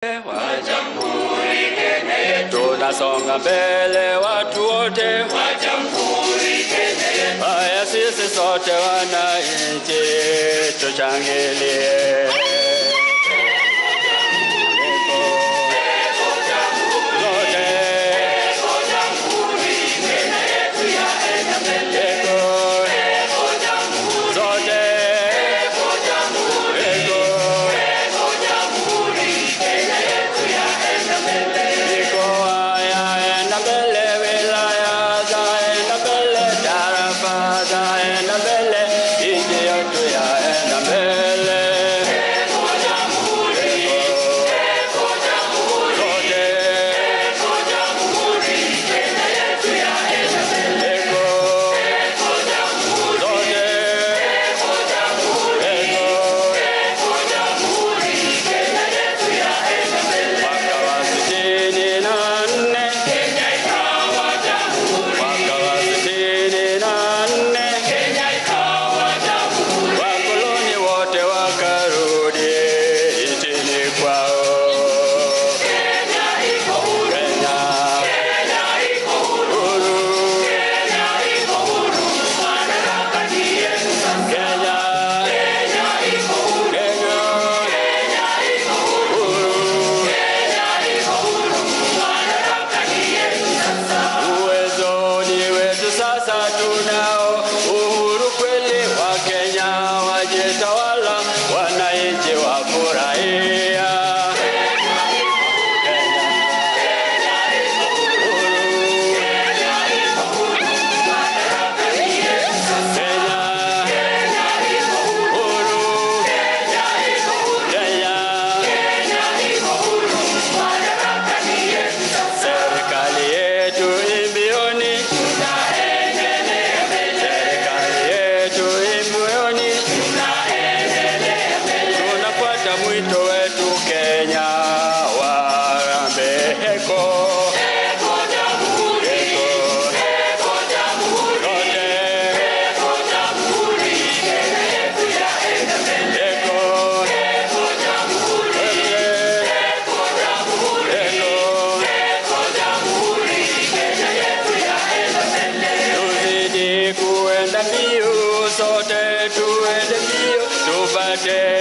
Wa Jamhuri Kenya yetu, tunasonga mbele watu wote wa Jamhuri Kenya yetu. Haya, sisi sote wananchi tushangilie.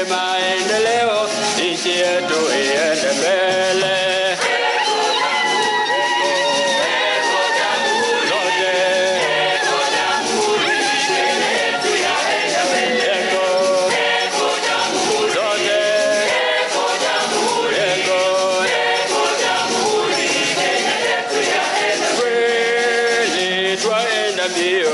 Maendeleo, nchi yetu iende mbele. Kweli twaenda mbio.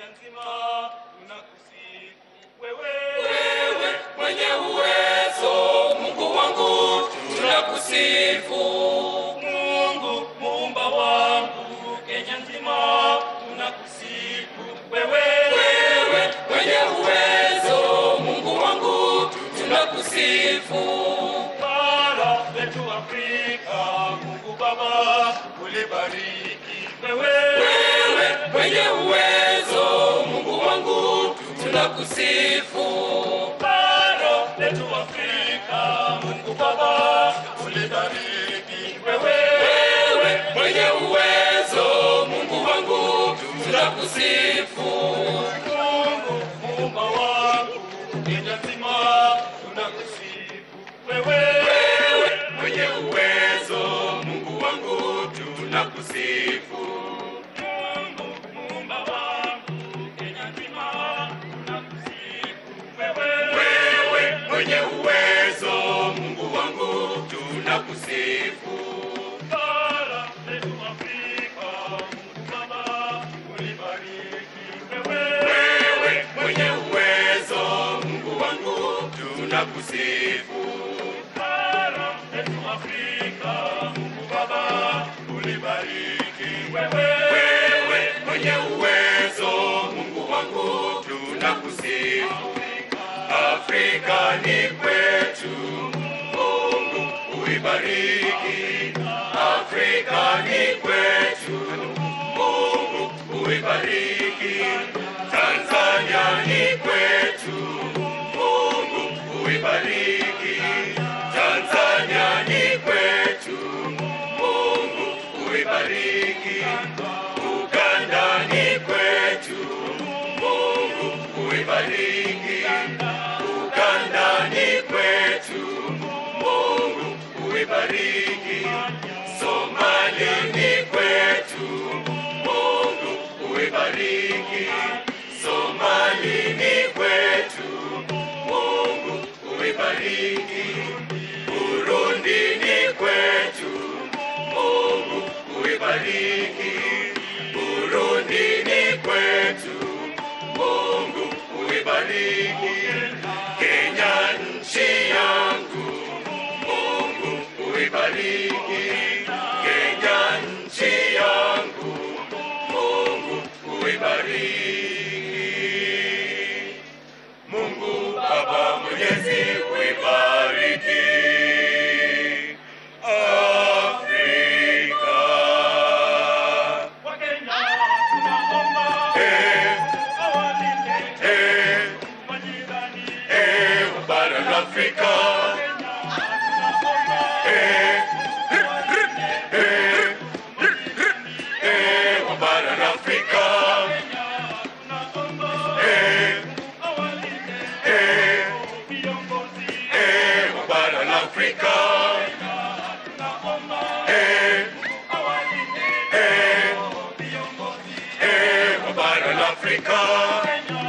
Kenya nzima tunakusifu wewe. Wewe mwenye uwezo, Mungu wangu, tunakusifu. Mungu muumba wangu, Kenya nzima tunakusifu wewe. Wewe mwenye uwezo, Mungu wangu, tunakusifu. Bara letu Afrika, Mungu Baba ulibariki wewe. Wewe mwenye uwezo, Mungu wangu, tunakusifu. Bara letu Afrika, Mungu Baba ulibariki wewe. Wewe mwenye uwezo, Mungu wangu, tunakusifu. Mungu muumba wangu, Kenya nzima tunakusifu wewe. Wewe mwenye uwezo, Mungu wangu, tunakusifu. Mungu muumba wangu, Kenya nzima tunakusifu wewe. Wewe mwenye uwezo, Mungu wangu, tunakusifu. Bara letu Afrika, Mungu Baba ulibariki wewe. Wewe mwenye uwezo, Mungu wangu, tunakusifu. Bara letu Afrika, Mungu Baba ulibariki wewe. Wewe mwenye uwezo, Mungu wangu, tunakusifu. Afrika ni kwetu, Mungu uibariki. Afrika ni kwetu, Mungu uibariki. Tanzania ni kwetu, Mungu uibariki. Tanzania ni kwetu, Mungu uibariki. Uganda ni kwetu, Mungu uibariki. Uganda ni kwetu, Mungu uibariki. Somali ni kwetu, Mungu uibariki. Somali ni kwetu, Mungu uibariki. Burundi ni kwetu, Mungu uibariki. Burundi ni kwetu, Mungu uibariki. Kenya nchi yangu, Mungu uibariki. Kenya nchi yangu, Mungu uibariki. Mungu Baba Mwenyezi uibariki Afrika. Wakenya tunaomba awalinde majirani. Bara la Afrika. Kenya tunaomba Bara la Afrika. Kenya tunaomba awalinde viongozi. Bara la Afrika. Kenya tunaomba awalinde viongozi. Bara la Afrika. Kenya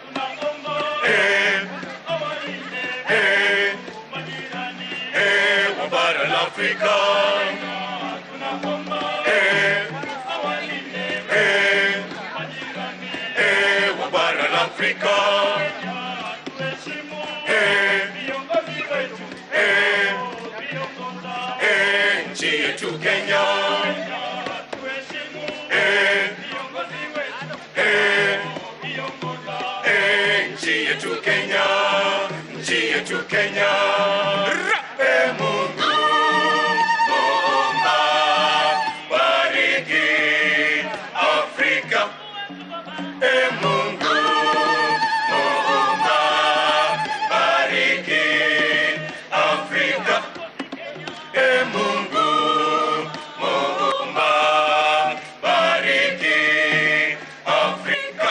tunaomba awalinde majirani. Bara la Afrika. Kenya tunaomba awalinde majirani. Bara la Afrika. Kenya tuheshimu viongozi wetu viongoza. Nchi yetu Kenya. Kenya tuheshimu viongozi wetu viongoza. Nchi yetu Kenya, nchi yetu Kenya. Mungu Muumba, bariki Afrika. Mungu Muumba, bariki Afrika. Mungu Muumba, bariki Afrika.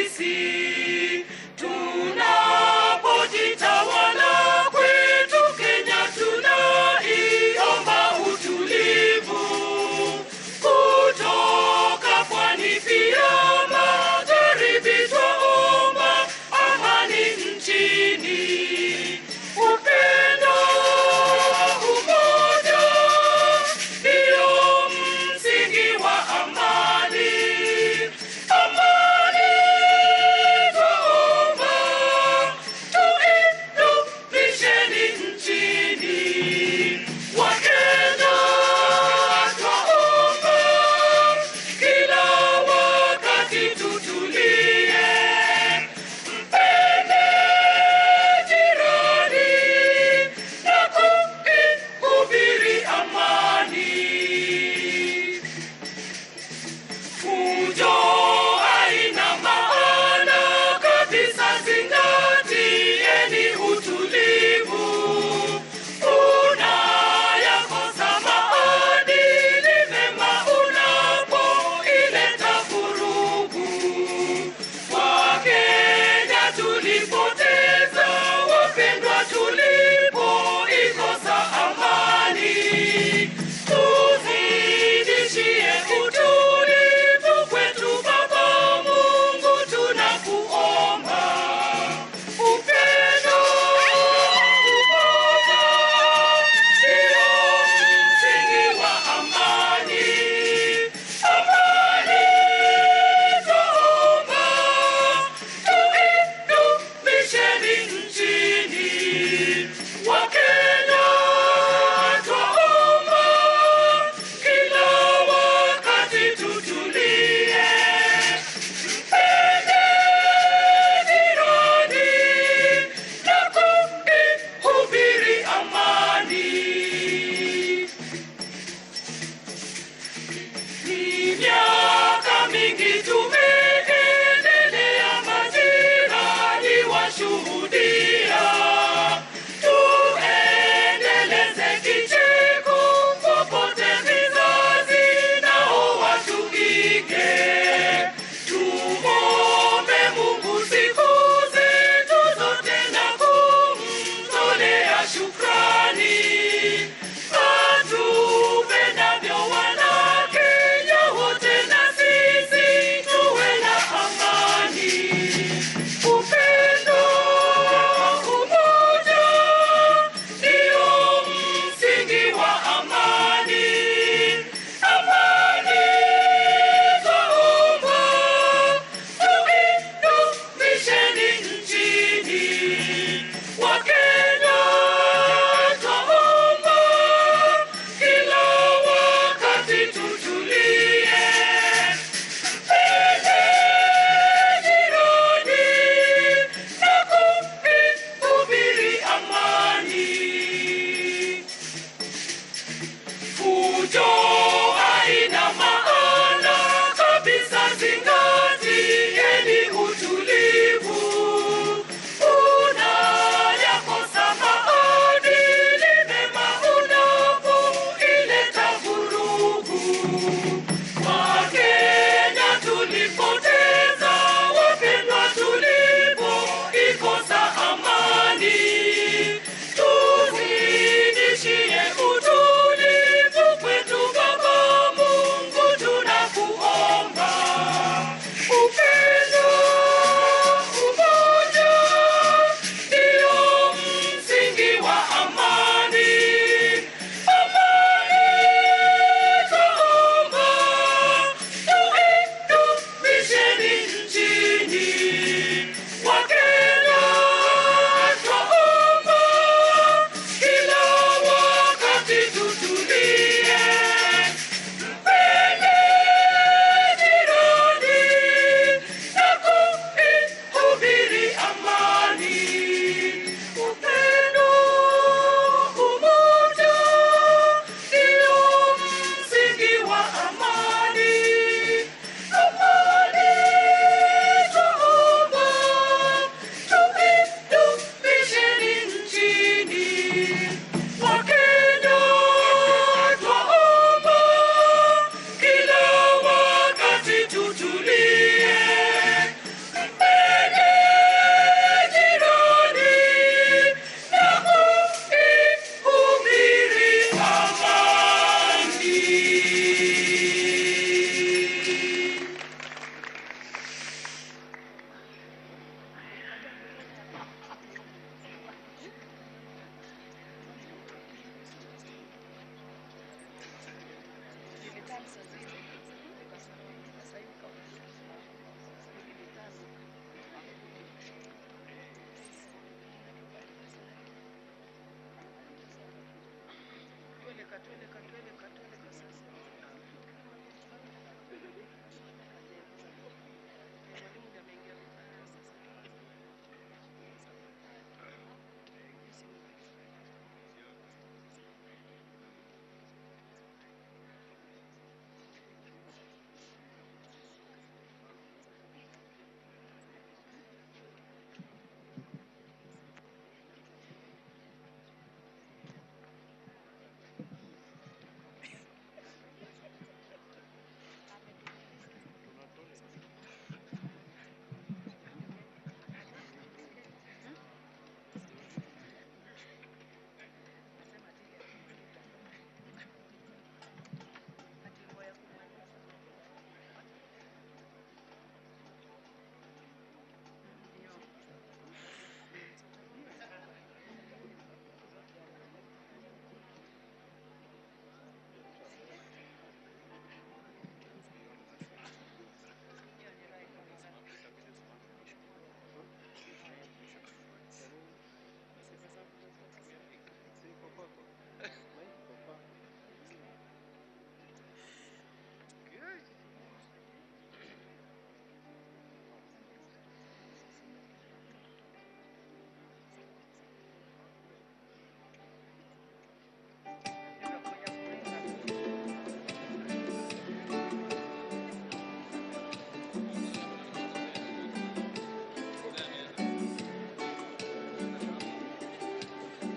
sisi. Tunapojitawala kwetu Kenya, tunaiomba utulivu kutoka pwani pia magharibi, twaomba amani nchini. Upendo, umoja ndio msingi wa amani. Amani,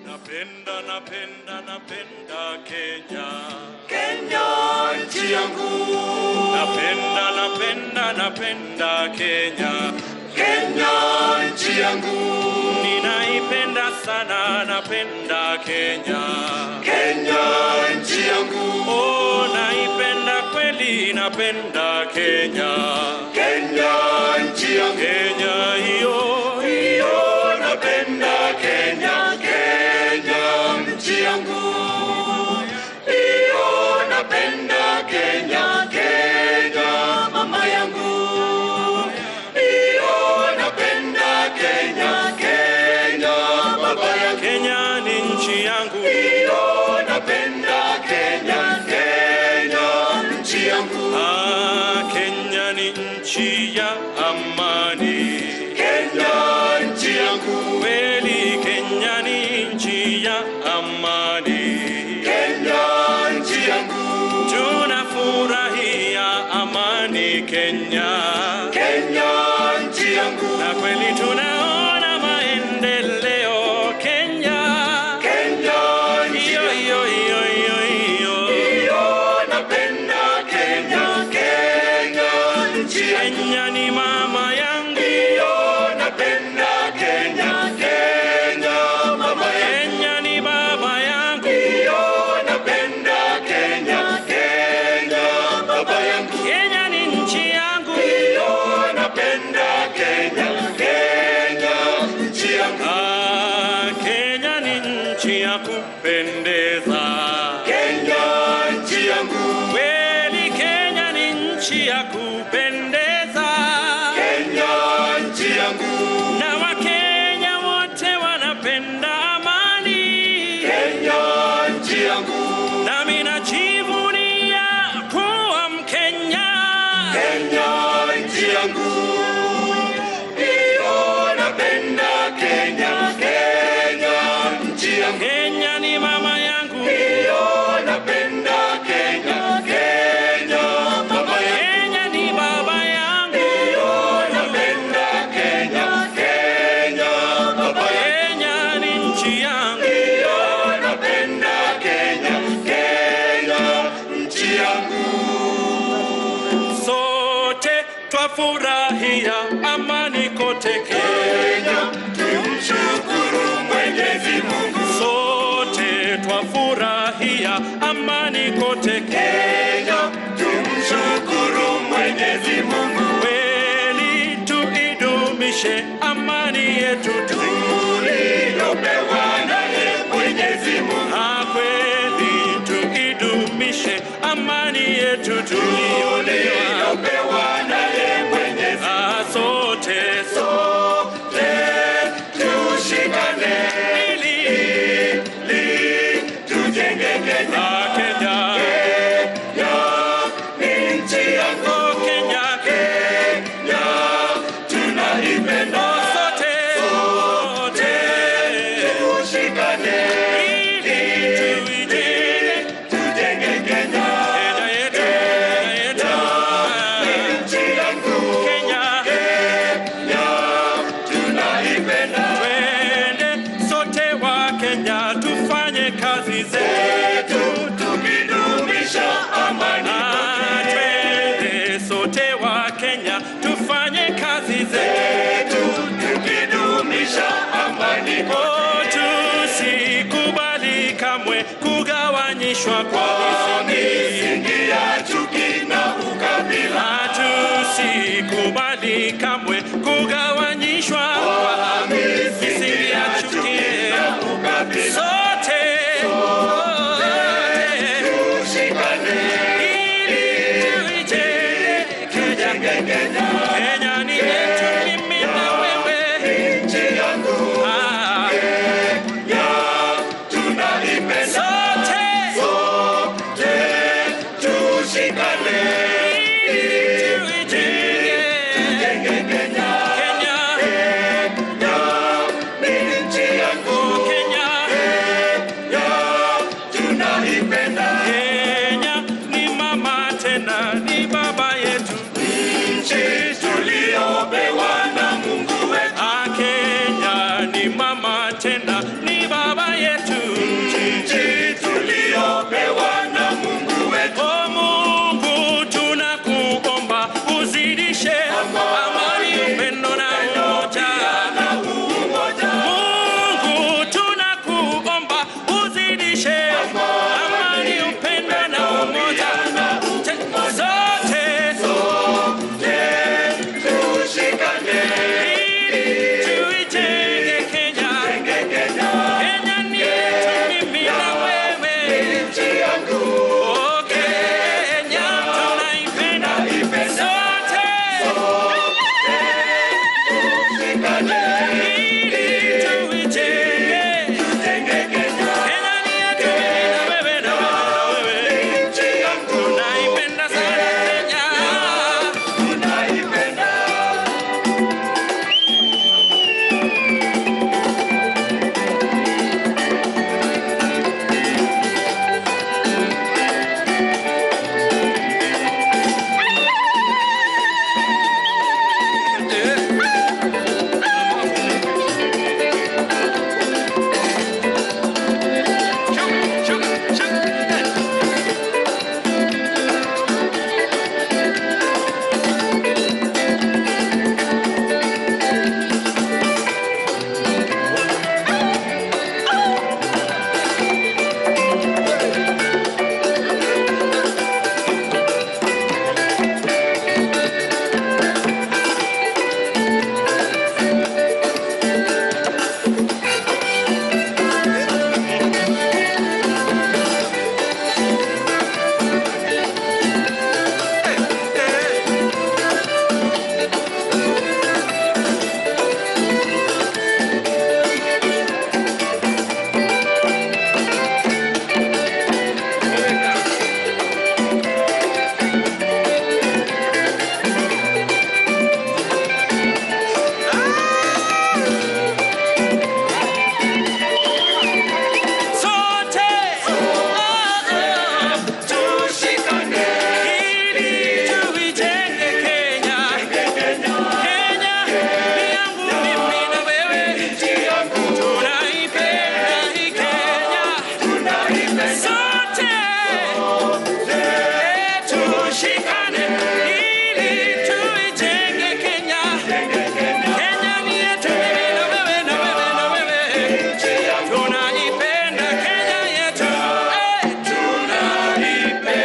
Napenda, napenda, napenda Kenya. Kenya nchi yangu. Napenda, napenda, napenda Kenya. Kenya nchi yangu. Ninaipenda sana, napenda Kenya. Kenya nchi yangu. Oh, naipenda kweli, napenda Kenya. Kenya nchi yangu. Kenya hiyo hiyo, napenda Kenya. Kenya nchi yangu. Hiyo napenda Kenya. Kenya mama yangu. Hiyo napenda Kenya. Kenya baba yangu. Kenya ni nchi yangu. Hiyo napenda Kenya. Kenya nchi yangu. Ah, Kenya ni nchi ya amani. Kenya nchi yangu. Kweli Kenya ni nchi ya amani. Kenya nchi yangu. Tunafurahia amani Kenya. Kenya nchi yangu. Na kweli tunaona maendeleo Kenya. Kenya nchi Iyo yangu. iyo iyo iyo iyo. Iyo napenda Kenya. Kenya nchi yangu. Kenya ni mama yangu. Iyo napenda Kenya. Kenya mama yangu. Kenya ni baba yangu. Iyo napenda Kenya. Kenya baba yangu. Kenya ni nchi yangu. Iyo napenda Kenya. Kenya nchi yangu. Ah, Kenya ni nchi ya kupendeza. Kenya nchi yangu. Kweli Kenya ni nchi ya kupendeza. Kenya nchi yangu. Na Wakenya wote wanapenda amani. Kenya nchi yangu. Nami najivunia kuwa Mkenya. Kenya nchi yangu. Iyo napenda Kenya. Kenya nchi yangu. Kenya ni mama yangu. Iyo napenda Kenya. Kenya mama yangu. Kenya ni baba yangu. Iyo napenda Kenya. Kenya baba yangu. Kenya ni nchi yangu. Iyo napenda Kenya. Kenya nchi yangu. Sote twafurahia amani kote Kenya. Kenya tumshukuru Mwenyezi Mungu. Sote twafurahia amani kote Kenya. Kenya tumshukuru Mwenyezi Mungu. Kweli tuidumishe amani yetu tu. Tuliyopewa naye Mwenyezi Mungu. Ah, kweli tuidumishe amani yetu tuliyopewa. Tuliyopewa naye Mwenyezi. Ah, sote Sote tushikane ili ili tujenge Kenya. ah, Kugawanyishwa kwa misingi ya chuki na ukabila. Hatusikubali kamwe kugawanyishwa kwa misingi ya chuki na ukabila. Sote tushikane ili tuijenge Kenya. Kenya ni yetu, mimi na wewe, nchi yangu Kenya tunaipenda. Sote sote tushikane ili tuijenge Kenya. Kenya. Kenya ni nchi yangu, Kenya. Kenya tunaipenda. Kenya ni mama tena ni baba yetu, nchi tuliopewa na Mungu wetu. Kenya ni mama tena ni baba yetu, nchi tuliopewa na Mungu wetu. O Mungu tunakuomba uzidishe amani, upendo na umoja. Mungu tunakuomba uzidishe amani, upendo na umoja. Sote sote tushikane ili tuijenge Kenya. Kenya ni yetu, mimi na wewe, nchi yangu. Oh, Kenya tunaipenda sote tushikane ili tuijenge Kenya. Kenya ni yetu, mimi na wewe, na wewe, na wewe. Nchi yangu Tunaipenda sana Kenya. tunaipenda. Sote Tushikane ili tuijenge Kenya. Kenya ni yangu mimi na wewe, nchi yangu tunaipenda hii Kenya. tunaipenda. Sote tushikane ili tuijenge Kenya. Kenya ni yetu, mimi na wewe, na wewe, na wewe. Nchi yangu Tunaipenda Kenya yetu, tunaipenda.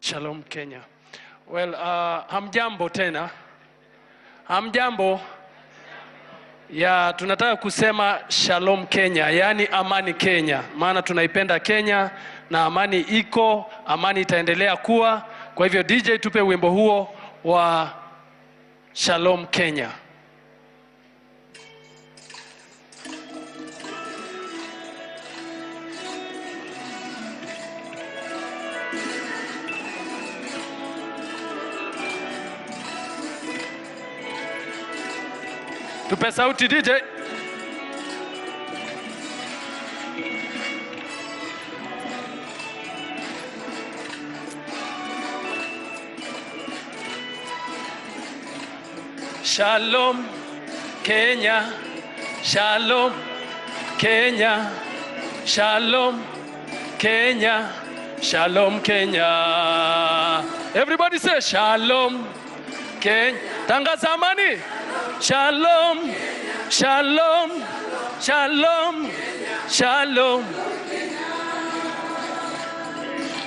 Shalom Kenya. Well, hamjambo tena. Hamjambo. Ya tunataka kusema Shalom Kenya, yaani amani Kenya, maana tunaipenda Kenya na amani iko, amani itaendelea kuwa. Kwa hivyo DJ, tupe wimbo huo wa Shalom Kenya. Tupe sauti DJ. Shalom Kenya, Shalom Kenya, Shalom Kenya, Shalom Kenya. Everybody say Shalom Kenya. Tangaza amani. Shalom, Shalom, Shalom, Shalom.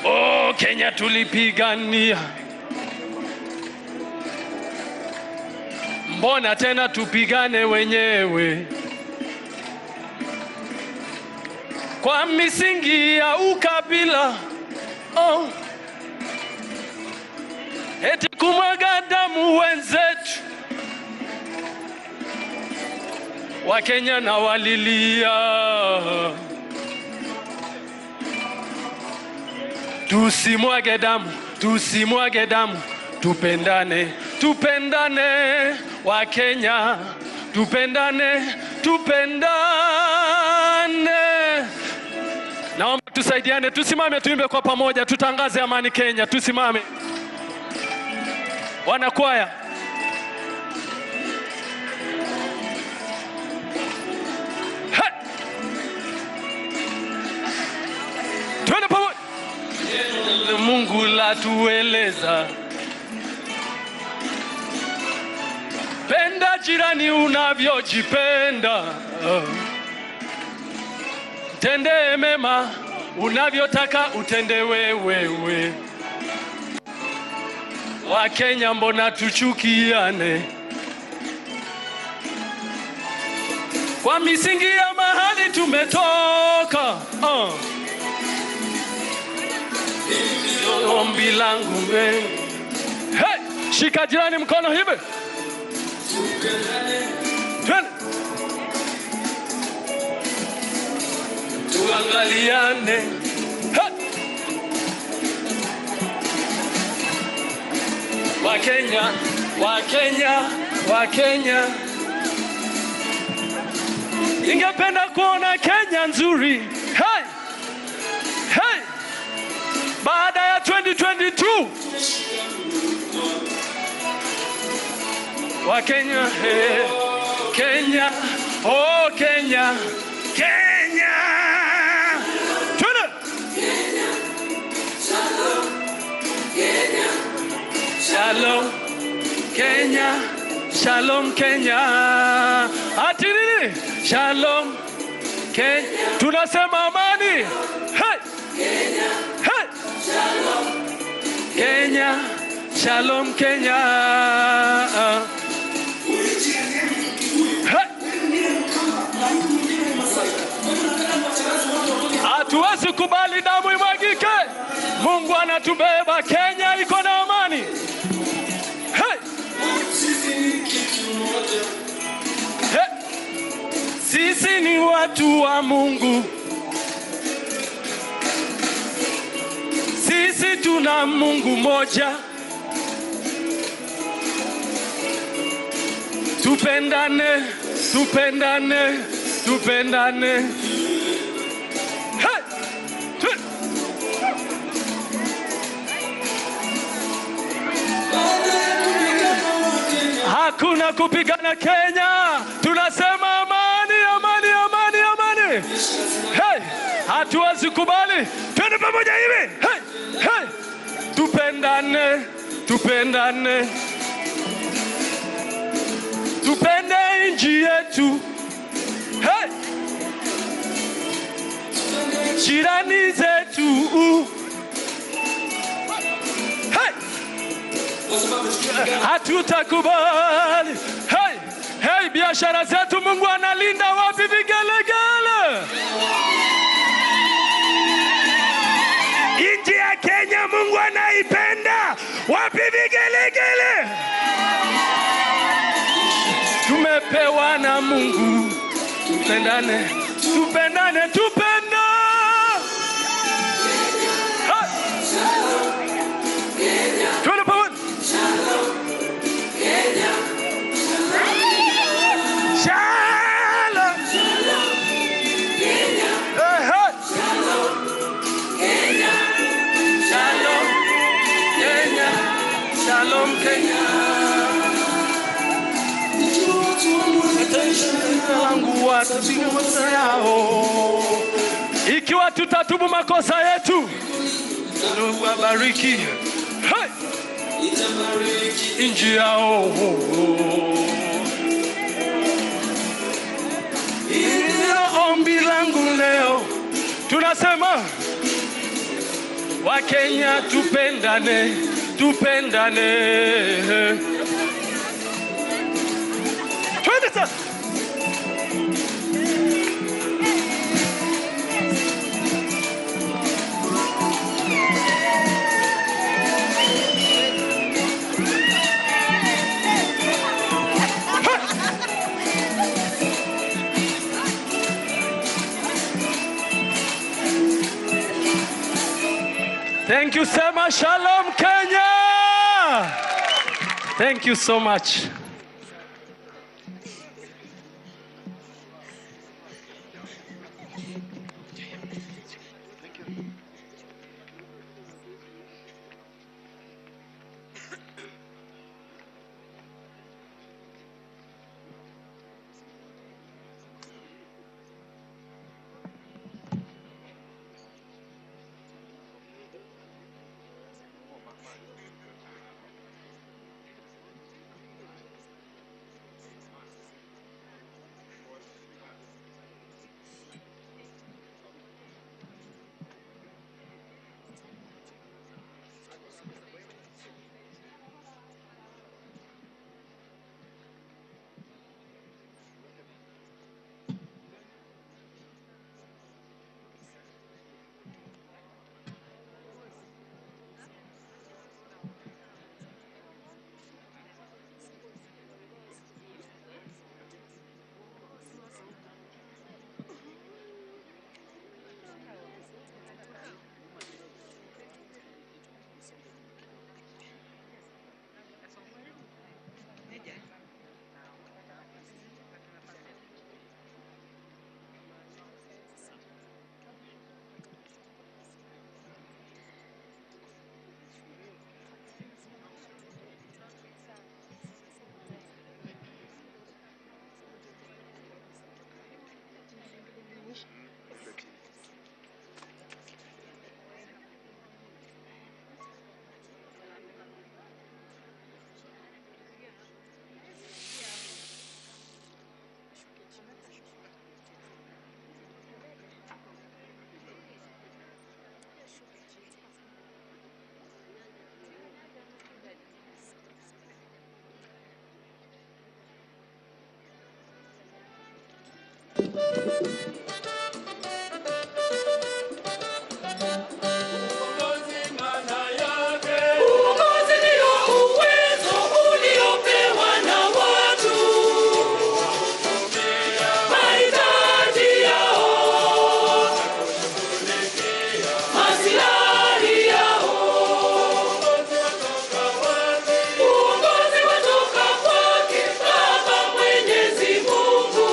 Oh, Kenya tulipigania, mbona tena tupigane wenyewe kwa misingi ya ukabila? Oh, eti kumwaga damu wenzetu. Wakenya na walilia, tusimwage damu, tusimwage damu, tupendane, tupendane Wakenya, tupendane, tupendane. Naomba tusaidiane, tusimame tuimbe kwa pamoja, tutangaze amani Kenya, tusimame. Wanakwaya. Twende pamoja. Mungu latueleza, penda jirani unavyojipenda, tende mema unavyotaka utendewe wewe. Wakenya mbona tuchukiane kwa misingi ya mahali tumetoka? Ombi langu wewe. Hey, shika jirani mkono hivi. Twende. Tuangaliane. Hey. Wakenya, Wakenya, Wakenya. Ningependa kuona Kenya nzuri. Hey. Hey. Baada ya 2022 Wakenya, hey, Kenya, oh Kenya, Kenya. Twende. Kenya, Shalom, Kenya, Shalom, Kenya, Shalom Kenya. Ati nini? Shalom Kenya. Tunasema amani. Hey. Kenya. Hey. Shalom Kenya, Shalom Kenya. Hey. Hatuwezi kubali damu imwagike. Mungu anatubeba. Kenya iko na amani. Hey. Hey. Sisi ni watu wa Mungu. Sisi tuna Mungu moja. Tupendane, tupendane, tupendane. Hey! Hakuna kupigana Kenya. Tunasema amani, amani, amani, amani. Hey! Hatuwezi kubali. Twende pamoja hivi. Hey! Hey! Tupendane, tupendane. Tupende nchi yetu. Hey! Jirani zetu. Hey! Hatutakubali. Hey! Hey, biashara Biashara zetu Mungu analinda. Wapi vigelegele? Nchi ya Kenya Mungu anaipenda. Wapi vigelegele? Tumepewa na Mungu, tupendane, tupendane, tupenda. Twende pamoja. Shalom. Hey, hey. Shalom Kenya, Shalom Kenya. Langu watapiga makosa yao. Ikiwa tutatubu makosa yetu, Mungu abariki. Hey! Nchi yao. Ndio ombi langu leo, tunasema Wakenya tupendane, tupendane. Twende sasa. Thank you, Sema Shalom Kenya. Thank you so much. Uongozi ndio uwezo uliopewa na watu, mahitaji yao, maslahi yao. Uongozi watoka kwake Baba Mwenyezi Mungu.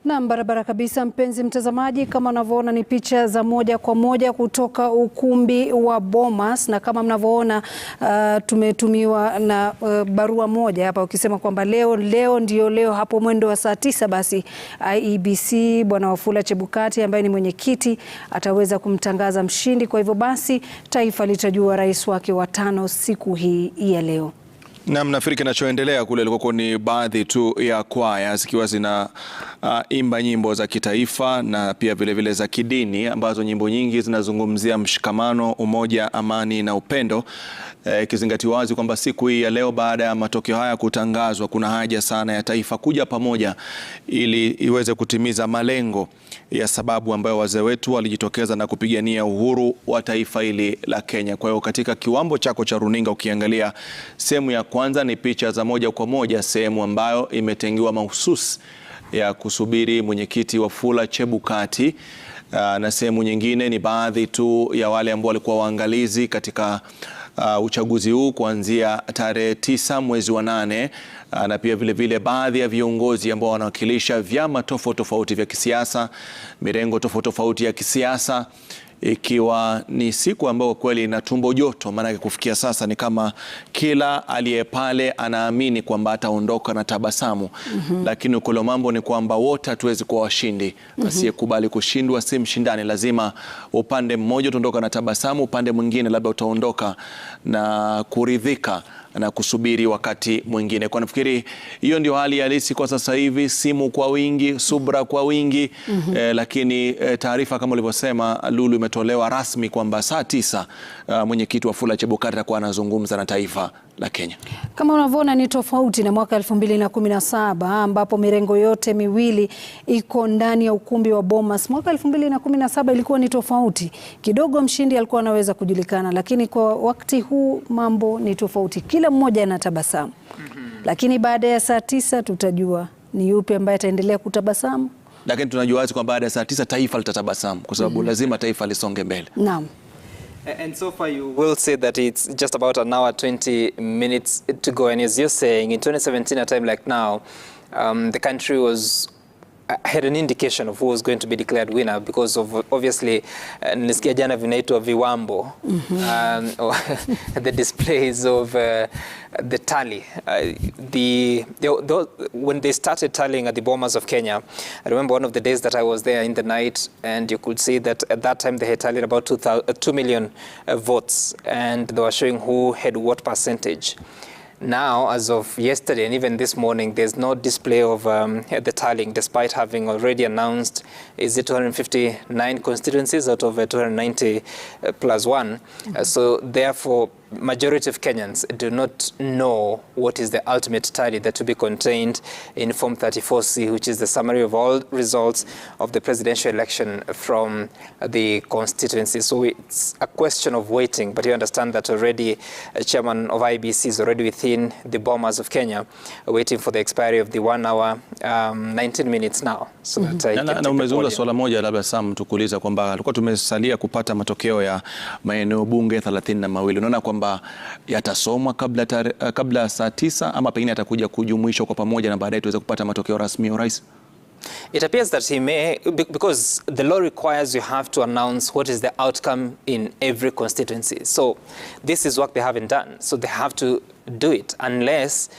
Naam, barabara kabisa mpenzi mtazamaji, kama unavyoona ni picha za moja kwa moja kutoka ukumbi wa Bomas, na kama mnavyoona tumetumiwa na barua moja hapa ukisema kwamba leo leo ndio leo, hapo mwendo wa saa 9 basi IEBC Bwana Wafula Chebukati ambaye ni mwenyekiti ataweza kumtangaza mshindi. Kwa hivyo basi taifa litajua rais wake wa tano siku hii ya leo. Naam, nafikiri kinachoendelea kule ilikuwa ni baadhi tu ya kwaya zikiwa zina imba nyimbo za kitaifa na pia vilevile za kidini ambazo nyimbo nyingi zinazungumzia mshikamano, umoja, amani na upendo, ikizingatiwa wazi kwamba siku hii ya leo baada ya matokeo haya kutangazwa, kuna haja sana ya taifa kuja pamoja ili iweze kutimiza malengo ya sababu ambayo wazee wetu walijitokeza na kupigania uhuru wa taifa hili la Kenya. Kwa hiyo katika kiwambo chako cha runinga ukiangalia sehemu ya kwanza ni picha za moja kwa moja, sehemu ambayo imetengewa mahususi ya kusubiri mwenyekiti Wafula Chebukati, na sehemu nyingine ni baadhi tu ya wale ambao walikuwa waangalizi katika uchaguzi huu kuanzia tarehe 9 mwezi wa 8, na pia vile vile baadhi ya viongozi ambao wanawakilisha vyama tofauti tofauti vya kisiasa, mirengo tofauti tofauti ya kisiasa, ikiwa ni siku ambayo kweli ina tumbo joto, maanake kufikia sasa ni kama kila aliye pale anaamini kwamba ataondoka na tabasamu. Lakini ukweli wa mambo ni kwamba wote hatuwezi kuwa washindi. Asiyekubali kushindwa si mshindani. Lazima upande mmoja utaondoka na tabasamu, upande mwingine labda utaondoka na kuridhika na kusubiri wakati mwingine. Kwa nafikiri hiyo ndio hali halisi kwa sasa hivi, simu kwa wingi, subra kwa wingi. Lakini taarifa kama ulivyosema Lulu imetolewa rasmi kwamba saa 9 mwenyekiti Wafula Chebukati atakuwa anazungumza na taifa la Kenya. Kama unavyoona ni tofauti na mwaka 2017 ambapo mirengo yote miwili iko ndani ya ukumbi wa Bomas. Mwaka 2017 ilikuwa ni tofauti kidogo, mshindi alikuwa anaweza kujulikana, lakini kwa wakati huu mambo ni tofauti, kila mmoja anatabasamu. Lakini baada ya saa 9 tutajua ni yupi ambaye ataendelea kutabasamu. Lakini tunajua wazi kwamba baada ya saa 9 taifa litatabasamu kwa sababu lazima taifa lisonge mbele. Naam. And so far you will say that it's just about an hour 20 minutes to go. And as you're saying, in 2017, a time like now, the country was had an indication of who was going to be declared winner because of obviously nilisikia jana vinaitwa viwambo, or the displays of the tally. When they started tallying at the Bomas of Kenya, I remember one of the days that I was there in the night, and you could see that at that time they had tallied about 2 million votes, and they were showing who had what percentage. Now, as of yesterday and even this morning, there's no display of the tallying, despite having already announced, is it 259 constituencies out of 290 plus one. So therefore, majority of Kenyans do not know what is the ultimate tally that will be contained in Form 34C, which is the summary of all results of the presidential election from the constituency. So it's a question of waiting, but you understand that already chairman of IEBC is already within the Bomas of Kenya, waiting for the expiry of the 1 hour 19 minutes now. So that he can Na take the umezungumza podium. swala moja labda Sam, tukuuliza kwamba alikuwa tumesalia kupata matokeo ya maeneo bunge 32. Unaona kwamba yatasomwa kabla saa 9 ama pengine atakuja kujumuishwa kwa pamoja na baadaye tuweze kupata matokeo rasmi ya urais? It appears that he may, because the law requires you have to announce what is the outcome in every constituency. So this is what they haven't done. So they have to do it unless,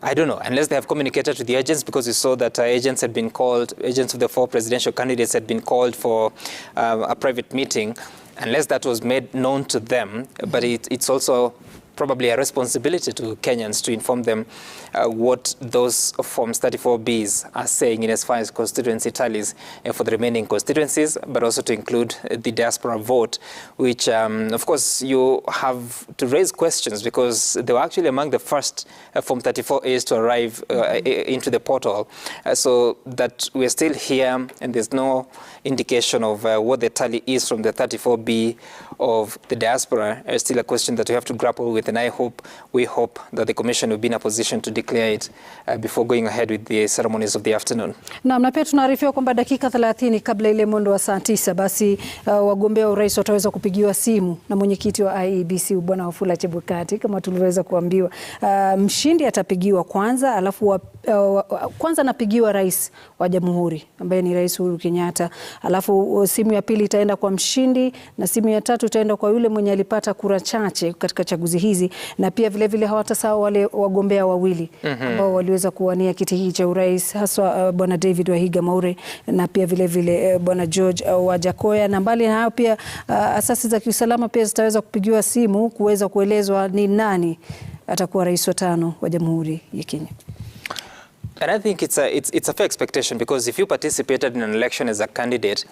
I don't know, unless they have communicated to the agents, because we saw that agents had been called, agents of the 4 presidential candidates had been called for a private meeting, unless that was made known to them. But it's also probably a responsibility to Kenyans to inform them what those Forms 34Bs are saying in as far as constituency tallies for the remaining constituencies, but also to include the diaspora vote, which, of course, you have to raise questions because they were actually among the first Form 34As to arrive into the portal, so that we're still here and there's no indication of what the tally is from the 34B of the diaspora. It's still a question that we have to grapple with, and we hope that the Commission will be in a position to declare it before going ahead with the ceremonies of the afternoon. Naam, na pia tunaarifiwa kwamba dakika 30 kabla ile mwendo wa saa 9 basi wagombea urais wataweza kupigiwa simu na mwenyekiti wa IEBC Bwana Wafula Chebukati kama tulivyoweza kuambiwa. Mshindi atapigiwa kwanza alafu wa kwanza anapigiwa rais wa jamhuri ambaye ni Rais Uhuru Kenyatta, alafu simu ya pili itaenda kwa mshindi na simu ya tatu itaenda kwa yule mwenye alipata kura chache katika chaguzi hizi, na pia vilevile hawatasahau wale wagombea wawili ambao waliweza kuwania kiti hiki cha urais haswa Bwana David Wahiga Mwaure na pia vilevile Bwana George Wajackoyah. Na mbali na hayo pia asasi za kiusalama pia zitaweza kupigiwa simu kuweza kuelezwa ni nani atakuwa rais wa tano wa Jamhuri ya Kenya. And I think it's a fair expectation because if you participated in an election as a candidate,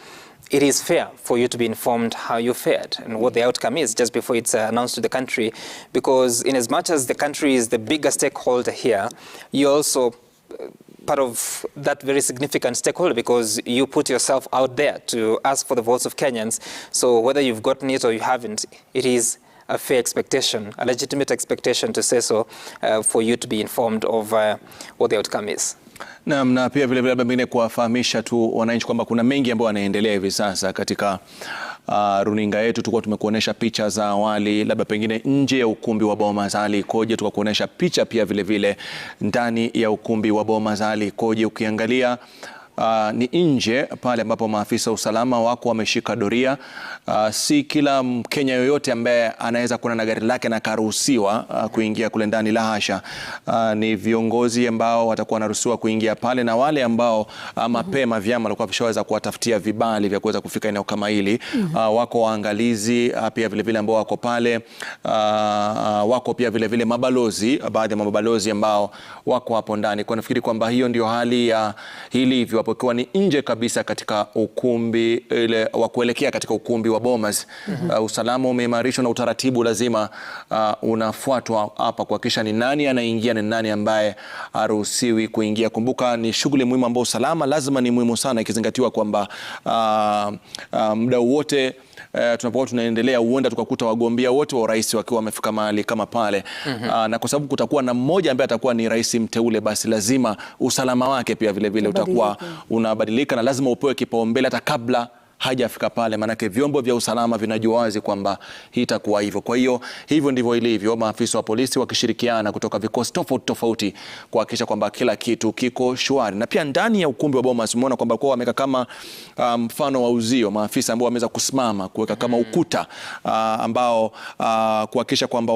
it is fair for you to be informed how you fared and what the outcome is just before it's announced to the country. Because in as much as the country is the biggest stakeholder here, you also part of that very significant stakeholder because you put yourself out there to ask for the votes of Kenyans. So whether you've gotten it or you haven't, it is a fair expectation, a legitimate expectation to say so, for you to be informed of what the outcome is. Naam, na pia vile vile labda pengine kuwafahamisha tu wananchi kwamba kuna mengi ambayo yanaendelea hivi sasa katika runinga yetu. Tulikuwa tumekuonyesha picha za awali, labda pengine nje ya ukumbi wa Bomas hali ikoje, tukakuonyesha picha pia vile vile ndani ya ukumbi wa Bomas hali ikoje. Ukiangalia ni nje pale ambapo maafisa usalama wako wameshika doria. Si kila Mkenya yoyote ambaye anaweza kuwa na gari lake na akaruhusiwa kuingia kule ndani, la hasha. Ni viongozi ambao watakuwa wanaruhusiwa kuingia pale na wale ambao mapema vyama walikuwa vishaweza kuwatafutia vibali vya kuweza kufika eneo kama hili. Wako waangalizi pia vile vile ambao wako pale. Wako pia vile vile mabalozi, baadhi ya mabalozi ambao wako hapo ndani. Kwa nafikiri kwamba hiyo ndio hali ya hili hivyo hapo, ikiwa ni nje kabisa katika ukumbi ile wa kuelekea katika ukumbi wa Bomas. Usalama umeimarishwa na utaratibu lazima unafuatwa hapa kuhakikisha ni nani anaingia na ni nani ambaye haruhusiwi kuingia. Kumbuka ni shughuli muhimu ambayo usalama lazima ni muhimu sana, ikizingatiwa kwamba muda wote tunapokuwa tunaendelea huenda tukakuta wagombea wote wa urais wakiwa wamefika mahali kama pale. Na kwa sababu kutakuwa na mmoja ambaye atakuwa ni rais mteule, basi lazima usalama wake pia vile vile utakuwa unabadilika na lazima upewe kipaumbele hata kabla hajafika pale, maanake vyombo vya usalama vinajua wazi kwamba hii itakuwa hivyo. Kwa hiyo hivyo ndivyo ilivyo, maafisa wa polisi wakishirikiana kutoka vikosi tofauti tofauti kuhakikisha kwamba kila kitu kiko shwari. Na pia ndani ya ukumbi wa Bomas umeona kwamba kwa wameweka kama mfano wa uzio, maafisa ambao wameweza kusimama kuweka kama ukuta ambao kuhakikisha kwamba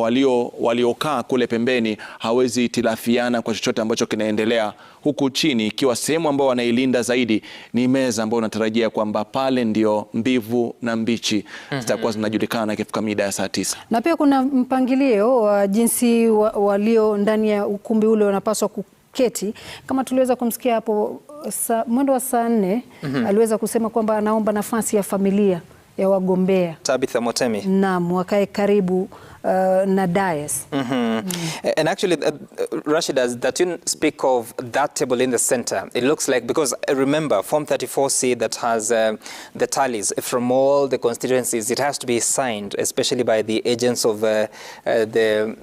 waliokaa kule pembeni hawezi itilafiana kwa chochote ambacho kinaendelea huku chini, ikiwa sehemu ambao wanailinda zaidi ni meza ambayo unatarajia kwamba pale ndio mbivu na mbichi zitakuwa zinajulikana ikifika mida ya saa 9. Na pia kuna mpangilio wa jinsi walio ndani ya ukumbi ule wanapaswa kuketi. Kama tuliweza kumsikia hapo mwendo wa saa 4 aliweza kusema kwamba anaomba nafasi ya familia ya wagombea. Tabitha Mutemi. Naam, wakae karibu na dais. And actually, Rashid, as that you speak of that table in the center, it looks like, because remember, Form 34C that has the tallies from all the constituencies, it has to be signed, especially by the agents of the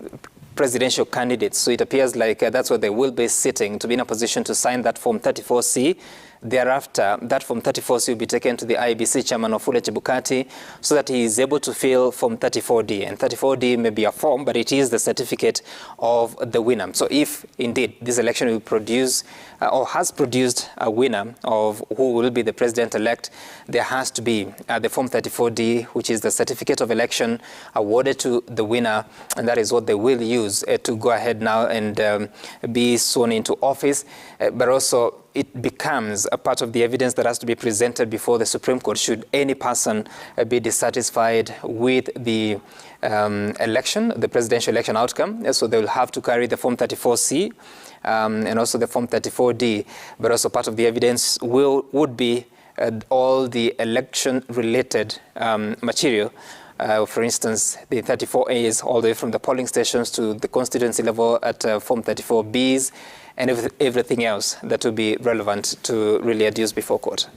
presidential candidates. So it appears like that's where they will be sitting to be in a position to sign that Form 34C. Thereafter, that Form 34C will be taken to the IEBC chairman, Wafula Chebukati, so that he is able to fill Form 34D. And 34D may be a form, but it is the certificate of the winner. So if indeed this election will produce or has produced a winner of who will be the president-elect, there has to be the Form 34D, which is the certificate of election awarded to the winner, and that is what they will use to go ahead now and be sworn into office. But also it becomes a part of the evidence that has to be presented before the Supreme Court should any person be dissatisfied with the election, the presidential election outcome. So they will have to carry the Form 34C and also the Form 34D, but also part of the evidence would be all the election-related material. For instance, the 34As all the way from the polling stations to the constituency level at Form 34Bs and everything else that will be relevant to really adduce before court.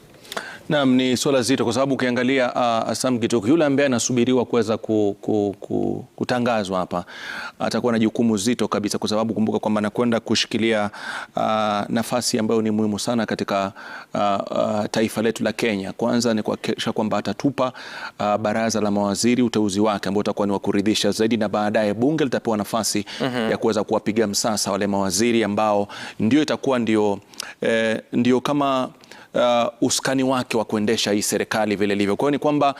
Naam, ni swala zito kwa sababu ukiangalia Sam Gituku yule ambaye anasubiriwa kuweza kutangazwa hapa atakuwa na jukumu zito kabisa, kwa sababu kumbuka kwamba anakwenda kushikilia nafasi ambayo ni muhimu sana katika taifa letu la Kenya. Kwanza ni kuhakikisha kwamba atatupa baraza la mawaziri uteuzi wake ambao utakuwa ni wa kuridhisha zaidi, na baadaye bunge litapewa nafasi ya kuweza kuwapiga msasa wale mawaziri ambao ndio itakuwa ndio kama usukani wake wa kuendesha hii serikali vile ilivyo. Kwa hiyo ni kwamba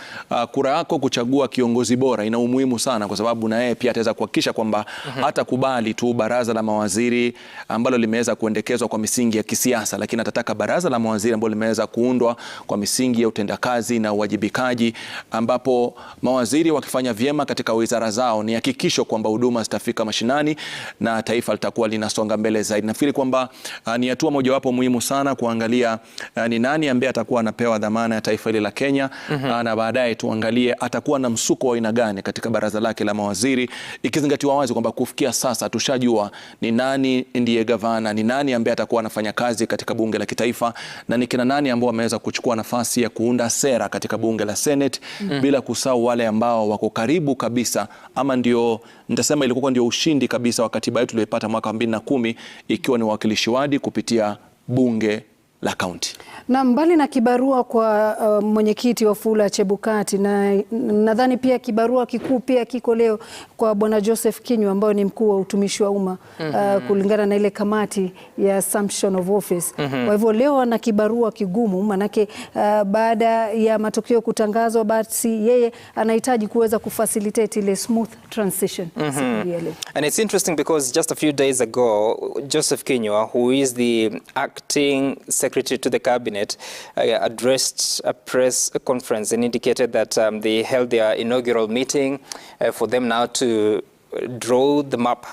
kura yako kuchagua kiongozi bora ina umuhimu sana, kwa sababu na yeye pia ataweza kuhakikisha kwamba hatakubali tu baraza la mawaziri ambalo limeweza kuendekezwa kwa misingi ya kisiasa, lakini atataka baraza la mawaziri ambalo limeweza kuundwa kwa misingi ya utendakazi na uwajibikaji, ambapo mawaziri wakifanya vyema katika wizara zao ni hakikisho kwamba huduma zitafika mashinani na taifa litakuwa linasonga mbele zaidi. Nafikiri kwamba ni hatua mojawapo muhimu sana kuangalia ni nani ambaye atakuwa anapewa dhamana ya taifa hili la Kenya, na baadaye tuangalie atakuwa na msuko wa aina gani katika baraza lake la mawaziri, ikizingatiwa wazi kwamba kufikia sasa tushajua ni nani ndiye gavana, ni nani ambaye atakuwa anafanya kazi katika bunge la kitaifa na ni kina nani ambao wameweza kuchukua nafasi ya kuunda sera katika bunge la Senate, bila kusahau wale ambao wako karibu kabisa ama ndio nitasema ilikuwa ndio ushindi kabisa wa katiba yetu tuliyopata mwaka 2010 ikiwa ni wawakilishi wadi kupitia bunge la kaunti. Na mbali na kibarua kwa mwenyekiti Wafula Chebukati, na nadhani pia kibarua kikuu pia kiko leo kwa Bwana Joseph Kinyua ambaye ni mkuu wa utumishi wa umma kulingana na ile kamati ya assumption of office. Kwa hivyo leo ana kibarua kigumu, manake baada ya matokeo kutangazwa, basi yeye anahitaji kuweza kufacilitate ile smooth transition siku ya leo. And it's interesting because just a few days ago, Joseph Kinyua, who is the acting secretary to the cabinet, addressed a press conference and indicated that they held their inaugural meeting for them now to draw the map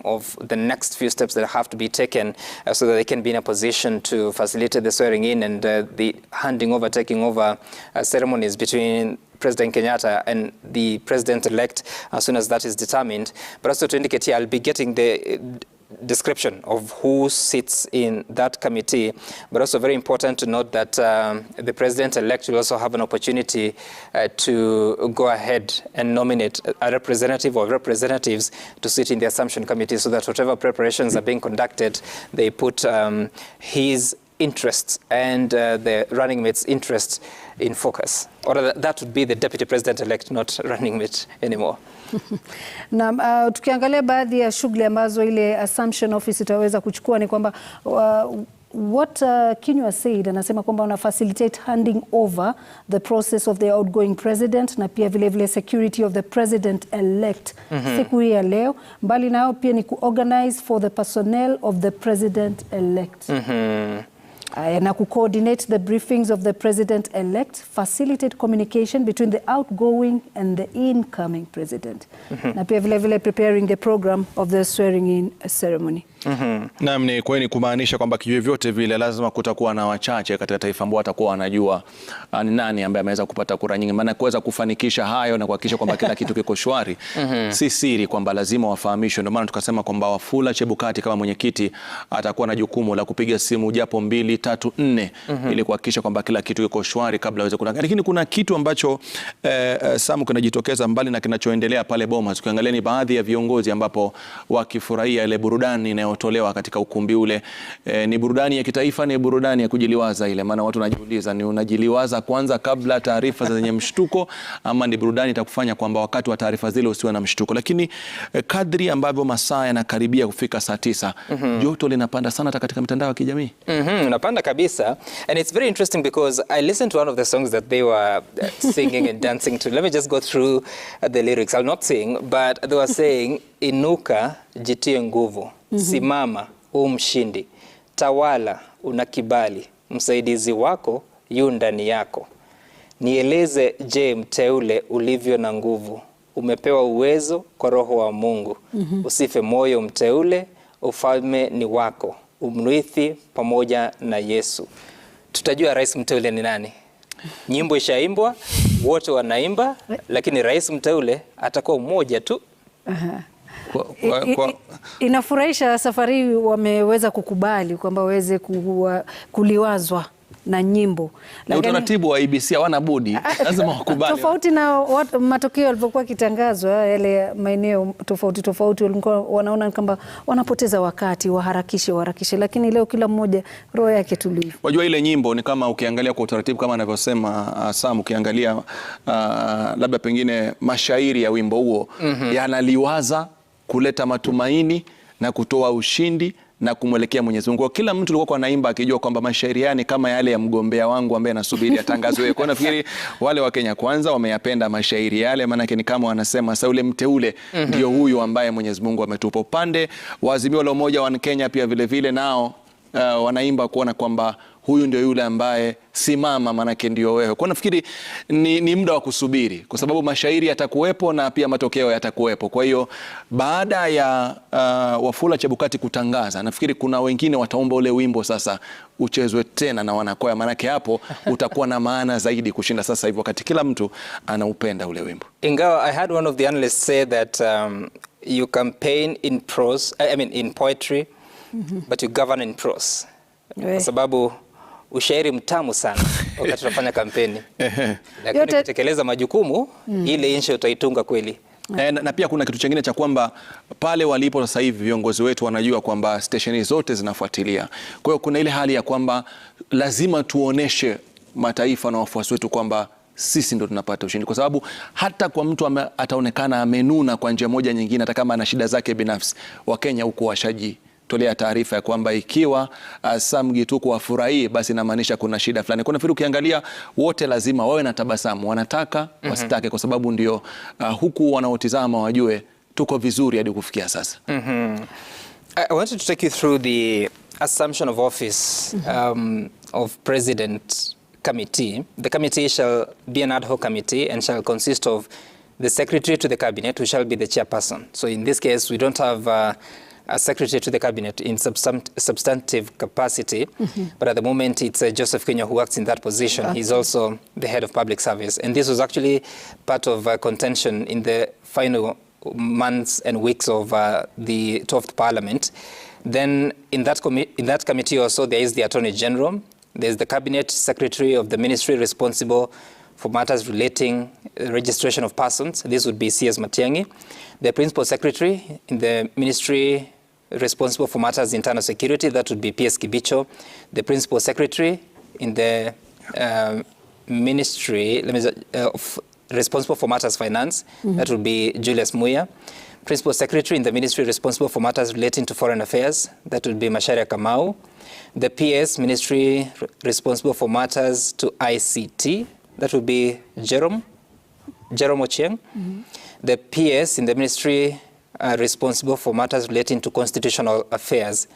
of the next few steps that have to be taken so that they can be in a position to facilitate the swearing in and the handing over, taking over ceremonies between President Kenyatta and the president-elect as soon as that is determined. But also to indicate here, I'll be getting the description of who sits in that committee, but also very important to note that the president-elect will also have an opportunity to go ahead and nominate a representative or representatives to sit in the assumption committee, so that whatever preparations are being conducted, they put his interests and the running mate's interests in focus. Or that would be the deputy president-elect, not running mate anymore. Na tukiangalia baadhi ya shughuli ambazo ile assumption office itaweza kuchukua ni kwamba what Kinyua said, anasema kwamba wana facilitate handing over the process of the outgoing president na pia vile vile security of the president elect siku hii ya leo. Mbali nao pia ni kuorganize for the personnel of the president elect. Na kucoordinate the briefings of the president-elect, facilitate communication between the outgoing and the incoming president. Na pia vile vile preparing the program of the swearing-in ceremony. Naam, ni kweli kumaanisha kwamba kivyovyote vile lazima kutakuwa na wachache katika taifa ambao watakuwa wanajua ni nani ambaye ameweza kupata kura nyingi, maana kuweza kufanikisha hayo na kuhakikisha kwamba kila kitu kiko shwari si siri kwamba lazima wafahamishwe. Ndio maana tukasema kwamba Wafula Chebukati kama mwenyekiti atakuwa na jukumu la kupiga simu japo 2, 3, 4 ili kuhakikisha kwamba kila kitu kiko shwari kabla aweze kutangaza. Lakini kuna kitu ambacho Sam kinajitokeza mbali na kinachoendelea pale Bomas. Ukiangalia ni baadhi ya viongozi ambapo wakifurahia ile burudani inayotolewa katika ukumbi ule. Ni burudani ya kitaifa, ni burudani ya kujiliwaza ile, maana watu wanajiuliza ni unajiliwaza kwanza kabla taarifa zenye mshtuko ama ni burudani itakufanya kwamba wakati wa taarifa zile usiwe na mshtuko. Lakini kadri ambavyo masaa yanakaribia kufika saa 9, joto linapanda sana hata katika mitandao ya kijamii. Unapanda kabisa. And it's very interesting because I listened to one of the songs that they were singing and dancing to. Let me just go through the lyrics. I'll not sing, but they were saying, Inuka, jitie nguvu. Simama, u mshindi. Tawala, una kibali. Msaidizi wako yu ndani yako. Nieleze, je, mteule ulivyo na nguvu. Umepewa uwezo kwa Roho wa Mungu. Usife moyo mteule, ufalme ni wako. Umrithi pamoja na Yesu. Tutajua rais mteule ni nani. Nyimbo ishaimbwa, wote wanaimba, lakini rais mteule atakuwa mmoja tu. Inafurahisha safari hii wameweza kukubali kwamba waweze kuliwazwa na nyimbo. Na utaratibu wa IEBC hawana budi, lazima wakubali. Tofauti na matokeo yalivyokuwa kitangazwa yale maeneo tofauti tofauti, walikuwa wanaona kwamba wanapoteza wakati, waharakishe waharakishe, lakini leo kila mmoja roho yake tulivu. Wajua ile nyimbo ni kama ukiangalia kwa utaratibu kama anavyosema Sam, ukiangalia labda pengine mashairi ya wimbo huo yanaliwaza kuleta matumaini na kutoa ushindi na kumwelekea Mwenyezi Mungu. Kila mtu alikuwa anaimba akijua kwamba mashairi yani kama yale ya mgombea wangu ambaye anasubiri atangazwe. Kwa nafikiri wale wa Kenya Kwanza wameyapenda mashairi yale, maana ni kama wanasema sasa ule mteule ndio huyu ambaye Mwenyezi Mungu ametupa. Upande wa Azimio la Umoja wa Kenya pia vile vile nao wanaimba kuona kwamba huyu ndio yule ambaye simama, manake ndio wewe. Kwa nafikiri ni muda wa kusubiri, kwa sababu mashairi yatakuwepo na pia matokeo yatakuwepo. Kwa hiyo baada ya Wafula Chebukati kutangaza, nafikiri kuna wengine wataomba ule wimbo sasa uchezwe tena na wanakwaya, manake hapo utakuwa na maana zaidi kushinda sasa hivi wakati kila mtu anaupenda ule wimbo. Ingawa I had one of the analysts say that you campaign in prose, I mean in poetry, but you govern in prose. Kwa sababu ushairi mtamu sana wakati tunafanya kampeni, lakini kutekeleza majukumu ile insha utaitunga kweli. Na pia kuna kitu chingine cha kwamba pale walipo sasa hivi viongozi wetu wanajua kwamba stesheni zote zinafuatilia. Kwa hiyo kuna ile hali ya kwamba lazima tuoneshe mataifa na wafuasi wetu kwamba sisi ndo tunapata ushindi, kwa sababu hata kwa mtu ataonekana amenuna kwa njia moja nyingine, hata kama ana shida zake binafsi, Wakenya huko washaji tolea taarifa ya kwamba ikiwa Sam Gituku wafurahii, basi inamaanisha kuna shida fulani. Kuna nafikiri ukiangalia wote lazima wawe na tabasamu, wanataka wasitake, kwa sababu ndio huku wanaotizama wajue tuko vizuri hadi kufikia sasa. I wanted to take you through the assumption of office of President Committee. The committee shall be an ad hoc committee and shall consist of the secretary to the cabinet, who shall be the chairperson. So in this case, we don't have a secretary to the cabinet in substantive capacity, but at the moment it's Joseph Kinyua who acts in that position. He's also the head of public service. And this was actually part of contention in the final months and weeks of the 12th Parliament. Then in that committee also there is the Attorney General, there's the Cabinet Secretary of the Ministry responsible for matters relating registration of persons. This would be C.S. Matiang'i. The Principal Secretary in the Ministry responsible for matters internal security, that would be P.S. Kibicho. The Principal Secretary in the Ministry responsible for matters finance, that would be Julius Muya. Principal Secretary in the Ministry responsible for matters relating to foreign affairs, that would be Macharia Kamau. The PS Ministry responsible for matters to ICT, that would be Jerome Ochieng. The PS in the Ministry responsible for matters relating to constitutional affairs.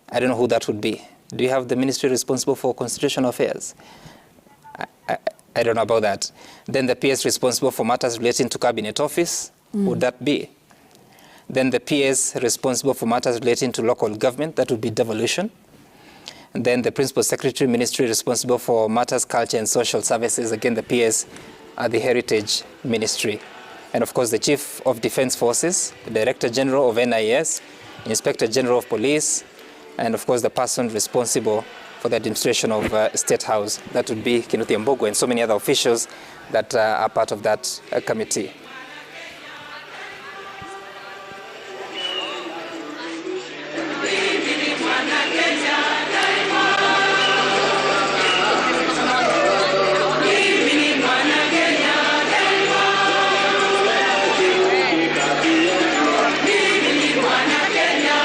I don't know who that would be. Do you have the ministry responsible for constitutional affairs? I don't know about that. Then the PS responsible for matters relating to cabinet office, would that be? Then the PS responsible for matters relating to local government, that would be devolution. And then the Principal Secretary Ministry responsible for matters culture and social services, again the PS at the Heritage Ministry. And of course the Chief of Defense Forces, the Director General of NIS, Inspector General of Police, and of course the person responsible for the administration of State House, that would be Kinuthia Mbugua, and so many other officials that are part of that committee. Kenya.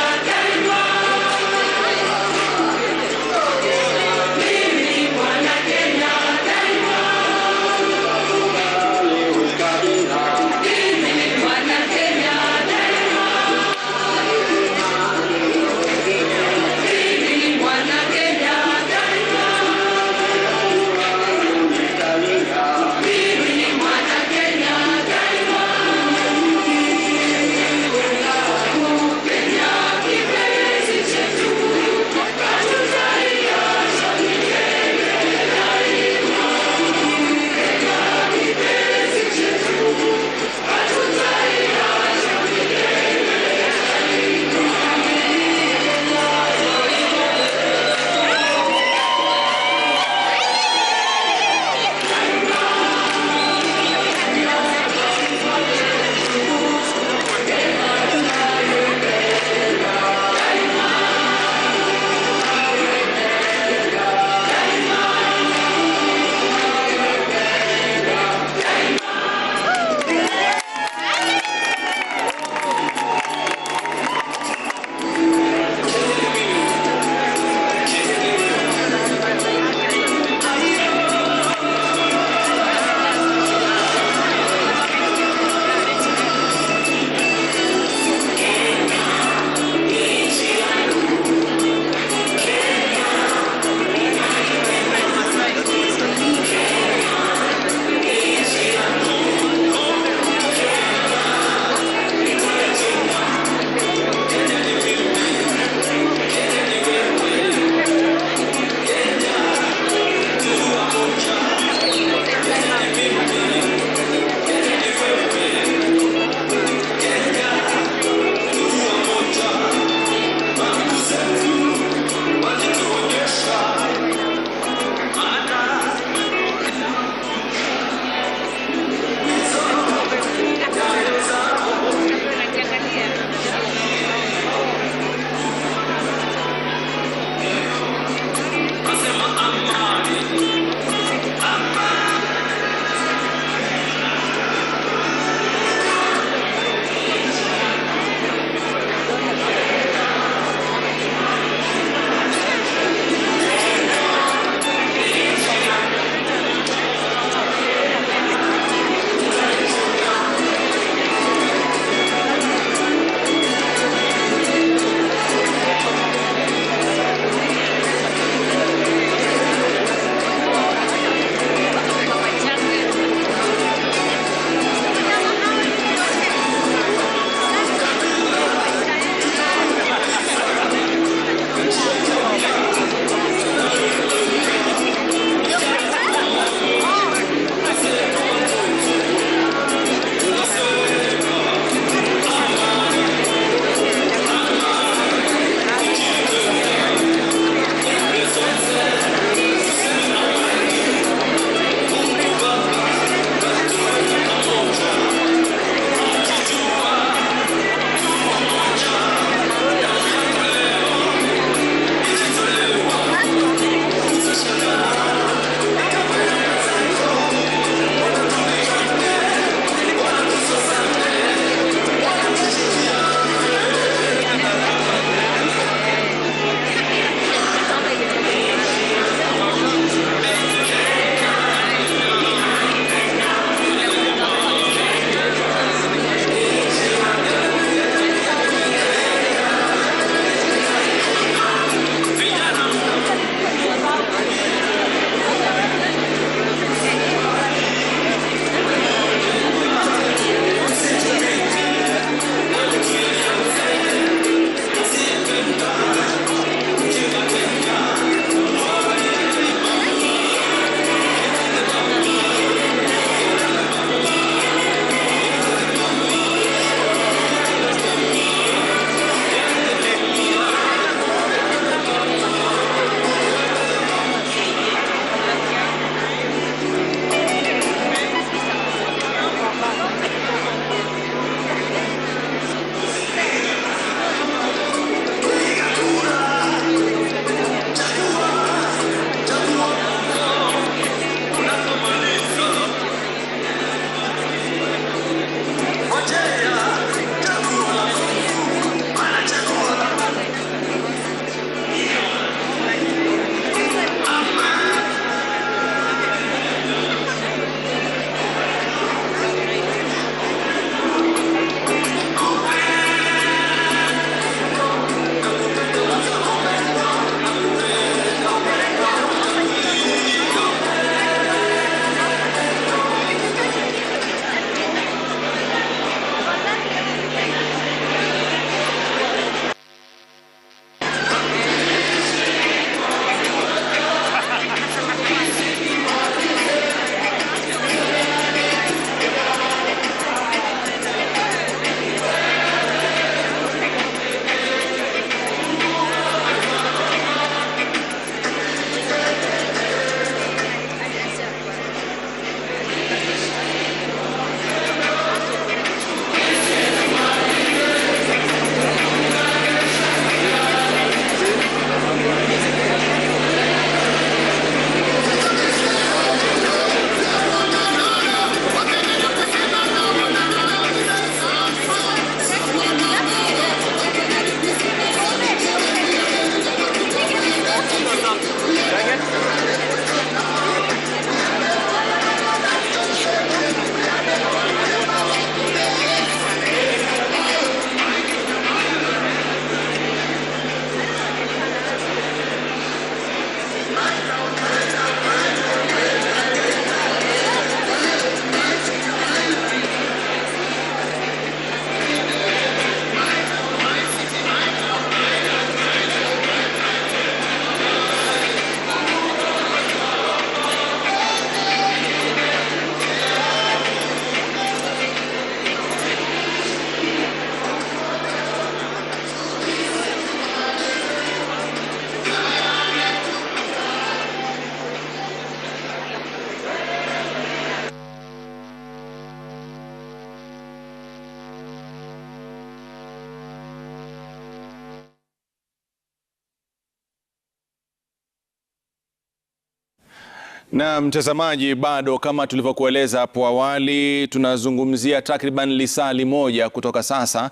Na mtazamaji, bado kama tulivyokueleza hapo awali, tunazungumzia takriban lisali moja kutoka sasa,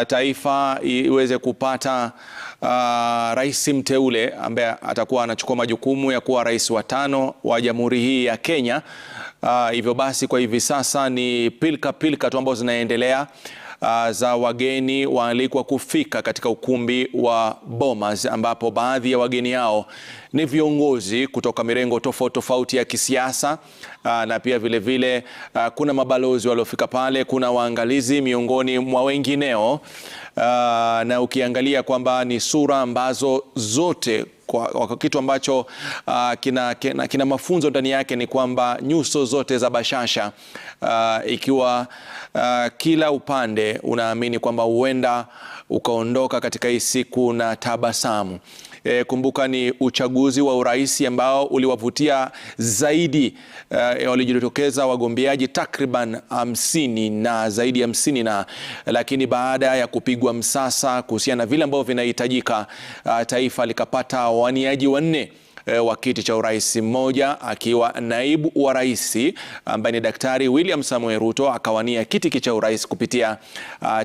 taifa iweze kupata rais mteule ambaye atakuwa anachukua majukumu ya kuwa rais wa 5 wa jamhuri hii ya Kenya. Hivyo basi kwa hivi sasa ni pilka pilka tu ambazo zinaendelea za wageni waalikwa kufika katika ukumbi wa Bomas, ambapo baadhi ya wageni hao ni viongozi kutoka mirengo tofauti tofauti ya kisiasa, na pia vile vile kuna mabalozi waliofika pale, kuna waangalizi miongoni mwa wengineo. Na ukiangalia kwamba ni sura ambazo zote kwa kitu ambacho kina mafunzo ndani yake ni kwamba nyuso zote za bashasha, ikiwa kila upande unaamini kwamba huenda ukaondoka katika hii siku na tabasamu. Kumbuka ni uchaguzi wa urais ambao uliwavutia zaidi, walijitokeza wagombeaji takriban 50 na zaidi ya 50 na, lakini baada ya kupigwa msasa kuhusiana na vile ambavyo vinahitajika, taifa likapata waniaji 4 wa kiti cha urais, mmoja akiwa naibu wa rais ambaye ni Daktari William Samoei Ruto akawania kiti cha urais kupitia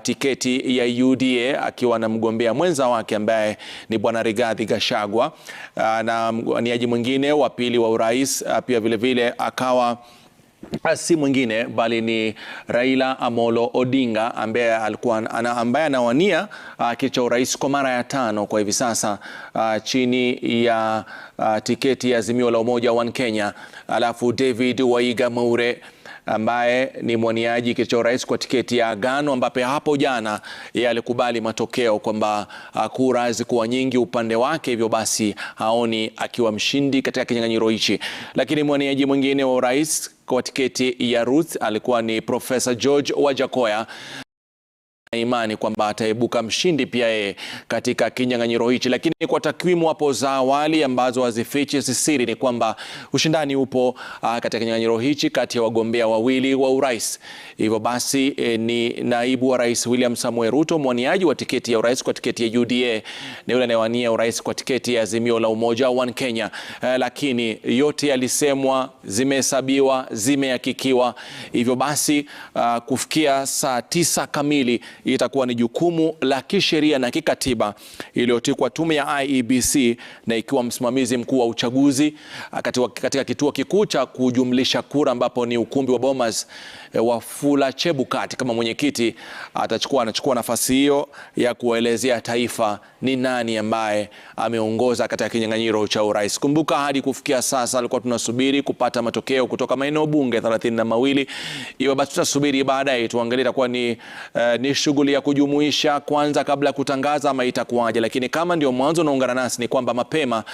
tiketi ya UDA akiwa na mgombea mwenza wake ambaye ni Bwana Rigathi Gachagua, na mwaniaji mwingine wa pili wa urais pia vile vile akawa si mwingine bali ni Raila Amolo Odinga ambaye alikuwa ambaye anawania kiti cha urais kwa mara ya 5 kwa hivi sasa, chini ya tiketi ya Azimio la Umoja One Kenya. Alafu David Waiga Mwaure ambaye ni mwaniaji kiti cha urais kwa tiketi ya Agano, ambapo hapo jana yeye alikubali matokeo kwamba kura zilikuwa nyingi upande wake, hivyo basi haoni akiwa mshindi katika kinyang'anyiro hichi. Lakini mwaniaji mwingine wa urais kwa tiketi ya Ruth alikuwa ni Professor George Wajakoya, imani kwamba ataibuka mshindi pia yeye katika kinyang'anyiro hichi. Lakini kwa takwimu hapo za awali ambazo hazifichi siri ni kwamba ushindani upo katika kinyang'anyiro hichi kati ya wagombea wawili wa urais. Hivyo basi ni naibu wa rais William Samoei Ruto mwaniaji wa tiketi ya urais kwa tiketi ya UDA na yule anayewania urais kwa tiketi ya Azimio la Umoja One Kenya. Lakini yote yalisemwa, zimehesabiwa, zimehakikiwa. Hivyo basi kufikia saa 9 kamili itakuwa ni jukumu la kisheria na kikatiba iliyotikwa tume ya IEBC, na ikiwa msimamizi mkuu wa uchaguzi katika kituo kikuu cha kujumlisha kura ambapo ni ukumbi wa Bomas, Wafula Chebukati kama mwenyekiti anachukua nafasi hiyo ya kuelezea taifa ni nani ambaye ameongoza katika kinyang'anyiro cha urais. Kumbuka hadi kufikia sasa alikuwa tunasubiri kupata matokeo kutoka maeneo bunge 32. Iwe basi tutasubiri baadaye tuangalie itakuwa ni shughuli ya kujumuisha kwanza kabla kutangaza ama itakuwaje. Lakini kama ndio mwanzo unaungana nasi ni kwamba mapema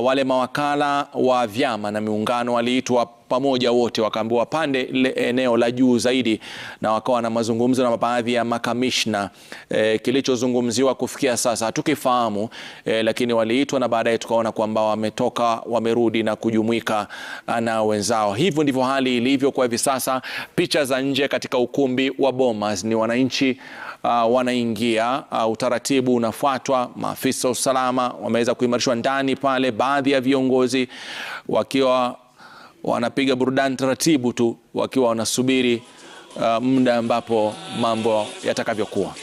wale mawakala wa vyama na miungano waliitwa pamoja wote wakaambiwa pande ile eneo la juu zaidi, na wakawa na mazungumzo na baadhi ya makamishna. Kilichozungumziwa kufikia sasa hatukifahamu, lakini waliitwa na baadaye tukaona kwamba wametoka wamerudi na kujumuika na wenzao. Hivyo ndivyo hali ilivyo kwa hivi sasa. Picha za nje katika ukumbi wa Bomas ni wananchi wanaingia, utaratibu unafuatwa, maafisa usalama wameweza kuimarishwa ndani pale, baadhi ya viongozi wakiwa wanapiga burudani taratibu tu wakiwa wanasubiri muda ambapo mambo yatakavyokuwa.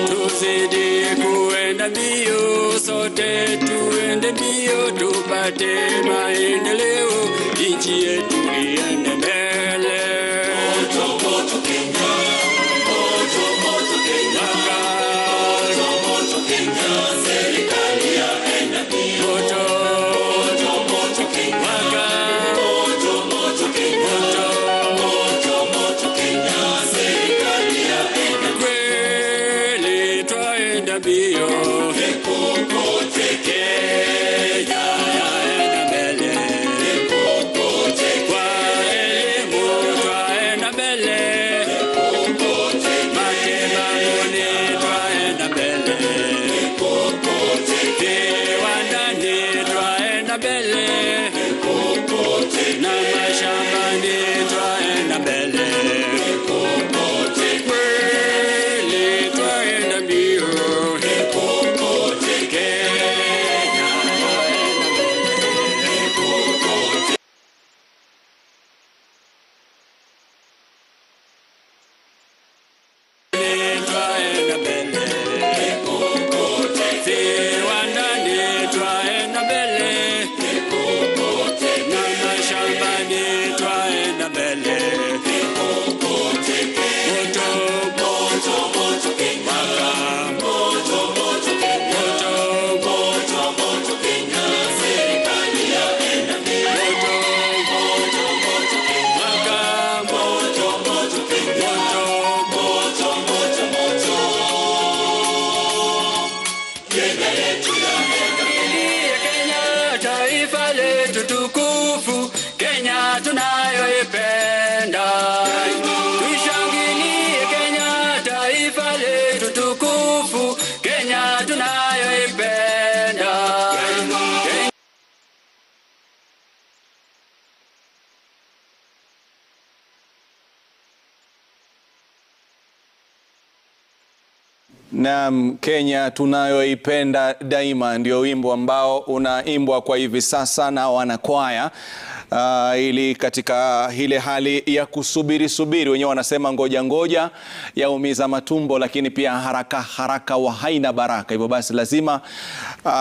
Tuzidi kuenda mbio, sote tuende mbio, tupate maendeleo, nchi yetu iende mbele. Kweli twaenda mbio, Kenya yaenda mbele. tunayoipenda. Tuishangilie Kenya, taifa letu tukufu, Kenya tunayoipenda. Naam, Kenya tunayoipenda daima ndio wimbo ambao unaimbwa kwa hivi sasa na wanakwaya ili katika ile hali ya kusubiri subiri, wenyewe wanasema ngoja ngoja yaumiza matumbo, lakini pia haraka haraka wa haina baraka. Hivyo basi lazima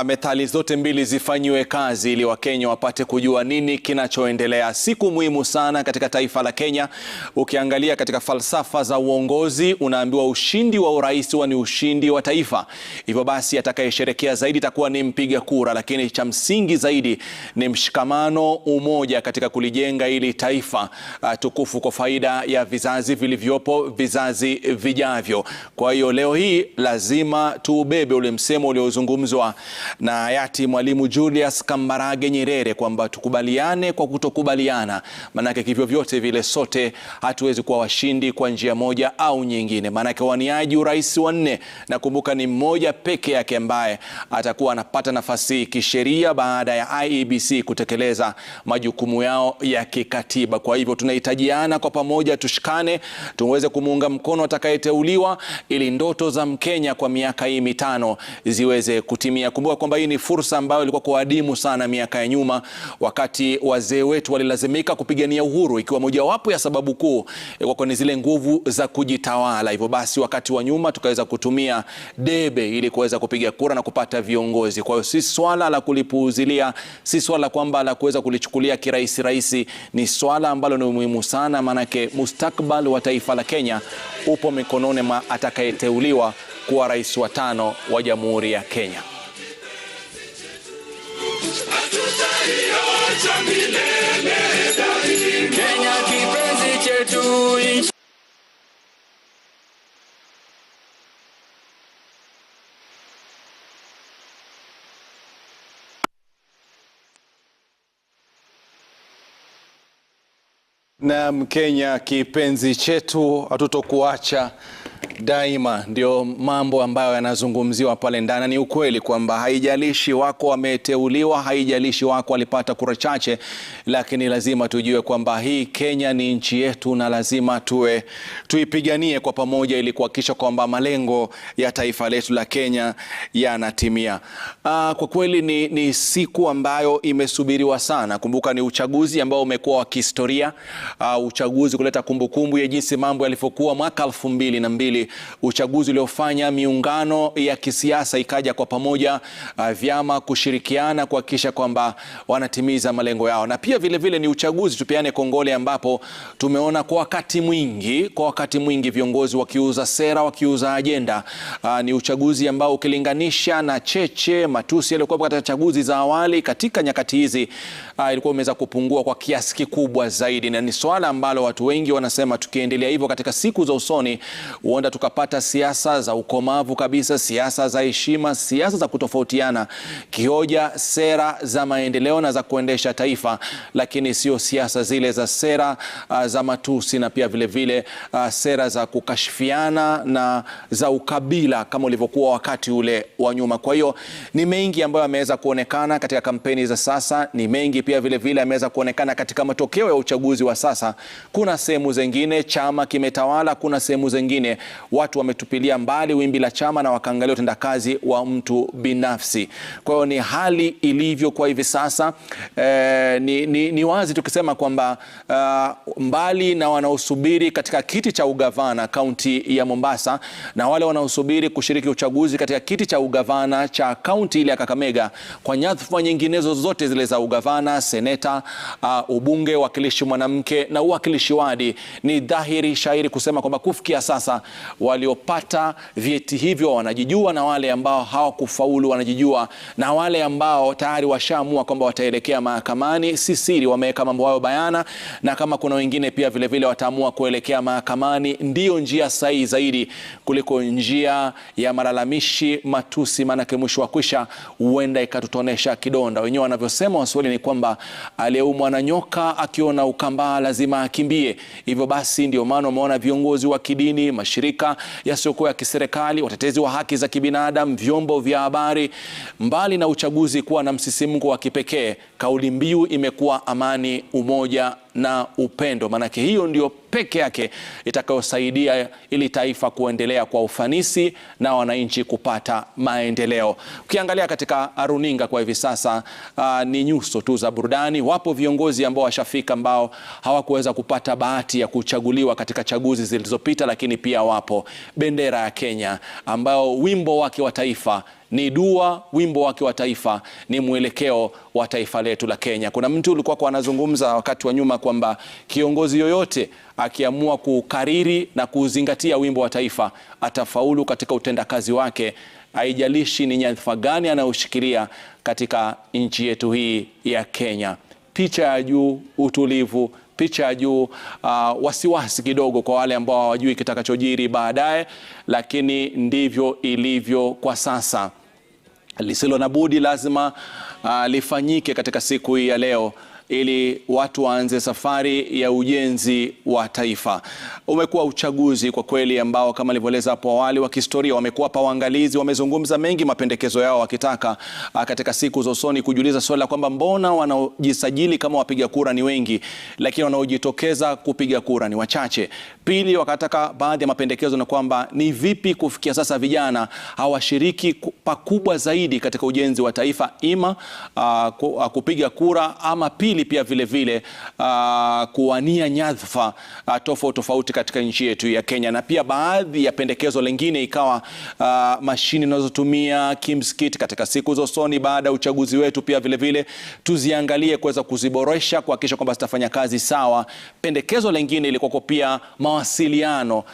methali zote mbili zifanyiwe kazi ili Wakenya wapate kujua nini kinachoendelea. Siku muhimu sana katika taifa la Kenya. Ukiangalia katika falsafa za uongozi, unaambiwa ushindi wa urais huwa ni ushindi wa taifa. Hivyo basi atakayesherekea zaidi itakuwa ni mpiga kura, lakini cha msingi zaidi ni mshikamano, umoja katika kulijenga ili taifa tukufu kwa faida ya vizazi vilivyopo, vizazi vijavyo. Kwa hiyo leo hii lazima tuubebe ule msemo uliozungumzwa na hayati Mwalimu Julius Kambarage Nyerere kwamba tukubaliane kwa kutokubaliana, maanake kivyovyote vile sote hatuwezi kuwa washindi kwa njia moja au nyingine. Maanake waniaji urais wanne, nakumbuka ni mmoja peke yake ambaye atakuwa anapata nafasi kisheria baada ya IEBC kutekeleza majukumu yao ya kikatiba. Kwa hivyo tunahitajiana kwa pamoja, tushikane, tuweze kumuunga mkono atakayeteuliwa ili ndoto za Mkenya kwa miaka hii mitano ziweze kutimia. Kumbuka kwamba hii ni fursa ambayo ilikuwa kwa adimu sana miaka ya nyuma, wakati wazee wetu walilazimika kupigania uhuru, ikiwa mojawapo ya sababu kuu ilikuwa ni zile nguvu za kujitawala. Hivyo basi wakati wa nyuma tukaweza kutumia debe ili kuweza kupiga kura na kupata viongozi. Kwa hiyo si swala la kulipuuzilia, si swala kwamba la kuweza kulichukulia kirahisi rahisi, ni swala ambalo ni muhimu sana, maanake mustakbal wa taifa la Kenya upo mikononi mwa atakayeteuliwa kuwa rais wa tano wa Jamhuri ya Kenya. Kenya kipenzi chetu, nchi Naam, Kenya kipenzi chetu, hatutokuacha daima. Ndio mambo ambayo yanazungumziwa pale ndani. Ni ukweli kwamba haijalishi wako wameteuliwa, haijalishi wako walipata kura chache, lakini lazima tujue kwamba hii Kenya ni nchi yetu na lazima tuwe tuipiganie kwa pamoja ili kuhakikisha kwamba malengo ya taifa letu la Kenya yanatimia. Kwa kweli ni siku ambayo imesubiriwa sana. Kumbuka ni uchaguzi ambao umekuwa wa kihistoria, uchaguzi kuleta kumbukumbu ya jinsi mambo yalivyokuwa mwaka 2002, uchaguzi uliofanya miungano ya kisiasa ikaja kwa pamoja, vyama kushirikiana kuhakikisha kwamba wanatimiza malengo yao. Na pia vile vile ni uchaguzi, tupeane kongole, ambapo tumeona kwa wakati mwingi viongozi wakiuza sera, wakiuza ajenda. Ni uchaguzi ambao ukilinganisha na cheche matusi yaliyokuwa katika chaguzi za awali katika nyakati hizi, ilikuwa imeweza kupungua kwa kiasi kikubwa zaidi, na ni swala ambalo watu wengi wanasema tukiendelea hivyo katika siku za usoni huenda tukapata siasa za ukomavu kabisa, siasa za heshima, siasa za kutofautiana kihoja, sera za maendeleo na za kuendesha taifa, lakini sio siasa zile za sera za matusi na pia vile vile sera za kukashifiana na za ukabila kama ulivyokuwa wakati ule wa nyuma. Kwa hiyo ni mengi ambayo yameweza kuonekana katika kampeni za sasa, ni mengi pia vile vile yameweza kuonekana katika matokeo ya uchaguzi wa sasa. Kuna sehemu zingine chama kimetawala, kuna sehemu zingine watu wametupilia mbali wimbi la chama na wakaangalia utendakazi wa mtu binafsi. Kwa hiyo ni hali ilivyo kwa hivi sasa. Ni wazi tukisema kwamba mbali na wanaosubiri katika kiti cha ugavana kaunti ya Mombasa na wale wanaosubiri kushiriki uchaguzi katika kiti cha ugavana cha kaunti ile ya Kakamega, kwa nyadhifa nyinginezo zote zile za ugavana, seneta, ubunge, wakilishi mwanamke na uwakilishi wadi, ni dhahiri shahiri kusema kwamba kufikia sasa Waliopata vyeti hivyo wanajijua, na wale ambao hawakufaulu wanajijua, na wale ambao tayari washaamua kwamba wataelekea mahakamani, si siri, wameweka mambo hayo bayana, na kama kuna wengine pia vile vile wataamua kuelekea mahakamani, ndiyo njia sahihi zaidi kuliko njia ya malalamishi, matusi, maanake mwisho wa kwisha huenda ikatutonesha kidonda. Wenyewe wanavyosema Waswahili ni kwamba aliyeumwa na nyoka akiona ukambaa lazima akimbie. Hivyo basi ndio maana umeona viongozi wa kidini, mashirika yasiyokuwa ya kiserikali, watetezi wa haki za kibinadamu, vyombo vya habari, mbali na uchaguzi kuwa na msisimko wa kipekee, kauli mbiu imekuwa amani, umoja na upendo. Maanake hiyo ndio peke yake itakayosaidia ili taifa kuendelea kwa ufanisi na wananchi kupata maendeleo. Ukiangalia katika runinga kwa hivi sasa, ni nyuso tu za burudani. Wapo viongozi ambao washafika ambao hawakuweza kupata bahati ya kuchaguliwa katika chaguzi zilizopita, lakini pia wapo bendera ya Kenya ambao wimbo wake wa taifa ni dua, wimbo wake wa taifa ni mwelekeo wa taifa letu la Kenya. Kuna mtu ulikuwa kwa anazungumza wakati wa nyuma kwamba kiongozi yoyote akiamua kukariri na kuzingatia wimbo wa taifa atafaulu katika utendakazi wake, haijalishi ni nyadhifa gani anayoshikilia katika nchi yetu hii ya Kenya. Picha ya juu, utulivu, picha ya juu, wasiwasi kidogo kwa wale ambao hawajui kitakachojiri baadaye, lakini ndivyo ilivyo kwa sasa. Lisilo na budi lazima lifanyike katika siku hii ya leo ili watu waanze safari ya ujenzi wa taifa. Umekuwa uchaguzi kwa kweli ambao kama nilivyoeleza hapo awali wa kihistoria. Wamekuwa pa waangalizi, wamezungumza mengi, mapendekezo yao wakitaka katika siku za usoni kujiuliza swali la kwamba mbona wanaojisajili kama wapiga kura ni wengi, lakini wanaojitokeza kupiga kura ni wachache. Pili, wakataka baadhi ya mapendekezo na kwamba ni vipi kufikia sasa vijana hawashiriki pakubwa zaidi katika ujenzi wa taifa, ima kupiga kura ama pili pia vile vile kuwania nyadhifa tofauti tofauti katika nchi yetu ya Kenya. Na pia baadhi ya pendekezo lingine ikawa mashine tunazotumia kimskit katika siku za usoni baada ya uchaguzi wetu pia vile vile tuziangalie kuweza kuziboresha, kuhakikisha kwamba zitafanya kazi sawa. Pendekezo lingine ilikuwa pia mawasiliano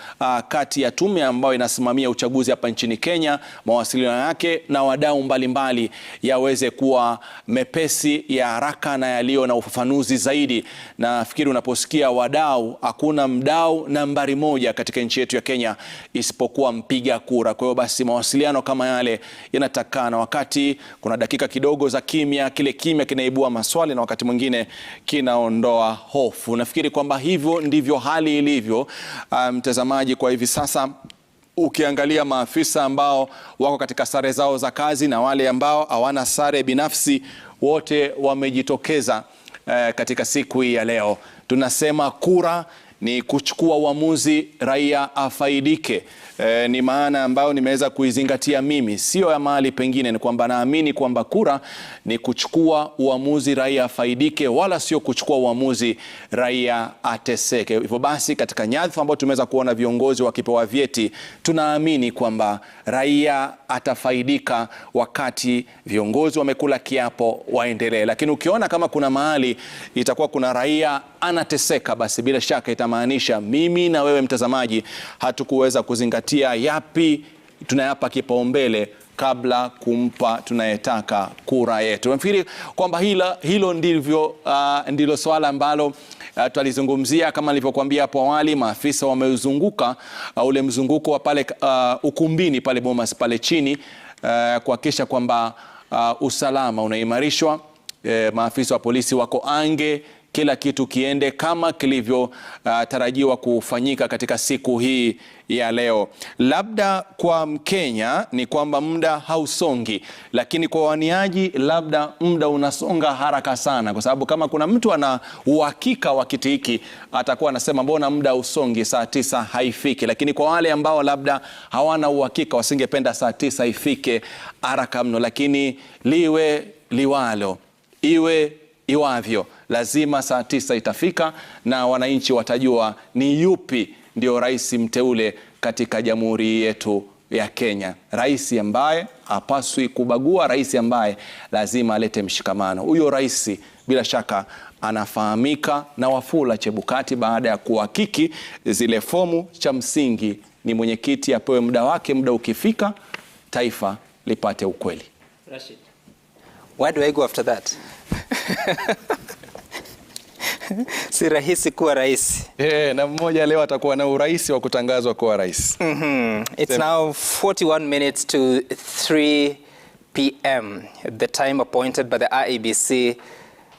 kati ya tume ambayo inasimamia uchaguzi hapa nchini Kenya, mawasiliano yake na wadau mbalimbali yaweze kuwa mepesi, ya haraka na yaliyo na ufafanuzi zaidi. Nafikiri unaposikia wadau, hakuna mdau nambari moja katika nchi yetu ya Kenya isipokuwa mpiga kura. Kwa hiyo basi mawasiliano kama yale yanatakana. Wakati kuna dakika kidogo za kimya, kile kimya kinaibua maswali na wakati mwingine kinaondoa hofu. Nafikiri kwamba hivyo ndivyo hali ilivyo, mtazamaji, kwa hivi sasa. Ukiangalia maafisa ambao wako katika sare zao za kazi na wale ambao hawana sare binafsi, wote wamejitokeza katika siku hii ya leo. Tunasema kura ni kuchukua uamuzi, raia afaidike. Ni maana ambayo nimeweza kuizingatia mimi, sio ya mahali pengine. Ni kwamba naamini kwamba kura ni kuchukua uamuzi, raia afaidike, wala sio kuchukua uamuzi, raia ateseke. Hivyo basi katika nyadhifa ambayo tumeweza kuona viongozi wakipewa vyeti, tunaamini kwamba raia atafaidika wakati viongozi wamekula kiapo waendelee. Lakini ukiona kama kuna mahali itakuwa kuna raia anateseka, basi bila shaka itamaanisha mimi na wewe mtazamaji hatukuweza kuzingatia yapi tunayapa kipaumbele kabla kumpa tunayetaka kura yetu. Nafikiri kwamba hilo ndivyo ndilo swala ambalo tutalizungumzia. Kama nilivyokuambia hapo awali, maafisa wameuzunguka ule mzunguko wa pale ukumbini pale Bomas pale chini kuhakikisha kwamba usalama unaimarishwa. Maafisa wa polisi wako ange, kila kitu kiende kama kilivyo tarajiwa kufanyika katika siku hii ya leo. Labda kwa Mkenya ni kwamba muda hausongi, lakini kwa waniaji labda muda unasonga haraka sana, kwa sababu kama kuna mtu ana uhakika wa kiti hiki atakuwa anasema mbona muda hausongi, saa 9 haifiki. Lakini kwa wale ambao labda hawana uhakika wasingependa saa 9 ifike haraka mno, lakini liwe liwalo, iwe iwavyo, lazima saa 9 itafika na wananchi watajua ni yupi ndio rais mteule katika jamhuri yetu ya Kenya. Rais ambaye hapaswi kubagua, rais ambaye lazima alete mshikamano. Huyo rais bila shaka anafahamika na Wafula Chebukati baada ya kuhakiki zile fomu. Cha msingi Ni mwenyekiti apewe muda wake, muda ukifika taifa lipate ukweli. Rashid, where do I go after that? Si rahisi kuwa rais. Na mmoja leo atakuwa na urais wa kutangazwa kuwa rais. It's now 41 minutes to 3 p.m., the time appointed by the IEBC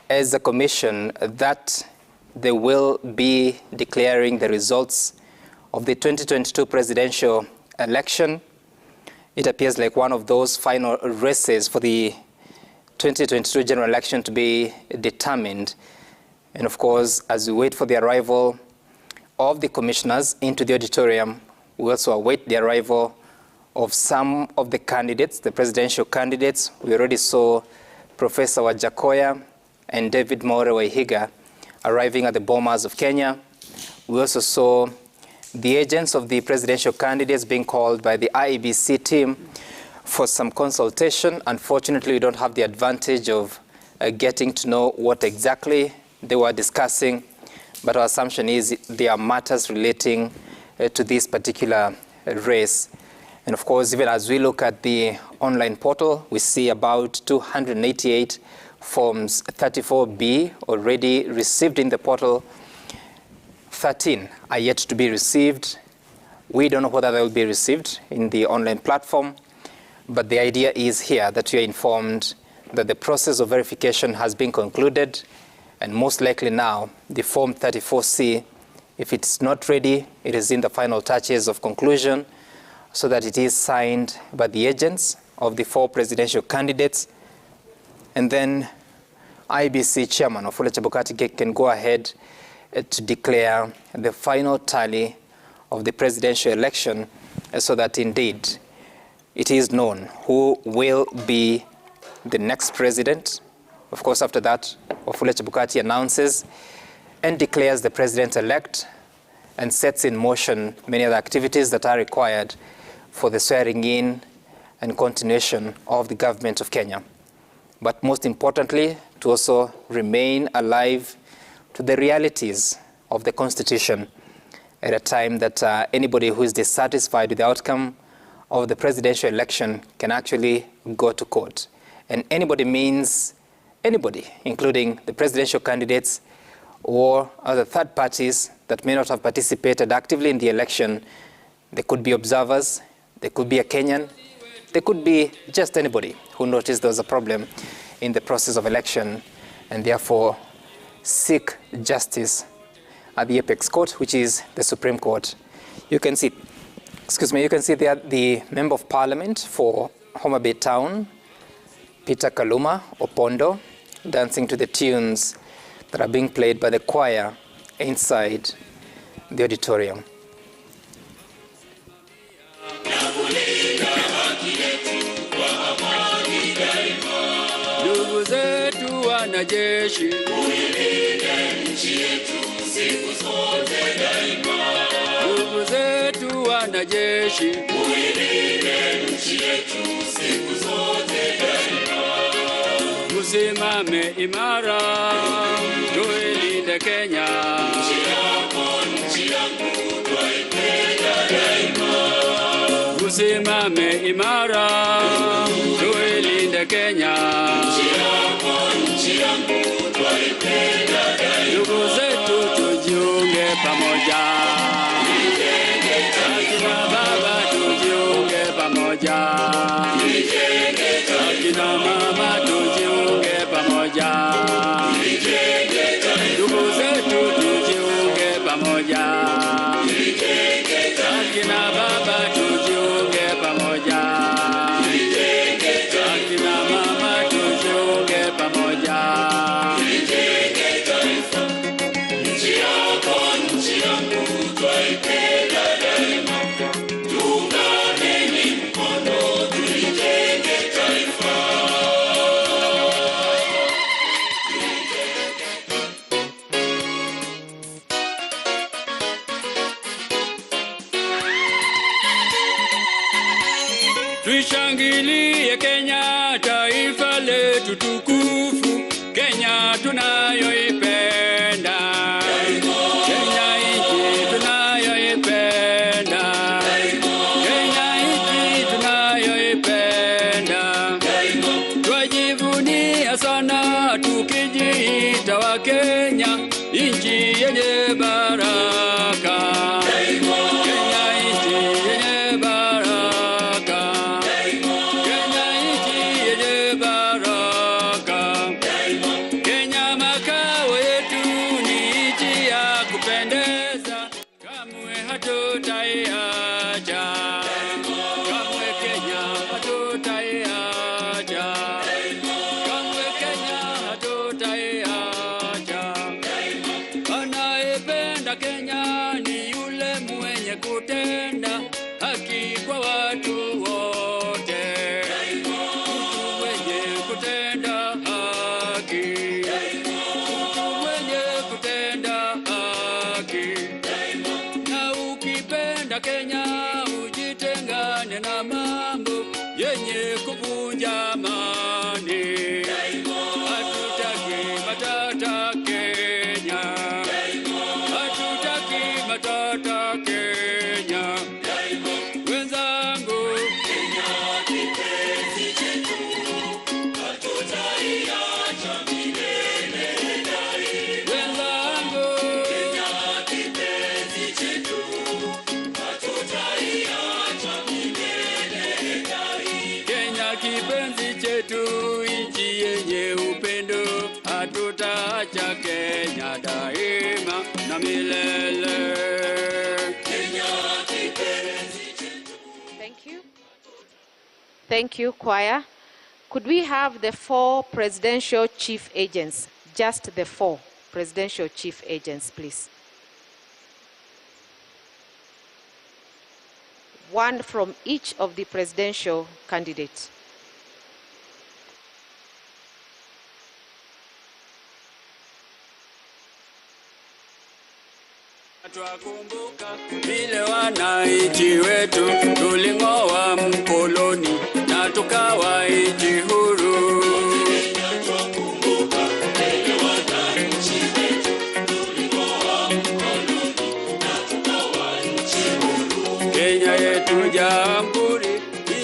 as a commission that they will be declaring the results of the 2022 presidential election. It appears like one of those final races for the 2022 general election to be determined. And of course, as we wait for the arrival of the commissioners into the auditorium, we also await the arrival of some of the candidates, the presidential candidates. We already saw Professor Wajackoyah and David Mwaure Waihiga arriving at the Bomas of Kenya. We also saw the agents of the presidential candidates being called by the IEBC team for some consultation. Unfortunately, we don't have the advantage of getting to know what exactly they were discussing, but our assumption is there are matters relating to this particular race. And of course, even as we look at the online portal, we see about 288 forms 34B already received in the portal. 13 are yet to be received. We don't know whether they will be received in the online platform, but the idea is here that we are informed that the process of verification has been concluded, and most likely now the Form 34C, if it's not ready, it is in the final touches of conclusion, so that it is signed by the agents of the 4 presidential candidates, and then IEBC Chairman Wafula Chebukati can go ahead to declare the final tally of the presidential election, so that indeed it is known who will be the next president. Of course, after that, Wafula Chebukati announces and declares the president-elect and sets in motion many other activities that are required for the swearing in and continuation of the government of Kenya. But most importantly, to also remain alive to the realities of the Constitution at a time that anybody who is dissatisfied with the outcome of the presidential election can actually go to court. And anybody means anybody, including the presidential candidates or other third parties that may not have participated actively in the election. They could be observers, they could be a Kenyan, they could be just anybody who noticed there was a problem in the process of election and therefore seek justice at the apex court, which is the Supreme Court. You can see, excuse me, you can see there the Member of Parliament for Homa Bay Town, Peter Kaluma Opondo, dancing to the tunes that are being played by the choir inside the auditorium. Ndugu zetu wanajeshi, ndugu zetu wanajeshi, msimame imara, tuilinde Kenya. Msimame imara, tuilinde Kenya. Ndugu zetu tujiunge pamoja, akina baba tujiunge pamoja, akina mama tujiunge pamoja, ndugu zetu tujiunge pamoja, akina baba tujiunge pamoja, akina mama tujiunge pamoja. Tuishangilie Kenya, taifa letu tukufu, Kenya tunayoipenda, Kenya nchi tunayoipenda. Kenya, nchi yenye baraka. Kenya nchi yenye baraka. Kenya nchi yenye baraka. Kenya makao yetu ni nchi ya kupendeza, kamwe hatutaiacha. Kamwe Kenya hatutaiacha. Kamwe Kenya hatutaiacha. Anayependa Kenya ni yule mwenye kutenda haki kwa watu wote. Mtu mwenye kutenda haki. Mtu mwenye kutenda haki. Na ukipenda Kenya ujitengane na mambo yenye kuvunja amani. Hatutaki matata Kenya. Hatutaki matata Kenya. Wenzangu, Kenya kipenzi chetu, hatutaiacha milele daima. Wenzangu, Kenya kipenzi chetu, hatutaiacha milele daima. Kenya kipenzi chetu, nchi yenye upendo, hatutaacha Kenya daima na milele. Kenya kipenzi chetu. Thank you. Thank you, choir. Could we have the 4 presidential chief agents? Just the 4 presidential chief agents, please. One from each of the presidential candidates. Twakumbuka vile wananchi wetu tuling'oa mkoloni na tukawa nchi huru. Kenya yetu jamhuri,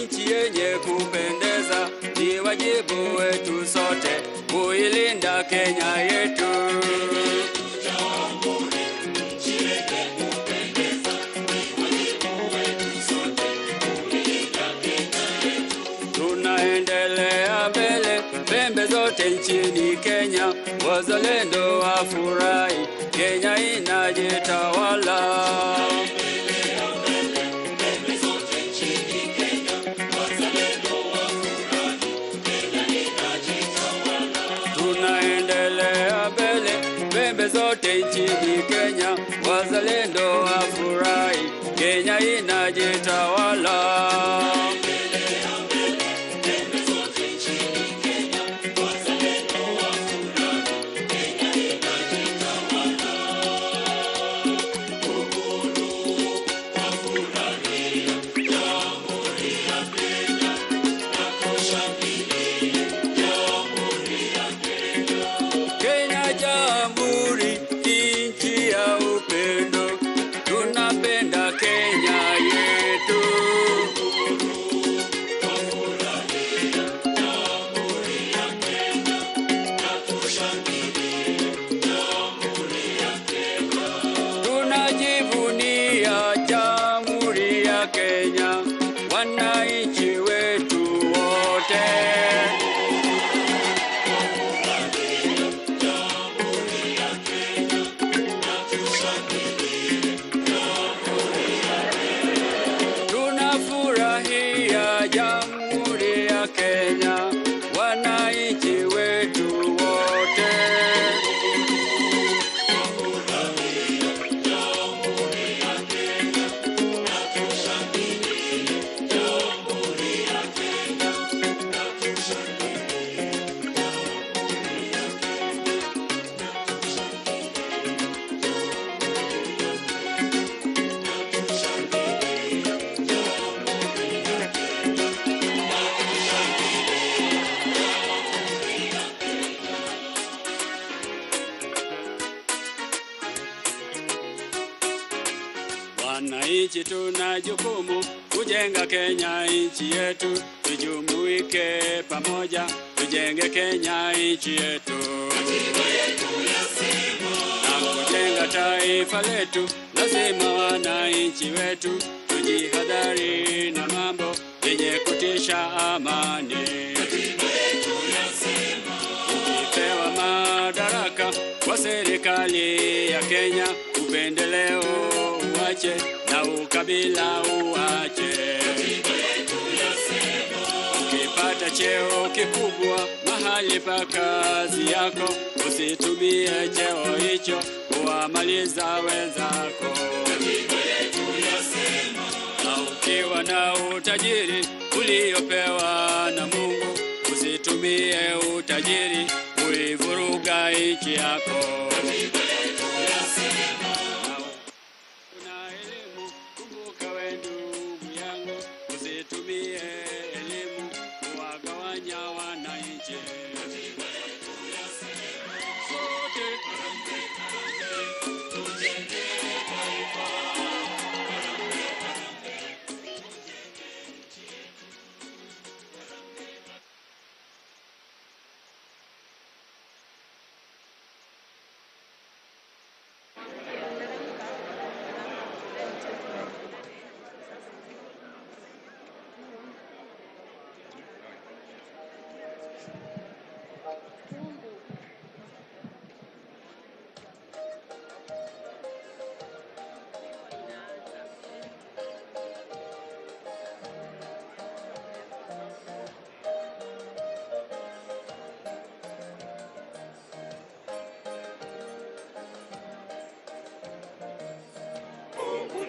nchi yenye kupendeza, ni wajibu wetu sote kuilinda Kenya yetu. Tunaendelea mbele pembe zote nchini Kenya, wazalendo wafurahi, Kenya inajitawala. Tunaendelea mbele pembe zote nchini Kenya, wazalendo wafurahi, Kenya inajitawala. Kenya jamhuri, nchi ya upendo, tunapenda Kenya yetu. Tunajivunia jamhuri ya Kenya, wananchi wetu wote. Tunafurahia jamhuri ya Kenya, wananchi wetu wote. Wananchi tuna jukumu kujenga Kenya nchi yetu, tujumuike pamoja tujenge Kenya nchi yetu. Katiba yetu ya Taifa letu, lazima wananchi wetu tujihadhari na mambo yenye kutisha amani. Ukipewa madaraka kwa serikali ya Kenya, upendeleo uache na ukabila uache. Ukipata cheo kikubwa mahali pa kazi yako, usitumie cheo hicho kuwamaliza wenzako. Na ukiwa na utajiri uliopewa na Mungu, usitumie utajiri kuivuruga nchi yako. Na elimu, kumbuka we ndugu yangu, usitumie elimu kuwagawanya wananchi. Sote tujenge taifa.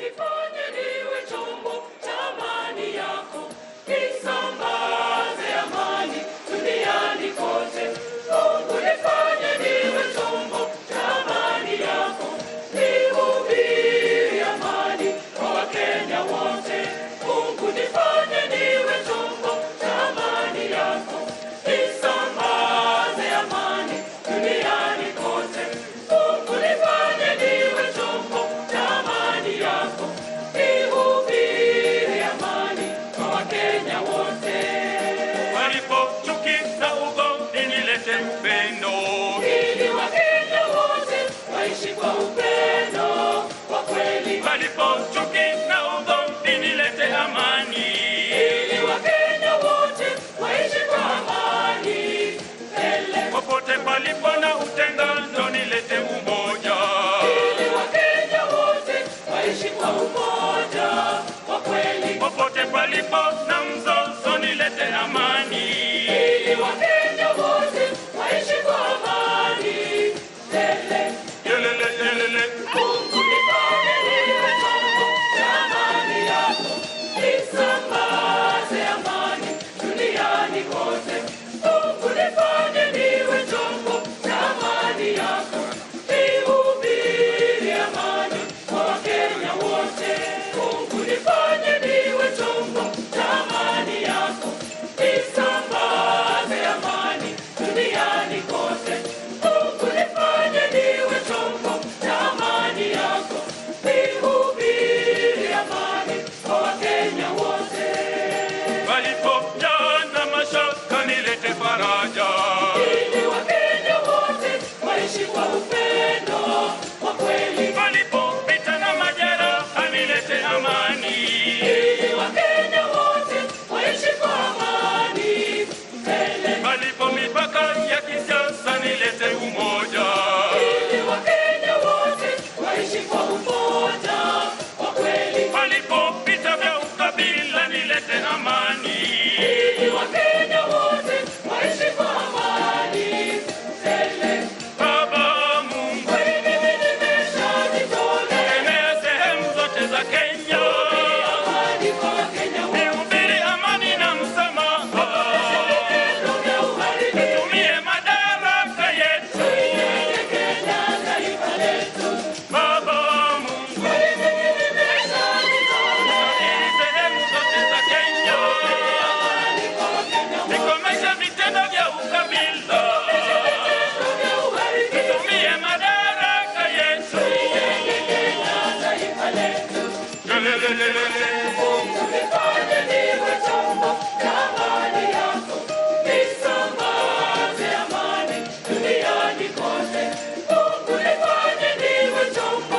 Nifanye niwe chombo cha amani yako, nisambaze amani duniani kote. Mungu nifanye niwe chombo cha amani yako, nihubiri amani kwa Wakenya wote. Mungu nifanye niwe chombo cha amani yako, nisambaze amani duniani kote. Mungu nifanye niwe chombo cha amani yako, nihubiri amani kwa Wakenya wote. Palipo chuki na ugomvi nilete upendo, Ili Wakenya wote waishi kwa upendo wa kweli. Palipo chuki na ugomvi nilete amani, Ili Wakenya wote waishi kwa amani tele. Popote palipo na utengano nilete umoja, Ili Wakenya wote waishi kwa umoja wa kweli. Popote palipo na mzozo nilete amani, Ili Wakenya wote waishi kwa amani tele. Yelele, yelele. Mungu nifanye niwe chombo cha amani yako, nisambaze amani duniani kote. Mungu nifanye niwe chombo cha amani yako, nihubiri amani kwa Wakenya wote. Mungu nifanye niwe chombo cha amani yako, nisambaze amani duniani kote. Mungu nifanye niwe chombo cha amani yako, nihubiri amani kwa Wakenya wote. Palipojaa na mashaka nilete faraja, Ili Wakenya wote waishi kwa upendo wa kweli. Palipopita na majeraha nilete amani, Ili Wakenya wote waishi kwa amani tele. Palipo mipaka ya kisiasa nilete umoja, Ili Wakenya wote waishi kwa umoja wa kweli. Palipopita vya ukabila nilete amani, Ili Wakenya wote waishi kwa amani tele. Baba Mungu, Kweli mimi nimeshajitolea enea sehemu zote za Kenya, amani kwa Wakenya wote. nihubiri amani na msamaha, Vitendo vya uharibifu tutumie madaraka yetu. tuijenge Kenya taifa letu. Baba Mungu, Kweli mimi nimeshajitolea sehemu zote za Kenya, amani kwa Wakenya wote. nikomeshe vitendo vya ukabila, Vitendo vya uharibifu tutumie madaraka yetu. tuijenge Kenya taifa letu. Lelelelele. Mungu nifanye niwe chombo cha amani yako, nisambaze amani duniani kote. Mungu nifanye niwe chombo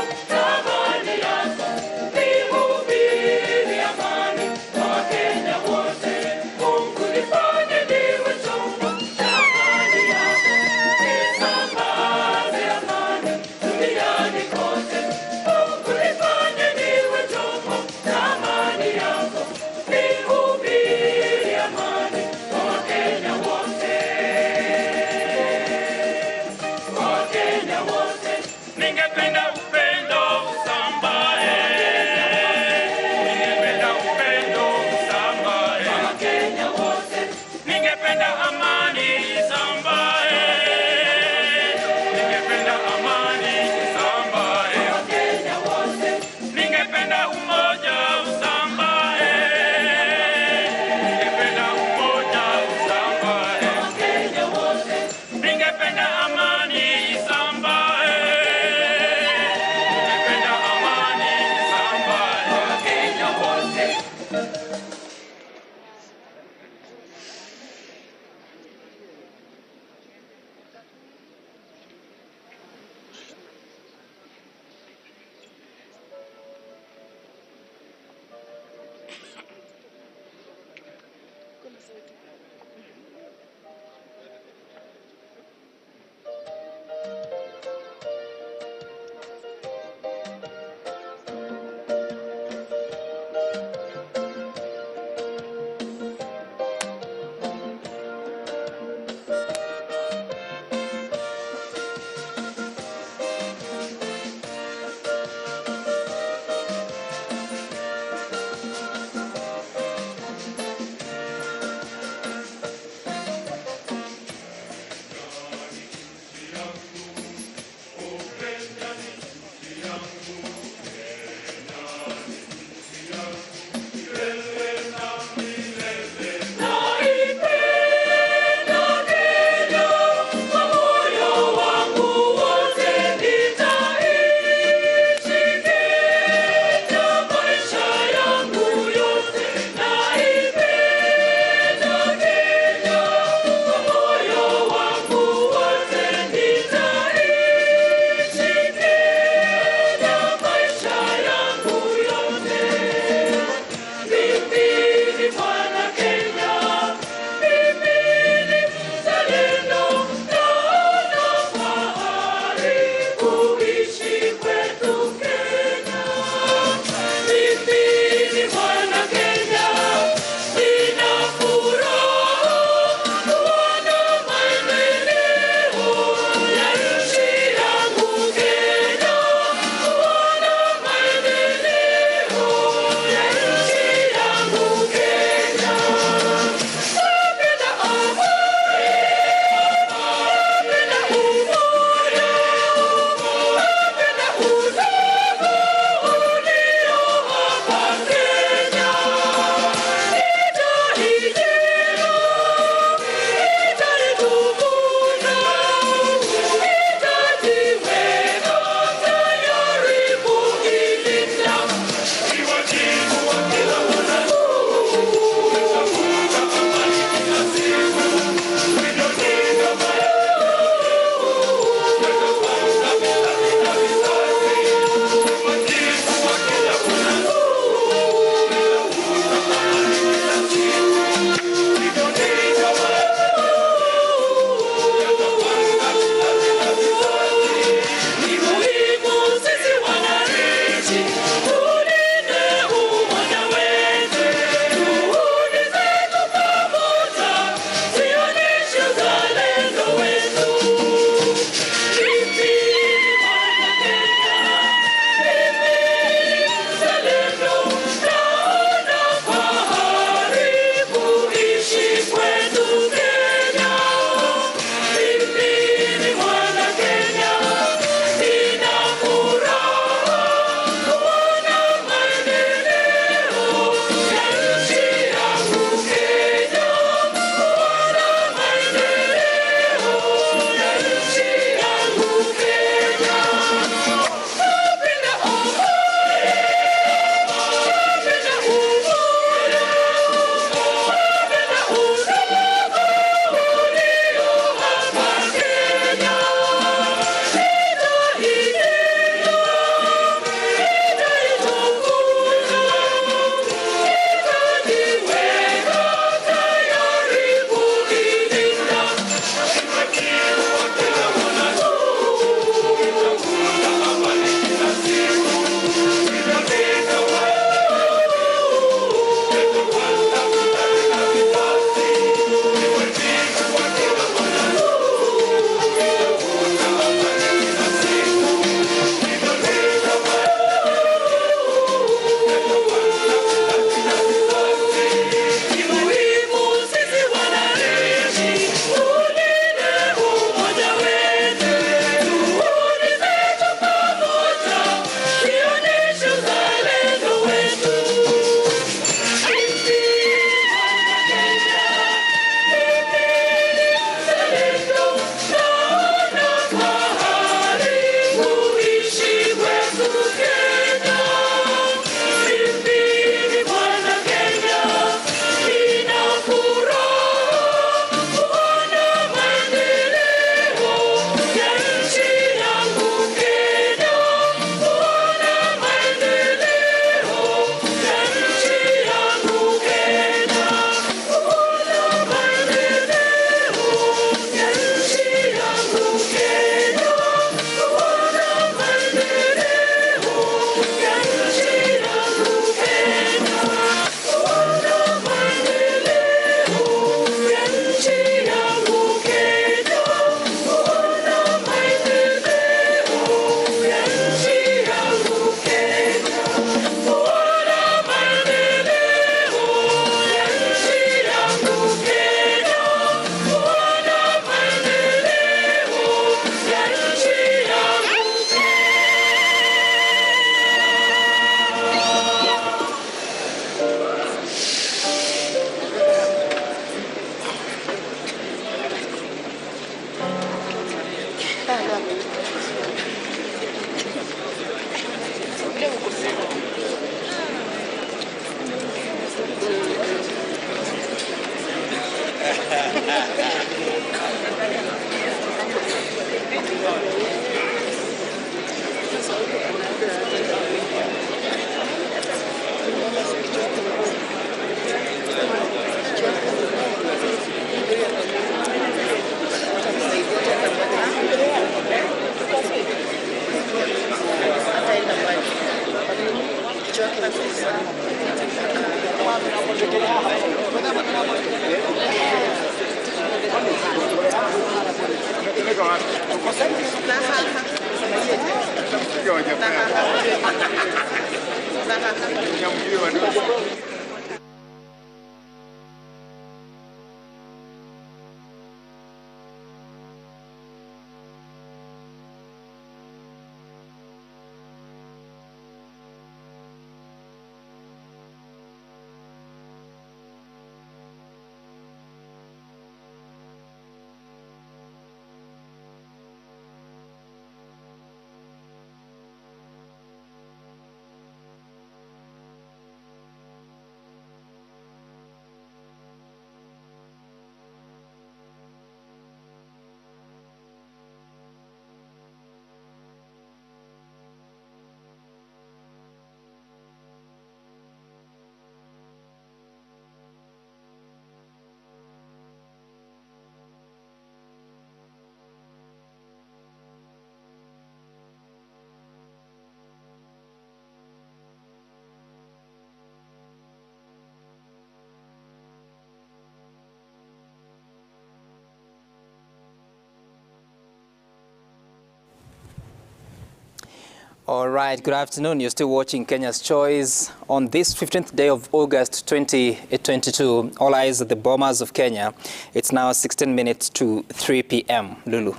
All right, good afternoon. You're still watching Kenya's Choice on this 15th day of August 2022. All eyes at the Bomas of Kenya. It's now 16 minutes to 3 p.m. Lulu.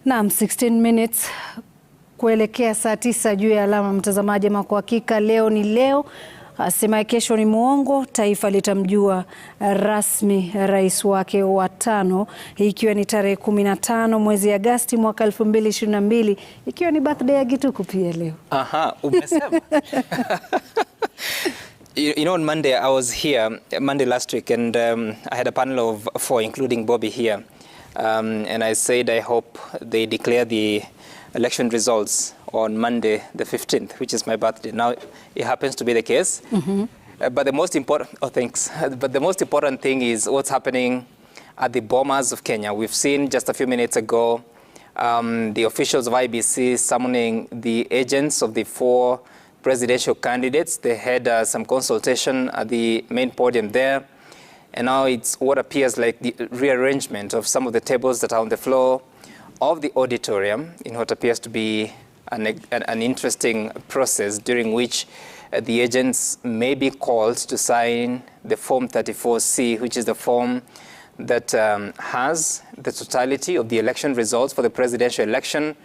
Naam, 16 minutes kuelekea saa 9 juu ya alama, mtazamaji. Ama kwa hakika leo ni leo, asemaye kesho ni muongo. Taifa litamjua rasmi rais wake wa tano, ikiwa ni tarehe 15 mwezi Agosti mwaka 2022, ikiwa ni birthday ya Gituku pia leo. Aha, umesema. You know, on Monday I was here, Monday last week, and I had a panel of 4, including Bobby here. And I said I hope they declare the election results on Monday the 15th, which is my birthday. Now, it happens to be the case. Mm-hmm. But the most important, oh, thanks. But the most important thing is what's happening at the Bomas of Kenya. We've seen just a few minutes ago the officials of IBC summoning the agents of the 4 presidential candidates. They had some consultation at the main podium there. And now it's what appears like the rearrangement of some of the tables that are on the floor of the auditorium in what appears to be an interesting process during which the agents may be called to sign the Form 34C, which is the form that has the totality of the election results for the presidential election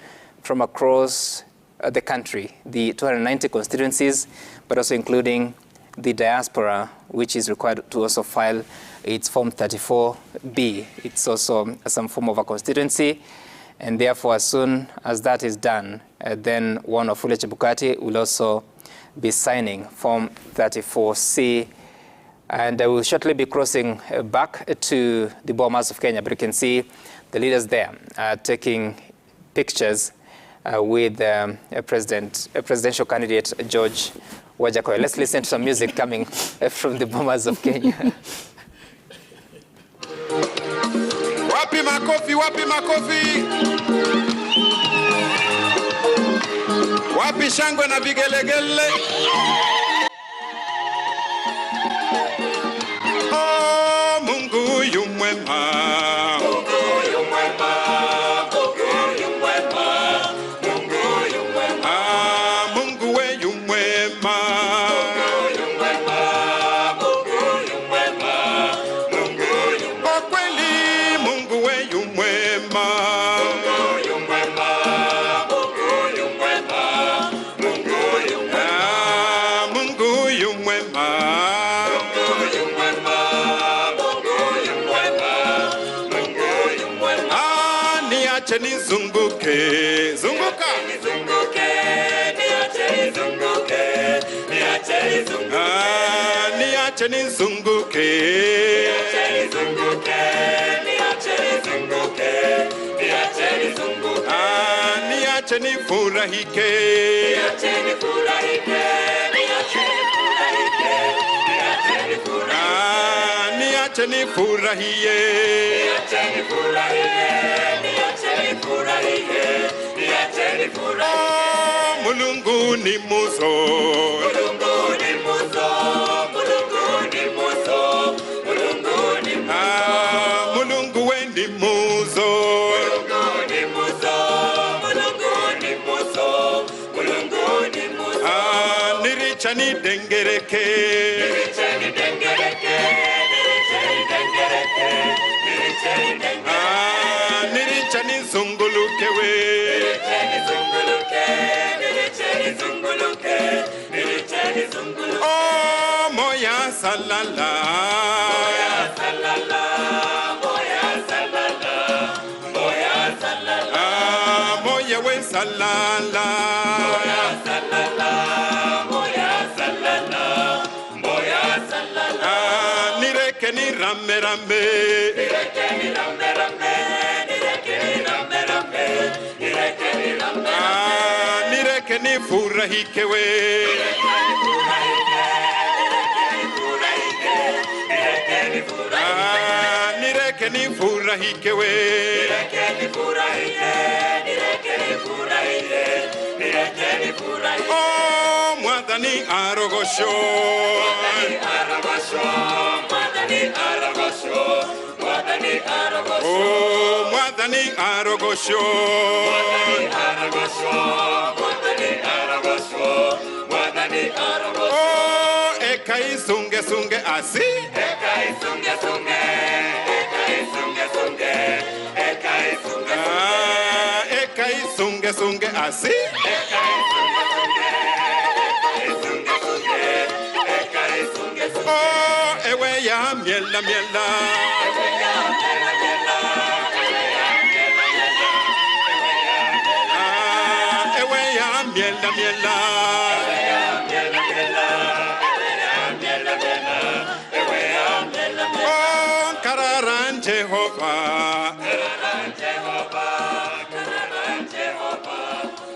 from across the country, the 290 constituencies, but also including the diaspora, which is required to also file its Form 34B. It's also some form of a constituency. And therefore, as soon as that is done, then one Wafula Chebukati will also be signing Form 34C. And I will shortly be crossing back to the Bomas of Kenya. But you can see the leaders there taking pictures with presidential candidate George Wajackoyah. Let's listen to some music coming from the Bomas of Kenya. Wapi makofi, wapi makofi. Wapi shangwe na vigelegele. Oh, Mungu yu mwema. Mungu yu mwema, Mungu yu mwema, Mungu yu mwema. Ah, Mungu we yu mwema. Mungu yu mwema, Mungu yu mwema, Mungu yu mwema. Kwa kweli Mungu we yu mwema. Mungu yu mwema, Mungu yu mwema, Mungu yu mwema. Ah, Mungu yu mwema. Mungu yu mwema, Mungu yu mwema, Mungu yu mwema. Ah, niache nizunguke, zunguka. Nizunguke, niache nizunguke, niache nizunguke. Ah, niache nizunguke. Niache nizunguke, niache nizunguke, niache nizunguke. Ah, niache nifurahike. Niache nifurahike, niache nifurahike, niache nifurahike. Ah, niache nifurahie. Niache nifurahie, niache nifurahie, niache nifurahie. Oh, Mulungu ni muzo. Mulungu ni muzo, Mulungu ni muzo, Mulungu ni muzo. Ah, Mulungu we ni muzo. Mulungu ni muzo, Mulungu ni muzo, Mulungu ni muzo. Ah, niricha ni dengereke. Niricha ni dengereke, niricha ni dengereke, niricha ni dengereke. Ah, niricha ni zunguluke we. Niricha ni zunguluke, niricha ni zunguluke, niricha ni zunguluke. Oh, moya salala. Moya salala, moya salala, moya salala. Ah, moya we salala. Moya salala, moya salala, moya salala. Ah, nireke ni rame rame. Nireke ni rame rame, nireke ni rame rame, nireke ni rame rame. Ah, nireke ni furahike we. Nireke ni furahike, nireke ni furahike, nireke ni furahike. Ah, nireke ni furahike we. Nireke ni furahike, nireke ni furahike, nireke ni furahike. Oh, mwadhani arogosho. Mwadhani arogosho, mwadhani arogosho, mwadhani arogosho. Oh, mwadhani arogosho. Mwadhani arogosho, mwadhani arogosho, mwadhani arogosho. Oh, ekai sunge sunge asi. Ekai sunge sunge, ekai sunge sunge, ekai sunge sunge. Ah, ekai sunge sunge asi. Ekai sunge sunge, ekai sunge sunge, ekai sunge sunge. Oh, ewe ya miela miela. Ewe ya miela miela, ewe ya miela miela, ewe ya miela. Ah, ewe ya miela miela. Ewe ya miela miela, ewe ya miela miela, ewe ya miela miela. Oh, kararan Jehova. Kararan Jehova, kararan Jehova,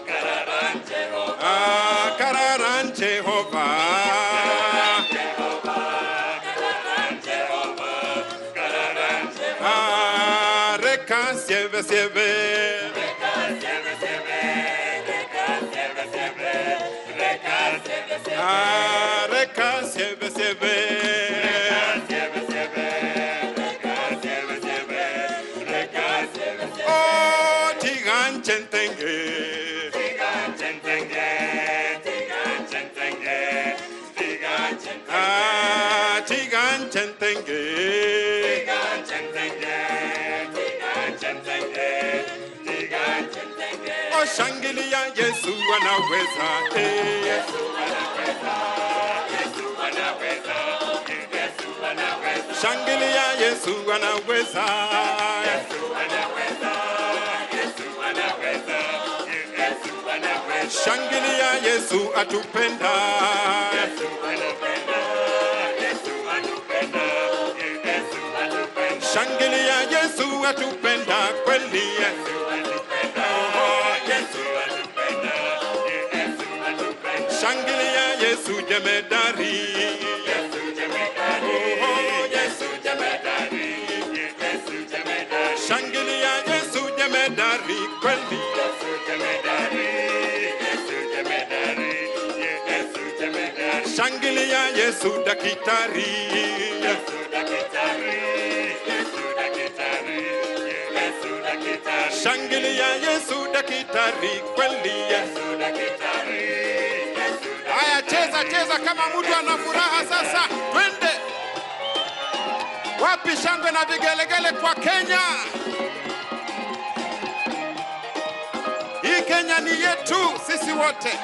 kararan Jehova. Ah, kararan Jehova. Jehova, kararan Jehova, kararan Jehova. Ah, reka sieve sieve. Reka sieve sieve, reka sieve sieve, reka sieve sieve. Ah, reka sieve sieve. Reka sieve sieve, reka sieve sieve, reka sieve sieve. Oh, tigan chentenge. Tigan chentenge, tigan chentenge, tigan chentenge. Ah, tigan chentenge. Tigan chentenge, tigan chentenge, tigan chentenge. Oh, shangilia Yesu anaweza. Eh. Yesu anaweza, Yesu anaweza, Yesu anaweza. Shangilia Yesu anaweza. Yesu anaweza, Yesu anaweza, Yesu anaweza. Shangilia Yesu atupenda. Yesu anapenda, Yesu anapenda, Yesu anapenda. Shangilia Yesu atupenda kweli. Yesu anapenda, Yesu anapenda, Yesu anapenda. Shangilia Yesu jemedari. Yesu jemedari, Oh, Yesu jemedari, Yesu jemedari. Shangilia Yesu jemedari kweli. Yesu jemedari, Yesu jemedari, Yesu jemedari. Shangilia Yesu dakitari. Yesu dakitari, Yesu dakitari, Yesu dakitari. Shangilia Yesu dakitari kweli. Yesu dakitari, Yesu dakitari. Haya, cheza cheza kama mtu ana furaha sasa. Twende. Wapi shangwe na vigelegele kwa Kenya? Hii Kenya ni yetu sisi wote.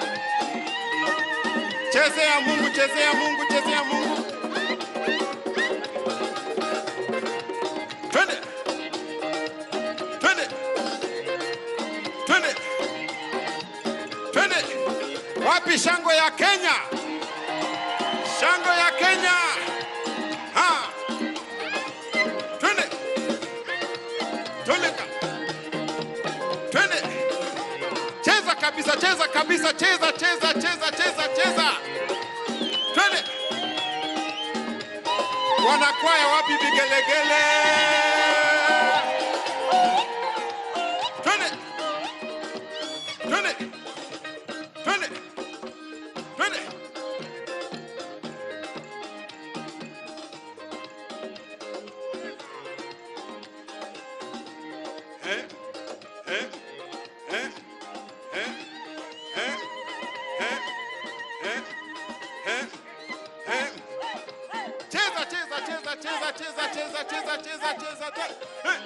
Chezea Mungu, chezea Mungu, chezea Mungu. Twende. Twende. Twende. Twende. Wapi shangwe ya Kenya? Shangwe ya Kenya. Ha. Twende. Twende. Twende. Cheza kabisa, cheza kabisa, cheza, cheza, cheza, cheza, cheza. Twende. Wanakwaya wapi vigelegele? Twende. Twende. Twende. cheza, cheza, cheza. Hey.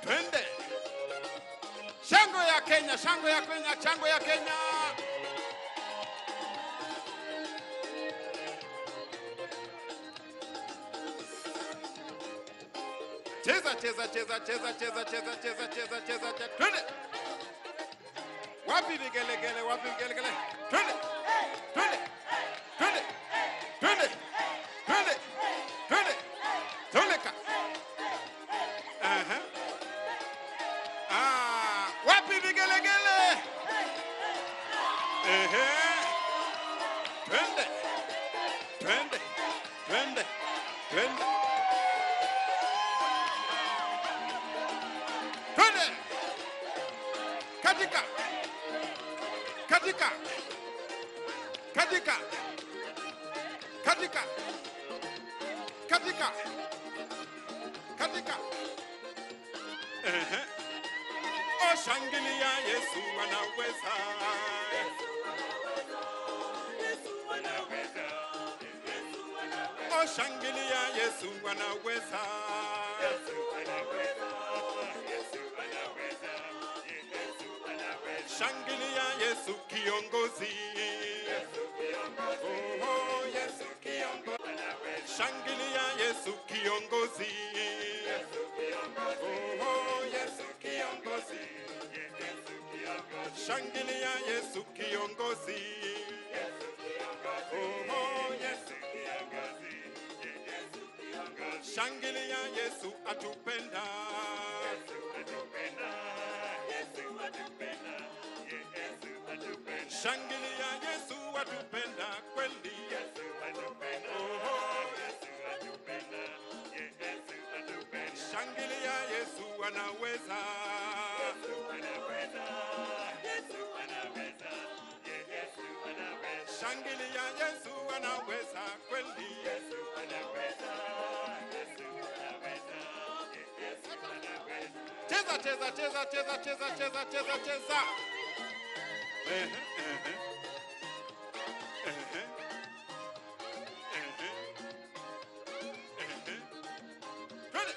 Twende. Shangwe ya Kenya, shangwe ya Kenya, shangwe ya Kenya. Cheza, cheza, cheza, cheza, cheza, cheza, cheza, cheza, cheza, cheza. Twende. Wapi vigelegele, wapi vigelegele. Twende. Twende. Twende. Twende. Twende. Twende. Toleka. Aha. Ah, wapi vigelegele? Ehe. Twende. Twende. Twende. Twende. Twende. Katika. Katika. Katika. Katika. Katika. Katika. Ehe. Oh, shangilia Yesu anaweza. Oh, shangilia Yesu anaweza. Shangilia Yesu kiongozi. Oh, Yesu kiongozi. Shangilia Yesu kiongozi. Oh, Yesu kiongozi. Shangilia Yesu kiongozi. Oh, Yesu kiongozi. Shangilia Yesu atupenda. Shangilia Yesu atupenda kweli. Oh, shangilia Yesu anaweza. Shangilia Yesu anaweza kweli. Cheza, cheza, cheza, cheza, cheza, cheza, cheza, cheza. Ehe, ehe. Ehe. Ehe. Ehe. Twende.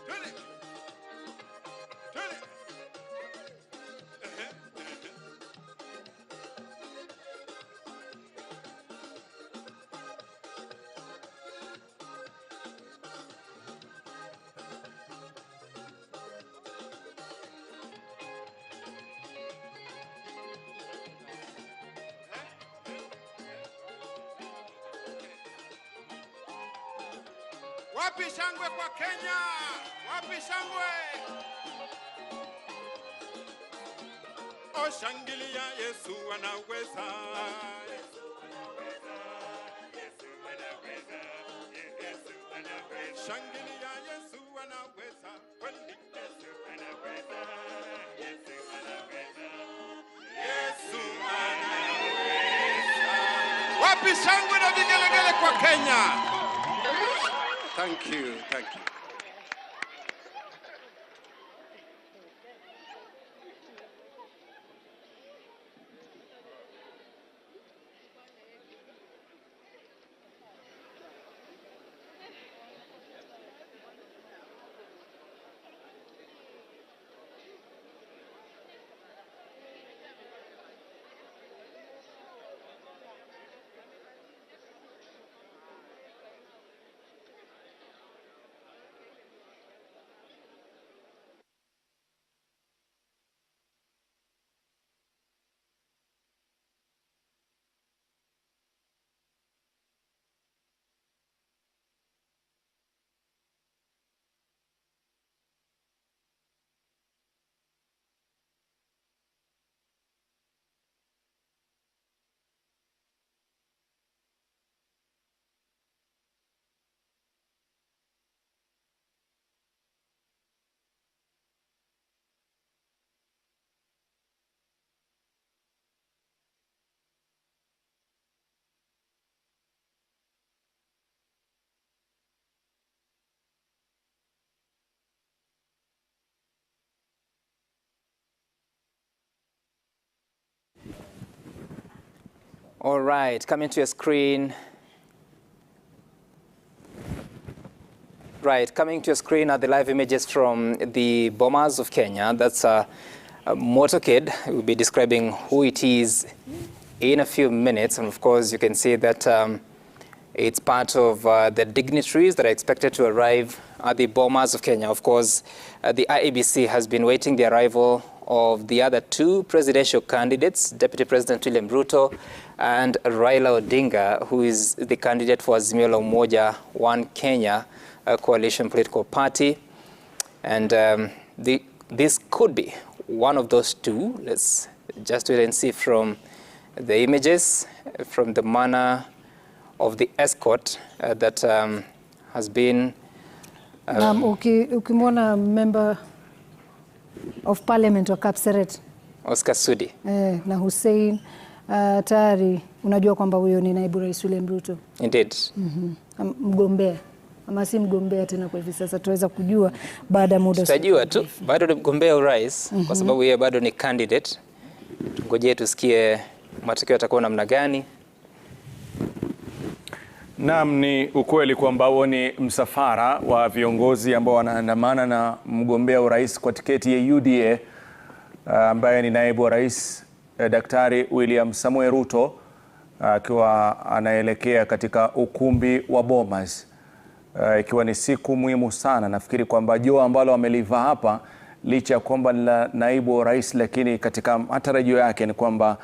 Twende. Twende. Ehe, ehe. Wapi shangwe kwa Kenya? Wapi shangwe? Oh, shangilia Yesu anaweza. Shangilia Yesu anaweza kweli. Yesu anaweza. Wapi shangwe na vigelegele kwa Kenya? Thank you, thank you. All right, coming to your screen. Right, coming to your screen are the live images from the Bomas of Kenya. That's a motorcade. We'll be describing who it is in a few minutes. And of course, you can see that it's part of the dignitaries that are expected to arrive at the Bomas of Kenya. Of course, the IEBC has been waiting the arrival of the other two presidential candidates, Deputy President William Ruto and Raila Odinga, who is the candidate for Azimio la Umoja One Kenya coalition political party. And this could be one of those two. Let's just wait and see from the images, from the manner of the escort that has been... Ukimwona member of parliament wa Kapseret Oscar Sudi na Hussein, tayari unajua kwamba huyo ni naibu rais William Ruto. Indeed. Mgombea ama si mgombea tena kwa hivi sasa, tuweza kujua baada ya muda. Tutajua tu bado ni mgombea urais kwa sababu yeye bado ni candidate. Tungojee tusikie matokeo yatakuwa namna gani. Naam, ni ukweli kwamba huo ni msafara wa viongozi ambao wanaandamana na mgombea urais kwa tiketi ya UDA ambaye ni naibu wa rais Daktari William Samoei Ruto, akiwa anaelekea katika ukumbi wa Bomas, ikiwa ni siku muhimu sana. Nafikiri kwamba joho ambalo amelivaa hapa, licha ya kwamba ni la naibu wa rais, lakini katika matarajio yake ni kwamba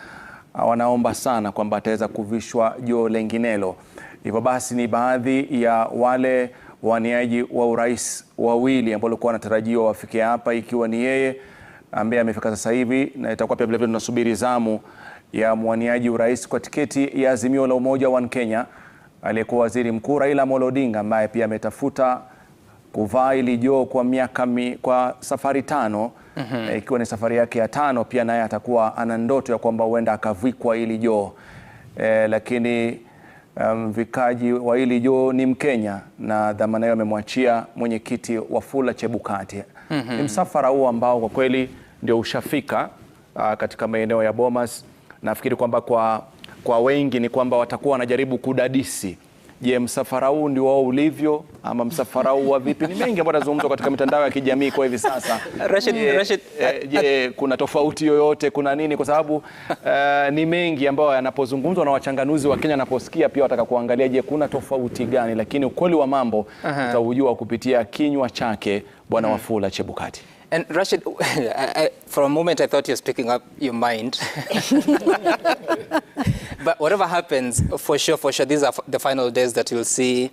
wanaomba sana kwamba ataweza kuvishwa joho lenginelo. Hivyo basi ni baadhi ya wale waniaji wa urais wawili ambao walikuwa wanatarajiwa wafike hapa, ikiwa ni yeye ambaye amefika sasa hivi, na itakuwa pia vile vile tunasubiri zamu ya mwaniaji urais kwa tiketi ya Azimio la Umoja One Kenya, aliyekuwa waziri mkuu Raila Amolo Odinga, ambaye pia ametafuta kuvaa ili joho kwa kwa safari 5, ikiwa ni safari yake ya 5. Pia naye atakuwa ana ndoto ya kwamba huenda akavikwa ili joho, lakini mvikaji wa hili joho ni Mkenya na dhamana hiyo amemwachia mwenyekiti Wafula Chebukati. Ni msafara huo ambao kwa kweli ndio ushafika katika maeneo ya Bomas. Nafikiri kwamba kwa wengi ni kwamba watakuwa wanajaribu kudadisi, je, msafara huu ndio wao ulivyo ama msafara huu wa vipi? Ni mengi ambayo yanazungumzwa katika mitandao ya kijamii kwa hivi sasa. Rashid, je, kuna tofauti yoyote, kuna nini? Kwa sababu ni mengi ambayo yanapozungumzwa na wachanganuzi wa Kenya wanaposikia pia wataka kuangalia, je, kuna tofauti gani? Lakini ukweli wa mambo utaujua kupitia kinywa chake Bwana Wafula Chebukati. And Rashid, for a moment I thought you were speaking up your mind. But whatever happens, for sure, these are the final days that you'll see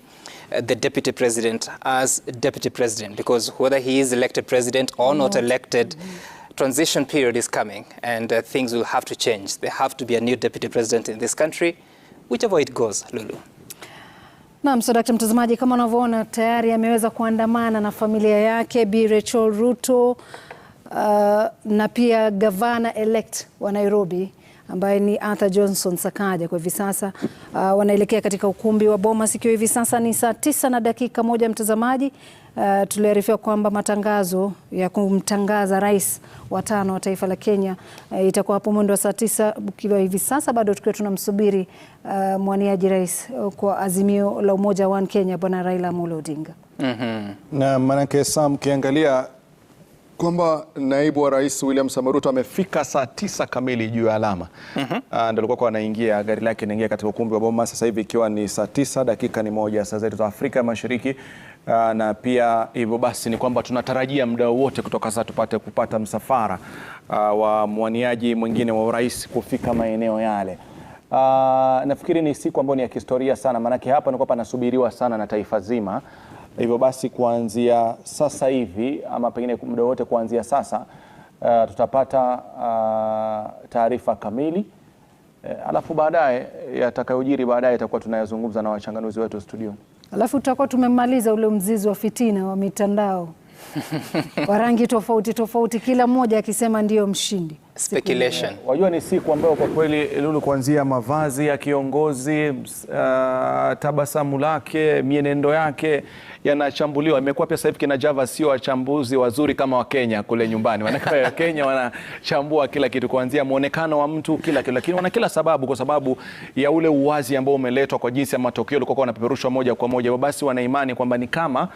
the deputy president as deputy president, because whether he is elected president or not elected, transition period is coming, and things will have to change. There have to be a new deputy president in this country, whichever it goes, Lulu. Naam, so dakta mtazamaji, kama unavyoona tayari ameweza kuandamana na familia yake Bi Rachel Ruto, na pia gavana elect wa Nairobi ambaye ni Arthur Johnson Sakaja. Kwa hivi sasa wanaelekea katika ukumbi wa Bomas, ikiwa hivi sasa ni saa 9:01. Mtazamaji, tuliarifiwa kwamba matangazo ya kumtangaza rais wa 5 wa taifa la Kenya itakuwa hapo mwendo wa saa 9, ikiwa hivi sasa bado tukiwa tunamsubiri mwaniaji rais kwa Azimio la Umoja One Kenya Bwana Raila Amolo Odinga. Na manake Sam, kiangalia kwamba naibu wa rais William Samoei Ruto amefika saa 9 kamili juu ya alama. Ndio alikuwa anaingia, gari lake linaingia katika ukumbi wa Bomas sasa hivi ikiwa ni saa 9:01 saa zetu za Afrika Mashariki. Na pia hivyo basi ni kwamba tunatarajia muda wote kutoka sasa tupate kupata msafara wa mwaniaji mwingine wa urais kufika maeneo yale. Nafikiri ni siku ambayo ni ya kihistoria sana, maanake hapa ni kwamba panasubiriwa sana na taifa zima. Hivyo basi kuanzia sasa hivi ama pengine muda wote kuanzia sasa tutapata taarifa kamili, alafu baadaye yatakayojiri baadaye itakuwa tunayazungumza na wachanganuzi wetu studio. Alafu tutakuwa tumemaliza ule mzizi wa fitina wa mitandao wa rangi tofauti tofauti, kila mmoja akisema ndiyo mshindi. Speculation. Wajua ni siku ambayo kwa kweli Lulu, kuanzia mavazi ya kiongozi, tabasamu lake, mienendo yake yanachambuliwa. Imekuwa pia sasa hivi kina Java sio wachambuzi wazuri kama Wakenya kule nyumbani, maanake Wakenya wanachambua kila kitu, kuanzia mwonekano wa mtu, kila kitu, lakini wana kila sababu kwa sababu ya ule uwazi ambao umeletwa kwa jinsi ya matokeo yalikuwa wanapeperushwa moja kwa moja. Basi wana imani kwamba ni kama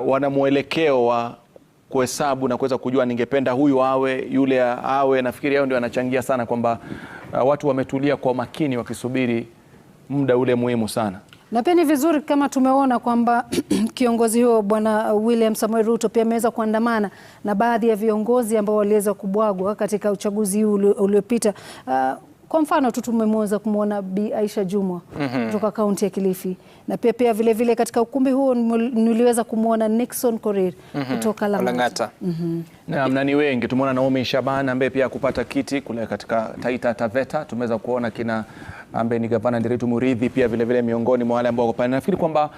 wana mwelekeo wa kuhesabu na kuweza kujua ningependa huyu awe yule awe. Nafikiri hao ndio wanachangia sana kwamba watu wametulia kwa makini wakisubiri muda ule muhimu sana. Na pia ni vizuri kama tumeona kwamba kiongozi huo Bwana William Samoei Ruto pia ameweza kuandamana na baadhi ya viongozi ambao waliweza kubwagwa katika uchaguzi huu uliopita. Kwa mfano tu tumemweza kumwona Bi Aisha Jumwa kutoka kaunti ya Kilifi, na pia vile vile katika ukumbi huo niliweza kumwona Nixon Korir kutoka Lang'ata. Naam, na ni wengi tumeona Naomi Shaban ambaye pia kupata kiti kule katika Taita Taveta. Tumeweza kuona kina ambaye ni gavana Nderitu Muridhi pia vile vile miongoni mwa wale ambao wako pale. Nafikiri kwamba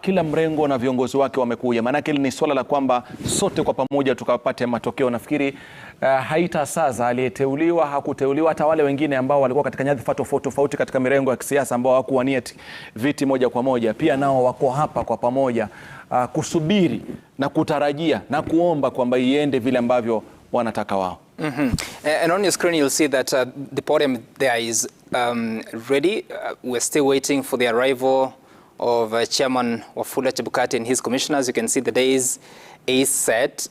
kila mrengo na viongozi wake wamekuja. Maanake ni swala la kwamba sote kwa pamoja tukapate matokeo. Nafikiri haitasaza aliyeteuliwa, hakuteuliwa, hata wale wengine ambao walikuwa katika nyadhifa tofauti tofauti katika mirengo ya kisiasa ambao hawakuwania viti moja kwa moja, pia nao wako hapa kwa pamoja kusubiri na kutarajia na kuomba kwamba iende vile ambavyo wanataka wao. And on your screen you'll see that the podium there is ready. We're still waiting for the arrival of Chairman Wafula Chebukati and his commissioners. You can see the days is set.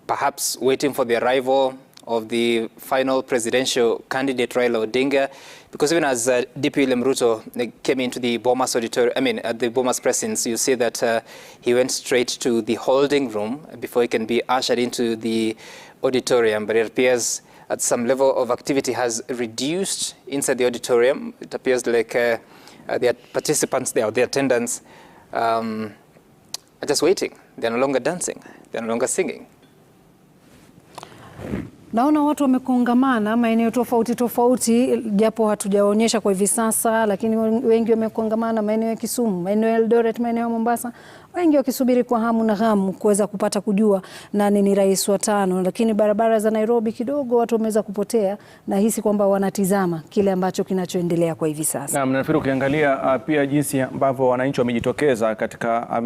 Perhaps waiting for the arrival of the final presidential candidate, Raila Odinga, because even as DP William Ruto came into the Bomas auditorium, I mean, at the Bomas presence, you see that he went straight to the holding room before he can be ushered into the auditorium. But it appears at some level of activity has reduced inside the auditorium. It appears like the participants there, or the attendants, are just waiting. They're no longer dancing. They're no longer singing. Naona watu wamekongamana maeneo tofauti tofauti, japo hatujaonyesha kwa hivi sasa, lakini wengi wamekongamana maeneo ya Kisumu, maeneo ya Eldoret, maeneo ya Mombasa, wengi wakisubiri kwa hamu na ghamu kuweza kupata kujua nani ni rais wa tano. Lakini barabara za Nairobi kidogo watu wameweza kupotea, na hisi kwamba wanatizama kile ambacho kinachoendelea kwa hivi sasa. Naam, nafikiri ukiangalia pia jinsi ambavyo wananchi wamejitokeza katika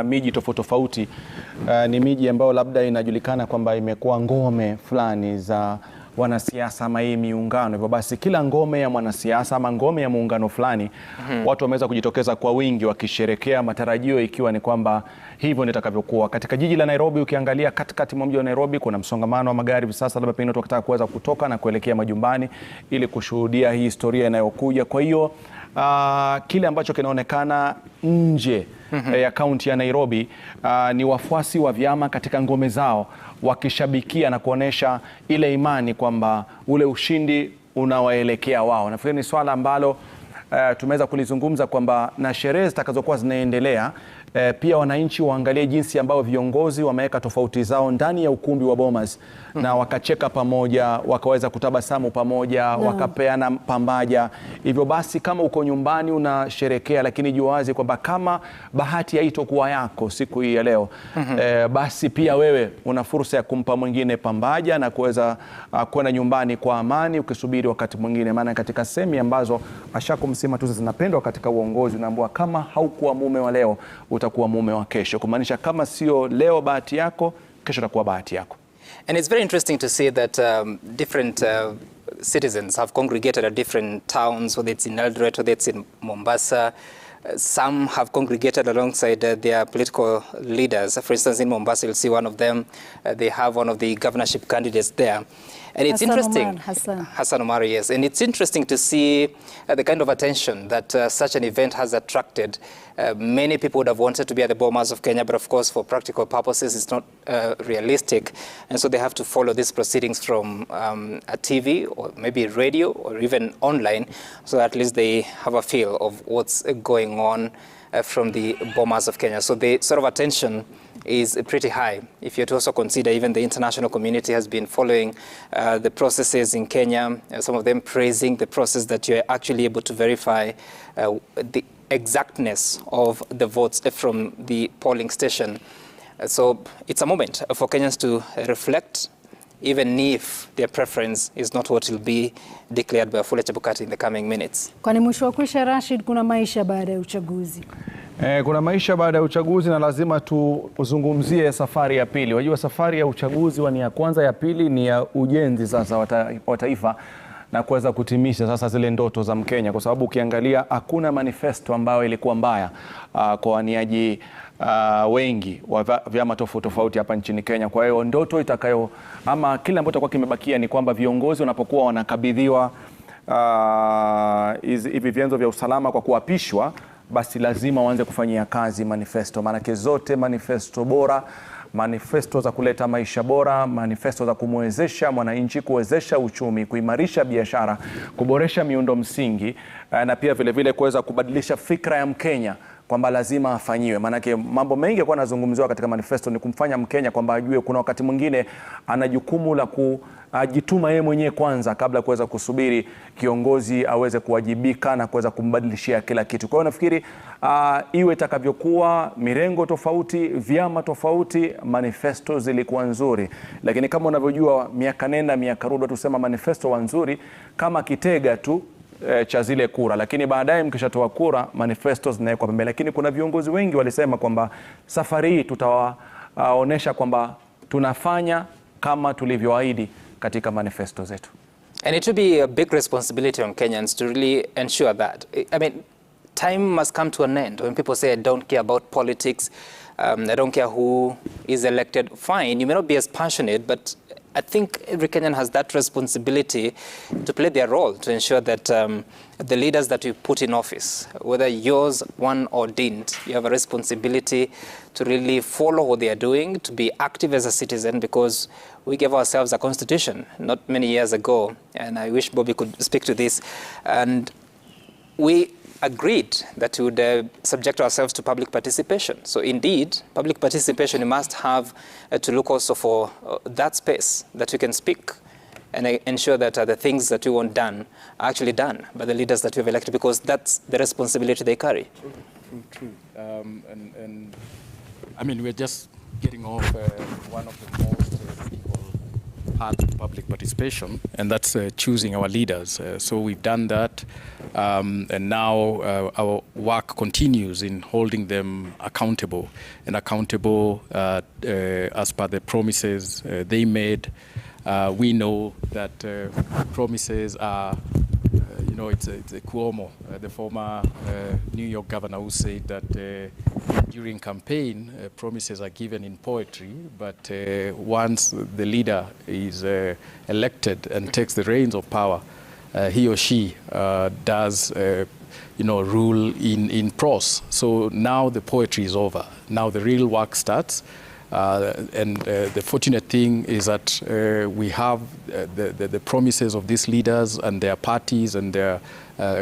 miji tofauti tofauti, ni miji ambayo labda inajulikana kwamba imekuwa ngome fulani za wanasiasa ama hii miungano. Hivyo basi kila ngome ya mwanasiasa ama ngome ya muungano fulani watu wameweza kujitokeza kwa wingi wakisherekea, matarajio ikiwa ni kwamba hivyo nitakavyokuwa. Katika jiji la Nairobi, ukiangalia katikati mwa mji wa Nairobi kuna msongamano wa magari hivi sasa, labda pengine watu wakitaka kuweza kutoka na kuelekea majumbani ili kushuhudia hii historia inayokuja. Kwa hiyo kile ambacho kinaonekana nje ya kaunti ya Nairobi ni wafuasi wa vyama katika ngome zao wakishabikia na kuonesha ile imani kwamba ule ushindi unawaelekea wao. Nafikiri ni swala ambalo tumeweza kulizungumza kwamba na sherehe zitakazokuwa zinaendelea, pia wananchi waangalie jinsi ambao viongozi wameweka tofauti zao ndani ya ukumbi wa Bomas na wakacheka pamoja, wakaweza kutabasamu pamoja, wakapeana pambaja. Hivyo basi kama uko nyumbani unasherekea, lakini jua wazi kwamba kama bahati haitokuwa yako siku hii ya leo, basi pia wewe una fursa ya kumpa mwingine pambaja na kuweza kwenda nyumbani kwa amani ukisubiri wakati mwingine. Maana katika semi ambazo ashakumsema tu zinapendwa katika uongozi, unaambiwa kama haukuwa mume wa leo utakuwa mume wa kesho, kumaanisha kama sio leo bahati yako, kesho itakuwa bahati yako. And it's very interesting to see that different citizens have congregated at different towns, whether it's in Eldoret, whether it's in Mombasa. Some have congregated alongside their political leaders. For instance, in Mombasa, you'll see one of them. They have one of the governorship candidates there. And it's Hassan interesting. Omar, Hassan. Hassan Omar, yes. And it's interesting to see the kind of attention that such an event has attracted. Many people would have wanted to be at the Bomas of Kenya, but of course, for practical purposes, it's not realistic. And so they have to follow these proceedings from a TV or maybe radio or even online, so at least they have a feel of what's going on from the Bomas of Kenya. So the sort of attention is pretty high. If you to also consider, even the international community has been following the processes in Kenya, some of them praising the process that you're actually able to verify the exactness of the votes from the polling station. So it's a moment for Kenyans to reflect, even if their preference is not what will be declared by Wafula Chebukati in the coming minutes. Kwani mwisho wa kwisha, Rashid, kuna maisha baada ya uchaguzi. Kuna maisha baada ya uchaguzi na lazima tuzungumzie safari ya pili. Wajua safari ya uchaguzi wa ni ya kwanza, ya pili ni ya ujenzi sasa wa taifa na kuweza kutimisha sasa zile ndoto za Mkenya, kwa sababu ukiangalia hakuna manifesto ambayo ilikuwa mbaya kwa waniaji wengi wa vyama tofauti tofauti hapa nchini Kenya. Kwa hiyo ndoto itakayo ama kile ambacho kitakuwa kimebakia ni kwamba viongozi wanapokuwa wanakabidhiwa hivi vyanzo vya usalama kwa kuapishwa, basi lazima waanze kufanyia kazi manifesto. Maanake zote manifesto bora, manifesto za kuleta maisha bora, manifesto za kumwezesha mwananchi, kuwezesha uchumi, kuimarisha biashara, kuboresha miundo msingi, na pia vile vile kuweza kubadilisha fikra ya Mkenya kwamba lazima afanyiwe. Maanake mambo mengi yalikuwa yanazungumziwa katika manifesto ni kumfanya Mkenya kwamba ajue kuna wakati mwingine ana jukumu la kujituma yeye mwenyewe kwanza kabla kuweza kusubiri kiongozi aweze kuwajibika na kuweza kumbadilishia kila kitu. Kwa hiyo nafikiri iwe itakavyokuwa, mirengo tofauti, vyama tofauti, manifesto zilikuwa nzuri. Lakini kama unavyojua miaka nenda miaka rudi, tusema manifesto wa nzuri kama kitega tu cha zile kura, lakini baadaye mkishatoa kura manifesto zinawekwa pembeni. Lakini kuna viongozi wengi walisema kwamba safari hii tutawaonesha kwamba tunafanya kama tulivyoahidi katika manifesto zetu. And it will be a big responsibility on Kenyans to really ensure that. I mean, time must come to an end when people say, I don't care about politics, I don't care who is elected. Fine, you may not be as passionate, but I think every Kenyan has that responsibility to play their role to ensure that the leaders that we put in office, whether yours, one or didn't, you have a responsibility to really follow what they are doing, to be active as a citizen, because we gave ourselves a constitution not many years ago, and I wish Bobby could speak to this. And we agreed that we would subject ourselves to public participation. So indeed, public participation, you must have to look also for that space that you can speak and ensure that the things that we want done are actually done by the leaders that we have elected, because that's the responsibility they carry. True, true, true. And I mean, we're just getting off one of the most critical parts of public participation, and that's choosing our leaders. So we've done that, and now our work continues in holding them accountable, and accountable as per the promises they made. We know that promises are, you know, it's a Cuomo, the former New York governor, who said that during campaign, promises are given in poetry, but once the leader is elected and takes the reins of power, he or she does, you know, rule in prose. So now the poetry is over. Now the real work starts. And the fortunate thing is that we have the promises of these leaders and their parties and their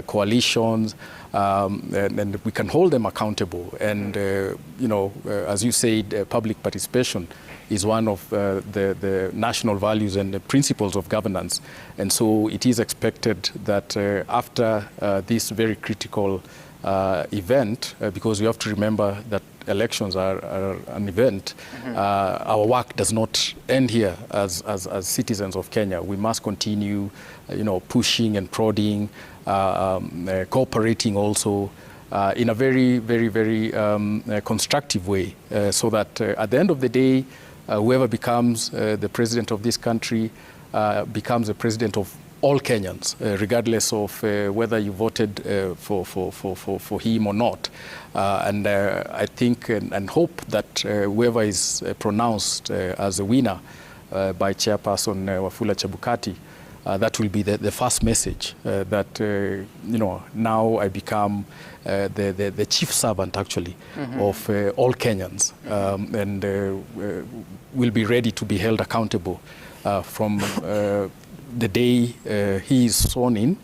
coalitions, and we can hold them accountable. And, you know, as you said, public participation is one of the national values and the principles of governance. And so it is expected that after this very critical event, because we have to remember that elections are an event, our work does not end here as citizens of Kenya. We must continue, you know, pushing and prodding, cooperating also in a very, very, very constructive way, so that at the end of the day, whoever becomes the president of this country becomes the president of all Kenyans, regardless of whether you voted for him or not. And I think and hope that whoever is pronounced as a winner by Chairperson Wafula Chebukati, that will be the first message that, you know, now I become the chief servant, actually, of all Kenyans, and will be ready to be held accountable from the day he is sworn in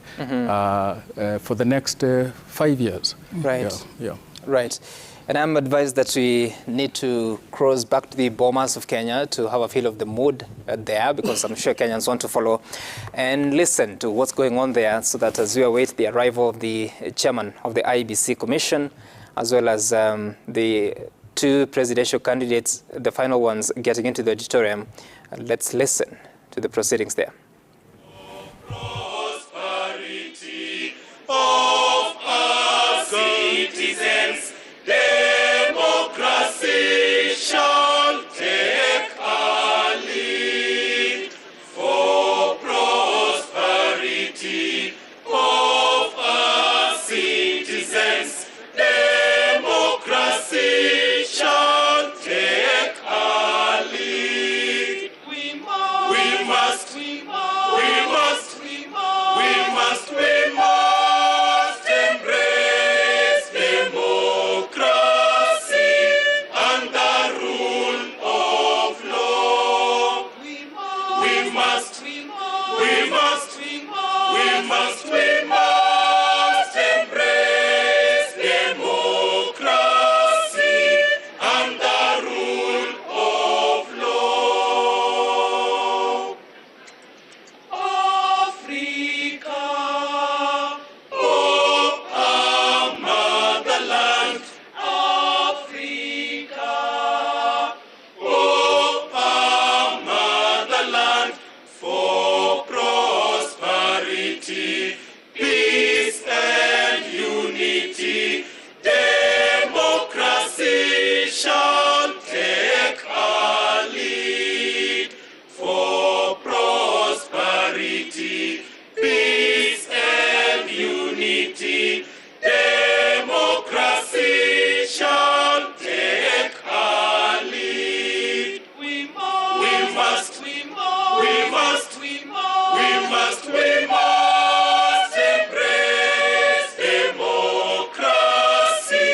for the next 5 years. Right. Yeah, yeah. Right. And I'm advised that we need to cross back to the Bomas of Kenya to have a feel of the mood there, because I'm sure Kenyans want to follow and listen to what's going on there, so that as we await the arrival of the chairman of the IEBC Commission, as well as the two presidential candidates, the final ones, getting into the auditorium. Let's listen to the proceedings there. Prosperity of our citizens, democracy shall take our lead. For prosperity of our citizens, democracy shall take our lead. We must, we must, we must, we must embrace democracy and the rule of law. We must, we must, we must, we must embrace democracy and the rule of law. Africa, oh, our motherland. Africa, oh, our motherland. For prosperity, peace and unity, democracy shall take our lead. For prosperity, peace and unity, democracy shall take our lead. We must, we must, we must, we must embrace democracy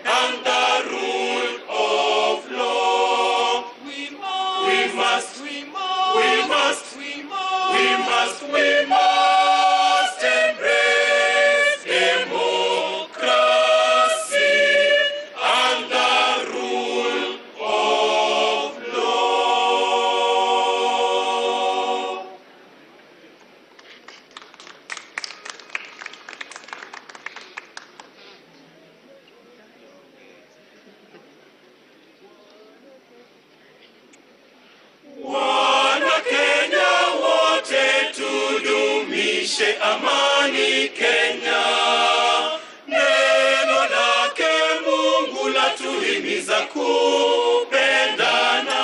and the rule of law. We must, we must, we must, we must embrace democracy and the rule of law. Wana Kenya wote tudumishe amani Kenya. Neno lake Mungu latuhimiza kupendana.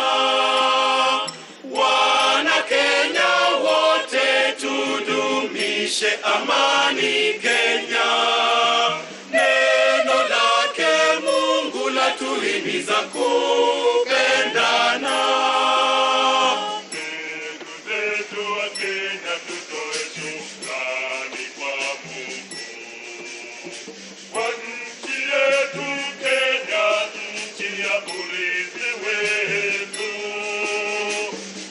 Wana Kenya wote tudumishe amani Kenya. Neno lake Mungu latuhimiza kupendana.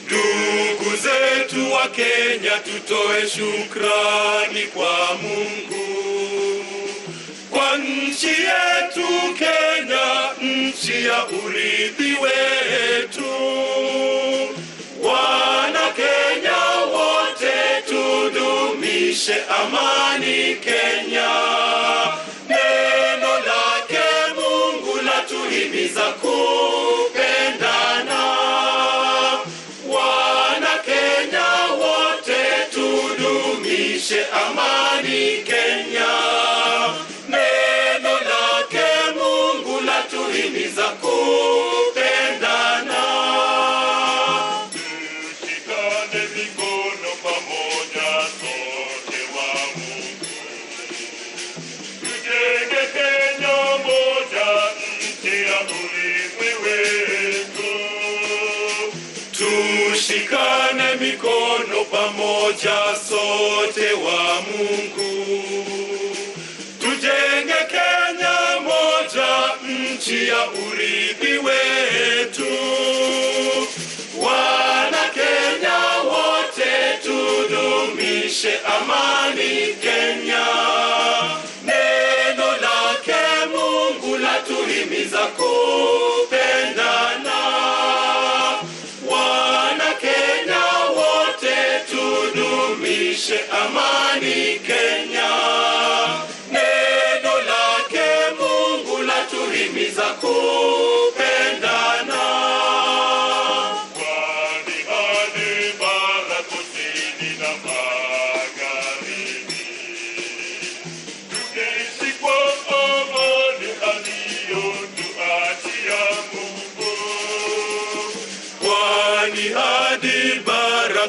Ndugu zetu wa Kenya tutoe shukrani kwa Mungu kwa nchi yetu Kenya, nchi ya urithi wetu. Wana Kenya wote tudumishe amani Kenya. Neno lake Mungu latuhimiza kupendana. Wana Kenya wote tudumishe amani Kenya. Neno lake Mungu latuhimiza kupendana. Tushikane mikono pamoja sote wa Mungu. Tujenge Kenya moja, nchi ya urithi wetu. Tushikane mikono pamoja sote wa Mungu. Tujenge Kenya moja, nchi ya urithi wetu. Wana Kenya wote tudumishe amani Kenya. Neno lake Mungu latuhimiza kupendana. Wana Kenya wote tudumishe amani Kenya. Neno lake Mungu latuhimiza kupendana.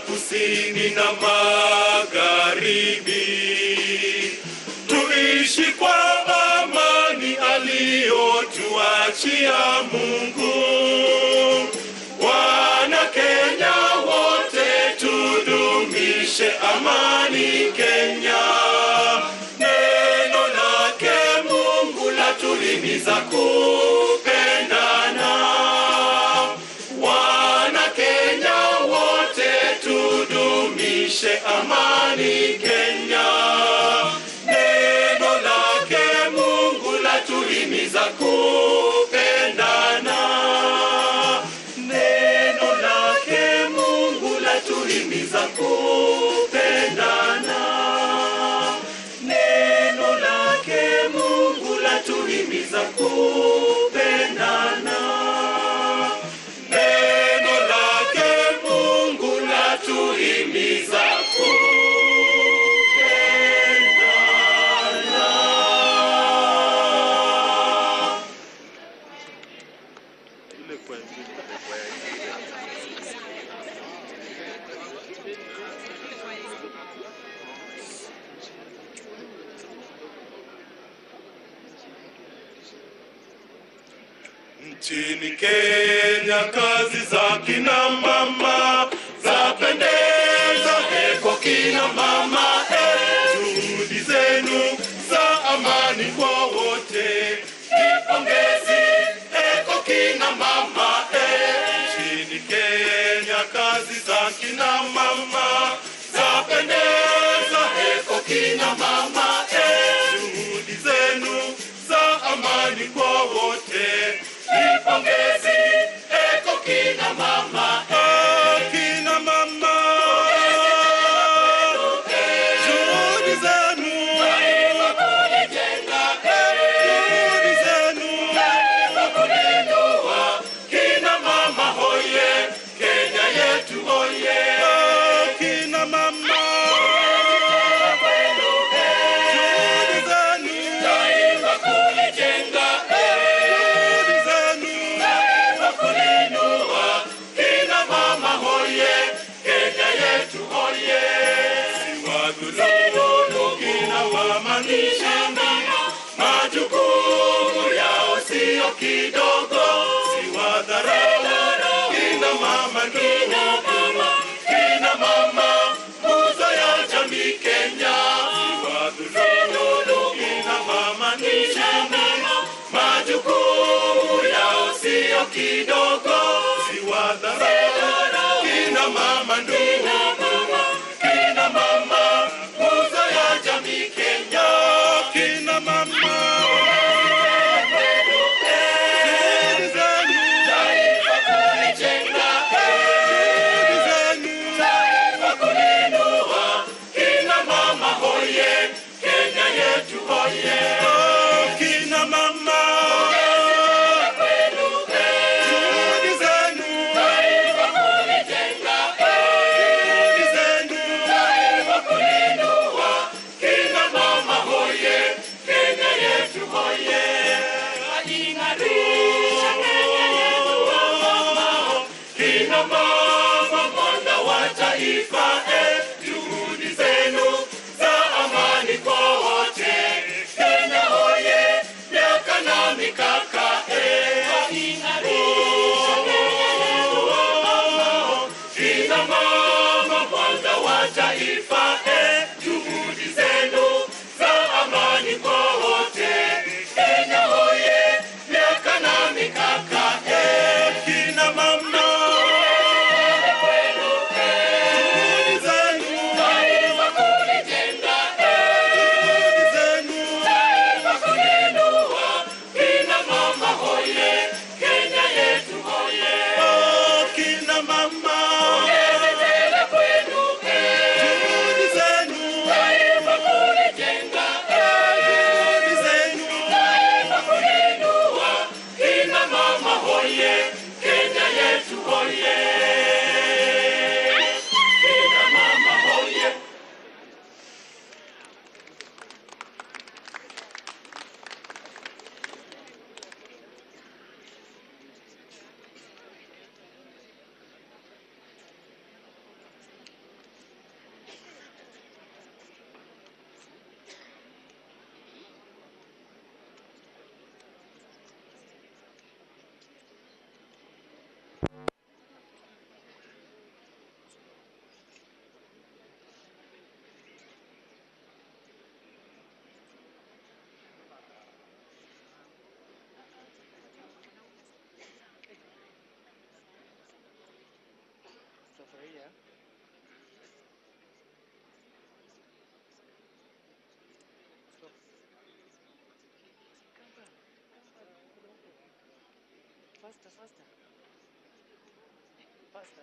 kusini na magharibi. Tuishi kwa amani aliyotuachia Mungu. Wana Kenya wote tudumishe amani Kenya. Neno lake Mungu latuhimiza kupendana. Wana Kenya wote tudumishe amani Kenya. Neno lake Mungu latuhimiza kupendana. Neno lake Mungu latuhimiza kupendana. Neno lake Mungu latuhimiza kupendana. Neno lake Mungu latuhimiza kupendana. Nchini Kenya kazi za kina mama zapendeza, heko kina mama, juhudi zenu za amani kwa wote ni pongezi, heko kina mama. Nchini Kenya kazi za kina mama zapendeza, heko kina mama, juhudi zenu za amani kwa wote ni pongezi, heko kina mama. Kina mama, juhudi zenu, juhudi zenu, kina mama hoye, Kenya yetu hoye. Kina mama, juhudi zenu, juhudi zenu, kina mama hoye, Kenya yetu hoye. Siwadhulumu kina mama ni shamba, majukumu yao sio kidogo. Siwadharau kina mama ndugu, kina mama nguzo ya jamii Kenya. Siwadhulumu kina mama ni shamba, majukumu yao sio kidogo. Siwadharau kina mama ndugu, kina mama nguzo ya jamii Kenya. Kina mama, juhudi zenu, juhudi zenu, kina mama hoye, Kenya yetu hoye. Kina mama, juhudi zenu, juhudi zenu, kina mama hoye, Kenya yetu hoye. Kina mama mwanga wa taifa, juhudi zenu za amani kwa wote, Kenya hoye, miaka na mikaka. Kina mama mwanga wa taifa, juhudi zenu za amani kwa wote, Kenya hoye, miaka na mikaka. Kina mama, juhudi zenu, Faster, faster. Faster.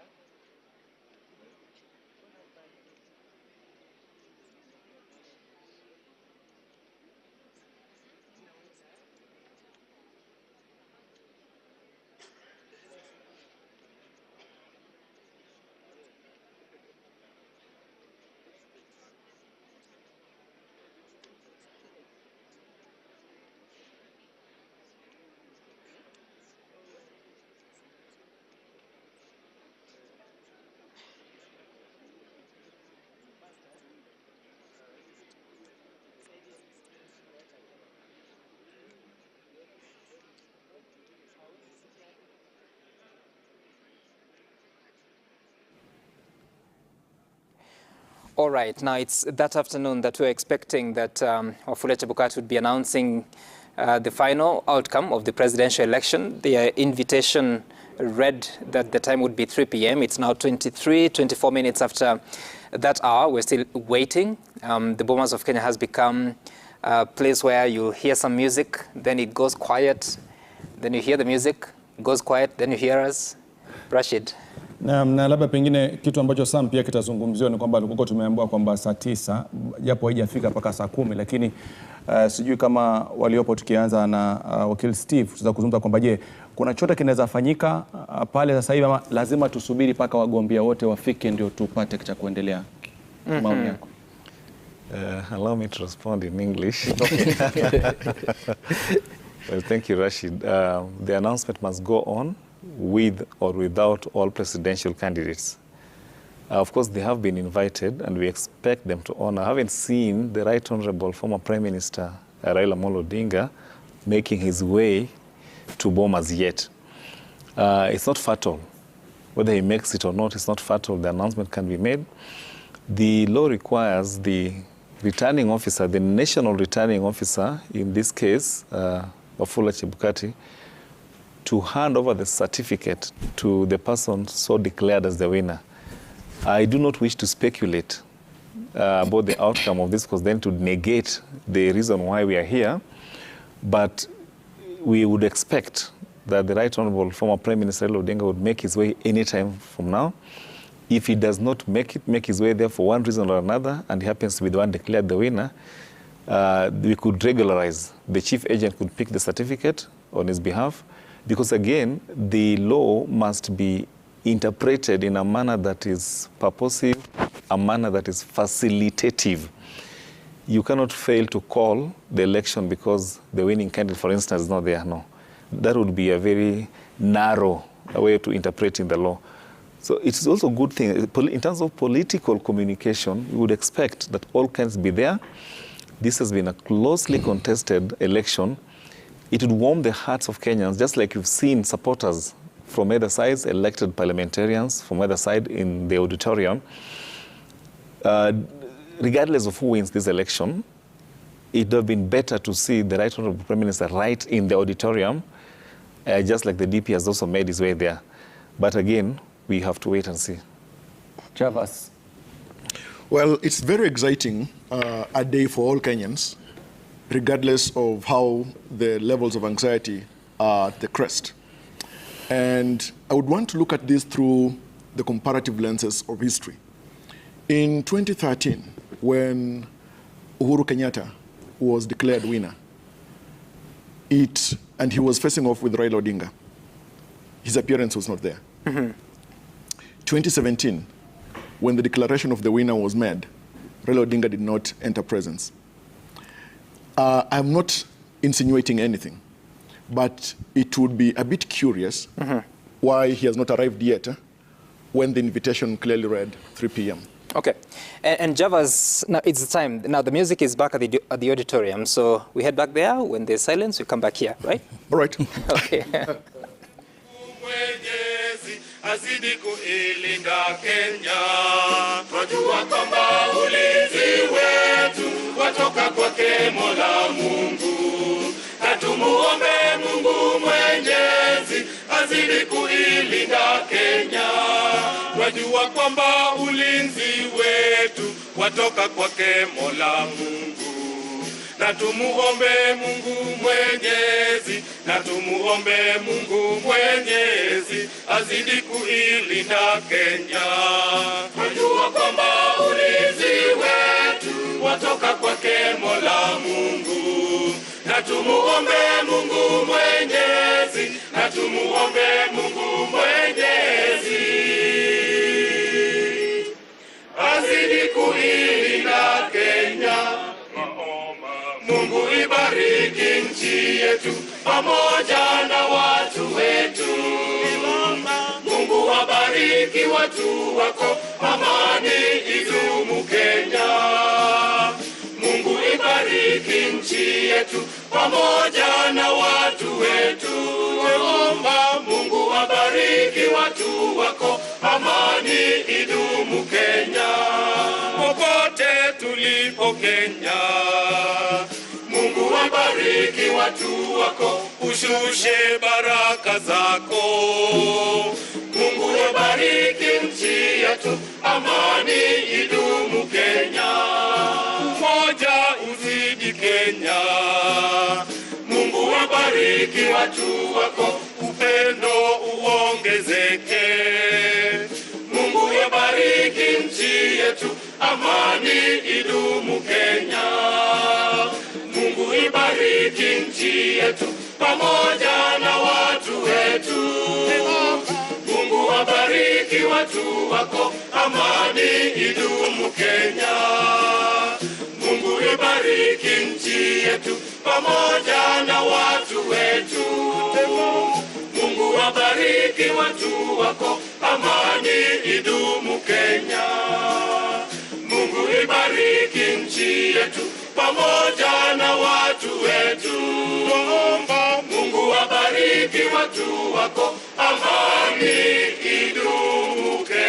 All right, now it's that afternoon that we're expecting that Wafula Chebukati would be announcing the final outcome of the presidential election. The invitation read that the time would be 3 p.m. It's now 24 minutes after that hour. We're still waiting. The Bomas of Kenya has become a place where you'll hear some music, then it goes quiet, then you hear the music, goes quiet, then you hear us. Rashid. Na labda pengine kitu ambacho Sam pia kitazungumziwa ni kwamba tulikuwa tumeambiwa kwamba saa 9 japo haijafika mpaka saa 10, lakini sijui kama waliopo tukianza na wakili Steve tutaweza kuzungumza kwamba je, kuna chochote kinaweza fanyika pale sasa hivi ama lazima tusubiri mpaka wagombea wote wafike ndio tupate cha kuendelea? Maoni yako. Allow me to respond in English. Well, thank you, Rashid. The announcement must go on with or without all presidential candidates. Of course, they have been invited and we expect them to honor. I haven't seen the Right Honorable former Prime Minister Raila Amolo Odinga making his way to Bomas yet. It's not fatal. Whether he makes it or not, it's not fatal. The announcement can be made. The law requires the returning officer, the national returning officer, in this case, Wafula Chebukati, to hand over the certificate to the person so declared as the winner. I do not wish to speculate about the outcome of this, because then to negate the reason why we are here, but we would expect that the Right Honorable former Prime Minister Raila Odinga would make his way anytime from now. If he does not make his way there for one reason or another, and he happens to be the one declared the winner, we could regularize. The chief agent could pick the certificate on his behalf, because again, the law must be interpreted in a manner that is purposive, a manner that is facilitative. You cannot fail to call the election because the winning candidate, for instance, is not there. No, that would be a very narrow way to interpreting the law. So it's also a good thing. In terms of political communication, we would expect that all candidates be there. This has been a closely contested election. It would warm the hearts of Kenyans, just like you've seen supporters from either sides, elected parliamentarians from either side in the auditorium. Regardless of who wins this election, it would have been better to see the Right Honorable Prime Minister right in the auditorium, just like the DP has also made his way there. But again, we have to wait and see. Chavas. Well, it's very exciting, a day for all Kenyans, regardless of how the levels of anxiety are at the crest. And I would want to look at this through the comparative lenses of history. In 2013, when Uhuru Kenyatta was declared winner, and he was facing off with Raila Odinga, his appearance was not there. 2017, when the declaration of the winner was made, Raila Odinga did not enter presence. I'm not insinuating anything, but it would be a bit curious why he has not arrived yet when the invitation clearly read 3 p.m. Okay. And Javas, now it's the time. Now the music is back at the auditorium, so we head back there. When there's silence, we come back here, right? All right. Okay. Azidi kuilinda Kenya, twajua kwamba ulinzi wetu watoka kwake Mola Mungu, na tumuombe Mungu Mwenyezi. azidi kuilinda Kenya. Twajua kwamba ulinzi wetu watoka kwake Mola Mungu. Na tumuombe Mungu Mwenyezi, na tumuombe Mungu Mwenyezi, azidi kuilinda Kenya. Twajua kwamba ulinzi wetu watoka kwake Mola Mungu. Na tumuombe Mungu Mwenyezi, na tumuombe Mungu Mwenyezi, azidi kuilinda Kenya. Mungu ibariki nchi yetu pamoja na watu wetu. Mungu wabariki watu wako, amani idumu Kenya. Mungu ibariki nchi yetu pamoja na watu wetu. Omba Mungu wabariki watu wako, amani idumu Kenya. Popote tulipo Kenya, Mungu wabariki watu wako, ushushe baraka zako. Mungu wabariki nchi yetu, amani idumu Kenya. Umoja uzidi Kenya. Mungu wabariki watu wako, upendo uongezeke. Mungu wabariki nchi yetu, amani idumu Kenya. Mungu ibariki nchi yetu pamoja na watu wetu. Mungu wabariki watu wako, amani idumu Kenya. Mungu ibariki nchi yetu pamoja na watu wetu. Mungu wabariki watu wako, amani idumu Kenya. Mungu ibariki nchi yetu pamoja na watu wetu. Mungu wabariki watu wako, amani idumu Kenya.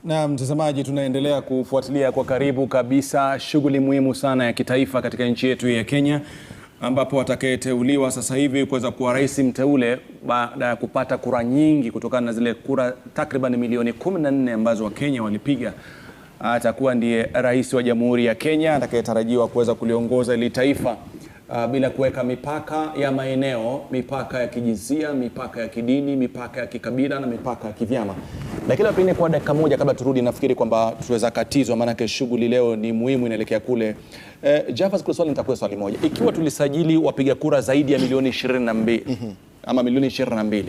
Na mtazamaji, tunaendelea kufuatilia kwa karibu kabisa shughuli muhimu sana ya kitaifa katika nchi yetu ya Kenya, ambapo atakayeteuliwa sasa hivi kuweza kuwa rais mteule baada ya kupata kura nyingi kutokana na zile kura takriban milioni 14 ambazo Wakenya walipiga, atakuwa ndiye rais wa Jamhuri ya Kenya atakayetarajiwa kuweza kuliongoza ili taifa bila kuweka mipaka ya maeneo, mipaka ya kijinsia, mipaka ya kidini, mipaka ya kikabila na mipaka ya kivyama. Lakini pengine kwa dakika moja kabla turudi, nafikiri kwamba tuweza katizwa, maana shughuli leo ni muhimu inaelekea kule. Jafas, kuna swali nitakuwa swali moja. Ikiwa tulisajili wapiga kura zaidi ya milioni 22 ama milioni 22,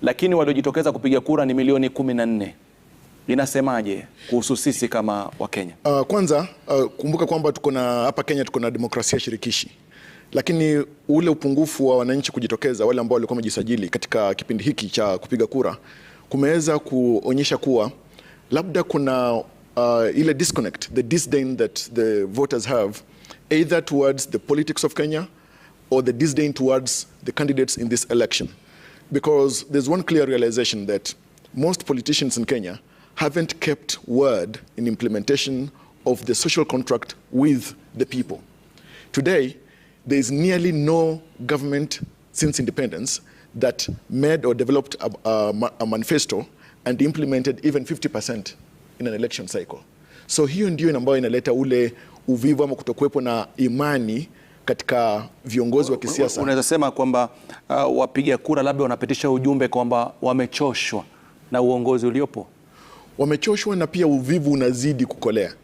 lakini waliojitokeza kupiga kura ni milioni 14, linasemaje kuhusu sisi kama Wakenya? Kwanza kumbuka kwamba tuko na hapa Kenya tuko na demokrasia shirikishi. Lakini ule upungufu wa wananchi kujitokeza, wale ambao walikuwa wamejisajili katika kipindi hiki cha kupiga kura, kumeweza kuonyesha kuwa labda kuna ile disconnect, the disdain that the voters have either towards the politics of Kenya or the disdain towards the candidates in this election. Because there's one clear realization that most politicians in Kenya haven't kept word in implementation of the social contract with the people. Today, there is nearly no government since independence that made or developed a manifesto and implemented even 50% in an election cycle. So hiyo ndio ambayo inaleta ule uvivu ama kutokuwepo na imani katika viongozi wa kisiasa. Unaweza sema kwamba wapiga kura labda wanapitisha ujumbe kwamba wamechoshwa na uongozi uliopo. Wamechoshwa na pia uvivu unazidi kukolea.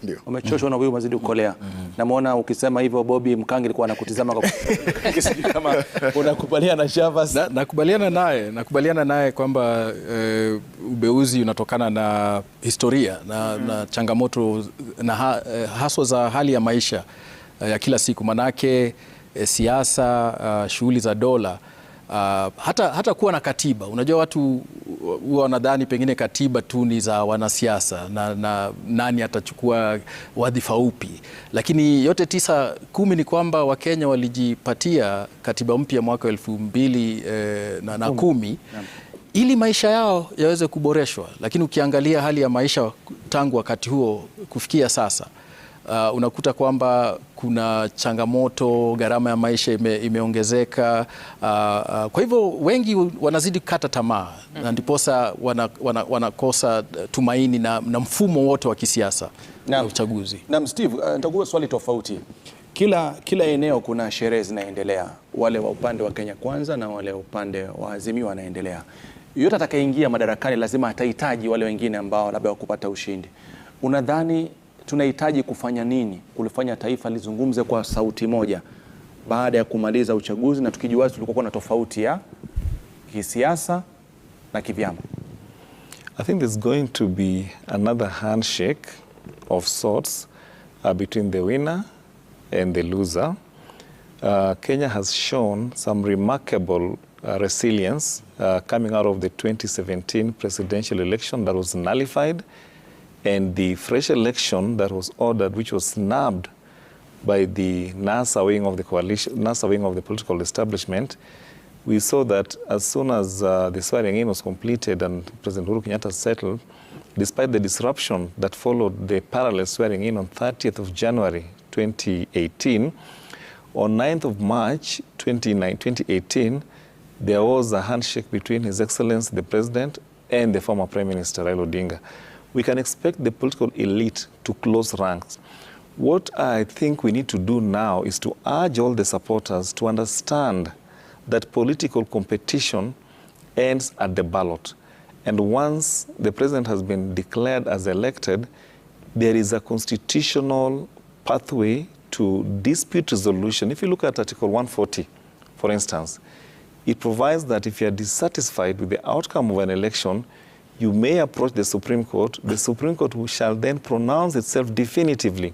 Ndio. Wamechoshwa na huyu umezidi kukolea. Namuona ukisema hivyo Bobby Mkangi alikuwa anakutizama kwa sijui kama unakubaliana na Shavas. Nakubaliana naye kwamba ubeuzi unatokana na historia na changamoto na haswa za hali ya maisha ya kila siku, manake siasa, shughuli za dola, hata kuwa na katiba. Unajua watu huwa wanadhani pengine katiba tu ni za wanasiasa na nani atachukua wadhifa upi, lakini yote 9, 10 ni kwamba Wakenya walijipatia katiba mpya mwaka 2010 ili maisha yao yaweze kuboreshwa. Lakini ukiangalia hali ya maisha tangu wakati huo kufikia sasa, unakuta kwamba kuna changamoto, gharama ya maisha imeongezeka. Kwa hivyo wengi wanazidi kukata tamaa na ndiposa wanakosa tumaini na mfumo wote wa kisiasa na uchaguzi. Naam, Steve, nitakuwa swali tofauti. Kila eneo kuna sherehe zinaendelea, wale wa upande wa Kenya Kwanza na wale upande wa Azimio wanaendelea. Yote atakayeingia madarakani lazima atahitaji wale wengine ambao labda wakupata ushindi. Unadhani tunahitaji kufanya nini kulifanya taifa lizungumze kwa sauti moja baada ya kumaliza uchaguzi, na tukijua tulikuwa na tofauti ya kisiasa na kivyama? I think there's going to be another handshake of sorts between the winner and the loser. Kenya has shown some remarkable resilience coming out of the 2017 presidential election that was nullified, and the fresh election that was ordered, which was snubbed by the NASA wing of the coalition, NASA wing of the political establishment. We saw that as soon as the swearing in was completed and President Uhuru Kenyatta settled, despite the disruption that followed the parallel swearing in on 30th of January 2018, on 9th of March 2018, there was a handshake between His Excellency the President and the former Prime Minister Raila Odinga. We can expect the political elite to close ranks. What I think we need to do now is to urge all the supporters to understand that political competition ends at the ballot. And once the president has been declared as elected, there is a constitutional pathway to dispute resolution. If you look at Article 140, for instance, it provides that if you are dissatisfied with the outcome of an election, you may approach the Supreme Court. The Supreme Court shall then pronounce itself definitively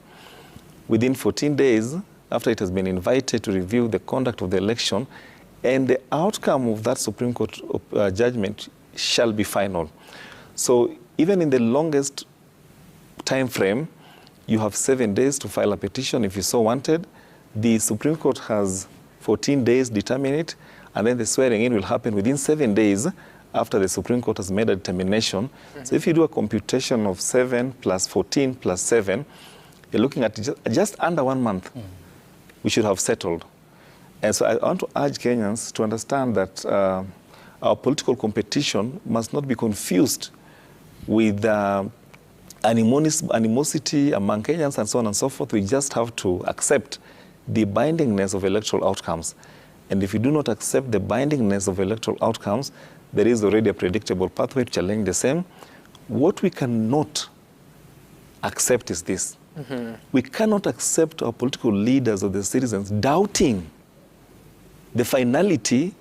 within 14 days after it has been invited to review the conduct of the election, and the outcome of that Supreme Court judgment shall be final. So even in the longest time frame, you have 7 days to file a petition if you so wanted. The Supreme Court has 14 days to determine it, and then the swearing in will happen within 7 days after the Supreme Court has made a determination. So if you do a computation of 7 plus 14 plus 7, you're looking at just under 1 month. We should have settled. And so I want to urge Kenyans to understand that our political competition must not be confused with animosity among Kenyans and so on and so forth. We just have to accept the bindingness of electoral outcomes. And if you do not accept the bindingness of electoral outcomes, there is already a predictable pathway to challenge the same. What we cannot accept is this. We cannot accept our political leaders or the citizens doubting the finality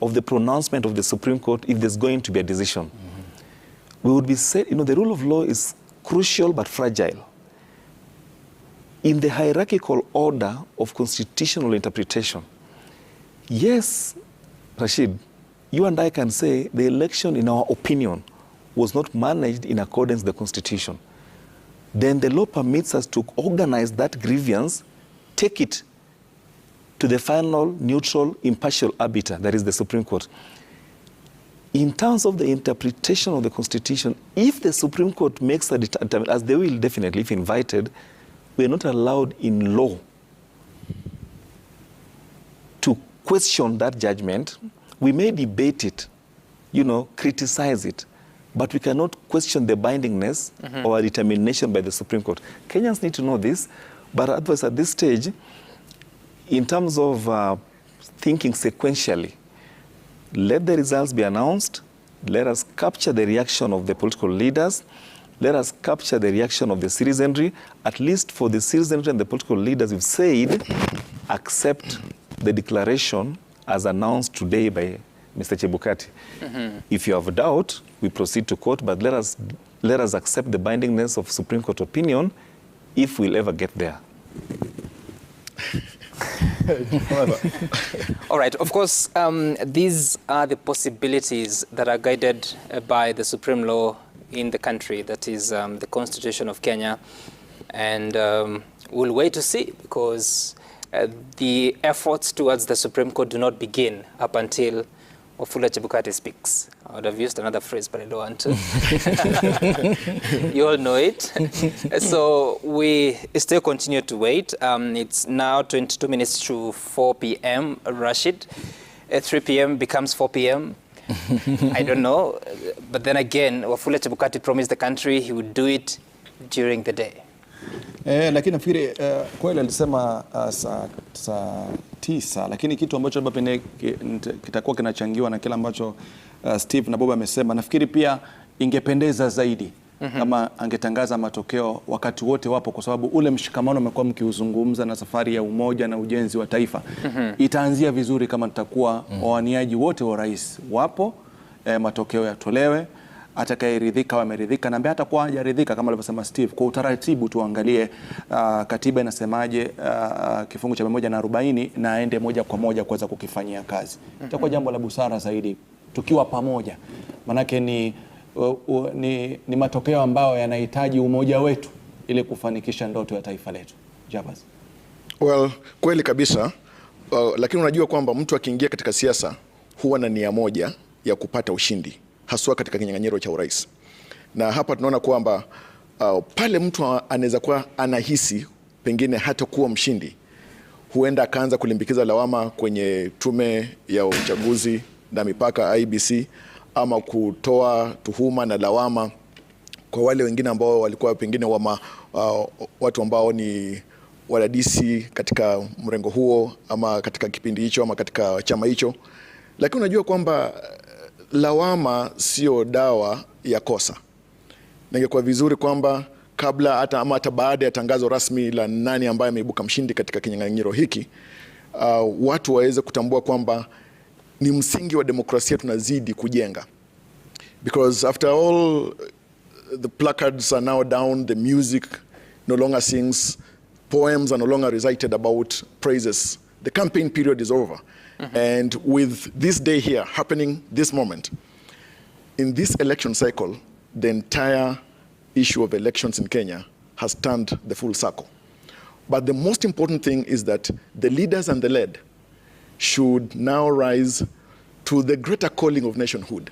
of the pronouncement of the Supreme Court if there's going to be a decision. We would be said, you know, the rule of law is crucial but fragile. In the hierarchical order of constitutional interpretation, yes, Rashid, you and I can say the election, in our opinion, was not managed in accordance with the Constitution. Then the law permits us to organize that grievance, take it to the final, neutral, impartial arbiter, that is the Supreme Court. In terms of the interpretation of the Constitution, if the Supreme Court makes a determination, as they will definitely if invited, we are not allowed in law to question that judgment. We may debate it, you know, criticize it, but we cannot question the bindingness or determination by the Supreme Court. Kenyans need to know this, but otherwise at this stage, in terms of thinking sequentially, let the results be announced, let us capture the reaction of the political leaders. Let us capture the reaction of the citizenry. At least for the citizenry and the political leaders, we've said, accept the declaration as announced today by Mr. Chebukati. If you have doubt, we proceed to court, but let us accept the bindingness of Supreme Court opinion if we'll ever get there. All right. Of course, these are the possibilities that are guided by the supreme law in the country, that is the Constitution of Kenya. And we'll wait to see, because the efforts towards the Supreme Court do not begin up until Wafula Chebukati speaks. I would have used another phrase, but I don't want to. You all know it. So we still continue to wait. It's now 22 minutes to 4 p.m., Rashid. 3 p.m. becomes 4 p.m. I don't know. But then again, Wafula Chebukati promised the country he would do it during the day. Lakini nafikiri kweli alisema saa 9, lakini kitu ambacho labda pengine kitakuwa kinachangiwa na kile ambacho Steve na Bob amesema, nafikiri pia ingependeza zaidi kama angetangaza matokeo wakati wote wapo, kwa sababu ule mshikamano umekuwa mkiuzungumza na safari ya umoja na ujenzi wa taifa itaanzia vizuri kama tutakuwa wawaniaji wote wa rais wapo, matokeo yatolewe, atakayeridhika wameridhika, na ambaye hatakuwa hajaridhika kama alivyosema Steve, kwa utaratibu tuangalie katiba inasemaje, kifungu cha 140, na aende moja kwa moja kuweza kukifanyia kazi. Itakuwa jambo la busara zaidi tukiwa pamoja, manake ni matokeo ambayo yanahitaji umoja wetu ili kufanikisha ndoto ya taifa letu. Javas. Well, kweli kabisa. Lakini unajua kwamba mtu akiingia katika siasa huwa na nia moja ya kupata ushindi, haswa katika kinyang'anyiro cha urais. Na hapa tunaona kwamba pale mtu anaweza kuwa anahisi pengine hata kuwa mshindi, huenda akaanza kulimbikiza lawama kwenye tume ya uchaguzi na mipaka IEBC, ama kutoa tuhuma na lawama kwa wale wengine ambao walikuwa pengine watu ambao ni wadadisi katika mrengo huo ama katika kipindi hicho ama katika chama hicho. Lakini unajua kwamba lawama sio dawa ya kosa. Na ingekuwa vizuri kwamba kabla hata ama hata baada ya tangazo rasmi la nani ambaye ameibuka mshindi katika kinyang'anyiro hiki, watu waweze kutambua kwamba ni msingi wa demokrasia tunazidi kujenga. Because after all, the placards are now down, the music no longer sings, poems are no longer recited about praises. The campaign period is over. And with this day here happening this moment, in this election cycle, the entire issue of elections in Kenya has turned the full circle. But the most important thing is that the leaders and the led should now rise to the greater calling of nationhood.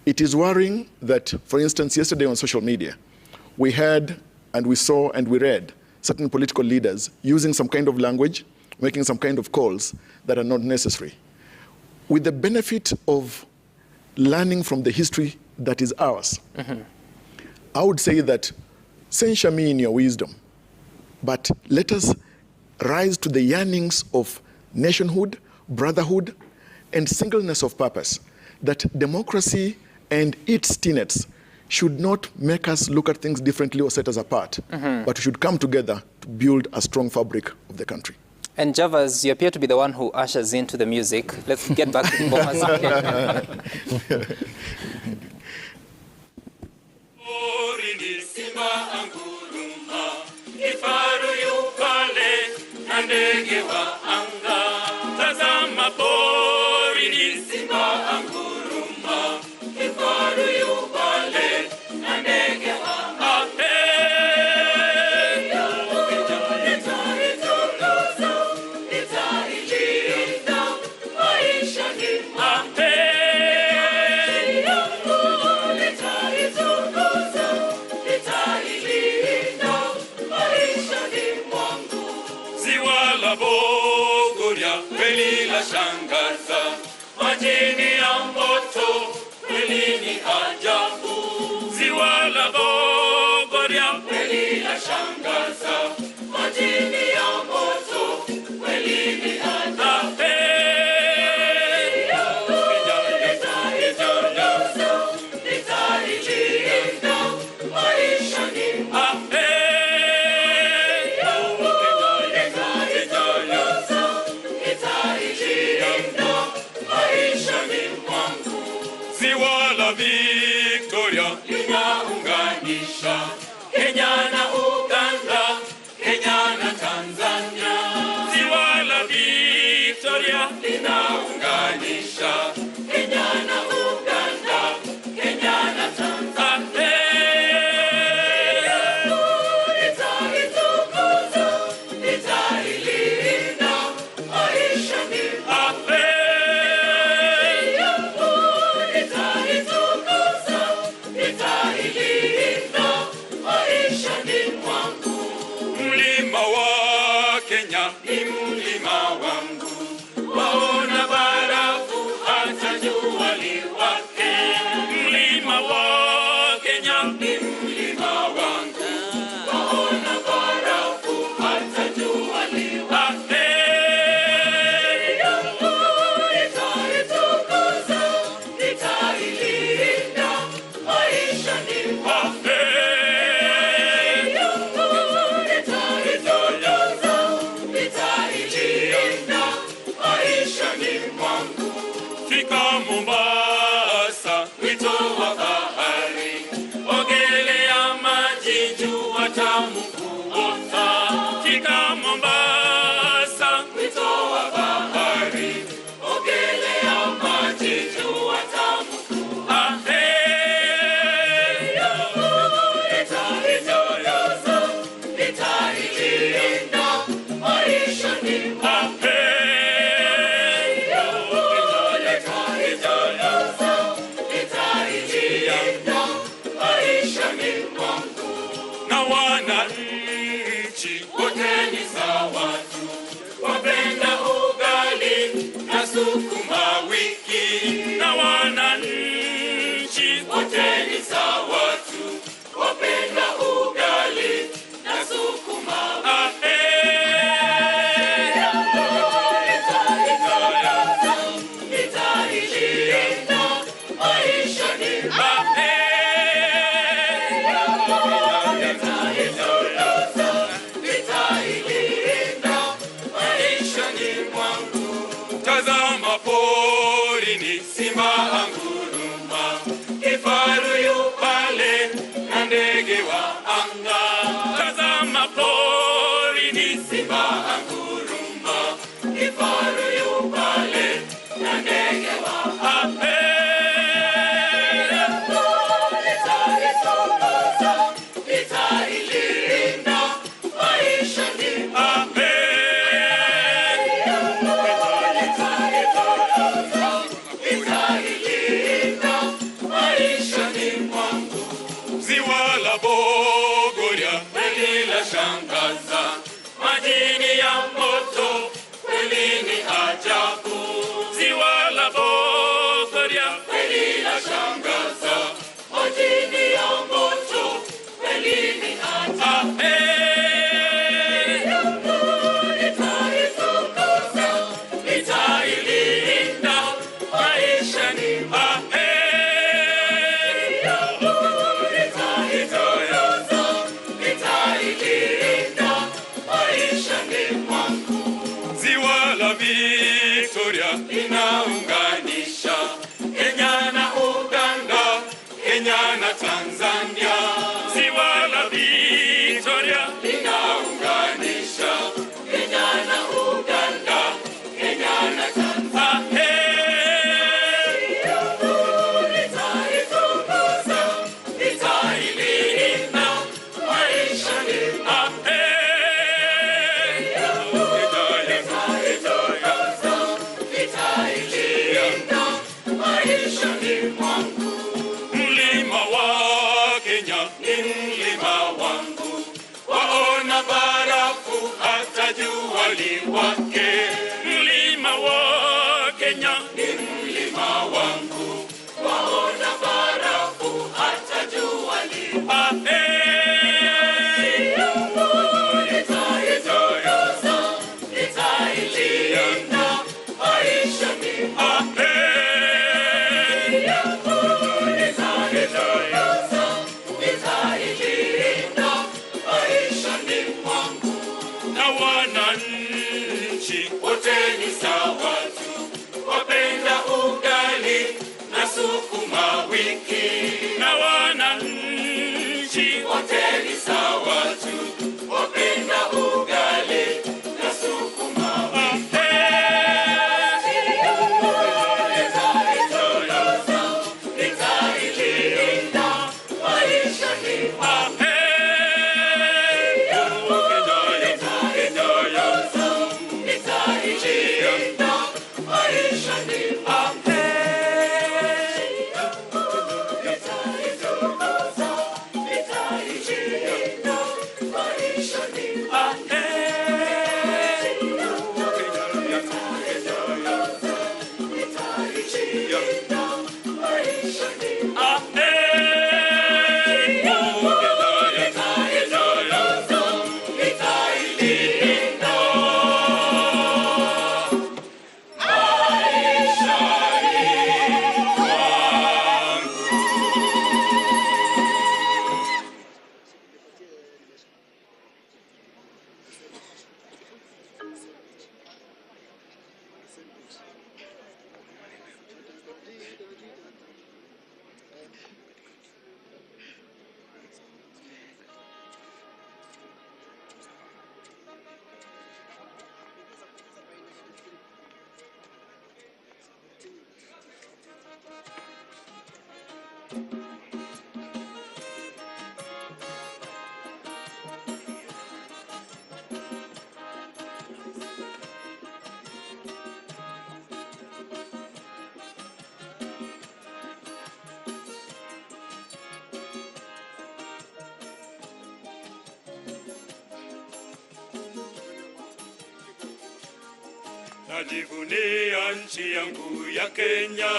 It is worrying that, for instance, yesterday on social media, we heard and we saw and we read certain political leaders using some kind of language, making some kind of calls that are not necessary. With the benefit of learning from the history that is ours, I would say that censure me in your wisdom, but let us rise to the yearnings of nationhood, brotherhood, and singleness of purpose, that democracy and its tenets should not make us look at things differently or set us apart, but we should come together to build a strong fabric of the country. And Javas, you appear to be the one who ushers into the music. Let's get back to Bomas. Nitailinda ni mlima wangu, waona barafu hata jua liwake. Mlima wa Kenya ni mlima wangu, waona barafu hata jua liwake. Yangu nitaitukuza, nitailinda maisha ni mwake. Yangu nitaitukuza, nitailinda maisha ni mwangu. Fika Mombasa, wito wa bahari, ogelea maji jua tamu kuota. Fika Mombasa, wito wa bahari, ogelea maji jua tamu kuota. Yangu nitaitukuza, nitailinda maisha ni mwake. Yangu nitaitukuza, nitailinda maisha ni mwangu. Na wananchi wote ni sawa tu, wapenda ugali na sukuma wiki. Na wananchi wote ni sawa tu, wapenda ugali na sukuma wiki. Yangu nitaitukuza, nitailinda maisha ni mwake. Yangu nitaitukuza, nitailinda maisha ni mwangu. Tazama porini, simba anguruma, kifaru yu pale na ndege wa anga. Tazama porini, simba anguruma, kifaru yu pale na ndege wa anga. Yangu nitaitukuza, nitailinda maisha ni mwake. Yangu nitaitukuza, nitailinda maisha ni mwangu. Ziwa la Bogoria kweli la shangaza, majini ya moto kweli ni ajabu. Ziwa la Bogoria kweli la shangaza, majini ya moto kweli ni ajabu. Yangu nitaitukuza, nitailinda maisha ni mwake. Yangu nitaitukuza, nitailinda maisha ni mwangu. Ziwa la Victoria linaunganisha Kenya na Uganda, Kenya na Tanzania. Ziwa la Victoria linaunganisha Kenya na Uganda, Kenya na Tanzania. Yangu nitaitukuza, nitailinda maisha ni mwake. Yangu nitaitukuza, nitailinda maisha ni mwangu. Mlima wa Kenya ni mlima wangu, waona barafu hata jua liwake. Mlima wa Kenya ni mlima wangu, waona barafu hata jua liwake. Yangu nitaitukuza, nitailinda maisha ni mwake. Yangu nitaitukuza, nitailinda maisha ni mwangu. Na wananchi Najivunia nchi yangu ya Kenya.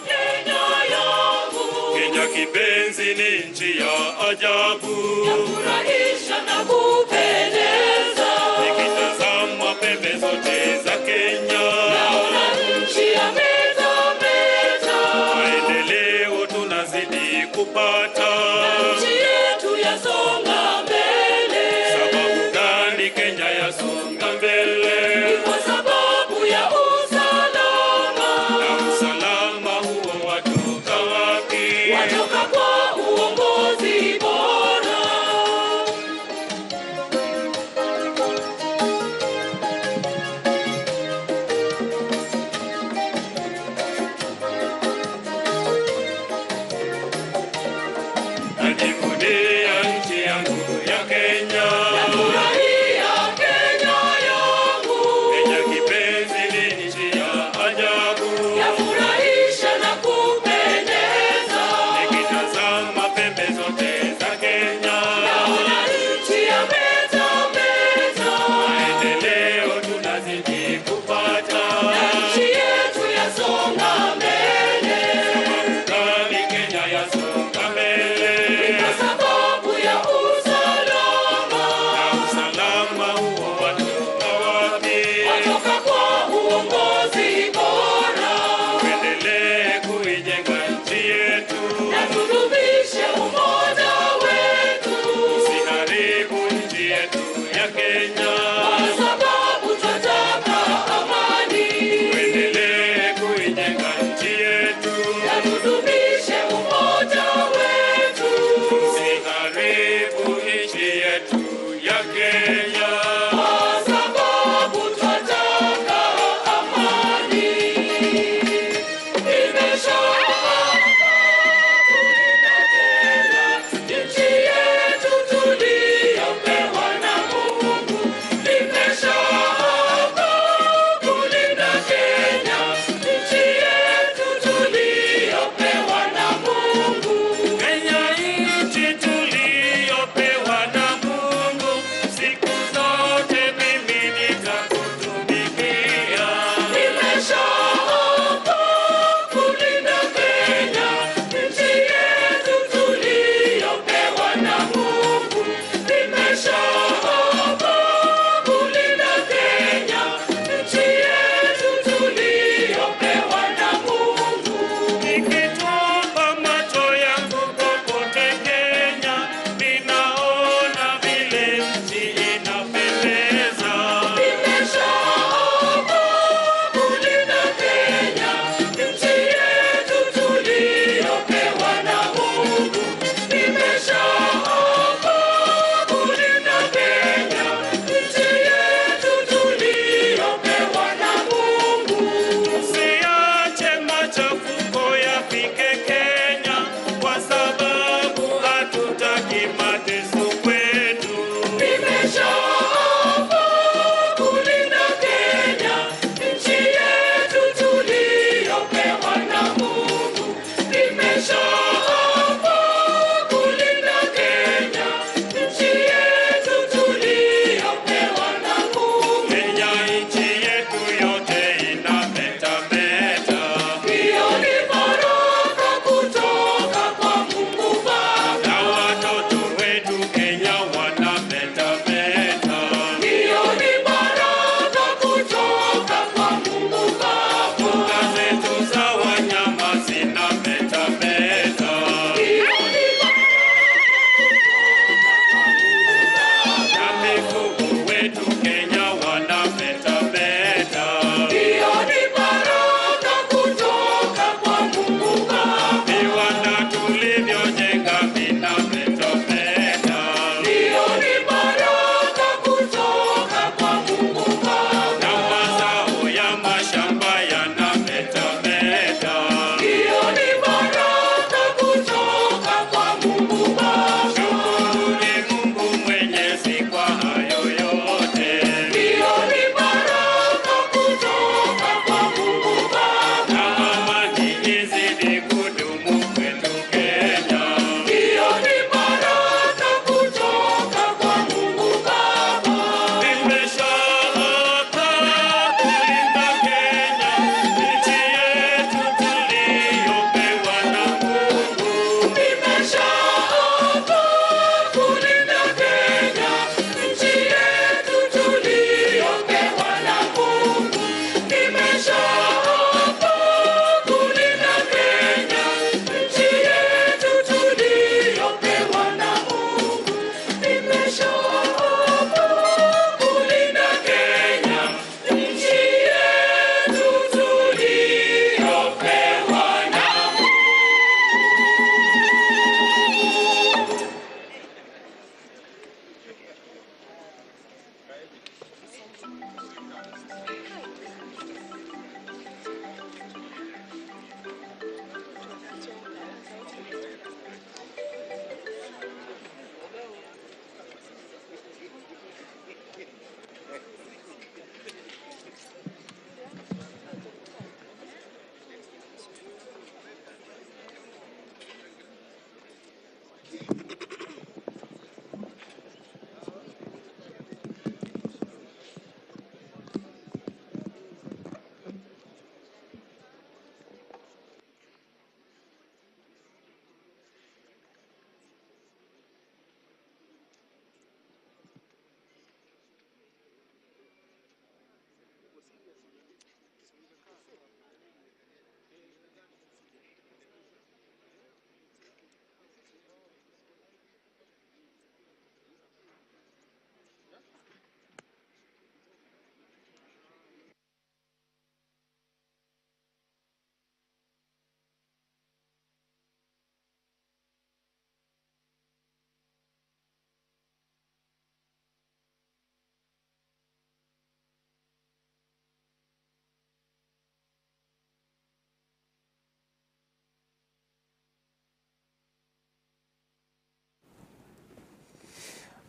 Kenya yangu. Kenya kipenzi ni nchi ya ajabu. Ya furahisha na kupendeza. Nikitazama pembe zote za Kenya. Naona nchi ya meta meta. Maendeleo tunazidi kupata. Na nchi yetu yasonga mbele. Sababu gani Kenya yasonga mbele? Ni kwa sababu ya usalama. Na usalama huo watoka wapi? Watoka kwa uongozi bora.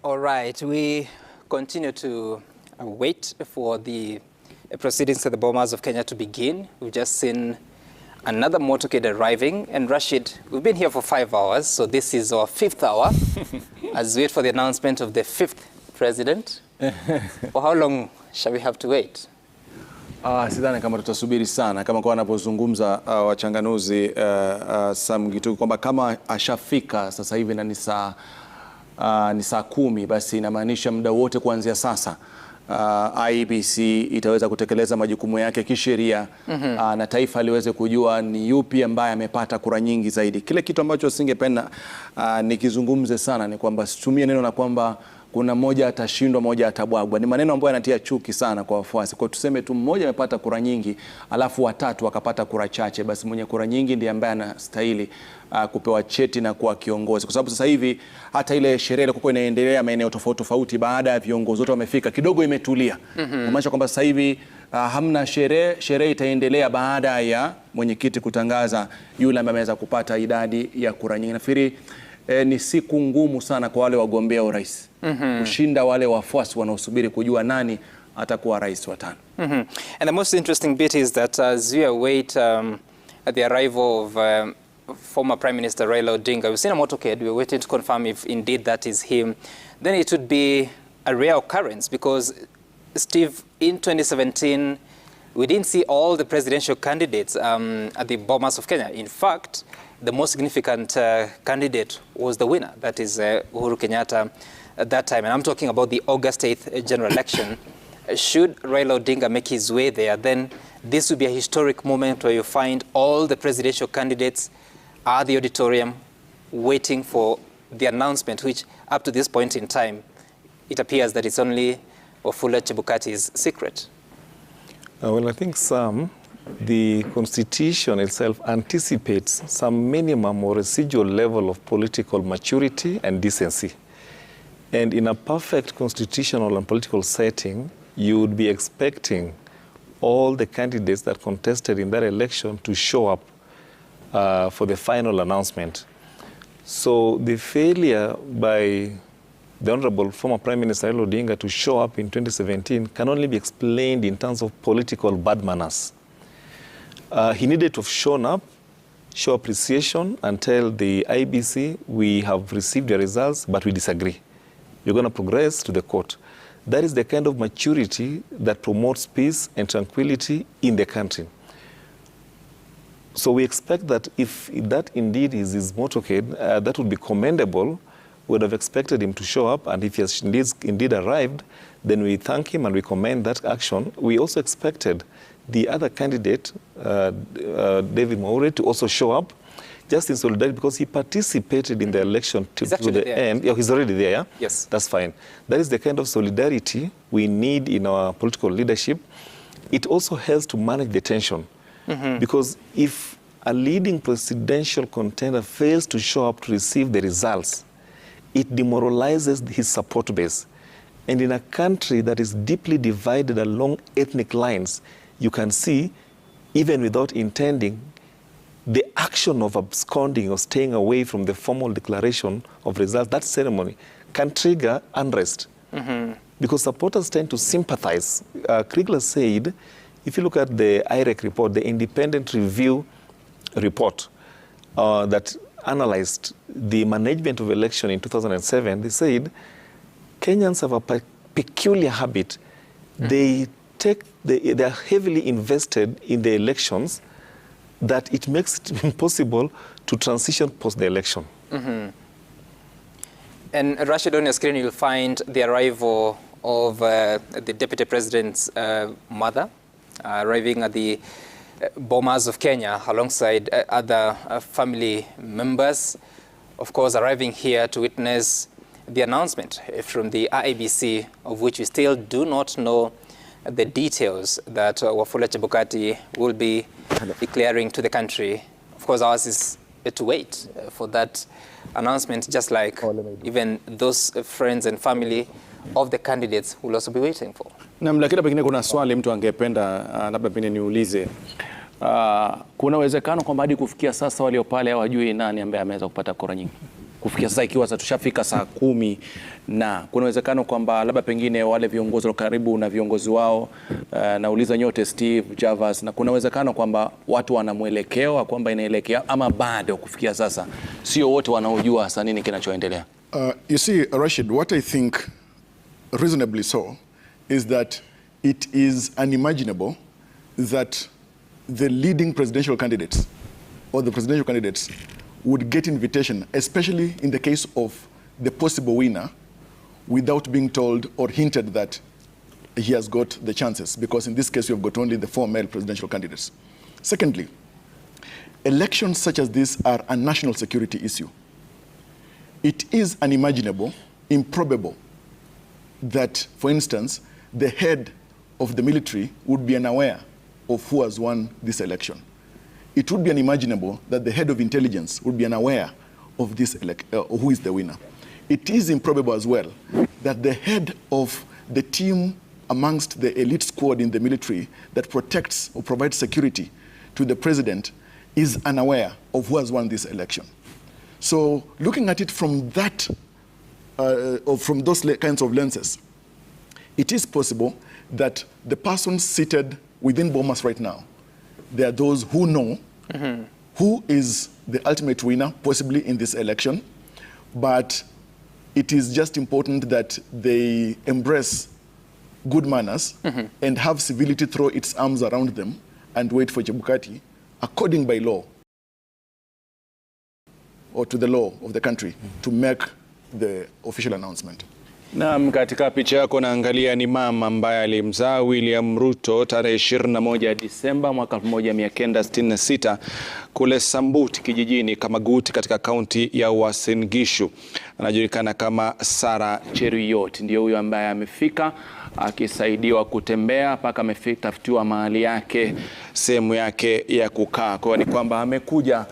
All right, we continue to wait for the proceedings at the Bomas of Kenya to begin. We've just seen another motorcade arriving. And Rashid, we've been here for 5 hours, so this is our 5th hour as we wait for the announcement of the 5th president. For how long shall we have to wait? Sidhani kama tutasubiri sana, kama kwa wanavyozungumza wachanganuzi Sam Gituku kwamba kama ashafika sasa hivi na ni saa 10, basi inamaanisha muda wote kuanzia sasa IEBC itaweza kutekeleza majukumu yake kisheria, na taifa liweze kujua ni yupi ambaye amepata kura nyingi zaidi. Kile kitu ambacho singependa nikizungumze sana ni kwamba situmie neno la kwamba kuna mmoja atashindwa mmoja atabwagwa. Ni maneno ambayo yanatia chuki sana kwa wafuasi. Kwa tuseme tu mmoja amepata kura nyingi alafu watatu wakapata kura chache, basi mwenye kura nyingi ndiye ambaye anastahili kupewa cheti na kuwa kiongozi. Kwa sababu sasa hivi hata ile sherehe ilikuwa inaendelea maeneo tofauti tofauti, baada ya viongozi wote wamefika kidogo imetulia. Kumaanisha kwamba sasa hivi hamna sherehe, sherehe itaendelea baada ya mwenyekiti kutangaza yule ambaye ameweza kupata idadi ya kura nyingi. Nafikiri ni siku ngumu sana kwa wale wagombea urais kushinda wale wafuasi wanaosubiri kujua nani atakuwa rais wa tano. And the most interesting bit is that as we await the arrival of former Prime Minister Raila Odinga, we've seen a motorcade, we're waiting to confirm if indeed that is him. Then it would be a rare occurrence because, Steve, in 2017, we didn't see all the presidential candidates at the Bomas of Kenya. In fact, the most significant candidate was the winner, that is Uhuru Kenyatta at that time. And I'm talking about the August 8th general election. Should Raila Odinga make his way there, then this would be a historic moment where you find all the presidential candidates at the auditorium waiting for the announcement, which up to this point in time, it appears that it's only Wafula Chebukati's secret. Well, I think, Sam, the Constitution itself anticipates some minimum or residual level of political maturity and decency. And in a perfect constitutional and political setting, you would be expecting all the candidates that contested in that election to show up for the final announcement. So the failure by the Honorable former Prime Minister Raila Odinga to show up in 2017 can only be explained in terms of political bad manners. He needed to have shown up, show appreciation, and tell the IBC, we have received the results, but we disagree. You're going to progress to the court. That is the kind of maturity that promotes peace and tranquility in the country. So we expect that if that indeed is his motorcade, that would be commendable. We would have expected him to show up, and if he has indeed arrived, then we thank him and we commend that action. We also expected the other candidate, David Mwaure, to also show up, just in solidarity, because he participated in the election to the end. Yeah, he's already there, yeah? Yes. That's fine. That is the kind of solidarity we need in our political leadership. It also helps to manage the tension. Because if a leading presidential contender fails to show up to receive the results, it demoralizes his support base. And in a country that is deeply divided along ethnic lines, you can see, even without intending, the action of absconding or staying away from the formal declaration of results, that ceremony, can trigger unrest. Because supporters tend to sympathize. Kriegler said, if you look at the IREC report, the independent review report that analyzed the management of election in 2007, they said Kenyans have a peculiar habit. They are heavily invested in the elections that it makes it impossible to transition post the election. And Rashid, on your screen, you'll find the arrival of the Deputy President's mother, arriving at the Bomas of Kenya alongside other family members, of course, arriving here to witness the announcement from the IEBC, of which we still do not know the details that Wafula Chebukati will be declaring to the country. Of course, ours is to wait for that announcement, just like even those friends and family of the candidates will also be waiting for. Na lakini pengine kuna swali mtu angependa labda pengine niulize. Kuna uwezekano kwamba hadi kufikia sasa walio pale hawajui nani ambaye ameweza kupata kura nyingi? Kufikia sasa ikiwa sasa tushafika saa 10, na kuna uwezekano kwamba labda pengine wale viongozi wa karibu na viongozi wao, nauliza nyote Steve, Javas, na kuna uwezekano kwamba watu wana mwelekeo kwamba inaelekea ama bado kufikia sasa sio wote wanaojua hasa nini kinachoendelea? You see, Rashid, what I think reasonably so is that it is unimaginable that the leading presidential candidates or the presidential candidates would get invitation, especially in the case of the possible winner, without being told or hinted that he has got the chances, because in this case you have got only the 4 male presidential candidates. Secondly, elections such as this are a national security issue. It is unimaginable, improbable, that, for instance, the head of the military would be unaware of who has won this election. It would be unimaginable that the head of intelligence would be unaware of this who is the winner. It is improbable as well that the head of the team amongst the elite squad in the military that protects or provides security to the president is unaware of who has won this election. So looking at it from that, or from those kinds of lenses, it is possible that the person seated within Bomas right now, there are those who know who is the ultimate winner, possibly in this election, but it is just important that they embrace good manners and have civility throw its arms around them and wait for Chebukati, according by law, or to the law of the country, to make the official announcement. Naam, katika picha yako naangalia ni mama ambaye alimzaa William Ruto tarehe 21 Disemba mwaka 1966 kule Sambut kijijini Kamagut katika kaunti ya Uasin Gishu. Anajulikana kama Sarah Cheruiyot, ndio huyo ambaye amefika akisaidiwa kutembea mpaka ametafutiwa mahali yake, sehemu yake ya kukaa. Kwa hiyo ni kwamba amekuja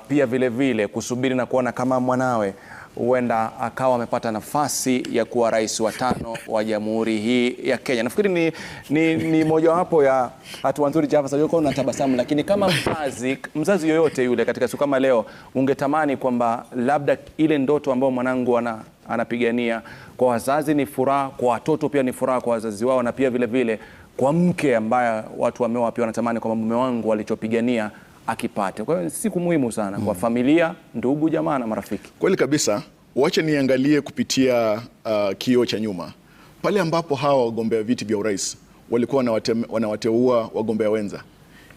pia vile vile kusubiri na kuona kama mwanawe huenda akawa amepata nafasi ya kuwa rais wa 5 wa jamhuri hii ya Kenya. Nafikiri ni mojawapo ya hatua nzuri. Java, yuko na tabasamu, lakini kama mzazi yoyote yule katika siku kama leo ungetamani kwamba labda ile ndoto ambayo mwanangu anapigania, kwa wazazi ni furaha, kwa watoto pia ni furaha, kwa wazazi wao, na pia vile vile kwa mke ambaye watu wameoa pia wanatamani kwamba mume wangu alichopigania akipate. Kwa hiyo siku muhimu sana kwa familia, ndugu, jamaa na marafiki. Kweli kabisa. Wacha niangalie kupitia kioo cha nyuma. Pale ambapo hawa wagombea viti vya urais walikuwa wanawateua wagombea wenza.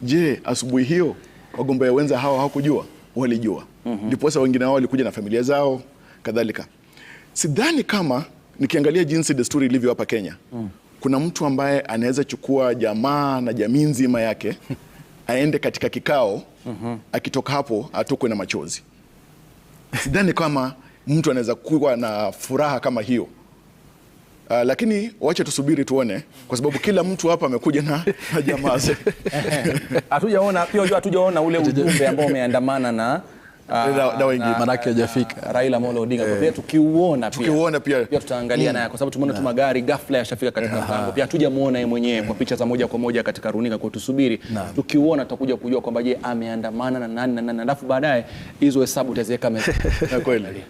Je, asubuhi hiyo wagombea wenza hawa hawakujua? Walijua. Ndiposa wengine wao walikuja na familia zao kadhalika. Sidhani kama nikiangalia jinsi desturi ilivyo hapa Kenya, kuna mtu ambaye anaweza chukua jamaa na jamii nzima yake aende katika kikao, akitoka hapo atokwe na machozi. Sidhani kama mtu anaweza kuwa na furaha kama hiyo. Lakini wacha tusubiri tuone, kwa sababu kila mtu hapa amekuja na jamaa zake. Hatujaona pia, hatujaona ule ujumbe ambao umeandamana na wengi, manake hajafika Raila Amolo Odinga. Kwa pia tukiuona pia tutaangalia naye, kwa sababu tumeona tu magari ghafla yashafika katika mlango, pia hatujamuona yeye mwenyewe kwa picha za moja kwa moja katika runinga. Kwa tusubiri, tukiuona tutakuja kujua kwamba je, ameandamana na nani na nani, alafu baadaye hizo hesabu utaziweka mezani. Kweli.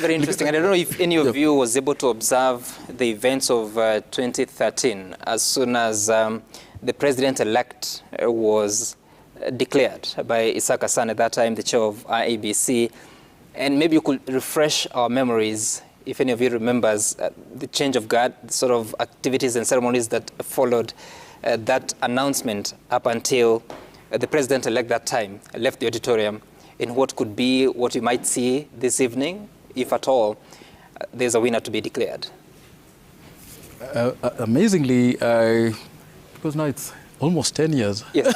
Very interesting. And I don't know if any of you was able to observe the events of 2013 as soon as the president-elect was declared by Isaac Hassan, at that time the chair of IEBC. And maybe you could refresh our memories, if any of you remembers, the change of guard, sort of activities and ceremonies that followed that announcement up until the president-elect that time left the auditorium, in what could be what you might see this evening, if at all, there's a winner to be declared. Amazingly, because now it's almost 10 years. Yes.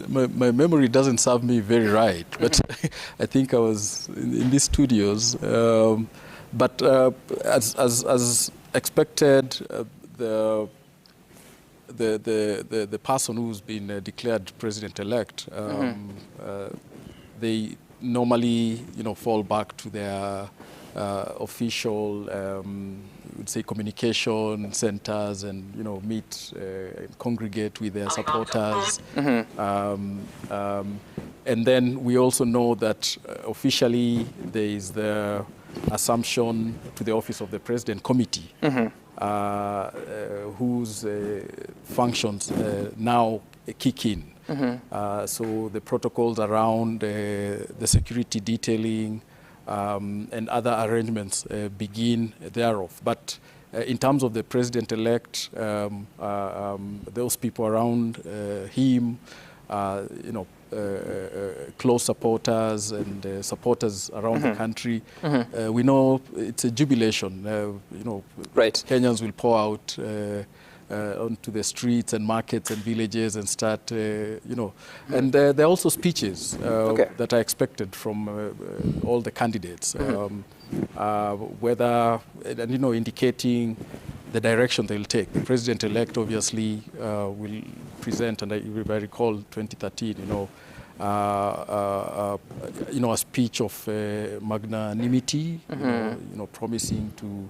My memory doesn't serve me very right, but I think I was in these studios. But as expected, the person who's been declared president-elect, they normally, you know, fall back to their official, would say, communication centers, and you know, meet, and congregate with their supporters. And then we also know that officially there is the assumption to the Office of the President Committee, whose functions now kick in. So the protocols around the security detailing and other arrangements begin thereof. But in terms of the president-elect, those people around him, you know, close supporters and supporters around the country, we know it's a jubilation. You know, right. Kenyans will pour out onto the streets and markets and villages and start, you know. And there are also speeches that are expected from all the candidates, whether, and, you know, indicating the direction they'll take. The president-elect obviously will present, and if I recall 2013, you know, a speech of magnanimity, you know, promising to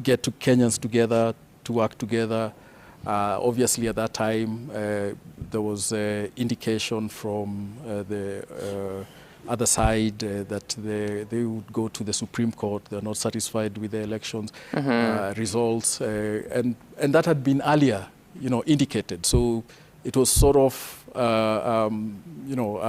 get to Kenyans together, to work together. Obviously, at that time, there was indication from the other side that they would go to the Supreme Court. They're not satisfied with the elections results, and that had been earlier, you know, indicated. So it was sort of, you know,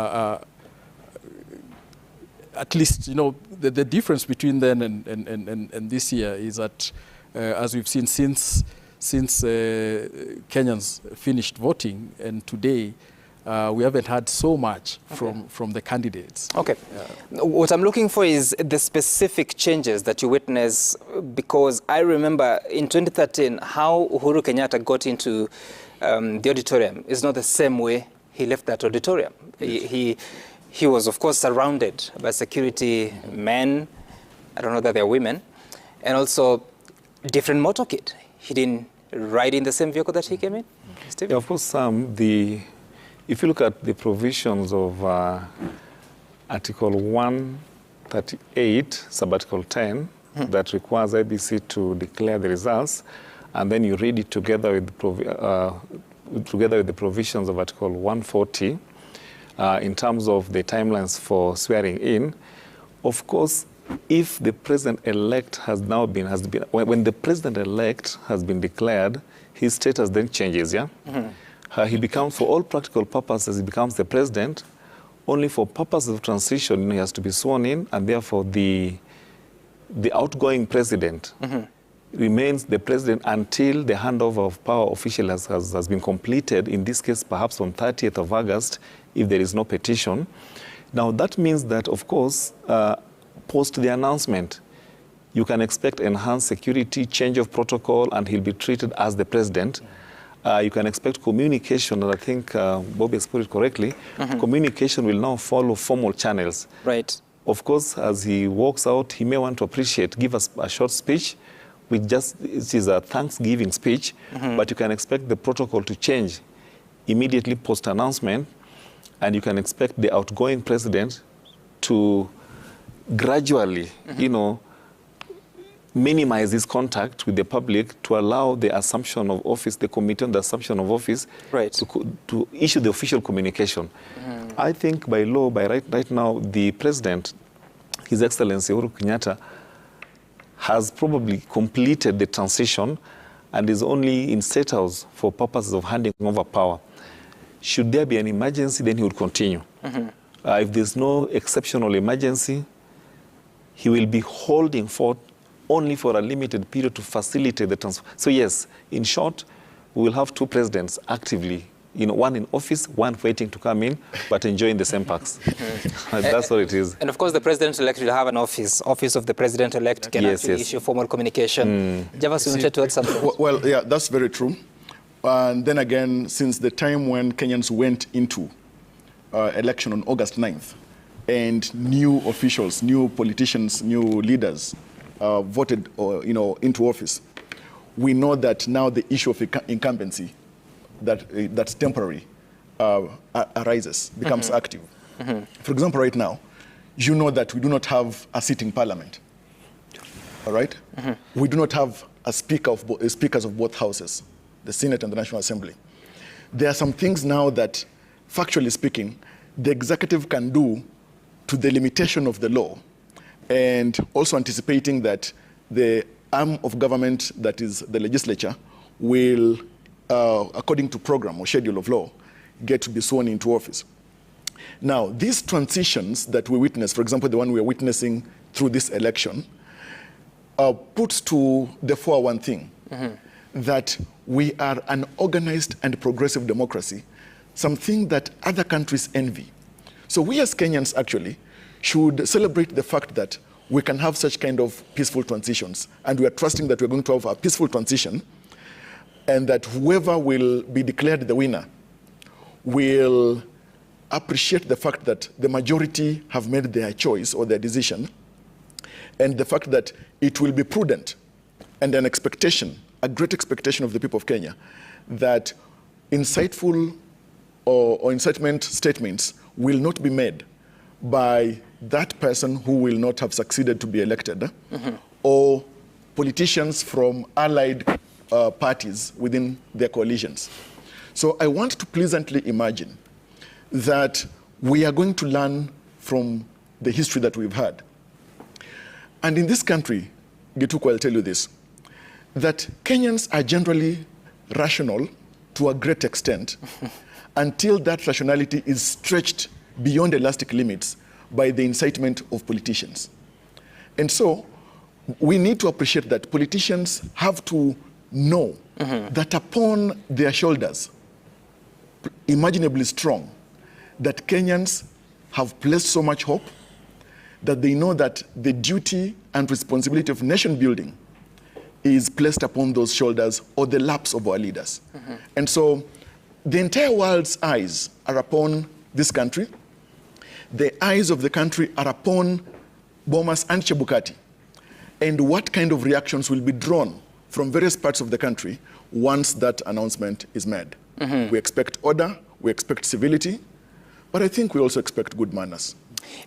at least, you know, the difference between then and this year is that, as we've seen since Kenyans finished voting and today, we haven't had so much from the candidates. Okay. What I'm looking for is the specific changes that you witness, because I remember in 2013 how Uhuru Kenyatta got into the auditorium is not the same way he left that auditorium. Yes. He was, of course, surrounded by security men. I don't know that they're women. And also different motorcade. He didn't ride in the same vehicle that he came in? Steve? Yeah, of course, if you look at the provisions of Article 138, Subarticle 10, that requires IBC to declare the results, and then you read it together with the provisions of Article 140 in terms of the timelines for swearing in, of course, if the president-elect has now been, when the president-elect has been declared, his status then changes, yeah? He becomes, for all practical purposes, he becomes the president. Only for purposes of transition, he has to be sworn in, and therefore the outgoing president remains the president until the handover of power officially has been completed, in this case, perhaps on 30th of August, if there is no petition. Now, that means that, of course, post the announcement, you can expect enhanced security, change of protocol, and he'll be treated as the president. You can expect communication, and I think Bobby has put it correctly, communication will now follow formal channels. Right. Of course, as he walks out, he may want to appreciate, give us a short speech, which just it is a thanksgiving speech, but you can expect the protocol to change immediately post-announcement, and you can expect the outgoing president to gradually, you know, minimize his contact with the public to allow the assumption of office, the committee on the assumption of office, right, to issue the official communication. I think by law, by right now, the president, His Excellency Uhuru Kenyatta, has probably completed the transition and is only in State House for purposes of handing over power. Should there be an emergency, then he would continue. If there's no exceptional emergency, he will be holding forth only for a limited period to facilitate the transfer. So yes, in short, we will have two presidents actively, you know, one in office, one waiting to come in, but enjoying the same perks. That's what it is. And of course, the president-elect will have an office. Office of the president-elect can actually issue formal communication. Javas, you wanted to add something? Well, yeah, that's very true. And then again, since the time when Kenyans went into election on August 9th, and new officials, new politicians, new leaders voted, you know, into office, we know that now the issue of incumbency that's temporary arises, becomes active. For example, right now, you know that we do not have a sitting parliament, all right? We do not have a speaker of speakers of both houses, the Senate and the National Assembly. There are some things now that, factually speaking, the executive can do to the limitation of the law, and also anticipating that the arm of government, that is the legislature, will, according to program or schedule of law, get to be sworn into office. Now, these transitions that we witness, for example, the one we are witnessing through this election, puts to the fore one thing, that we are an organized and progressive democracy, something that other countries envy. So we as Kenyans actually should celebrate the fact that we can have such kind of peaceful transitions, and we are trusting that we're going to have a peaceful transition, and that whoever will be declared the winner will appreciate the fact that the majority have made their choice or their decision, and the fact that it will be prudent and an expectation, a great expectation of the people of Kenya, that insightful or incitement statements will not be made by that person who will not have succeeded to be elected, or politicians from allied parties within their coalitions. So I want to pleasantly imagine that we are going to learn from the history that we've had. And in this country, Gituku, I'll tell you this, that Kenyans are generally rational to a great extent until that rationality is stretched beyond elastic limits by the incitement of politicians. And so we need to appreciate that politicians have to know that upon their shoulders, imaginably strong, that Kenyans have placed so much hope that they know that the duty and responsibility of nation building is placed upon those shoulders or the laps of our leaders. And so the entire world's eyes are upon this country. The eyes of the country are upon Bomas and Chebukati, and what kind of reactions will be drawn from various parts of the country once that announcement is made. We expect order, we expect civility, but I think we also expect good manners.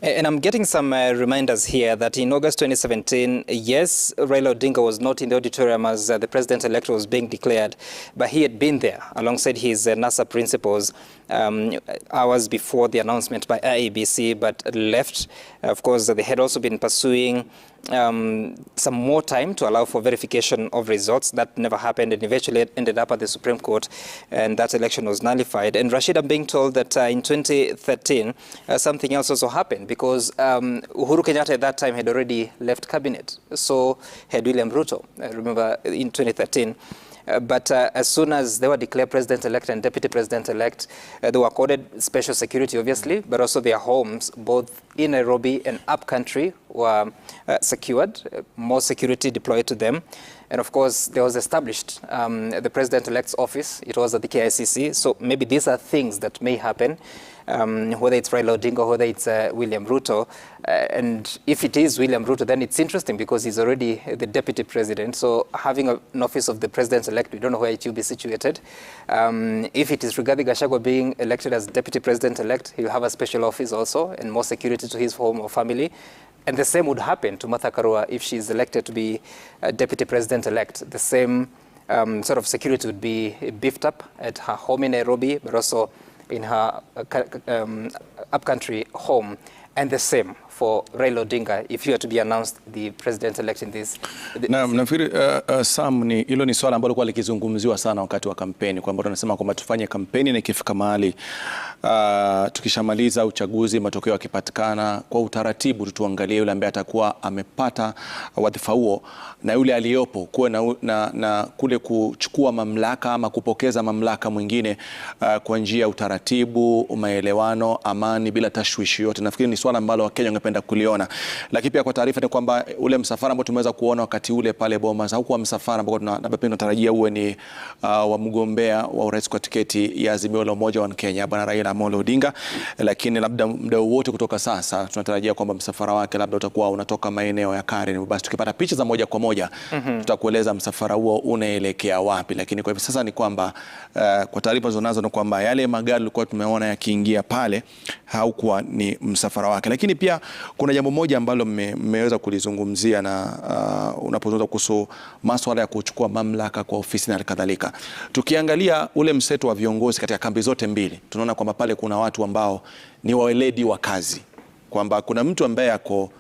And I'm getting some reminders here that in August 2017, yes, Raila Odinga was not in the auditorium as the president-elect was being declared, but he had been there alongside his NASA principals hours before the announcement by IEBC, but left. Of course, they had also been pursuing some more time to allow for verification of results. That never happened, and eventually it ended up at the Supreme Court, and that election was nullified. And Rashid, I'm being told that in 2013, something else also happened, because Uhuru Kenyatta at that time had already left cabinet. So had William Ruto, remember, in 2013. But as soon as they were declared president-elect and deputy president-elect, they were accorded special security, obviously, but also their homes, both in Nairobi and upcountry, were secured, more security deployed to them. And of course, there was established the president-elect's office. It was at the KICC. So maybe these are things that may happen, whether it's Raila Odinga, whether it's William Ruto. And if it is William Ruto, then it's interesting because he's already the deputy president. So having an office of the president-elect, we don't know where it will be situated. If it is Rigathi Gachagua being elected as deputy president-elect, he'll have a special office also and more security to his home or family. And the same would happen to Martha Karua if she's elected to be deputy president-elect. The same sort of security would be beefed up at her home in Nairobi, but also in her upcountry home. And the same for Raila Odinga if he were to be announced the president-elect in this. Na nafikiri Sam, ni hilo ni swala ambalo kwa likizungumziwa sana wakati wa kampeni, kwamba tunasema kwamba tufanye kampeni na ikifika mahali tukishamaliza uchaguzi, matokeo yakipatikana kwa utaratibu, tuangalie yule ambaye atakuwa amepata wadhifa huo na yule aliyopo kuwe na kule kuchukua mamlaka ama kupokeza mamlaka mwingine kwa njia ya utaratibu, maelewano, amani bila tashwishi yote. Nafikiri ni swala ambalo Wakenya wangependa kuliona. Lakini pia kwa taarifa ni kwamba ule msafara ambao tumeweza kuona wakati ule pale Bomas haukuwa msafara ambao tunatarajia uwe ni wa mgombea wa urais kwa tiketi ya Azimio la Umoja wa Kenya Bwana Raila Amolo Odinga, lakini labda muda wote kutoka sasa tunatarajia kwamba msafara wake labda utakuwa unatoka maeneo ya Karen. Basi tukipata picha za moja kwa moja tutakueleza msafara huo unaelekea wapi. Lakini kwa hivi sasa ni kwamba kwa taarifa zonazo ni kwamba yale magari tulikuwa tumeona yakiingia pale haukuwa ni msafara wake. Lakini pia Kuna jambo moja ambalo mmeweza kulizungumzia na unapozungumza kuhusu masuala ya kuchukua mamlaka kwa ofisi na kadhalika. Tukiangalia ule mseto wa viongozi katika kambi zote mbili, tunaona kwamba pale kuna watu ambao ni waweledi wa kazi, kwamba kuna mtu ambaye ako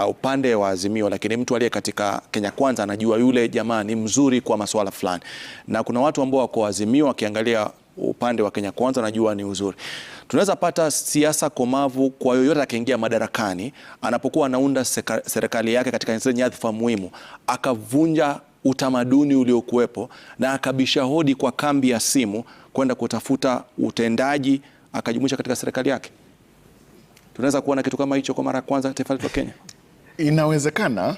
upande wa Azimio, lakini mtu aliye katika Kenya Kwanza anajua yule jamaa ni mzuri kwa masuala fulani, na kuna watu ambao wako Azimio wakiangalia upande wa Kenya Kwanza anajua ni uzuri. Tunaweza pata siasa komavu kwa yoyote akiingia madarakani, anapokuwa anaunda serikali yake katika zile nyadhifa muhimu, akavunja utamaduni uliokuwepo na akabisha hodi kwa kambi ya simu kwenda kutafuta utendaji, akajumuisha katika serikali yake. Tunaweza kuona kitu kama hicho kwa mara ya kwanza taifa letu la Kenya? Inawezekana.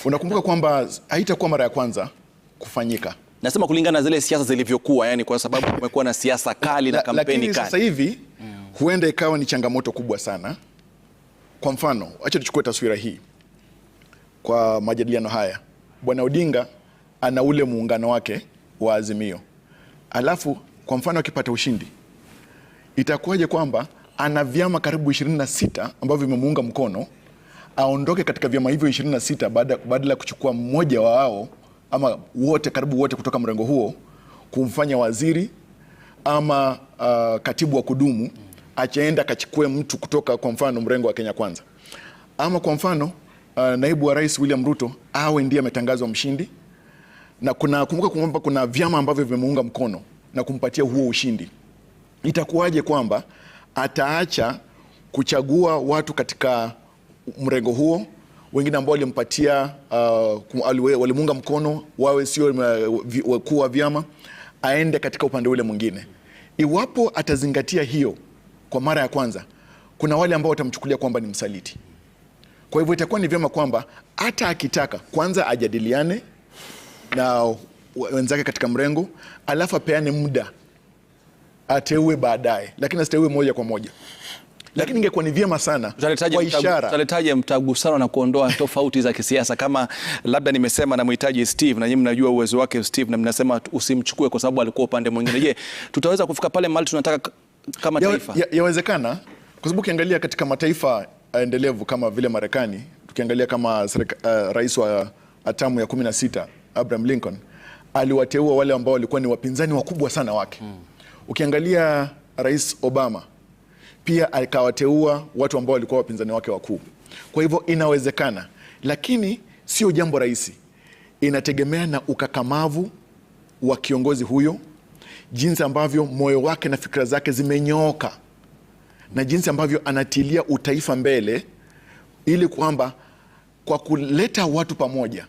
Unakumbuka kwamba haitakuwa mara ya kwanza kufanyika. Nasema kulingana na zile siasa zilivyokuwa, yani kwa sababu kumekuwa na siasa kali na kampeni kali. Lakini sasa hivi huenda ikawa ni changamoto kubwa sana. Kwa mfano, acha tuchukue taswira hii kwa majadiliano haya. Bwana Odinga ana ule muungano wake wa Azimio. Alafu kwa mfano akipata ushindi, itakuwaje kwamba ana vyama karibu 26 ambavyo vimemuunga mkono, aondoke katika vyama hivyo 26 badala ya kuchukua mmoja wao ama wote, karibu wote kutoka mrengo huo kumfanya waziri ama katibu wa kudumu, achaenda akachukue mtu kutoka kwa mfano mrengo wa Kenya Kwanza, ama kwa mfano naibu wa rais William Ruto awe ndiye ametangazwa mshindi, na kuna kumbuka kwamba kuna vyama ambavyo vimemuunga mkono na kumpatia huo ushindi. Itakuwaje kwamba ataacha kuchagua watu katika mrengo huo, wengine ambao walimpatia walimuunga mkono wawe sio wakuu wa vyama, aende katika upande ule mwingine? Iwapo atazingatia hiyo kwa mara ya kwanza, kuna wale ambao watamchukulia kwamba ni msaliti. Kwa hivyo itakuwa ni vyema kwamba hata akitaka kwanza ajadiliane na wenzake katika mrengo, alafu apeane muda ateue baadaye, lakini asiteue moja kwa moja. Lakini ingekuwa ni vyema sana kwa ishara. Tutaletaje mtagusano na kuondoa tofauti za kisiasa? Kama labda nimesema namhitaji Steve na nyinyi mnajua uwezo wake Steve, na mnasema usimchukue kwa sababu alikuwa upande mwingine. Je, tutaweza kufika pale mahali tunataka kama taifa? Yawezekana, kwa sababu ukiangalia katika mataifa endelevu kama vile Marekani, tukiangalia kama rais wa atamu ya 16 Abraham Lincoln aliwateua wale ambao walikuwa ni wapinzani wakubwa sana wake. Ukiangalia Rais Obama pia akawateua watu ambao walikuwa wapinzani wake wakuu. Kwa hivyo inawezekana, lakini sio jambo rahisi. Inategemea na ukakamavu wa kiongozi huyo, jinsi ambavyo moyo wake na fikra zake zimenyooka, na jinsi ambavyo anatilia utaifa mbele, ili kwamba kwa kuleta watu pamoja,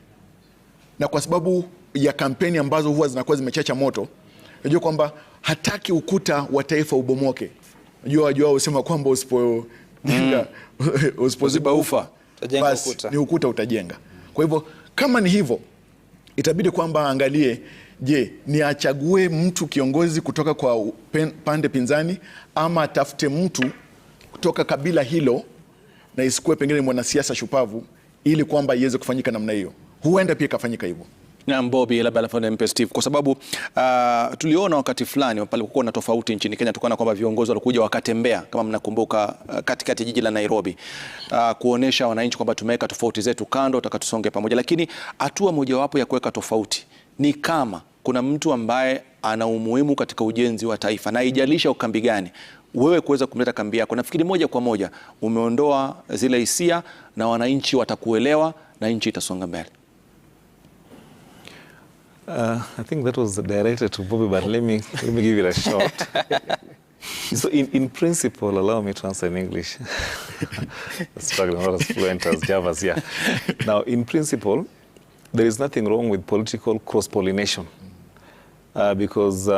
na kwa sababu ya kampeni ambazo huwa zinakuwa zimechacha moto, unajua kwamba hataki ukuta wa taifa ubomoke. Unajua usema kwamba usipoziba ufa basi ni ukuta utajenga. Kwa hivyo kama ni hivyo, itabidi kwamba angalie, je, ni achague mtu kiongozi kutoka kwa pande pinzani ama atafute mtu kutoka kabila hilo na isikuwe pengine mwanasiasa shupavu, ili kwamba iweze kufanyika namna hiyo. Huenda pia ikafanyika hivyo. Na Bobby, labda alafu nimpe Steve, kwa sababu tuliona wakati fulani palikuwa na tofauti nchini Kenya, tukaona kwamba viongozi walikuja wakatembea, kama mnakumbuka, katikati jiji la Nairobi, kuonesha wananchi kwamba tumeweka tofauti zetu kando, tutakatusonge pamoja. Lakini hatua mojawapo ya kuweka tofauti ni kama kuna mtu ambaye ana umuhimu katika ujenzi wa taifa, na haijalisha ukambi gani, wewe kuweza kumleta kambi yako, nafikiri moja kwa moja umeondoa zile hisia na wananchi watakuelewa na nchi itasonga mbele. I think that was directed to Bobby, but let me give it a shot. So in principle, allow me to answer in English. Struggling, not as fluent as Javas, yeah. Now, in principle, there is nothing wrong with political cross-pollination, because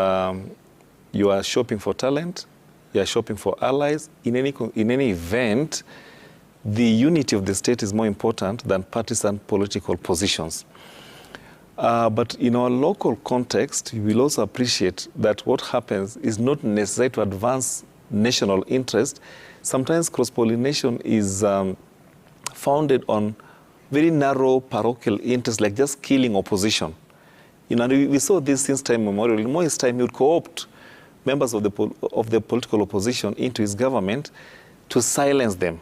you are shopping for talent, you are shopping for allies. In any event, the unity of the state is more important than partisan political positions. But in our local context, you will also appreciate that what happens is not necessary to advance national interest. Sometimes cross-pollination is founded on very narrow parochial interests, like just killing opposition. You know, and we saw this since time immemorial. In Moi's time, he would co-opt members of the political opposition into his government to silence them.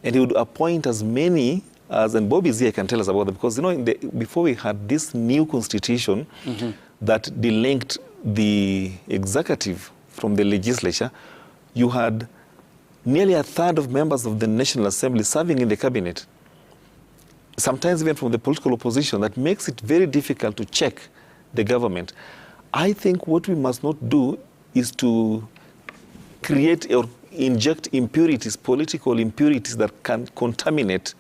And he would appoint as many as, and Bobby is here can tell us about that, because, you know, before we had this new constitution that delinked the executive from the legislature, you had nearly a third of members of the National Assembly serving in the cabinet, sometimes even from the political opposition. That makes it very difficult to check the government. I think what we must not do is to create or inject impurities, political impurities that can contaminate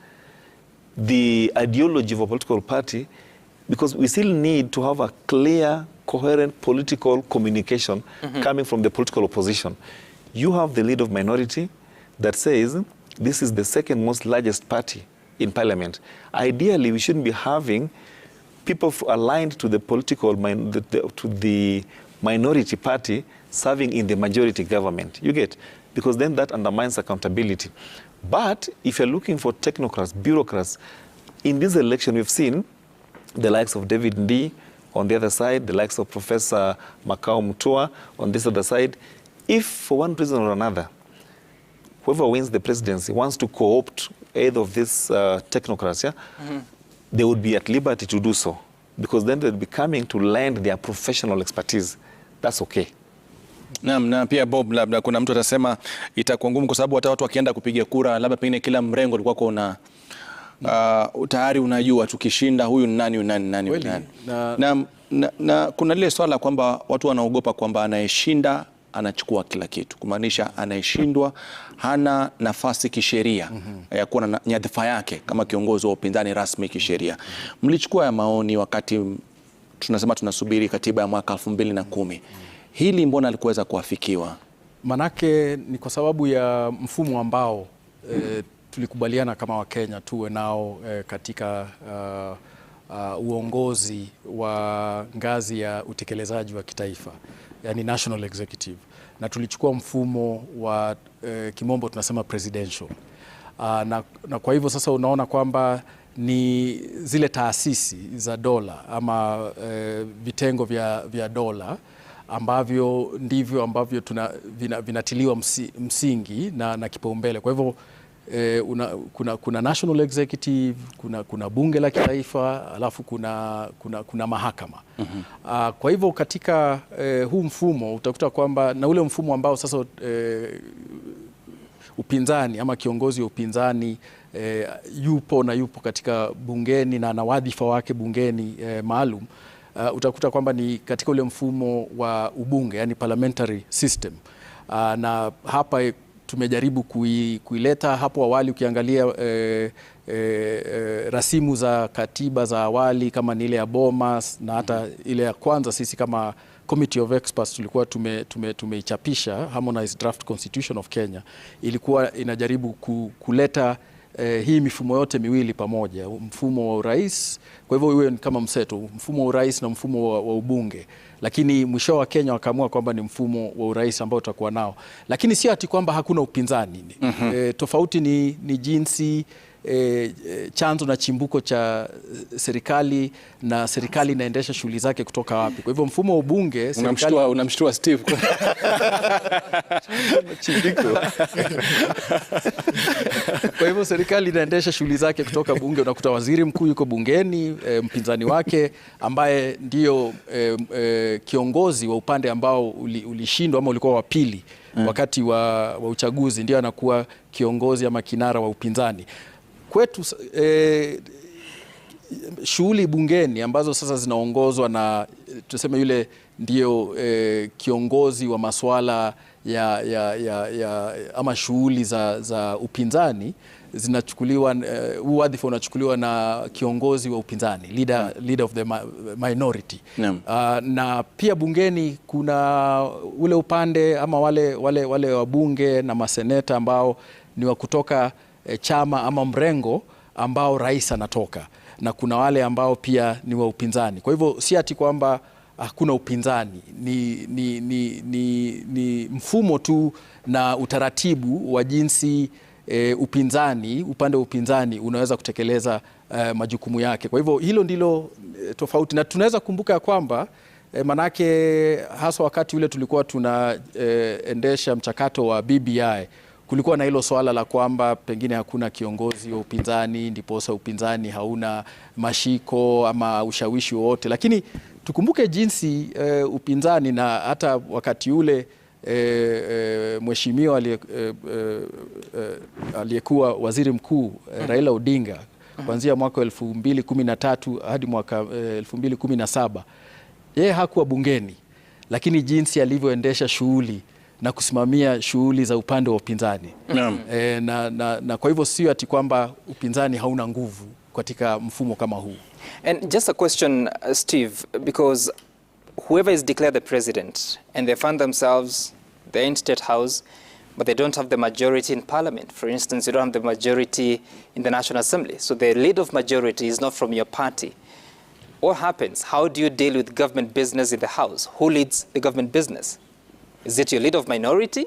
the ideology of a political party, because we still need to have a clear, coherent political communication coming from the political opposition. You have the leader of minority that says this is the second most largest party in parliament. Ideally, we shouldn't be having people aligned to the political, to the minority party serving in the majority government. You get? Because then that undermines accountability. But if you're looking for technocrats, bureaucrats, in this election we've seen the likes of David Ndii on the other side, the likes of Professor Makau Mutua on this other side. If for one reason or another, whoever wins the presidency wants to co-opt either of these technocrats, yeah, they would be at liberty to do so, because then they'll be coming to lend their professional expertise. That's okay. Naam, na pia Bob, labda kuna mtu atasema itakuwa ngumu kwa sababu hata watu wakienda kupiga kura labda pengine kila mrengo ulikuwa kuna tayari unajua tukishinda huyu ni nani, nani, nani, nani. Na kuna lile swala kwamba watu wanaogopa kwamba anayeshinda anachukua kila kitu, kumaanisha anayeshindwa hana nafasi kisheria ya kuwa na nyadhifa yake kama kiongozi wa upinzani rasmi kisheria. Mlichukua ya maoni wakati tunasema tunasubiri katiba ya mwaka 2010. Hili mbona alikuweza kuafikiwa? Manake ni kwa sababu ya mfumo ambao tulikubaliana kama Wakenya tuwe nao katika uongozi wa ngazi ya utekelezaji wa kitaifa, yani national executive, na tulichukua mfumo wa kimombo tunasema presidential. Na kwa hivyo sasa unaona kwamba ni zile taasisi za dola ama vitengo vya dola ambavyo ndivyo ambavyo vinatiliwa msingi na kipaumbele. Kwa hivyo kuna national executive, kuna bunge la kitaifa, alafu kuna mahakama. Kwa hivyo katika huu mfumo utakuta kwamba na ule mfumo ambao sasa upinzani ama kiongozi wa upinzani yupo na yupo katika bungeni na ana wadhifa wake bungeni maalum, utakuta kwamba ni katika ule mfumo wa ubunge, yani parliamentary system. Na hapa tumejaribu kuileta. Hapo awali ukiangalia rasimu za katiba za awali kama ni ile ya Bomas na hata ile ya kwanza, sisi kama Committee of Experts tulikuwa tumeichapisha Harmonized Draft Constitution of Kenya, ilikuwa inajaribu kuleta hii mifumo yote miwili pamoja, mfumo wa urais, kwa hivyo iwe kama mseto, mfumo wa urais na mfumo wa ubunge. Lakini mwisho wa Kenya wakaamua kwamba ni mfumo wa urais ambao tutakuwa nao. Lakini si ati kwamba hakuna upinzani. Tofauti ni jinsi chanzo na chimbuko cha serikali na serikali inaendesha shughuli zake kutoka wapi. Kwa hivyo mfumo wa ubunge serikali... Unamshtua Steve. Kwa hivyo serikali inaendesha shughuli zake kutoka bunge. Unakuta waziri mkuu yuko bungeni, mpinzani wake ambaye ndio kiongozi wa upande ambao ulishindwa ama ulikuwa wa pili wakati wa uchaguzi, ndio anakuwa kiongozi ama kinara wa upinzani. Kwetu shughuli bungeni ambazo sasa zinaongozwa na tuseme yule ndio kiongozi wa masuala ya ama shughuli za upinzani zinachukuliwa, wadhifa unachukuliwa na kiongozi wa upinzani, leader of the minority. Na pia bungeni kuna ule upande ama wale wabunge na maseneta ambao ni wa kutoka chama ama mrengo ambao rais anatoka, na kuna wale ambao pia ni wa upinzani. Kwa hivyo si ati kwamba hakuna upinzani, ni mfumo tu na utaratibu wa jinsi upinzani, upande wa upinzani unaweza kutekeleza majukumu yake. Kwa hivyo hilo ndilo tofauti. Na tunaweza kumbuka kwamba manake haswa wakati ule tulikuwa tunaendesha mchakato wa BBI, Kulikuwa na hilo swala la kwamba pengine hakuna kiongozi wa upinzani, ndiposa upinzani hauna mashiko ama ushawishi wowote, lakini tukumbuke jinsi upinzani na hata wakati ule mheshimiwa aliyekuwa waziri mkuu Raila Odinga kuanzia mwaka 2013 hadi mwaka 2017, yeye hakuwa bungeni, lakini jinsi alivyoendesha shughuli na kusimamia shughuli za upande wa upinzani. Na kwa hivyo sio ati kwamba upinzani hauna nguvu katika mfumo kama huu. And just a question, Steve, because whoever is declared the president and they find themselves, they're in State House, but they don't have the majority in parliament. For instance, you don't have the majority in the National Assembly. So the leader of majority is not from your party. What happens? How do you deal with government business in the House? Who leads the government business? Is it your leader of minority?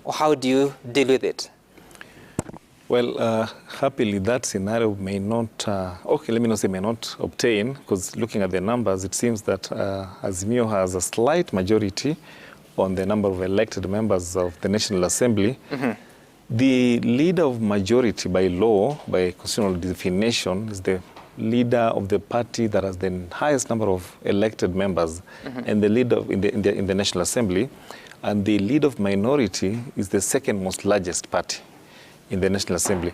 Or how do you deal with it? Well, happily, that scenario may not, okay, let me not say may not obtain, because looking at the numbers, it seems that Azimio has a slight majority on the number of elected members of the National Assembly. Mm-hmm. The leader of majority by law, by constitutional definition, is the leader of the party that has the highest number of elected members, mm-hmm. and the leader of, in the National Assembly, and the leader of minority is the second most largest party in the National Assembly.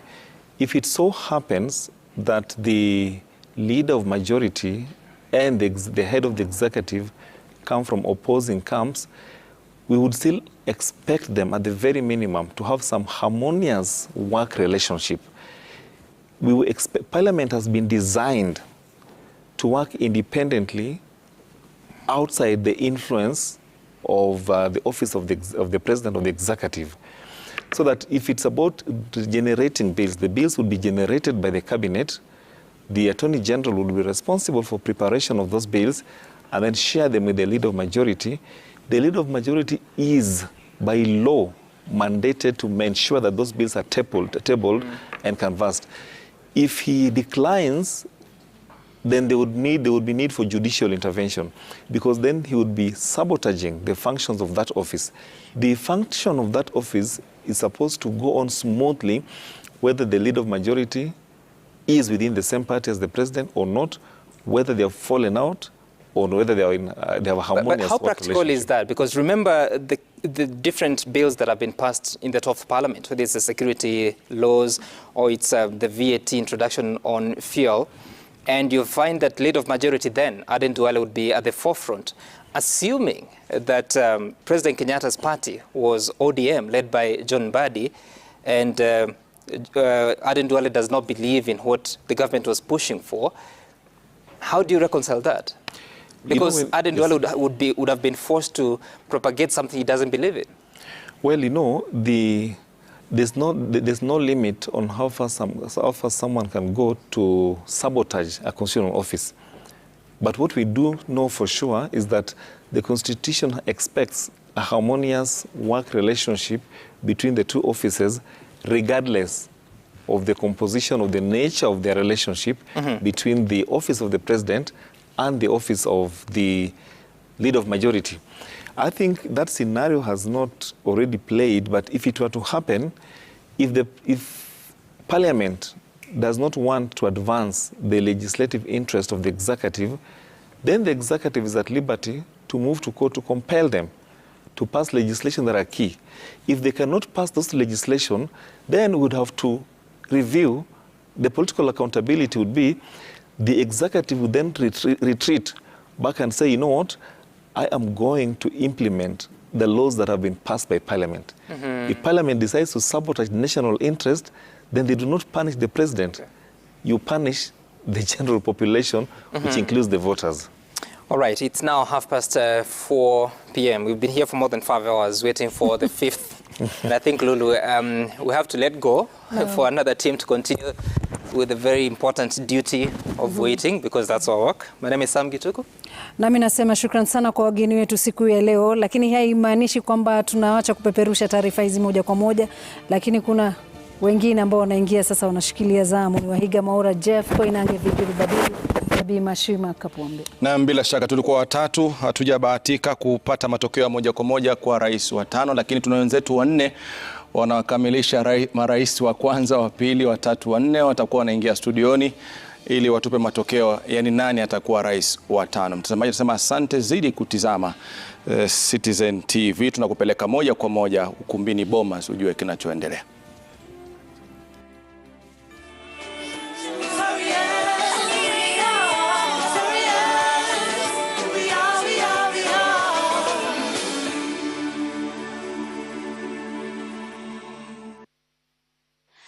If it so happens that the leader of majority and the head of the executive come from opposing camps, we would still expect them at the very minimum to have some harmonious work relationship. We would expect, Parliament has been designed to work independently outside the influence of the office of the president of the executive. So that if it's about generating bills, the bills would be generated by the cabinet. The Attorney General would be responsible for preparation of those bills and then share them with the leader of majority. The leader of majority is, by law, mandated to ensure that those bills are tabled and canvassed. If he declines, then there would be need for judicial intervention, because then he would be sabotaging the functions of that office. The function of that office is supposed to go on smoothly, whether the leader of majority is within the same party as the president or not, whether they have fallen out or whether they are in, they have a harmonious. But how practical is that? Because remember the different bills that have been passed in the 12th Parliament, whether it's the security laws or it's the VAT introduction on fuel, and you find that leader of majority then, Aden Duale, would be at the forefront, assuming that President Kenyatta's party was ODM, led by John Mbadi, and Aden Duale does not believe in what the government was pushing for. How do you reconcile that? Because Aden Duale would have been forced to propagate something he doesn't believe in. Well, you know, there's no limit on how far someone can go to sabotage a constitutional office. But what we do know for sure is that the Constitution expects a harmonious work relationship between the two offices, regardless of the composition of the nature of their relationship between the office of the president and the office of the leader of majority. I think that scenario has not already played, but if it were to happen, if Parliament does not want to advance the legislative interest of the executive, then the executive is at liberty to move to court to compel them to pass legislation that are key. If they cannot pass those legislation, then we would have to review. The political accountability would be the executive would then retreat back and say, you know what, I am going to implement the laws that have been passed by Parliament. If Parliament decides to sabotage national interest, then they do not punish the president. Okay. You punish the general population, which includes the voters. All right, it's now 4:30 p.m. We've been here for more than 5 hours waiting for the fifth. And I think, Lulu, we have to let go for another team to continue with the very important duty of waiting, because that's our work. My name is Sam Gituku. Nami nasema shukran sana kwa wageni wetu siku ya leo, lakini haimaanishi kwamba tunaacha kupeperusha taarifa hizi moja kwa moja, lakini kuna wengine ambao wanaingia sasa wanashikilia zamu. Ni Wahiga Maura, Jeff Koinange, Vigil Badili na Bi Mashima Kapombe. Na bila shaka tulikuwa watatu, hatujabahatika kupata matokeo ya moja kwa moja kwa rais wa tano, lakini tuna wenzetu wanne Wanakamilisha marais wa kwanza, wa pili, wa tatu, wa nne watakuwa wanaingia studioni ili watupe matokeo, yani nani atakuwa rais wa tano. Mtazamaji, tunasema asante zidi kutizama Citizen TV. Tunakupeleka moja kwa moja ukumbini Bomas ujue kinachoendelea.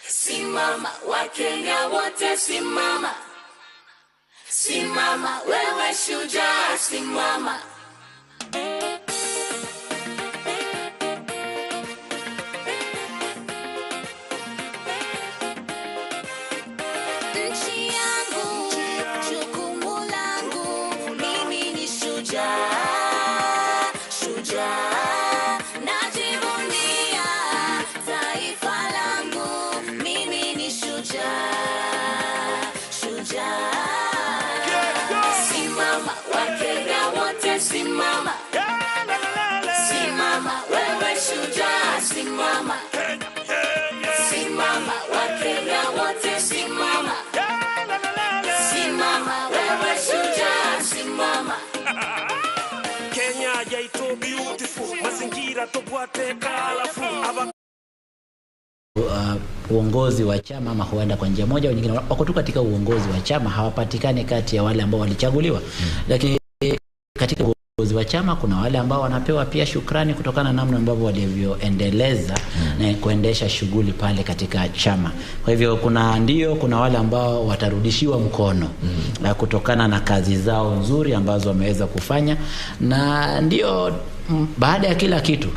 Simama Wakenya wote, simama. Simama wewe shujaa, simama. Nchi yangu, jukumu langu, mimi ni shujaa, shujaa. Najivunia taifa langu, mimi ni shujaa, shujaa. Simama Wakenya wote, simama. Simama wewe shujaa, simama. Simama Wakenya wote, simama. Simama wewe shujaa, simama. Kenya yaito beautiful, mazingira tobwate colorful. Uongozi wa chama ama huenda kwa njia moja au nyingine wako tu katika uongozi wa chama, hawapatikani kati ya wale ambao walichaguliwa. Lakini katika uongozi wa chama kuna wale ambao wanapewa pia shukrani kutokana na namna ambavyo walivyoendeleza na kuendesha shughuli pale katika chama. Kwa hivyo kuna wale ambao watarudishiwa mkono na kutokana na kazi zao nzuri ambazo wameweza kufanya, na ndio baada ya kila kitu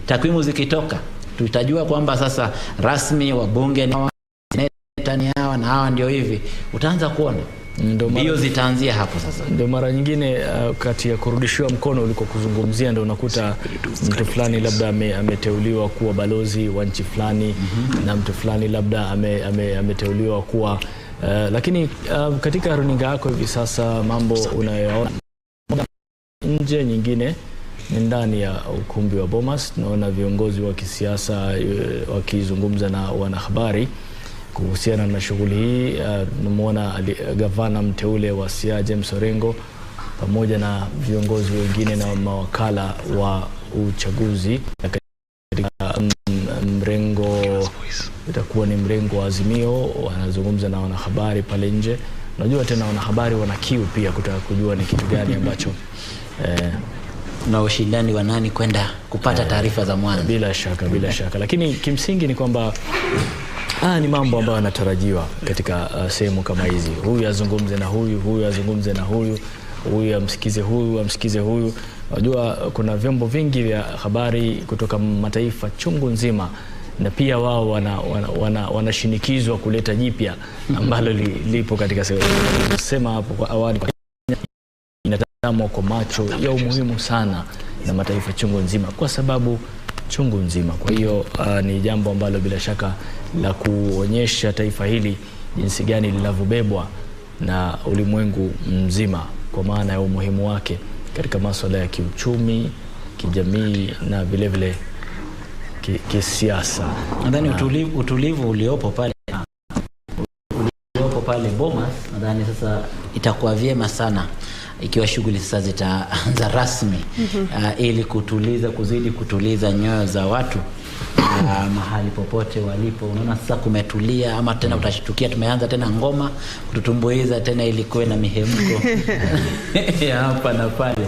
takwimu zikitoka tutajua kwamba sasa rasmi wabunge ni hawa, seneta ni hawa na hawa ndio hivi. Utaanza kuona ndio zitaanzia hapo sasa. Ndio mara nyingine kati ya kurudishiwa mkono uliko kuzungumzia, ndio unakuta mtu fulani labda ameteuliwa kuwa balozi wa nchi fulani na mtu fulani labda ameteuliwa kuwa lakini katika runinga yako hivi sasa mambo unayoona nje, nyingine ni ndani ya ukumbi wa Bomas. Tunaona viongozi wa kisiasa wakizungumza na wanahabari kuhusiana na shughuli hii. Tunamuona gavana mteule wa Siaya James Orengo pamoja na viongozi wengine na mawakala wa uchaguzi katika mrengo, itakuwa ni mrengo wa Azimio, wanazungumza na wanahabari pale nje. Unajua tena wanahabari wana kiu pia kutaka kujua ni kitu gani ambacho na ushindani wa nani kwenda kupata taarifa za mwanzo. Bila shaka, bila shaka. Lakini kimsingi ni kwamba ni mambo ambayo yanatarajiwa katika sehemu kama hizi. Huyu azungumze na huyu, huyu azungumze na huyu, huyu amsikize huyu, amsikize huyu. Unajua kuna vyombo vingi vya habari kutoka mataifa chungu nzima, na pia wao wanashinikizwa kuleta jipya ambalo lipo katika sehemu. Sema hapo kwa awali, inatazamwa kwa macho ya umuhimu sana na mataifa chungu nzima kwa sababu chungu nzima. Kwa hiyo ni jambo ambalo bila shaka la kuonyesha taifa hili jinsi gani linavyobebwa na ulimwengu mzima kwa maana ya umuhimu wake katika masuala ya kiuchumi, kijamii na vile vile kisiasa. Nadhani utulivu uliopo pale Bomas, nadhani sasa itakuwa vyema sana ikiwa shughuli sasa zitaanza rasmi ili kutuliza, kuzidi kutuliza nyoyo za watu mahali popote walipo. Unaona sasa kumetulia, ama tena utashtukia tumeanza tena ngoma kututumbuiza tena ili kuwe na mihemko ya hapa na pale.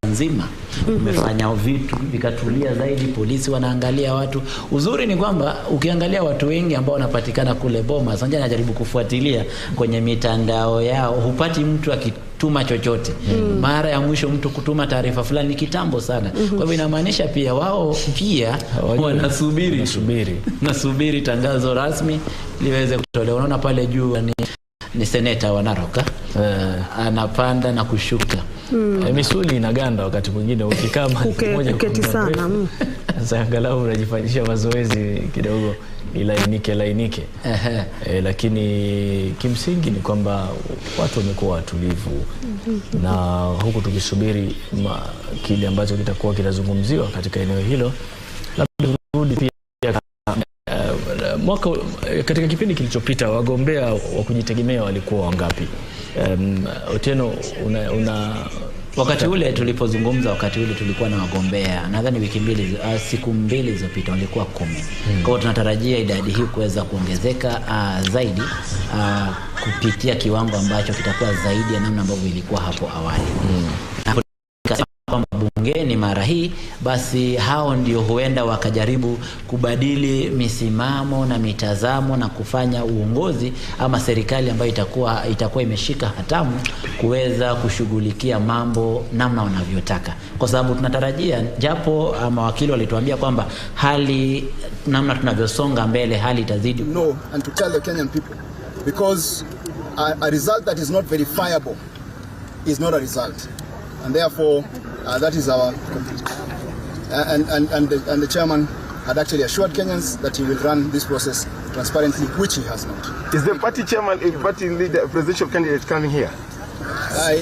Nzima umefanya vitu vikatulia zaidi, polisi wanaangalia watu. Uzuri ni kwamba ukiangalia watu wengi ambao wanapatikana kule Bomas, sasa najaribu kufuatilia kwenye mitandao yao, hupati mtu akituma chochote. Mara ya mwisho mtu kutuma taarifa fulani ni kitambo sana. Kwa hivyo inamaanisha pia wao pia wanasubiri tangazo rasmi liweze kutolewa. Unaona pale juu ni seneta wa Narok anapanda na kushuka. Misuli inaganda wakati mwingine ukikaa mahali moja uketi sana. Sasa angalau unajifanyisha mazoezi kidogo ilainike lainike. Lakini kimsingi ni kwamba watu wamekuwa watulivu na huku tukisubiri kile ambacho kitakuwa kinazungumziwa katika eneo hilo, labda Mwaka katika kipindi kilichopita wagombea wa kujitegemea walikuwa wangapi? Otieno, una wakati ule tulipozungumza, wakati ule tulikuwa na wagombea nadhani wiki mbili, siku mbili zilizopita walikuwa 10. Kwa hiyo tunatarajia idadi hii kuweza kuongezeka zaidi kupitia kiwango ambacho kitakuwa zaidi ya namna ambavyo ilikuwa hapo awali. Kwamba bungeni mara hii basi hao ndio huenda wakajaribu kubadili misimamo na mitazamo na kufanya uongozi ama serikali ambayo itakuwa imeshika hatamu kuweza kushughulikia mambo namna wanavyotaka. Kwa sababu tunatarajia, japo mawakili walituambia kwamba hali namna tunavyosonga mbele hali itazidi. No, and to tell the Kenyan people, because a result that is not verifiable is not a result. And therefore, that is our and the chairman had actually assured Kenyans that he will run this process transparently, which he has not. Is the party chairman, party leader, presidential candidate coming here?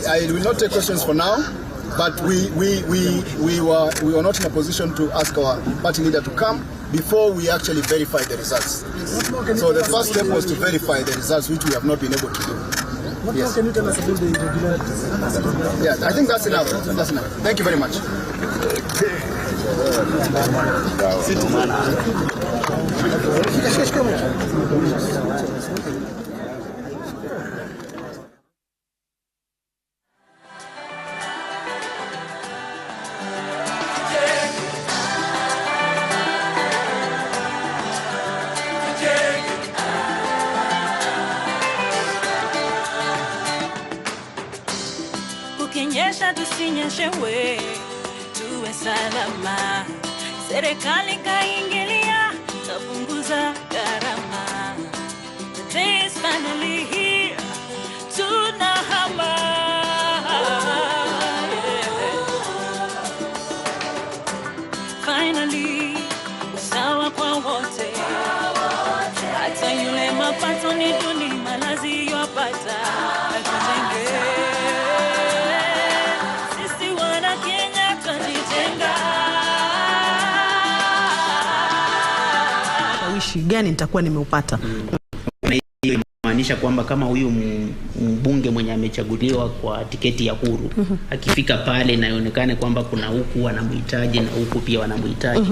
I will not take questions for now, but we were not in a position to ask our party leader to come before we actually verify the results. So the first step was to verify the results, which we have not been able to do. What yes. Can you tell us about the irregularities? Yeah, I think that's enough. That's enough. Thank you very much. Kukinyesha tusinyeshewe, tuwe salama. Serikali kaingilia, tapunguza gharama. The day is finally here, tunahama. Finally, usawa kwa wote. Hata yule mapato ni duni, malazi yapata. Gani nitakuwa nimeupata. Hiyo inamaanisha kwamba kama huyu mbunge mwenye amechaguliwa kwa tiketi ya huru akifika pale na ionekane kwamba kuna huku wanamhitaji na huku pia wanamhitaji,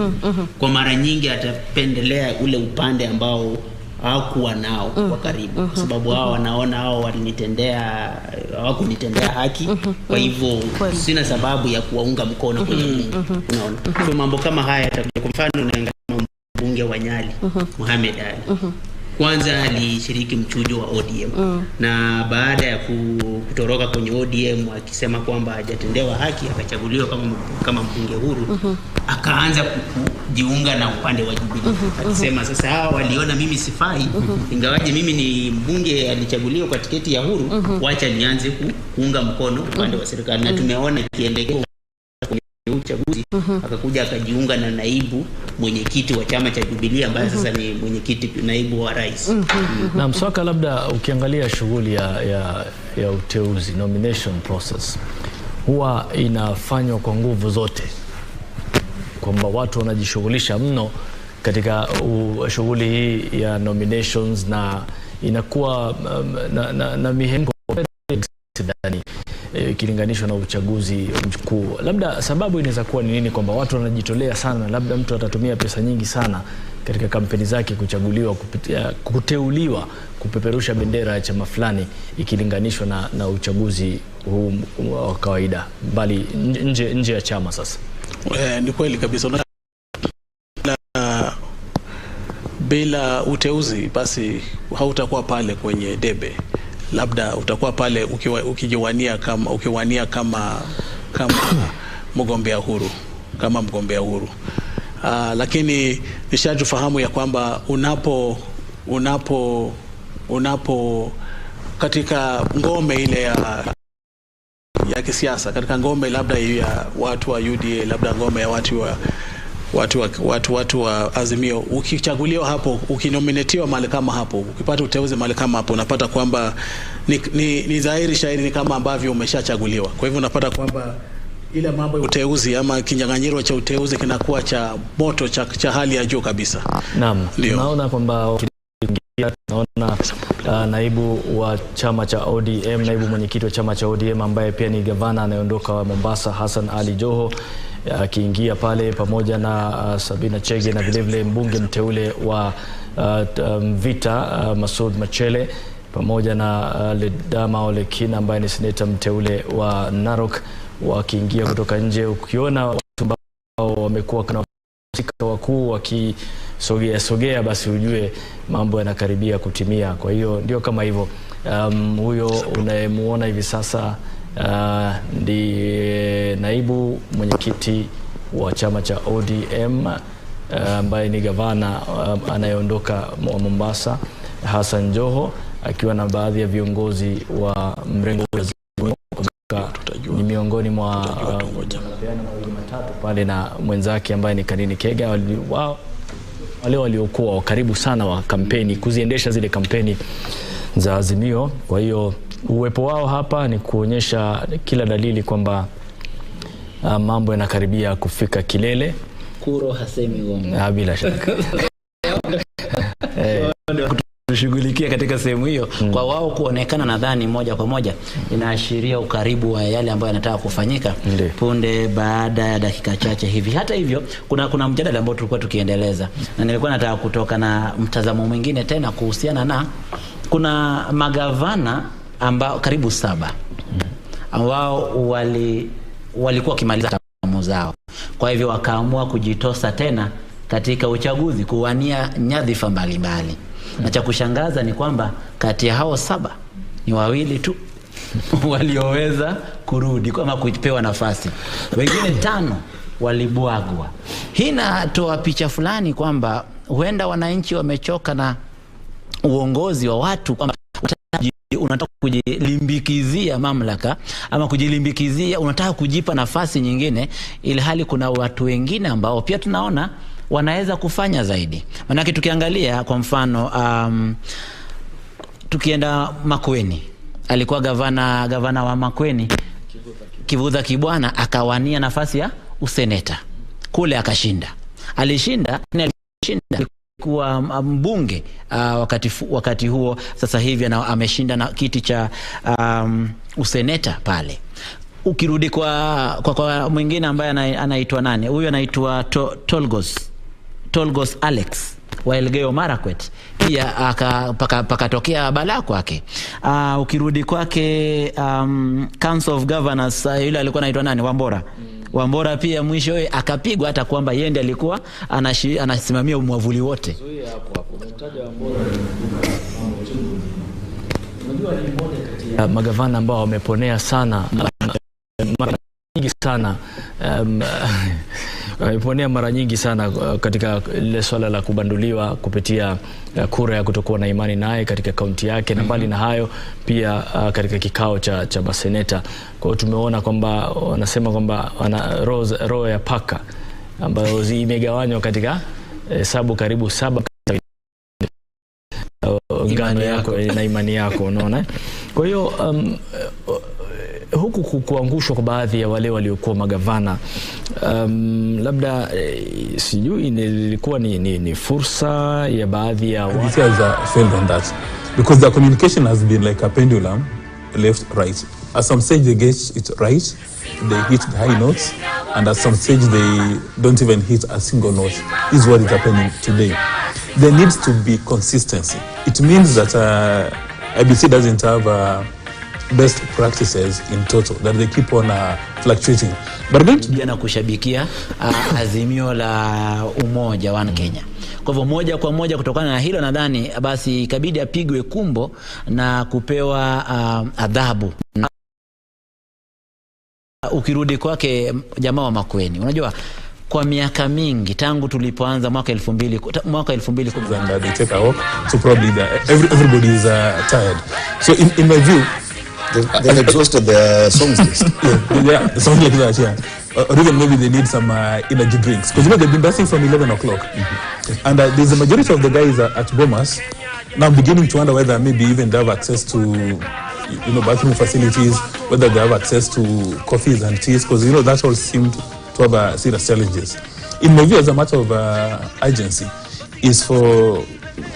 kwa mara nyingi atapendelea ule upande ambao hawakuwa nao kwa karibu, kwa sababu hao wanaona hao walinitendea, hawakunitendea haki, kwa hivyo sina sababu ya kuwaunga mkono kwenye bunge. Unaona, so mambo kama haya, kwa mfano unaangalia mbunge wa Nyali Mohamed Ali. Kwanza alishiriki mchujo wa ODM na baada ya kutoroka kwenye ODM akisema kwamba hajatendewa haki, akachaguliwa kama mbunge huru. Akaanza kujiunga na upande wa Jubilee akisema sasa hawa waliona mimi sifai, ingawaje mimi ni mbunge alichaguliwa kwa tiketi ya huru, wacha nianze kuunga mkono upande wa serikali. Na tumeona kiendeleo uchaguzi akakuja akajiunga na naibu mwenyekiti wa chama cha Jubilee ambaye sasa ni mwenyekiti naibu wa rais. Na Mswaka, labda ukiangalia shughuli ya uteuzi, nomination process, huwa inafanywa kwa nguvu zote, kwamba watu wanajishughulisha mno katika shughuli hii ya nominations, na inakuwa na mihemko ndani ikilinganishwa na uchaguzi mkuu. Labda sababu inaweza kuwa ni nini kwamba watu wanajitolea sana, labda mtu atatumia pesa nyingi sana katika kampeni zake kuchaguliwa, kuteuliwa kupeperusha bendera ya chama fulani ikilinganishwa na uchaguzi huu wa kawaida bali nje ya chama sasa? Ni kweli kabisa. Bila uteuzi basi hautakuwa pale kwenye debe. Labda utakuwa pale ukijiwania kama ukiwania kama mgombea huru, kama mgombea huru. Lakini nishatufahamu ya kwamba unapo katika ngome ile ya kisiasa, katika ngome labda ya watu wa UDA, labda ngome ya watu wa Azimio, ukichaguliwa hapo, ukinominatiwa mahali kama hapo, ukipata uteuzi mahali kama hapo, unapata kwamba ni dhahiri shahiri ni kama ambavyo umeshachaguliwa. Kwa hivyo unapata kwamba ile mambo ya uteuzi ama kinyang'anyiro cha uteuzi kinakuwa cha moto, cha hali ya juu kabisa. Naam, tunaona kwamba Naona naibu wa chama cha ODM, naibu mwenyekiti wa chama cha ODM ambaye pia ni gavana anayeondoka wa Mombasa, Hassan Ali Joho akiingia pale pamoja na Sabina Chege na vilevile mbunge mteule wa Mvita Masoud Machele pamoja na Ledama Olekina ambaye ni seneta mteule wa Narok wakiingia kutoka nje. Ukiona watu ambao wamekuwa kana wakuu wakisogea sogea, basi ujue mambo yanakaribia kutimia. Kwa hiyo ndio kama hivyo. Huyo unayemuona hivi sasa ndiye naibu mwenyekiti wa chama cha ODM ambaye ni gavana anayeondoka wa Mombasa, Hassan Joho, akiwa na baadhi ya viongozi wa mrengo ni miongoni mwa mawili matatu pale na mwenzake ambaye ni Kanini Kega, wale waliokuwa karibu sana wa kampeni, kuziendesha zile kampeni za Azimio. Kwa hiyo uwepo wao hapa ni kuonyesha kila dalili kwamba mambo yanakaribia kufika kilele. Kuro hasemi uongo. Bila shaka. Tushughulikia katika sehemu hiyo. Kwa wao kuonekana, nadhani moja kwa moja inaashiria ukaribu wa yale ambayo yanataka kufanyika punde baada ya dakika chache hivi. Hata hivyo kuna mjadala ambao tulikuwa tukiendeleza, na nilikuwa nataka kutoka na mtazamo mwingine tena kuhusiana na kuna magavana ambao karibu 7 ambao walikuwa wakimaliza tamu zao, kwa hivyo wakaamua kujitosa tena katika uchaguzi kuwania nyadhifa mbalimbali. Na cha kushangaza ni kwamba kati ya hao 7 ni 2 tu walioweza kurudi kama kupewa nafasi. Wengine 5 walibwagwa. Hii inatoa picha fulani kwamba huenda wananchi wamechoka na uongozi wa watu, kwamba unataka kujilimbikizia mamlaka ama kujilimbikizia, unataka kujipa nafasi nyingine, ilhali kuna watu wengine ambao pia tunaona wanaweza kufanya zaidi. Manake tukiangalia kwa mfano tukienda Makueni, alikuwa gavana wa Makueni Kivutha Kibwana, akawania nafasi ya useneta kule akashinda. Alishinda kuwa mbunge wakati huo. Sasa hivi ameshinda na kiti cha useneta pale. Ukirudi kwa mwingine ambaye anaitwa nani? Huyu anaitwa Tolgos Alex wa Elgeyo Marakwet, pia pakatokea balaa kwake. Ukirudi kwake Council of Governors, yule alikuwa anaitwa nani? Wambora. Wambora pia mwishowe akapigwa, hata kwamba yeye ndiye alikuwa anasimamia mwavuli wote. Magavana ambao wameponea sana mara nyingi sana, wameponea mara nyingi sana katika ile swala la kubanduliwa kupitia kura ya kutokuwa na imani naye katika kaunti yake, na mbali na hayo pia katika kikao cha maseneta. Kwa hiyo tumeona kwamba wanasema kwamba wana roho ya paka ambayo imegawanywa katika hesabu karibu 7 ngano yako na imani yako, unaona. Kwa hiyo huku kuangushwa kwa baadhi ya wale waliokuwa magavana, labda sijui ilikuwa ni fursa ya baadhi ya watu. Failed on that because the communication has been like a pendulum, left, right. At some stage they get it right, they hit the high notes, and at some stage they don't even hit a single note. Is what is happening today. There needs to be consistency. It means that IBC doesn't have best practices in total, that they keep on fluctuating. But going to kushabikia azimio la umoja wa Kenya. Kwa hivyo moja kwa moja kutokana na hilo nadhani basi ikabidi apigwe kumbo na kupewa adhabu. Ukirudi kwake jamaa wa Makueni, unajua kwa miaka mingi tangu tulipoanza mwaka 2000 and they take a walk, so probably everybody is tired. So in my view, they've exhausted their songs list. Yeah, something like that, yeah. Or even maybe they need some energy drinks, because you know they've been dancing from 11 o'clock. And there's a majority of the guys at Bomas now beginning to wonder whether maybe even they have access to, you know, bathroom facilities, whether they have access to coffees and teas, because you know that all seemed to have serious challenges. In my view, as a matter of urgency, is for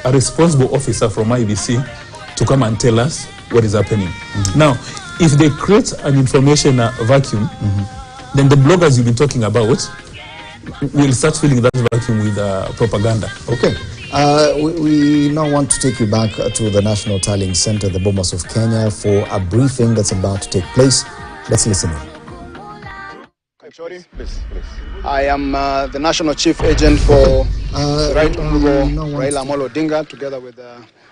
a responsible officer from IEBC to come and tell us what is happening. Now, if they create an information vacuum, then the bloggers you've been talking about will start filling that vacuum with propaganda. Okay. We now want to take you back to the National Tallying Center, the Bomas of Kenya, for a briefing that's about to take place. Let's listen in. Please, please. I am the National Chief Agent for Right Honorable Raila Amolo Odinga, together with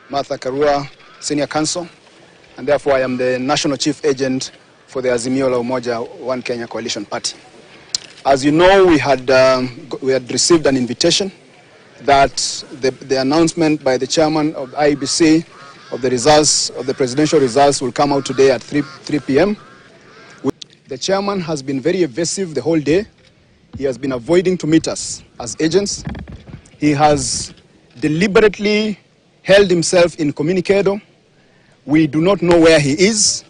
Martha Karua, Senior Counsel, and therefore I am the National Chief Agent for the Azimio la Umoja One Kenya Coalition Party. As you know, we had received an invitation that the announcement by the chairman of IEBC of the results of the presidential results will come out today at 3 p.m. The chairman has been very evasive the whole day. He has been avoiding to meet us as agents. He has deliberately held himself incommunicado. We do not know where he is.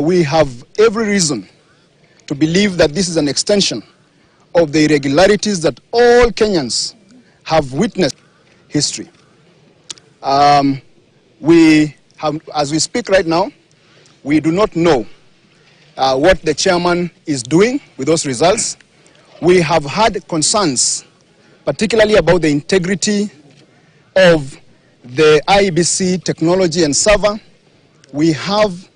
We have every reason to believe that this is an extension of the irregularities that all Kenyans have witnessed history. We have, as we speak right now, we do not know what the chairman is doing with those results. We have had concerns, particularly about the integrity of the IEBC technology and server. We have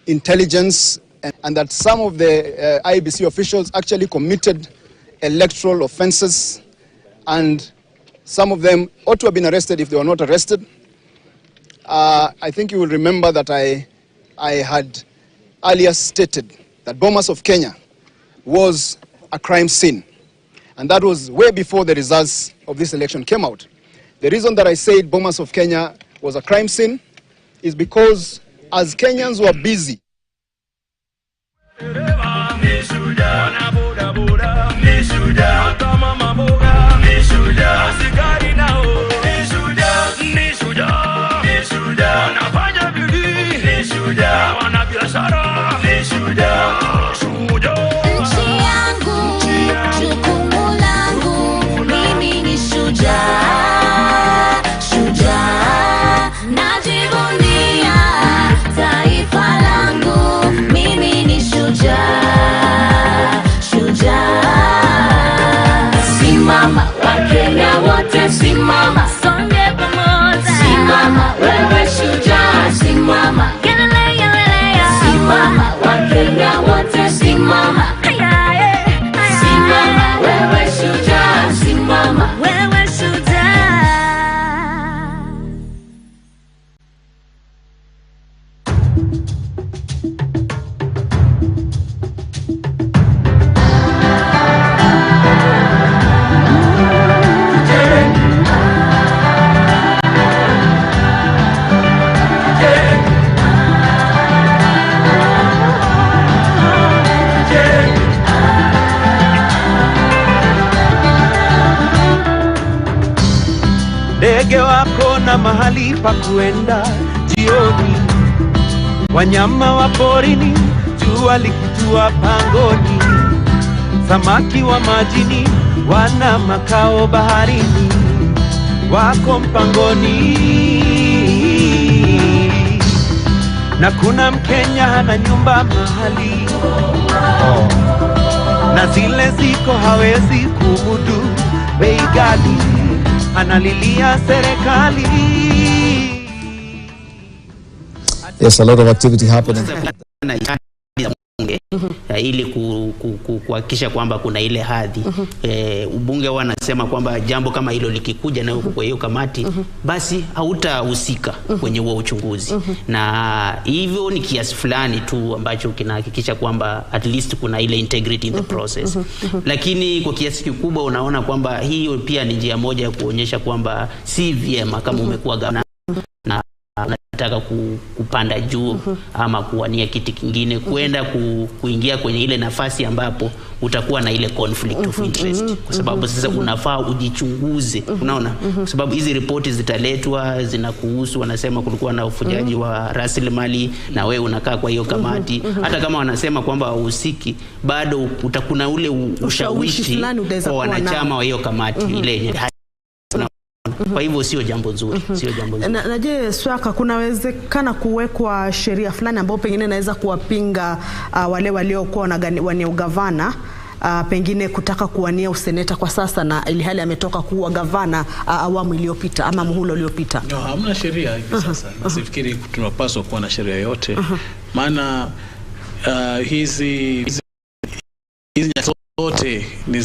intelligence and that some of the IEBC officials actually committed electoral offenses, and some of them ought to have been arrested if they were not arrested. I think you will remember that I had earlier stated that Bomas of Kenya was a crime scene, and that was way before the results of this election came out. The reason that I said Bomas of Kenya was a crime scene is because as Kenyans were busy Nchi yangu, jukumu langu, mimi ni shujaa, shujaa. Najivunia taifa langu, mimi ni shujaa, shujaa. Simama, Wakenya wote simama, songe pamoja. Simama, wewe shujaa, simama. Simama, Wakenya wote simama. Simama, wewe shujaa, simama. Wewe shujaa. Ndege wako na mahali pa kuenda jioni, wanyama wa porini, jua likitua pangoni, samaki wa majini wana makao baharini, wako mpangoni. Na kuna Mkenya hana nyumba mahali, na zile ziko hawezi kumudu bei ghali, analilia serikali. Yes, a lot of activity happening. Ili kuhakikisha kwamba kuna ile hadhi. Ubunge wanasema kwamba jambo kama hilo likikuja na uko kwa hiyo kamati, basi hautahusika kwenye huo uchunguzi. Na hivyo ni kiasi fulani tu ambacho kinahakikisha kwamba at least kuna ile integrity in the process. Lakini kwa kiasi kikubwa unaona kwamba hiyo pia ni njia moja ya kuonyesha kwamba si vyema kama umekuwa gavana na unataka kupanda juu ama kuwania kiti kingine, kwenda kuingia kwenye ile nafasi ambapo utakuwa na ile conflict of interest, kwa sababu sasa unafaa ujichunguze, unaona, kwa sababu hizi ripoti zitaletwa zinakuhusu, wanasema kulikuwa na ufujaji wa rasilimali na wewe unakaa kwa hiyo kamati. Hata kama wanasema kwamba hauhusiki, bado utakuna ule ushawishi kwa wanachama wa hiyo kamati ile yenye. Kwa hivyo sio jambo nzuri, sio jambo nzuri. Na je, Swaka, kunawezekana kuwekwa sheria fulani ambayo pengine inaweza kuwapinga wale waliokuwa wania ugavana, pengine kutaka kuwania useneta kwa sasa, na ilihali ametoka kuwa gavana awamu iliyopita ama muhula uliopita? No, hamna sheria hivi sasa. Sifikiri tunapaswa kuwa na sheria yote. Maana hizi zote ni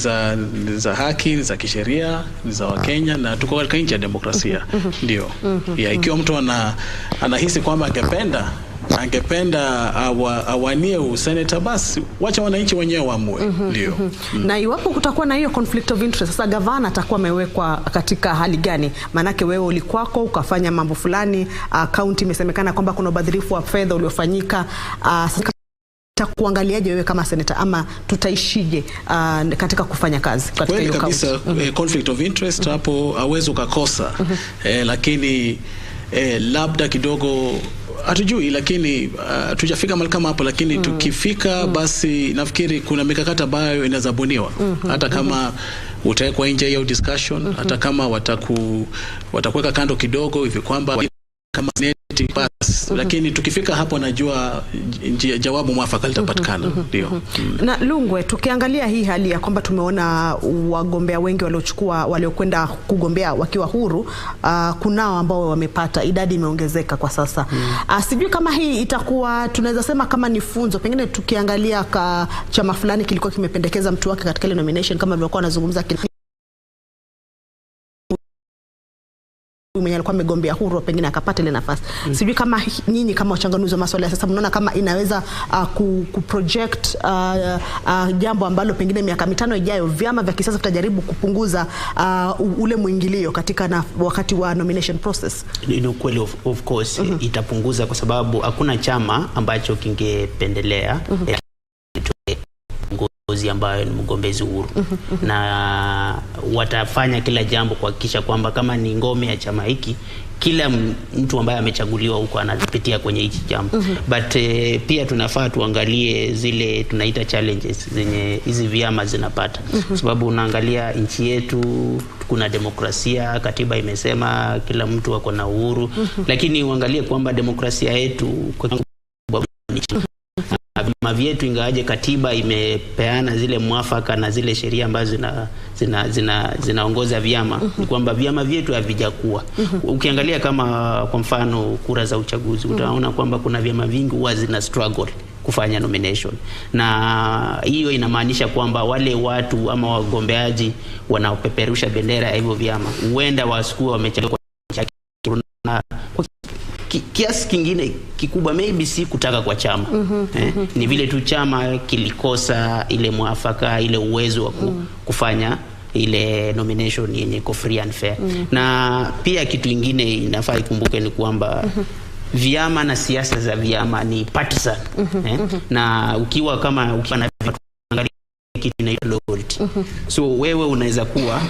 za haki, ni za kisheria, ni za Wakenya, na tuko katika nchi ya demokrasia. Ndio. Ya, ikiwa mtu anahisi kwamba angependa awanie useneta, basi wacha wananchi wenyewe waamue. Ndio. Na iwapo kutakuwa na hiyo conflict of interest, sasa gavana atakuwa amewekwa katika hali gani? Maanake wewe ulikwako ukafanya mambo fulani, county imesemekana kwamba kuna ubadhirifu wa fedha uliofanyika. Kuangaliaje wewe kama seneta, ama tutaishije katika kufanya kazi katika hiyo kabisa? Conflict of interest hapo hauwezi ukakosa. Lakini labda kidogo hatujui, lakini tujafika mahali kama hapo, lakini tukifika basi nafikiri kuna mikakati ambayo inaweza buniwa. Hata kama utawekwa nje hiyo discussion, hata kama watakuweka kando kidogo hivi kwamba kama seneti basi, lakini tukifika hapo najua jawabu mwafaka litapatikana. Ndio. Na Lungwe, tukiangalia hii hali ya kwamba tumeona wagombea wengi waliokwenda kugombea wakiwa huru, kunao ambao wamepata, idadi imeongezeka kwa sasa. Sijui kama hii itakuwa, tunaweza sema kama ni funzo, pengine tukiangalia chama fulani kilikuwa kimependekeza mtu wake katika ile nomination, kama vilivyokuwa wanazungumza mwenye alikuwa amegombea huru pengine akapata ile nafasi. Sijui kama nyinyi kama wachanganuzi wa masuala ya sasa mnaona kama inaweza kuproject jambo ambalo pengine miaka 5 ijayo vyama vya kisiasa vitajaribu kupunguza ule mwingilio katika wakati wa nomination process. Ni ukweli, of course itapunguza, kwa sababu hakuna chama ambacho kingependelea ambayo ni mgombezi huru. Na watafanya kila jambo kuhakikisha kwamba kama ni ngome ya chama hiki, kila mtu ambaye amechaguliwa huko anapitia kwenye hichi chama. But pia tunafaa tuangalie zile tunaita challenges zenye hizi vyama zinapata. Sababu unaangalia nchi yetu kuna demokrasia, katiba imesema kila mtu ako na uhuru, lakini uangalie kwamba demokrasia yetu kwa vyama vyetu, ingawaje katiba imepeana zile mwafaka na zile sheria ambazo zinaongoza vyama, ni kwamba vyama vyetu havijakuwa. Ukiangalia kama kwa mfano kura za uchaguzi, utaona kwamba kuna vyama vingi huwa zina struggle kufanya nomination, na hiyo inamaanisha kwamba wale watu ama wagombeaji wanaopeperusha bendera ya hivyo vyama huenda wasikuwa wamechagua kiasi kingine kikubwa, maybe si kutaka kwa chama. Ni vile tu chama kilikosa ile mwafaka, ile uwezo wa kufanya ile nomination yenye iko free and fair. Na pia kitu kingine inafaa ikumbuke ni kwamba vyama na siasa za vyama ni partisan. Na ukiwa kama ukiwa na kitu inaitwa loyalty. So wewe unaweza kuwa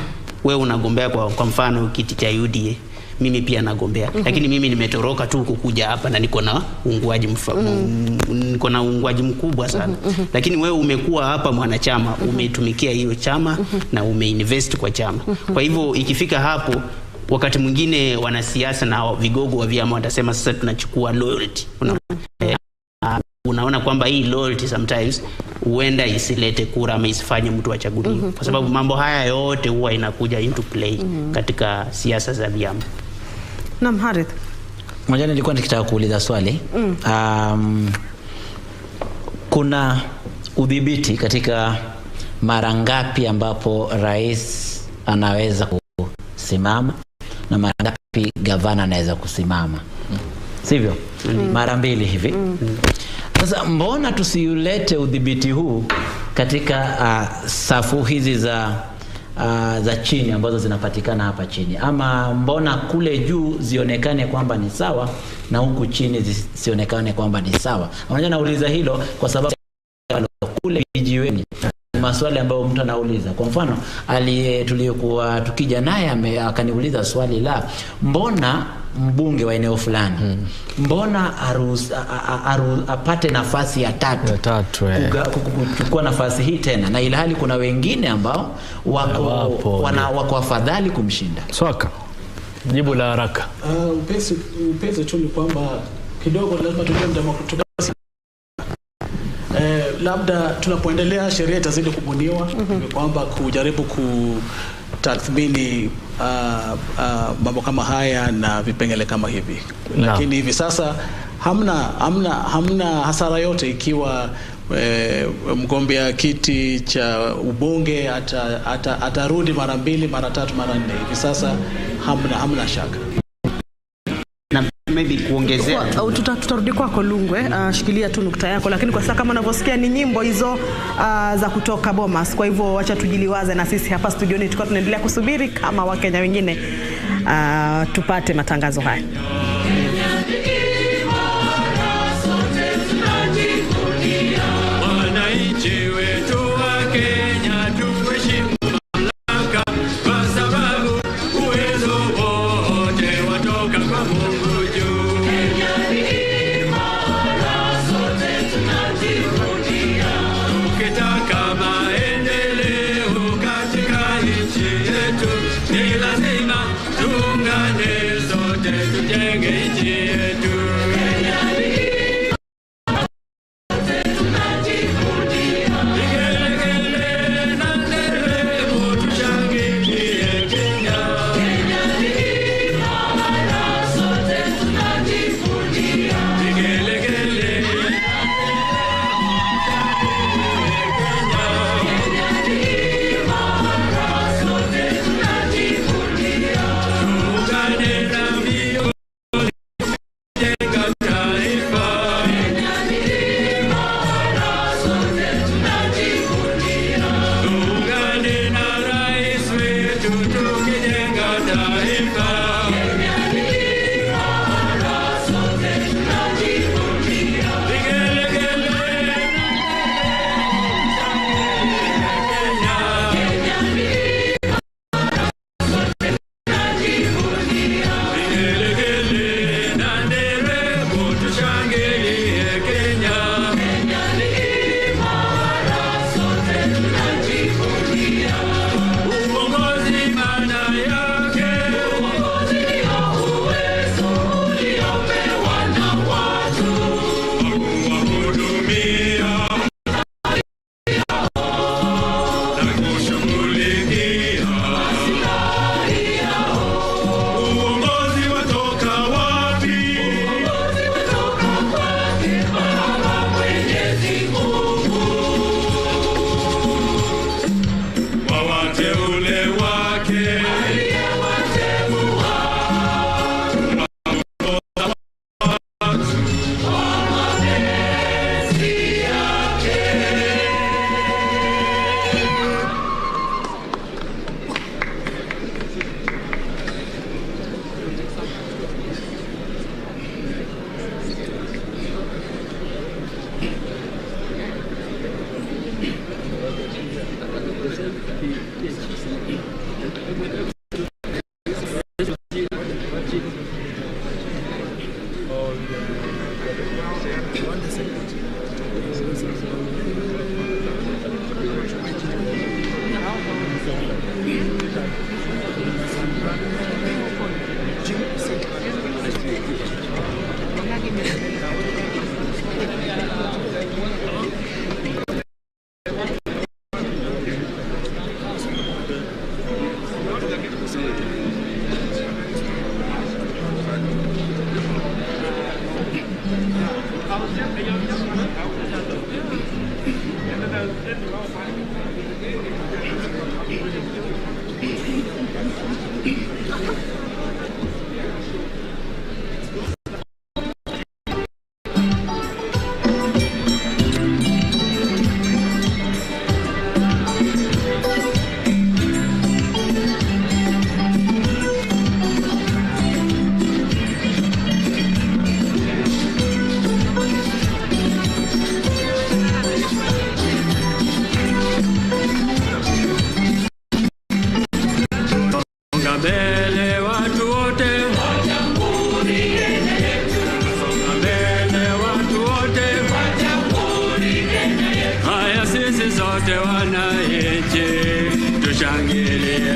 wewe unagombea kwa mfano kiti cha UDA, mimi pia nagombea, lakini mimi nimetoroka tu kukuja hapa na niko na uungwaji niko na uungwaji mkubwa sana. Lakini wewe umekuwa hapa mwanachama, umetumikia hiyo chama na umeinvest kwa chama. Kwa hivyo ikifika hapo, wakati mwingine wanasiasa na vigogo wa vyama watasema sasa tunachukua loyalty. Unaona kwamba hii loyalty sometimes huenda isilete kura ama isifanye mtu achaguliwe, kwa sababu mambo haya yote huwa inakuja into play katika siasa za vyama. Naam, Harith. Moja, nilikuwa nikitaka kuuliza swali. Kuna udhibiti katika mara ngapi ambapo rais anaweza kusimama na mara ngapi gavana anaweza kusimama? Sivyo? Mara mbili hivi. Sasa mbona tusiulete udhibiti huu katika safu hizi za chini ambazo zinapatikana hapa chini? Ama mbona kule juu zionekane kwamba ni sawa na huku chini zisionekane kwamba ni sawa? Unajua nauliza hilo kwa sababu kule vijiweni maswali ambayo mtu anauliza. Kwa mfano, tuliyokuwa tukija naye akaniuliza swali la mbona mbunge wa eneo fulani mbona apate nafasi ya tatu kuchukua nafasi hii tena, na ilhali kuna wengine ambao wako afadhali kumshinda. Swaka. Jibu la haraka. Upesi tu ni kwamba kidogo lazima tujue demokrasia. Labda tunapoendelea sheria itazidi kubuniwa kwamba kujaribu kutathmini mambo kama haya na vipengele kama hivi. Lakini hivi sasa hamna hasara yote ikiwa mgombea kiti cha ubunge atarudi mara 2, mara 3, mara 4. Hivi sasa hamna shaka. Na maybe kuongezea tutarudi kwako Lungwe, shikilia tu nukta yako, lakini kwa sasa kama unavyosikia ni nyimbo hizo za kutoka Bomas. Kwa hivyo acha tujiliwaze na sisi hapa studioni tukiwa tunaendelea kusubiri kama Wakenya wengine tupate matangazo haya. Tushangilie.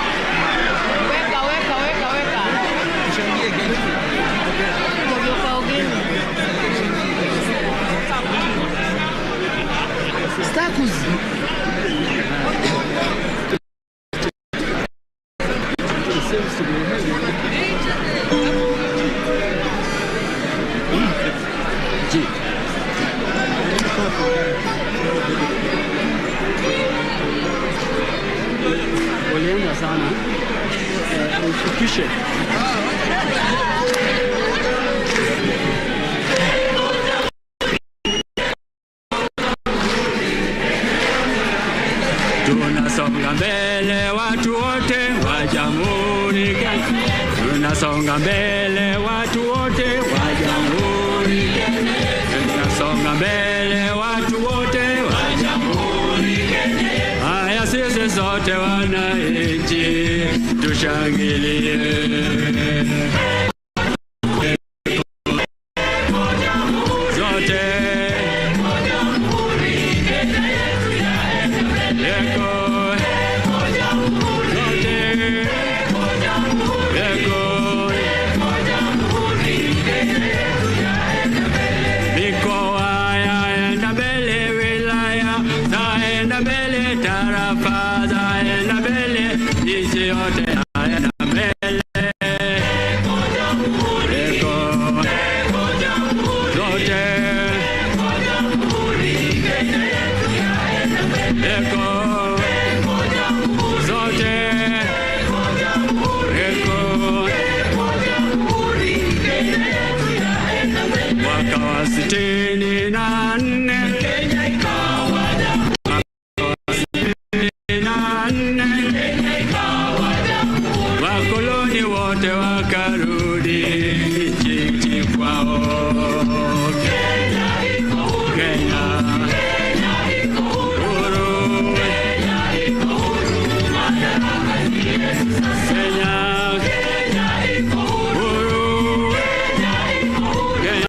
Weka, weka, weka, weka. Stakus. Walienda sana ushukishe. Tunasonga mbele watu wote wa Jamhuri Kenya. Tunasonga mbele watu wote wa Jamhuri Kenya. Tunasonga mbele watu wote wa Jamhuri Kenya. Haya sisi sote wananchi tushangilie. Zote Mikoa yaenda mbele, wilaya zaenda mbele, tarafa zaenda mbele, nchi yote yaenda mbele. Eko zote Eko zote Eko mwaka wa 64 64 wakoloni wote wakarudi nchini kwao. Kenya huru, Kenya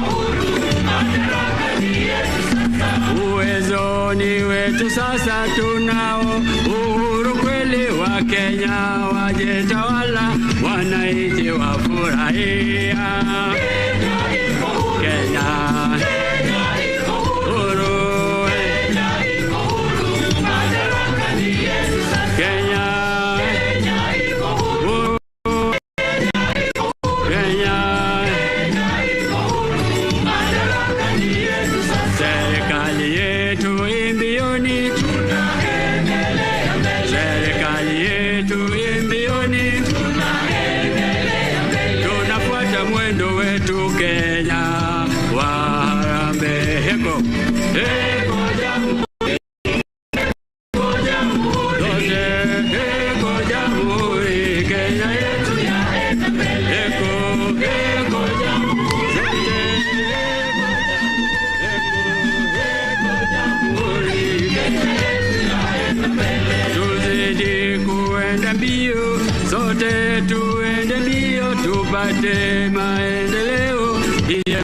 huru, Kenya. Uwezo ni wetu sasa, tunao uhuru kweli, wa Kenya wajetawala, wananchi wafurahia. Kenya huru, Kenya huru, Kenya. Serikali yetu imbioni, serikali yetu imbioni, tunafuata mwendo wetu Kenya wa harambee. Heko heko jamhuri, zote heko jamhuri, Kenya yetu heko heko jamhuri, zote tuzidi kuenda mbio, sote tuende mbio, tupate maendeleo. Iya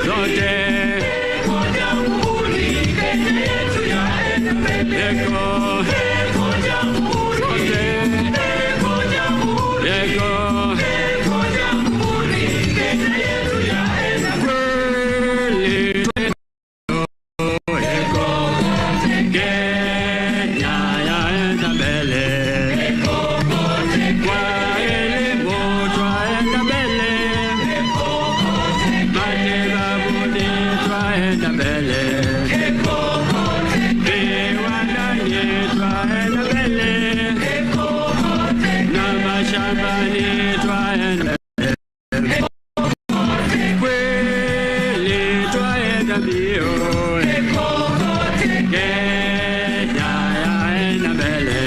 zote Eko zote Eko kweli Eko Kenya yaenda mbele kwa elimu twaenda mbele matibabuni twaenda mbele viwandani twaenda mbele na mashambani twaenda mbele kweli twaenda mbio Kenya yaenda mbele.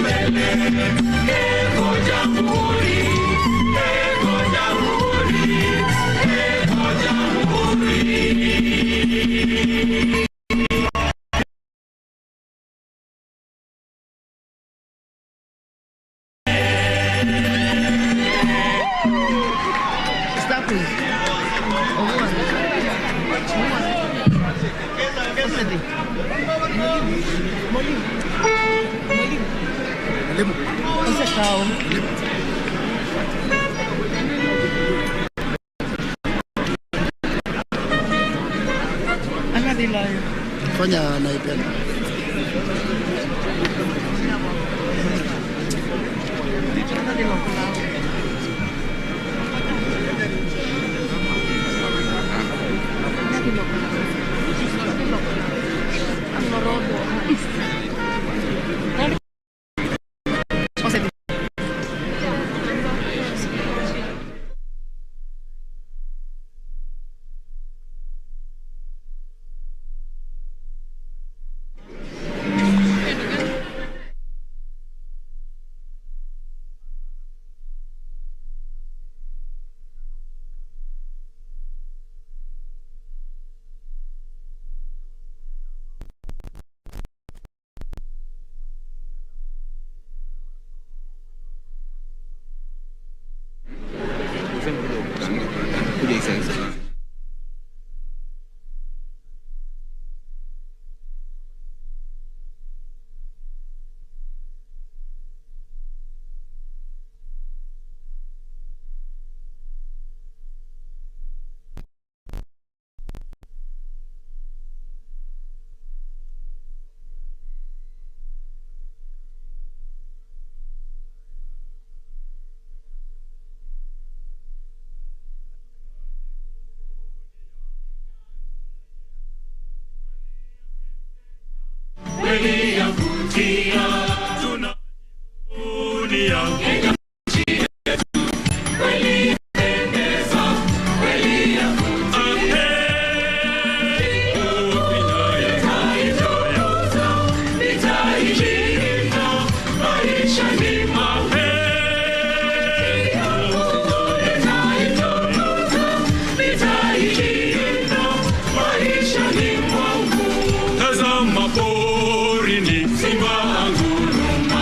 mbele. Eko Jamhuri, Eko Jamhuri, Eko Jamhuri. Fanya naipenda. Kweli yavutia, tunajivunia Kenya nchi yetu. Kweli yapendeza, kweli yavutia. Nitaitukuza, nitailinda maishani mwangu. Nitaitukuza, nitailinda maishani mwangu. Tazama porini simba anguruma,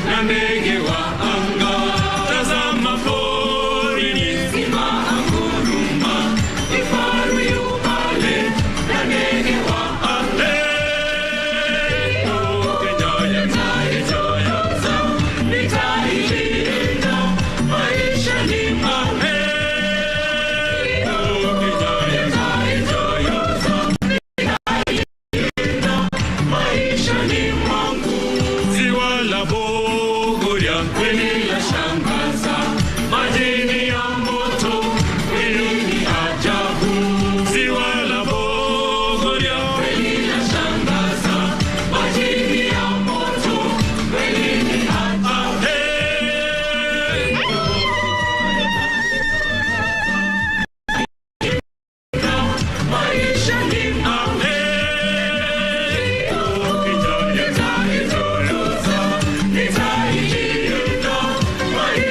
na ndege wa anga. Tazama porini simba anguruma, kifaru yu pale na ndege wa anga. Kenya nitaitukuza, nitailinda maishani mwangu. Kenya nitaitukuza, maishani mwangu. Ziwa la Bogoria kweli lashangaza, majini ya moto kweli ni ajabu. Ziwa la Bogoria kweli lashangaza, majini ya moto kweli ni ajabu. Maishani mwangu. Nitailinda maishani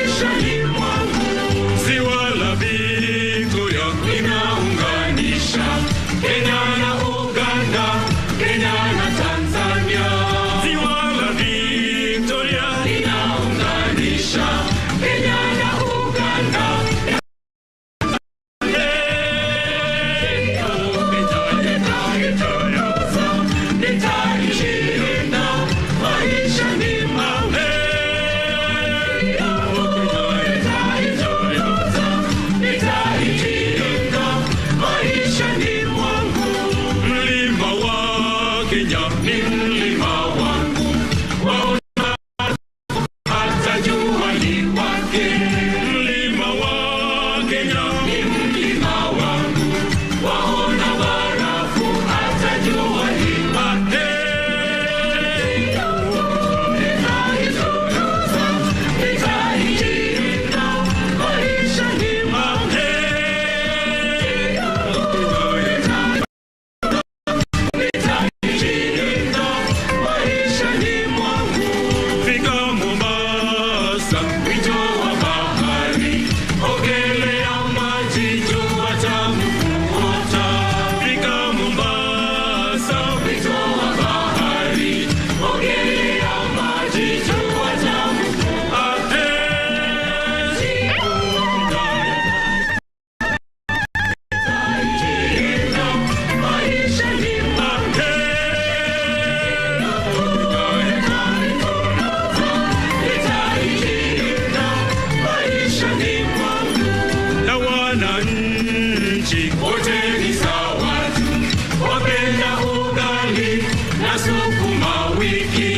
wiki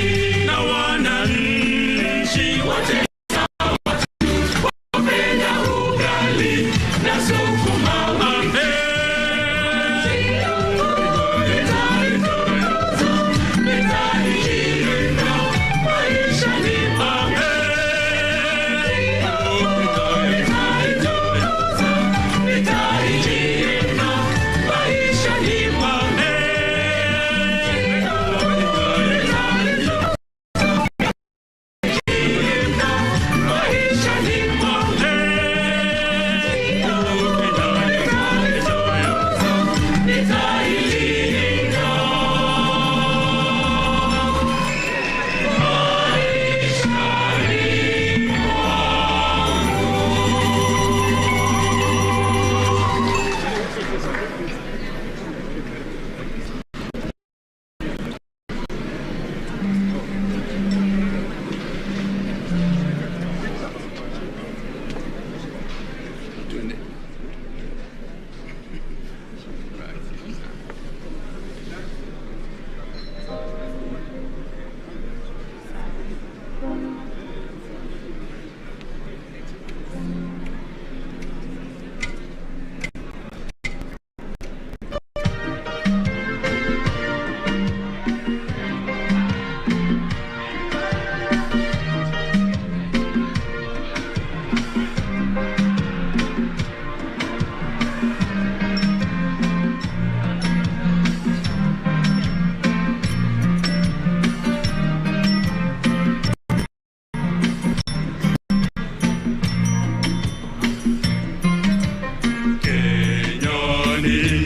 na wananchi wote wapenda ugali na sukuma wiki.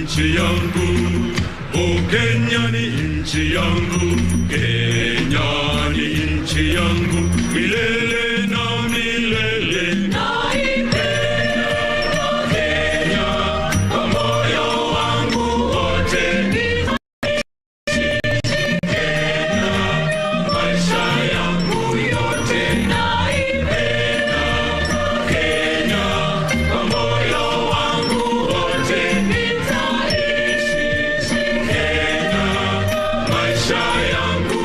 Nchi yangu, oh Kenya ni nchi yangu, Kenya ni nchi yangu, milele na milele. Naipenda Kenya kwa moyo wangu wote. Kenya maisha yangu yote. Naipenda Kenya kwa moyo wangu wote. Maisha yangu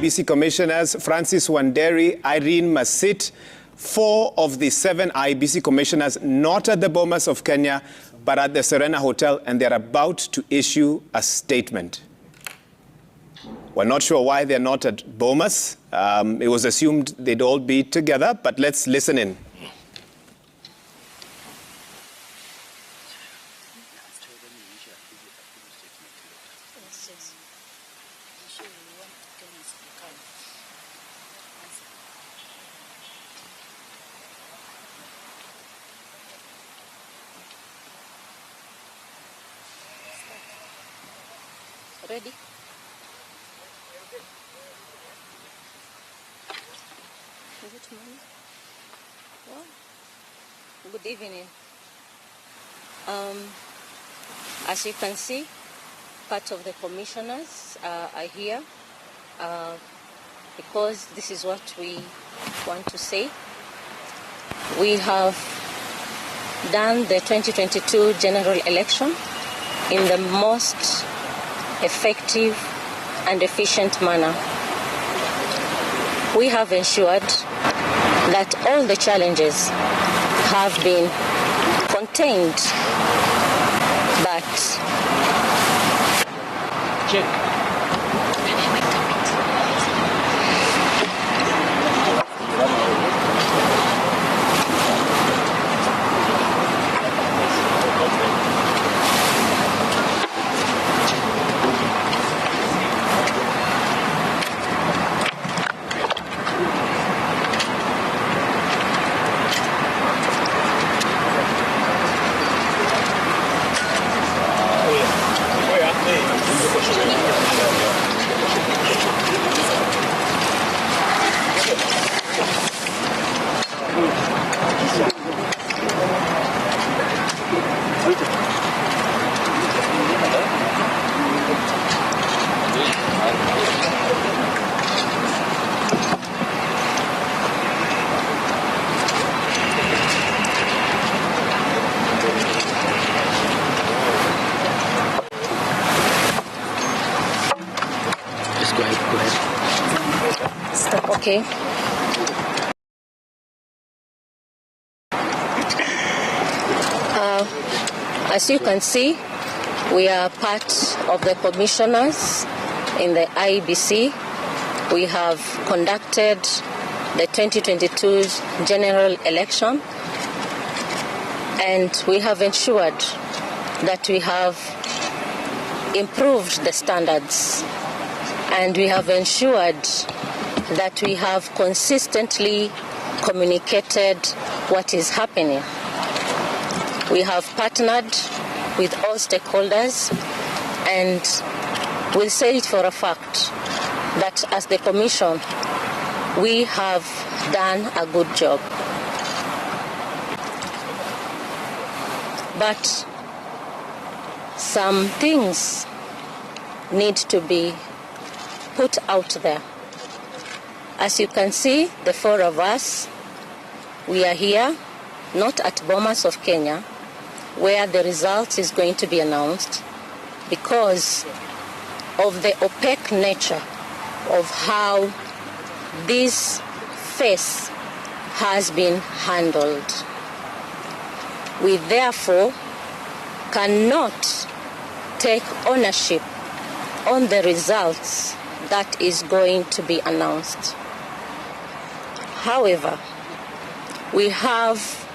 IEBC commissioners, Francis Wanderi, Irene Masit, 4 of the 7 IEBC commissioners not at the Bomas of Kenya, but at the Serena Hotel, and they're about to issue a statement. We're not sure why they're not at Bomas. It was assumed they'd all be together, but let's listen in. Ready? Is it morning? Well, good evening. As you can see, part of the commissioners are here because this is what we want to say. We have done the 2022 general election in the most effective and efficient manner. We have ensured that all the challenges have been contained, but check. Okay. As you can see, we are part of the commissioners in the IEBC. We have conducted the 2022 general election, and we have ensured that we have improved the standards, and we have ensured that we have consistently communicated what is happening. We have partnered with all stakeholders, and we'll say it for a fact that as the Commission, we have done a good job. But some things need to be put out there. As you can see, the four of us, we are here, not at Bomas of Kenya, where the result is going to be announced, because of the opaque nature of how this phase has been handled. We therefore cannot take ownership on the results that is going to be announced. However, we have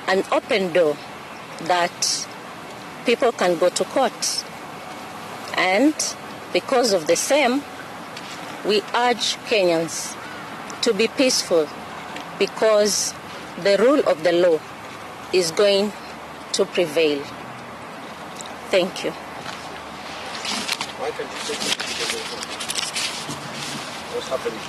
an open door that people can go to court. And because of the same, we urge Kenyans to be peaceful, because the rule of the law is going to prevail. Thank you. Why can't you take it? What's happening?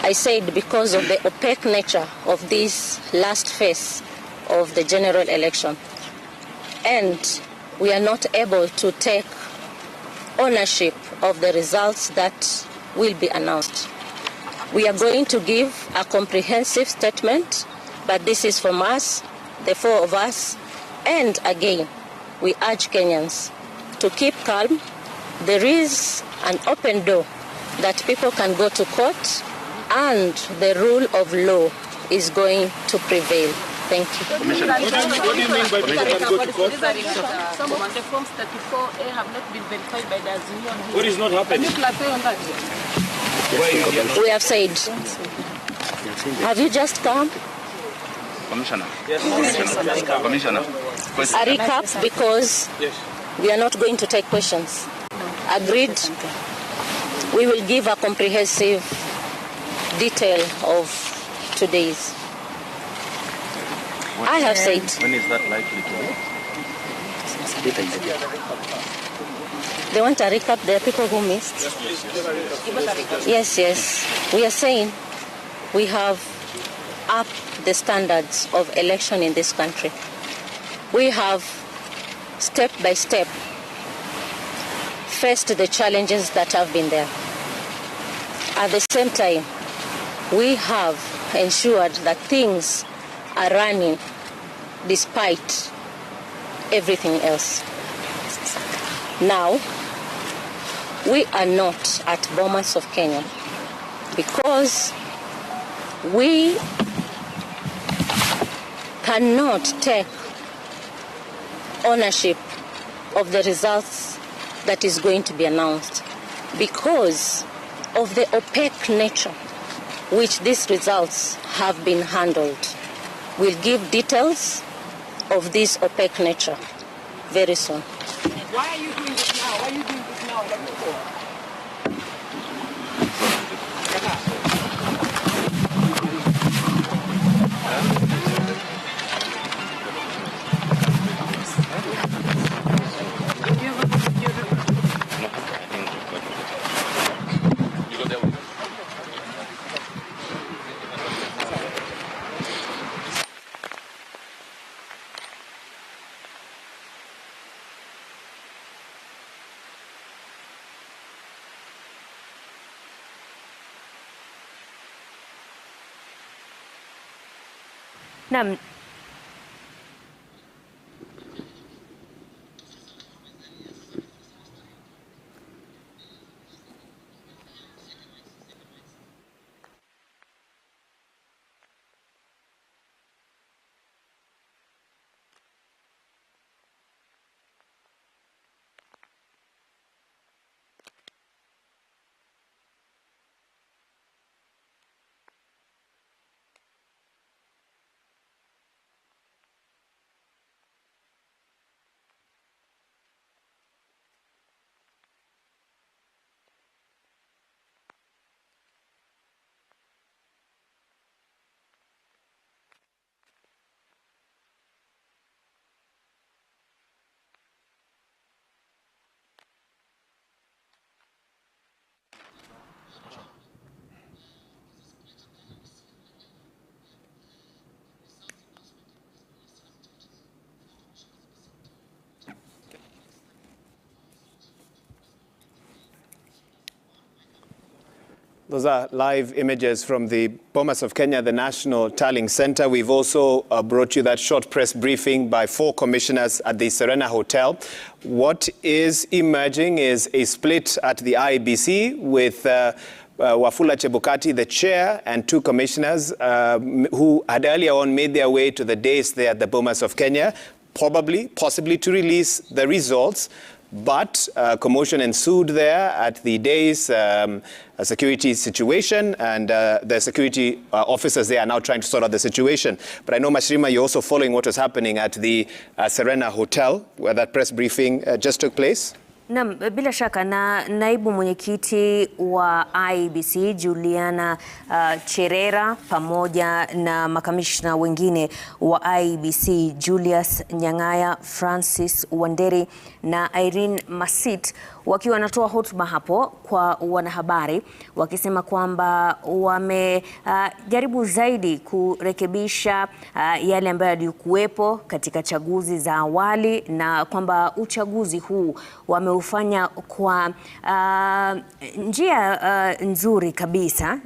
I said because of the opaque nature of this last phase of the general election, and we are not able to take ownership of the results that will be announced. We are going to give a comprehensive statement, but this is from us, the four of us, and again, we urge Kenyans to keep calm There is an open door that people can go to court and the rule of law is going to prevail. Thank you. What do you mean by people can go to court? Some of the forms 34A have not been verified by the Azimio. What is not happening? Can you clarify on that? We have said. Have you just come? Commissioner. Yes. Commissioner. A recap, because we are not going to take questions. Agreed? We will give a comprehensive detail of today's. I have said. When is that likely to be? They want a recap. There are people who missed. Yes, yes. We are saying we have upped the standards of election in this country. We have, step by step, faced the challenges that have been there. At the same time, we have ensured that things are running despite everything else. Now, we are not at Bomas of Kenya because we cannot take ownership of the results that is going to be announced because of the opaque nature which these results have been handled. We'll give details of this opaque nature very soon. Why are you doing this now? Why are you doing this now? Not before? Naam. Those are live images from the Bomas of Kenya, the National Tallying Center. We've also brought you that short press briefing by 4 commissioners at the Serena Hotel. What is emerging is a split at the IEBC with Wafula Chebukati, the chair, and 2 commissioners who had earlier on made their way to the dais there at the Bomas of Kenya, probably, possibly to release the results. But commotion ensued there at the dais, a security situation, and the security officers there are now trying to sort out the situation. But I know, Mashirima, you're also following what was happening at the Serena Hotel, where that press briefing just took place. Naam, bila shaka na naibu mwenyekiti wa IEBC Juliana Cherera pamoja na makamishna wengine wa IEBC Julius Nyang'aya, Francis Wanderi na Irene Masit wakiwa wanatoa hotuba hapo kwa wanahabari wakisema kwamba wamejaribu zaidi kurekebisha yale ambayo yalikuwepo katika chaguzi za awali na kwamba uchaguzi huu wameufanya kwa njia nzuri kabisa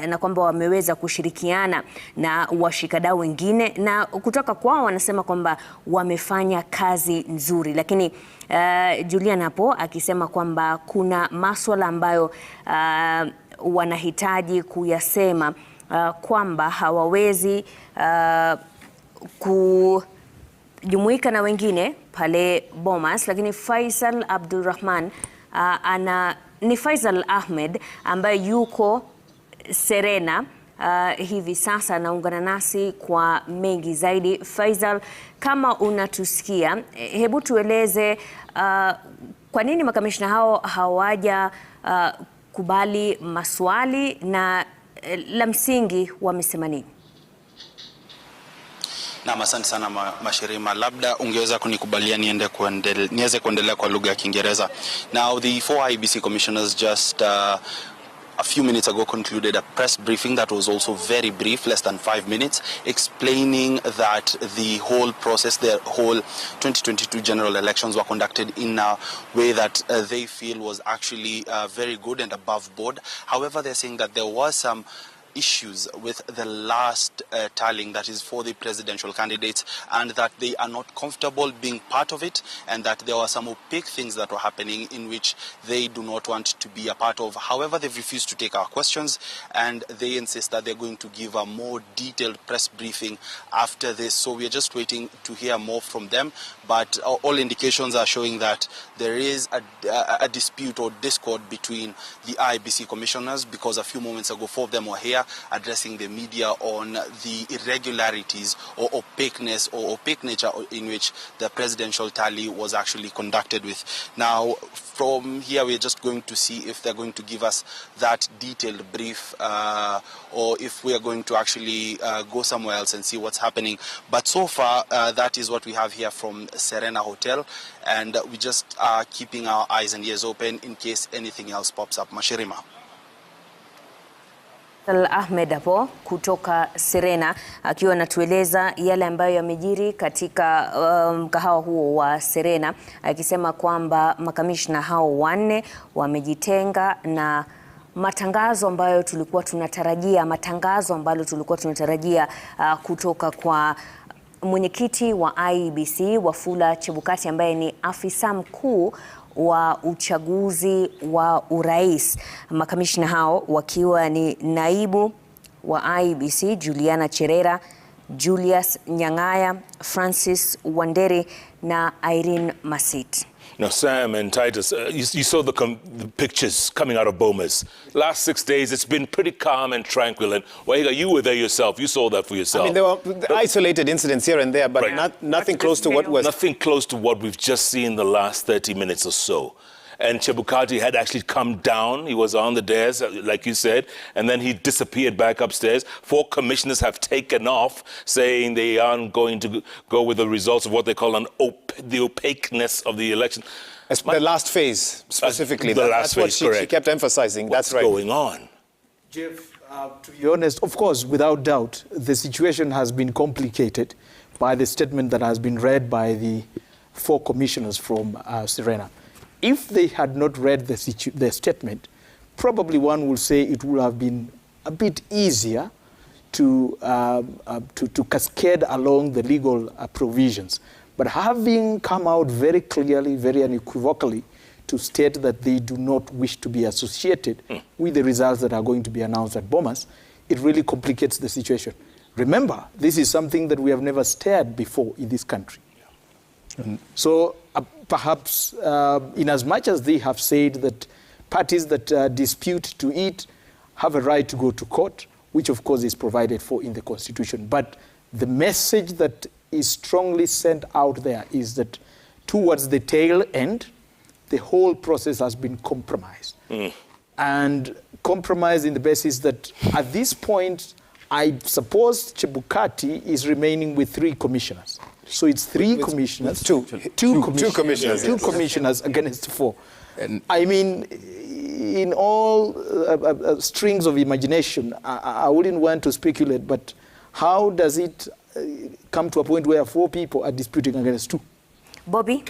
na kwamba wameweza kushirikiana na washikadau wengine na kutoka kwao wanasema kwamba wamefanya kazi nzuri. Lakini Julian hapo akisema kwamba kuna maswala ambayo wanahitaji kuyasema, kwamba hawawezi kujumuika na wengine pale Bomas, lakini Faisal Abdulrahman ni Faisal Ahmed ambaye yuko Serena hivi sasa anaungana nasi kwa mengi zaidi. Faisal, kama unatusikia, hebu tueleze kwa nini makamishna hao hawaja kubali maswali na la msingi wamesema nini? Naam, asante sana Mashirima. Labda ungeweza kunikubalia niweze kuendelea kwa lugha ya Kiingereza. Now the four IEBC commissioners just a few minutes ago concluded a press briefing that was also very brief, less than 5 minutes, explaining that the whole process, the whole 2022 general elections were conducted in a way that they feel was actually very good and above board. However, they're saying that there was some issues with the last tallying, that is for the presidential candidates, and that they are not comfortable being part of it, and that there were some opaque things that were happening in which they do not want to be a part of. However, they've refused to take our questions, and they insist that they're going to give a more detailed press briefing after this. So we are just waiting to hear more from them, but all indications are showing that there is a dispute or discord between the IEBC commissioners, because a few moments ago, four of them were here addressing the media on the irregularities or opaqueness or opaque nature in which the presidential tally was actually conducted with. Now, from here, we're just going to see if they're going to give us that detailed brief or if we are going to actually go somewhere else and see what's happening. But so far, that is what we have here from Serena Hotel, and we just are keeping our eyes and ears open in case anything else pops up. Mashirima. Ahmed hapo kutoka Serena akiwa anatueleza yale ambayo yamejiri katika mkahawa huo wa Serena, akisema kwamba makamishna hao wanne wamejitenga na matangazo ambayo tulikuwa tunatarajia, matangazo ambalo tulikuwa tunatarajia kutoka kwa mwenyekiti wa IEBC Wafula Chebukati ambaye ni afisa mkuu wa uchaguzi wa urais. Makamishna hao wakiwa ni naibu wa IEBC Juliana Cherera, Julius Nyang'aya, Francis Wanderi na Irene Masit. Now, Sam and Titus, you saw the pictures coming out of Bomas. Last 6 days, it's been pretty calm and tranquil. And Waihiga, you were there yourself. You saw that for yourself. I mean, there were isolated incidents here and there, but right. Nothing close to what was... Nothing close to what we've just seen the last 30 minutes or so. And Chebukati had actually come down. He was on the dais, like you said, and then he disappeared back upstairs. 4 commissioners have taken off, saying they aren't going to go with the results of what they call the opaqueness of the election. The last phase, specifically. The last phase, that's what she kept emphasizing. What's that's right. going on? Jeff, to be honest, of course, without doubt, the situation has been complicated by the statement that has been read by the 4 commissioners from Serena. If they had not read the statement, probably one will say it would have been a bit easier to cascade along the legal provisions. But having come out very clearly, very unequivocally, to state that they do not wish to be associated with the results that are going to be announced at Bomas, it really complicates the situation. Remember, this is something that we have never stared before in this country. Yeah. So perhaps in as much as they have said that parties that dispute to it have a right to go to court, which of course is provided for in the Constitution. But the message that is strongly sent out there is that towards the tail end, the whole process has been compromised. And compromised in the basis that at this point, I suppose Chebukati is remaining with 3 commissioners. So it's 3 commissioners, two commissioners against 4. And I mean, in all strings of imagination, I wouldn't want to speculate, but how does it come to a point where 4 people are disputing against 2? Bobby?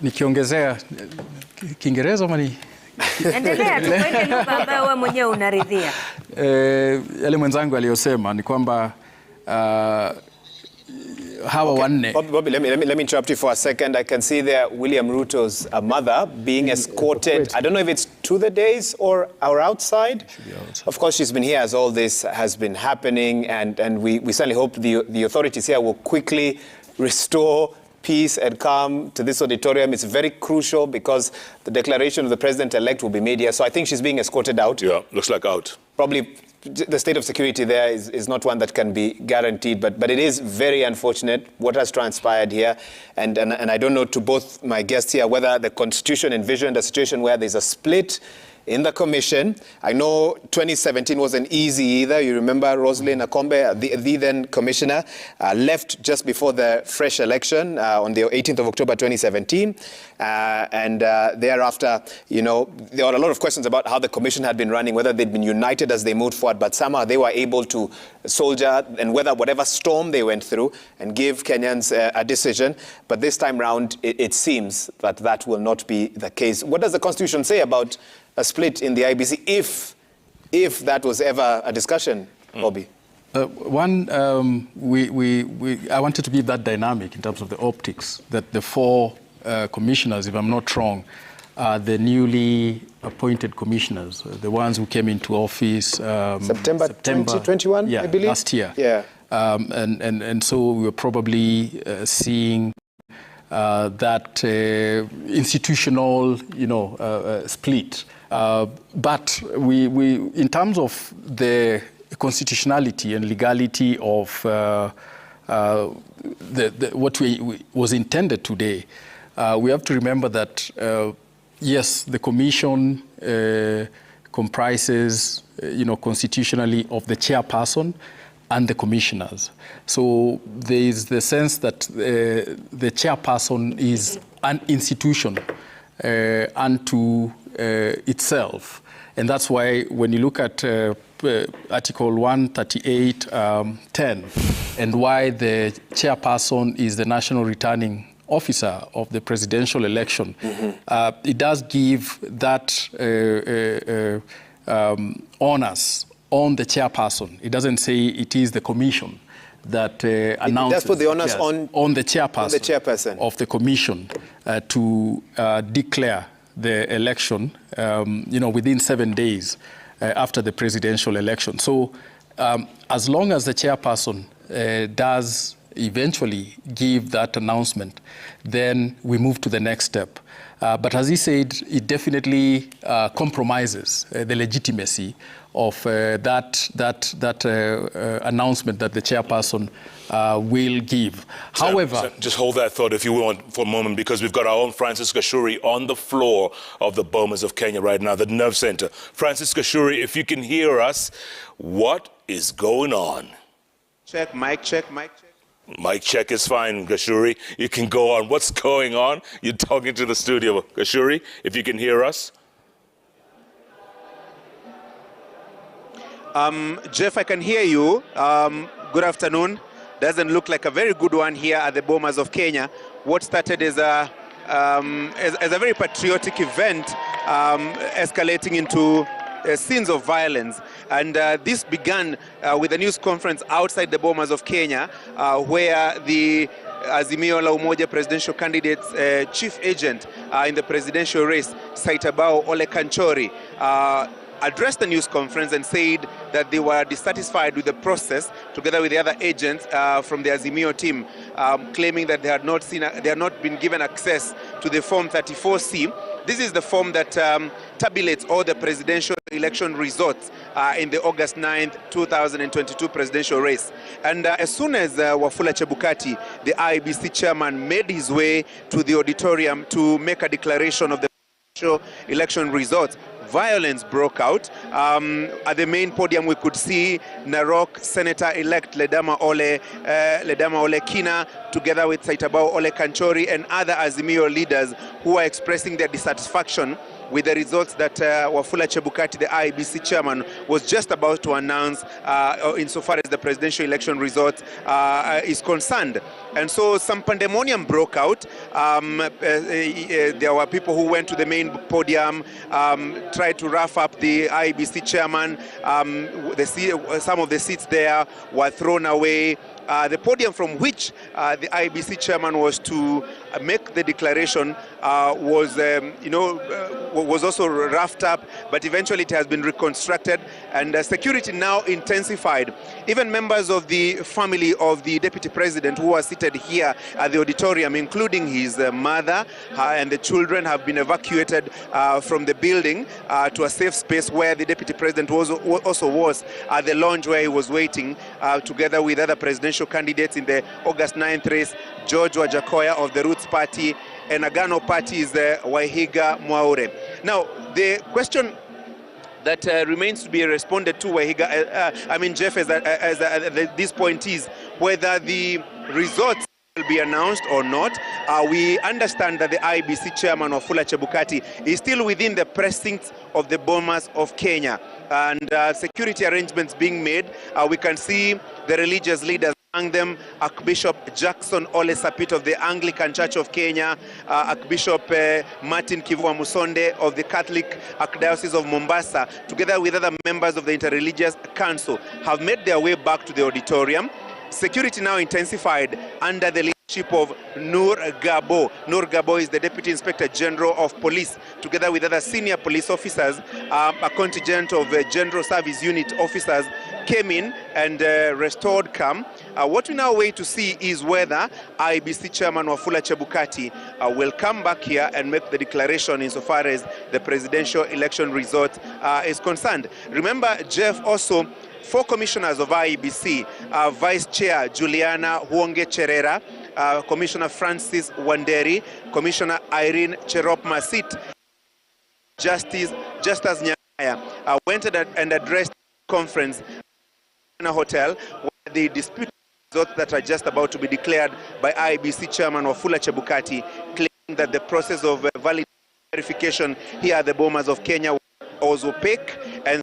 Nikiongezea Kiingereza ama ni endelea tu kwa ile lugha ambayo wewe mwenyewe unaridhia. Yale mwenzangu aliyosema ni kwamba Hawa wanne. Bobby, let me interrupt you for a second. I can see there William Ruto's mother being escorted. I don't know if it's to the days or outside. Of course, she's been here as all this has been happening, and we certainly hope the authorities here will quickly restore peace and calm to this auditorium. It's very crucial because the declaration of the president-elect will be made here. So I think she's being escorted out. Yeah, looks like out. Probably the state of security there is not one that can be guaranteed, but it is very unfortunate what has transpired here. And I don't know, to both my guests here, whether the Constitution envisioned a situation where there's a split in the commission. I know 2017 wasn't easy either. You remember Roslyn Akombe, the then commissioner, left just before the fresh election on the 18th of October 2017. And thereafter, you know, there were a lot of questions about how the commission had been running, whether they'd been united as they moved forward, but somehow they were able to soldier and weather whatever storm they went through and give Kenyans a decision. But this time round, it seems that that will not be the case. What does the Constitution say about a split in the IEBC, if that was ever a discussion, Bobby? I wanted to give that dynamic in terms of the optics, that the four commissioners, if I'm not wrong, are the newly appointed commissioners, the ones who came into office September 2021, yeah, I believe? Last year. Yeah. And so we were probably seeing that institutional, you know, split. But we, in terms of the constitutionality and legality of what was intended today, we have to remember that, yes, the commission comprises, you know, constitutionally of the chairperson and the commissioners. So there is the sense that the chairperson is an institution unto itself. And that's why when you look at Article 138.10 and why the chairperson is the national returning officer of the presidential election, it does give that onus on the chairperson. It doesn't say it is the commission that announces. It does put the onus on the chairperson, on the chairperson of the commission to declare the election, you know, within 7 days after the presidential election. So as long as the chairperson does eventually give that announcement, then we move to the next step. But as he said, it definitely compromises the legitimacy of that announcement that the chairperson will give. However... Sam, just hold that thought if you want for a moment, because we've got our own Francis Gachuri on the floor of the Bomas of Kenya right now, the nerve center. Francis Gachuri, if you can hear us, what is going on? Check, mic check, mic check. Mic check is fine, Gachuri. You can go on. What's going on? You're talking to the studio. Gachuri, if you can hear us. Jeff, I can hear you. Good afternoon. Doesn't look like a very good one here at the Bomas of Kenya. What started as a very patriotic event, escalating into scenes of violence. And this began with a news conference outside the Bomas of Kenya, where the Azimio la Umoja presidential candidate's chief agent in the presidential race, Saitabao Ole Kanchori, addressed the news conference and said that they were dissatisfied with the process, together with the other agents from the Azimio team, claiming that they had not seen, they had not been given access to the Form 34C. This is the form that tabulates all the presidential election results in the August 9th, 2022 presidential race. And as soon as Wafula Chebukati, the IEBC chairman, made his way to the auditorium to make a declaration of the election results, violence broke out. At the main podium, we could see Narok Senator-elect Ledama Ole Kina, together with Saitabao Ole Kanchori and other Azimio leaders who are expressing their dissatisfaction with the results that Wafula Chebukati, the IEBC chairman, was just about to announce insofar as the presidential election results is concerned. And so some pandemonium broke out. There were people who went to the main podium, tried to rough up the IEBC chairman. Some of the seats there were thrown away. The podium from which the IEBC chairman was to make the declaration was also roughed up, but eventually it has been reconstructed, and security now intensified. Even members of the family of the deputy president who are seated here at the auditorium, including his mother and the children, have been evacuated from the building to a safe space where the deputy president was also was at the lounge where he was waiting, together with other presidential candidates in the August 9th race, George Wajackoyah of the Roots Party and Agano Party's Waihiga Mwaure. Now, the question that remains to be responded to, Waihiga, Jeff, at this point is whether the results will be announced or not. We understand that the IEBC chairman, Wafula Chebukati, is still within the precincts of the Bomas of Kenya, and security arrangements being made. We can see the religious leaders, among them Archbishop Jackson Ole Sapit of the Anglican Church of Kenya, Archbishop Martin Kivua Musonde of the Catholic Archdiocese of Mombasa, together with other members of the Interreligious Council, have made their way back to the auditorium. Security now intensified under the leadership of Noor Gabo. Noor Gabo is the Deputy Inspector General of Police, together with other senior police officers. A contingent of General Service Unit officers came in and restored calm. What we now wait to see is whether IEBC Chairman Wafula Chebukati will come back here and make the declaration insofar as the presidential election result is concerned. Remember, Jeff, also four commissioners of IEBC, Vice Chair Juliana Huonge Cherera, Commissioner Francis Wanderi, Commissioner Irene Cherop Masit, Justice Justus Nyang'aya, went and addressed the conference in a hotel where they disputed results that are just about to be declared by IEBC Chairman Wafula Chebukati, claiming that the process of valid verification here at the Bomas of Kenya was opaque and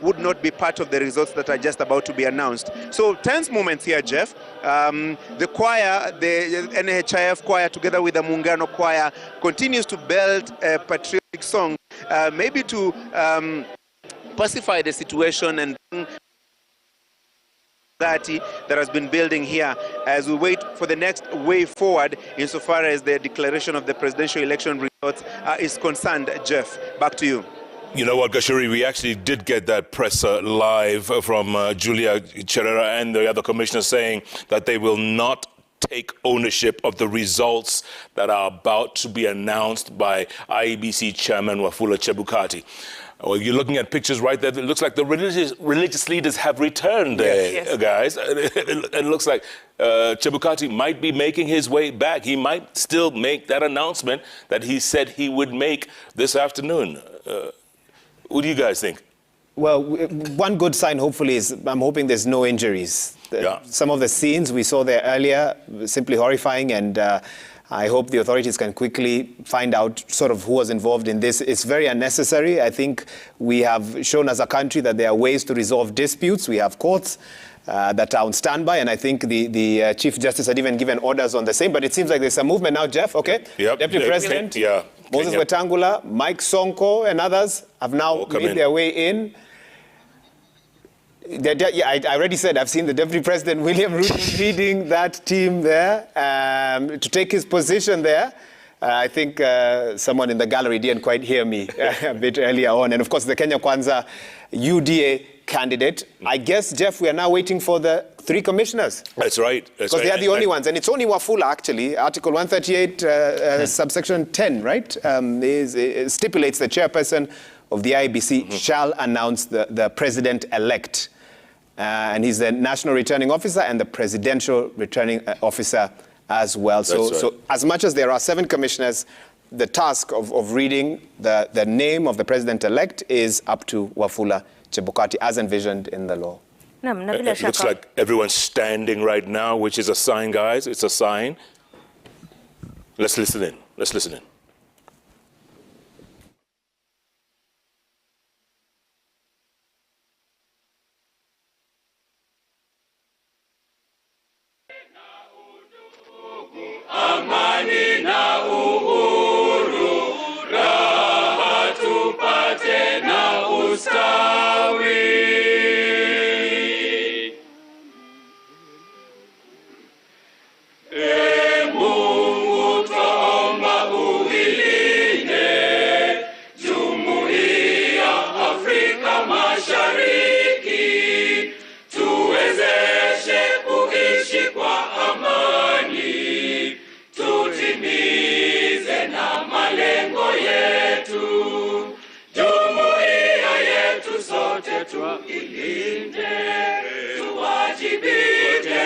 would not be part of the results that are just about to be announced. So tense moments here, Jeff. The choir, the NHIF choir, together with the Muungano choir, continues to belt a patriotic song, maybe to pacify the situation and that has been building here as we wait for the next way forward insofar as the declaration of the presidential election results is concerned. Jeff, back to you. You know what, Gashuri, we actually did get that presser live from Julia Cherera and the other commissioners saying that they will not take ownership of the results that are about to be announced by IEBC Chairman Wafula Chebukati. Well, you're looking at pictures right there. It looks like the religious leaders have returned there, yes, guys. It looks like Chebukati might be making his way back. He might still make that announcement that he said he would make this afternoon. What do you guys think? Well, one good sign, hopefully, is I'm hoping there's no injuries. Yeah. Some of the scenes we saw there earlier, simply horrifying, and I hope the authorities can quickly find out sort of who was involved in this. It's very unnecessary. I think we have shown as a country that there are ways to resolve disputes. We have courts that are on standby, and I think the Chief Justice had even given orders on the same, but it seems like there's some movement now, Jeff, okay? Yep. Deputy President, yeah. Moses Wetangula, Mike Sonko, and others have now made their way in. Yeah, I already said I've seen the Deputy President, William Ruto, leading that team there to take his position there. I think someone in the gallery didn't quite hear me a bit earlier on. And of course, the Kenya Kwanza UDA candidate. I guess, Jeff, we are now waiting for the three commissioners. That's right. Because they are the only ones. And it's only Wafula, actually. Article 138, subsection 10, right, stipulates the chairperson of the IEBC shall announce the president-elect. And he's the national returning officer and the presidential returning officer as well. So, right. So as much as there are 7 commissioners, the task of reading the name of the president-elect is up to Wafula Chebukati, as envisioned in the law. It looks like everyone's standing right now, which is a sign, guys. It's a sign. Let's listen in. Let's listen in. Tubariki, tuwezeshe kuishi kwa amani, tutimize na malengo yetu. Jumuiya yetu sote tuilinde, tuwajibike,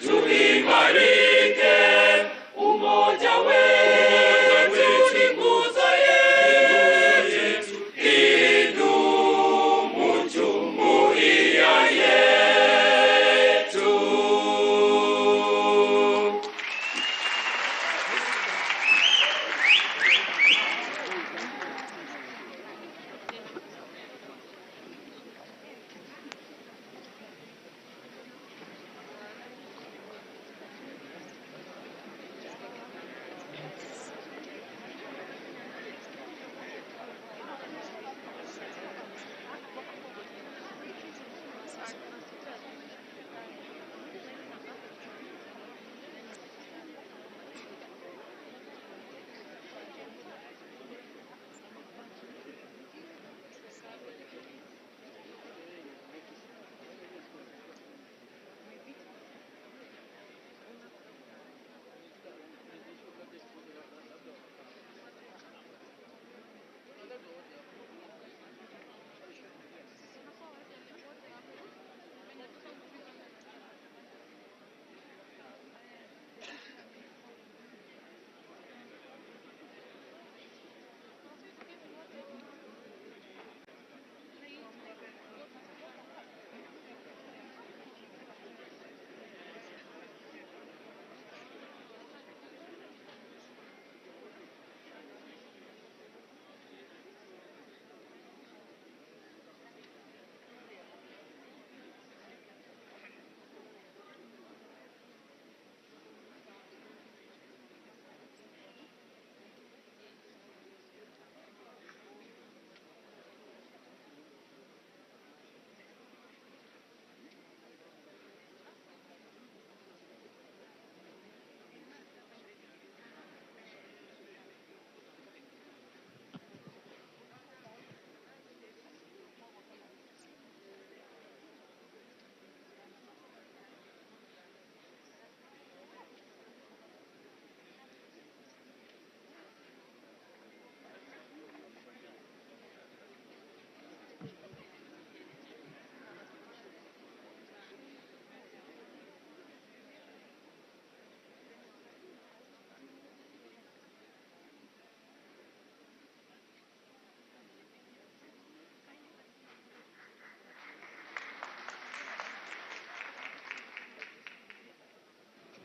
tuimarike. Umoja wetu ni nguzo yetu, idumu jumuiya yetu.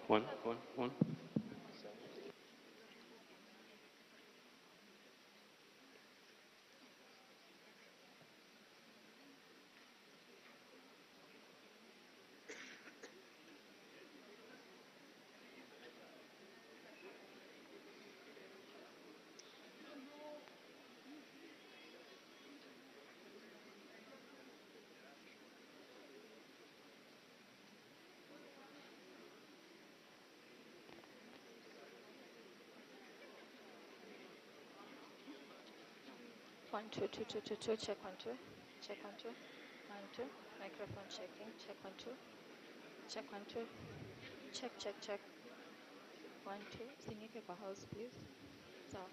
One, one, one. One, two, two, two, two, two, check 1, 2, check 1, 2, 1, 2, microphone checking, check 1, 2, check 1, 2, check, check, check, 1, 2, siniweke kwa house please. Sawa.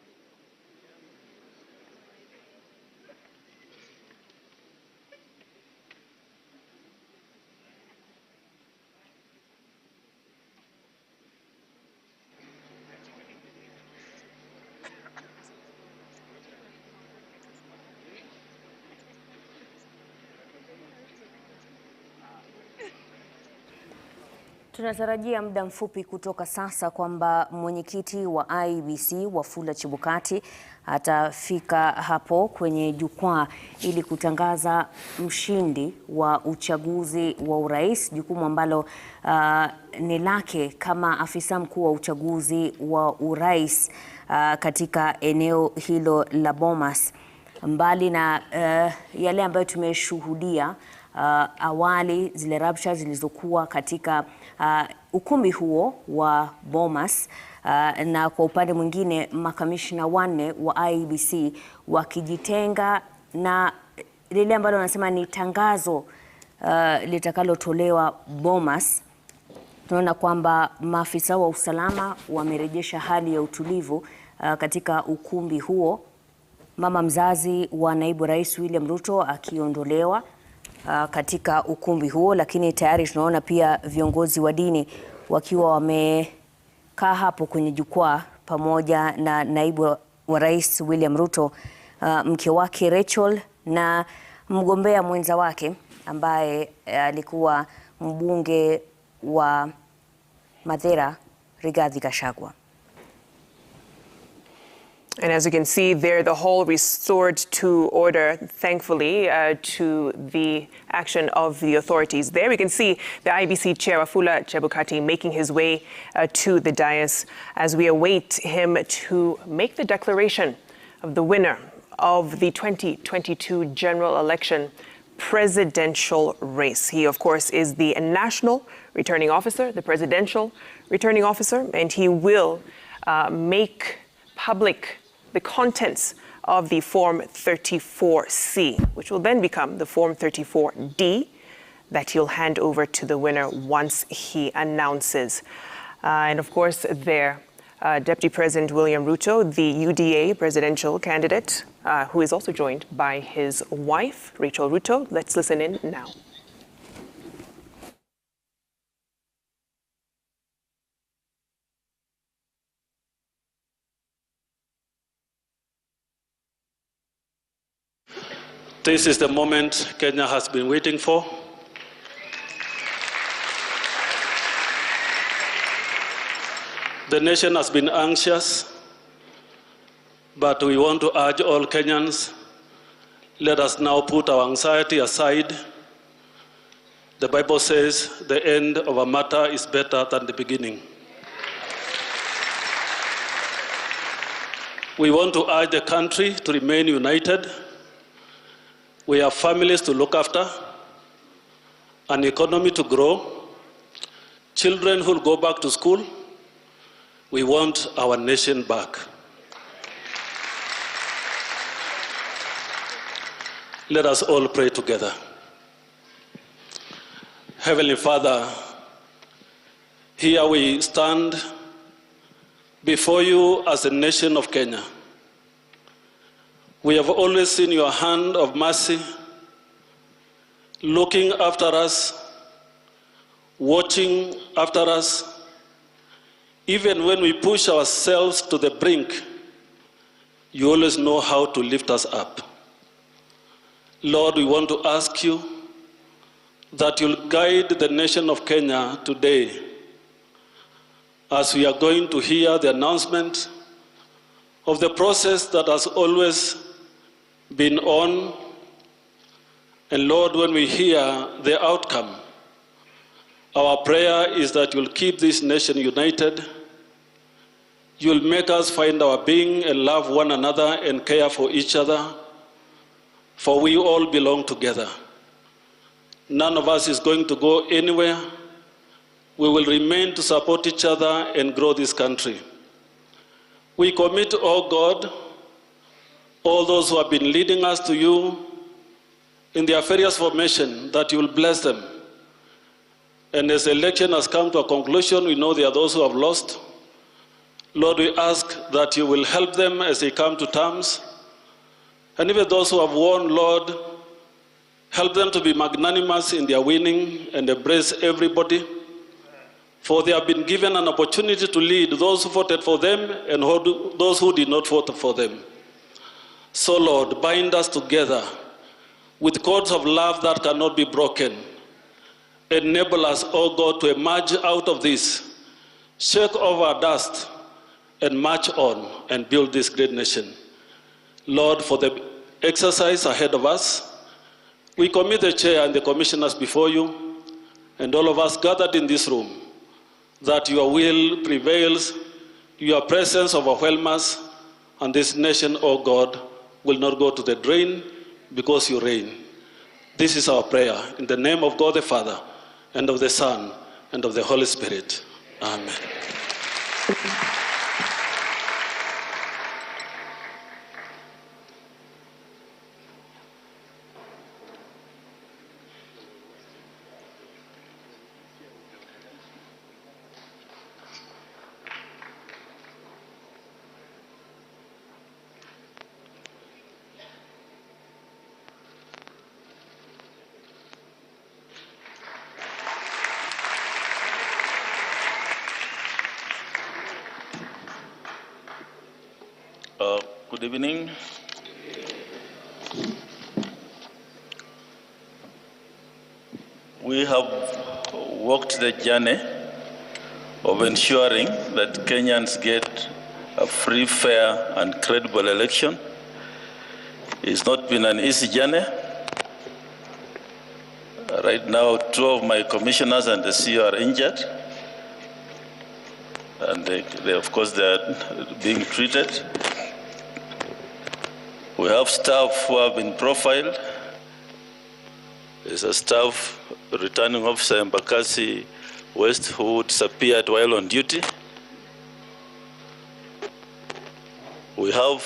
Tunatarajia muda mfupi kutoka sasa kwamba mwenyekiti wa IEBC Wafula Chebukati atafika hapo kwenye jukwaa ili kutangaza mshindi wa uchaguzi wa urais, jukumu ambalo ni lake kama afisa mkuu wa uchaguzi wa urais katika eneo hilo la Bomas. Mbali na yale ambayo tumeshuhudia awali, zile rabsha zilizokuwa katika ukumbi huo wa Bomas, na kwa upande mwingine makamishna wanne wa IEBC wakijitenga na lile ambalo wanasema ni tangazo litakalotolewa Bomas. Tunaona kwamba maafisa wa usalama wamerejesha hali ya utulivu katika ukumbi huo. Mama mzazi wa naibu rais William Ruto akiondolewa katika ukumbi huo, lakini tayari tunaona pia viongozi wa dini wakiwa wamekaa hapo kwenye jukwaa pamoja na naibu wa rais William Ruto, mke wake Rachel na mgombea mwenza wake ambaye alikuwa mbunge wa Mathira Rigathi Gachagua. And as you can see there, the hall restored to order, thankfully, to the action of the authorities there. We can see the IEBC chair, Wafula Chebukati, making his way to the dais as we await him to make the declaration of the winner of the 2022 general election presidential race. He, of course, is the national returning officer, the presidential returning officer, and he will make public the contents of the Form 34C, which will then become the Form 34D that he'll hand over to the winner once he announces. And of course, there, Deputy President William Ruto, the UDA presidential candidate, who is also joined by his wife, Rachel Ruto. Let's listen in now. This is the moment Kenya has been waiting for. The nation has been anxious, but we want to urge all Kenyans, let us now put our anxiety aside. The Bible says the end of a matter is better than the beginning. We want to urge the country to remain united. We have families to look after, an economy to grow, children who will go back to school. We want our nation back. Let us all pray together. Heavenly Father, here we stand before you as a nation of Kenya. We have always seen your hand of mercy looking after us, watching after us. Even when we push ourselves to the brink, you always know how to lift us up. Lord, we want to ask you that you'll guide the nation of Kenya today as we are going to hear the announcement of the process that has always been on. And Lord, when we hear the outcome, our prayer is that you'll keep this nation united. You'll make us find our being and love one another and care for each other, for we all belong together. None of us is going to go anywhere. We will remain to support each other and grow this country. We commit, oh God, all those who have been leading us to you in their various formation, that you will bless them. And as the election has come to a conclusion, we know there are those who have lost. Lord, we ask that you will help them as they come to terms. And even those who have won, Lord, help them to be magnanimous in their winning and embrace everybody. For they have been given an opportunity to lead those who voted for them and those who did not vote for them. So, Lord, bind us together with cords of love that cannot be broken. Enable us, O God, to emerge out of this, shake off our dust, and march on and build this great nation. Lord, for the exercise ahead of us, we commit the chair and the commissioners before you, and all of us gathered in this room, that your will prevails, your presence overwhelms us, and this nation, O God, will not go to the drain because you reign. This is our prayer in the name of God the Father, and of the Son, and of the Holy Spirit. Amen. evening. We have walked the journey of ensuring that Kenyans get a free, fair, and credible election. It's not been an easy journey. Right now, two of my commissioners and the CEO are injured. And they, of course, they are being treated. We have staff who have been profiled. There's a staff returning officer in Embakasi West who disappeared while on duty. We have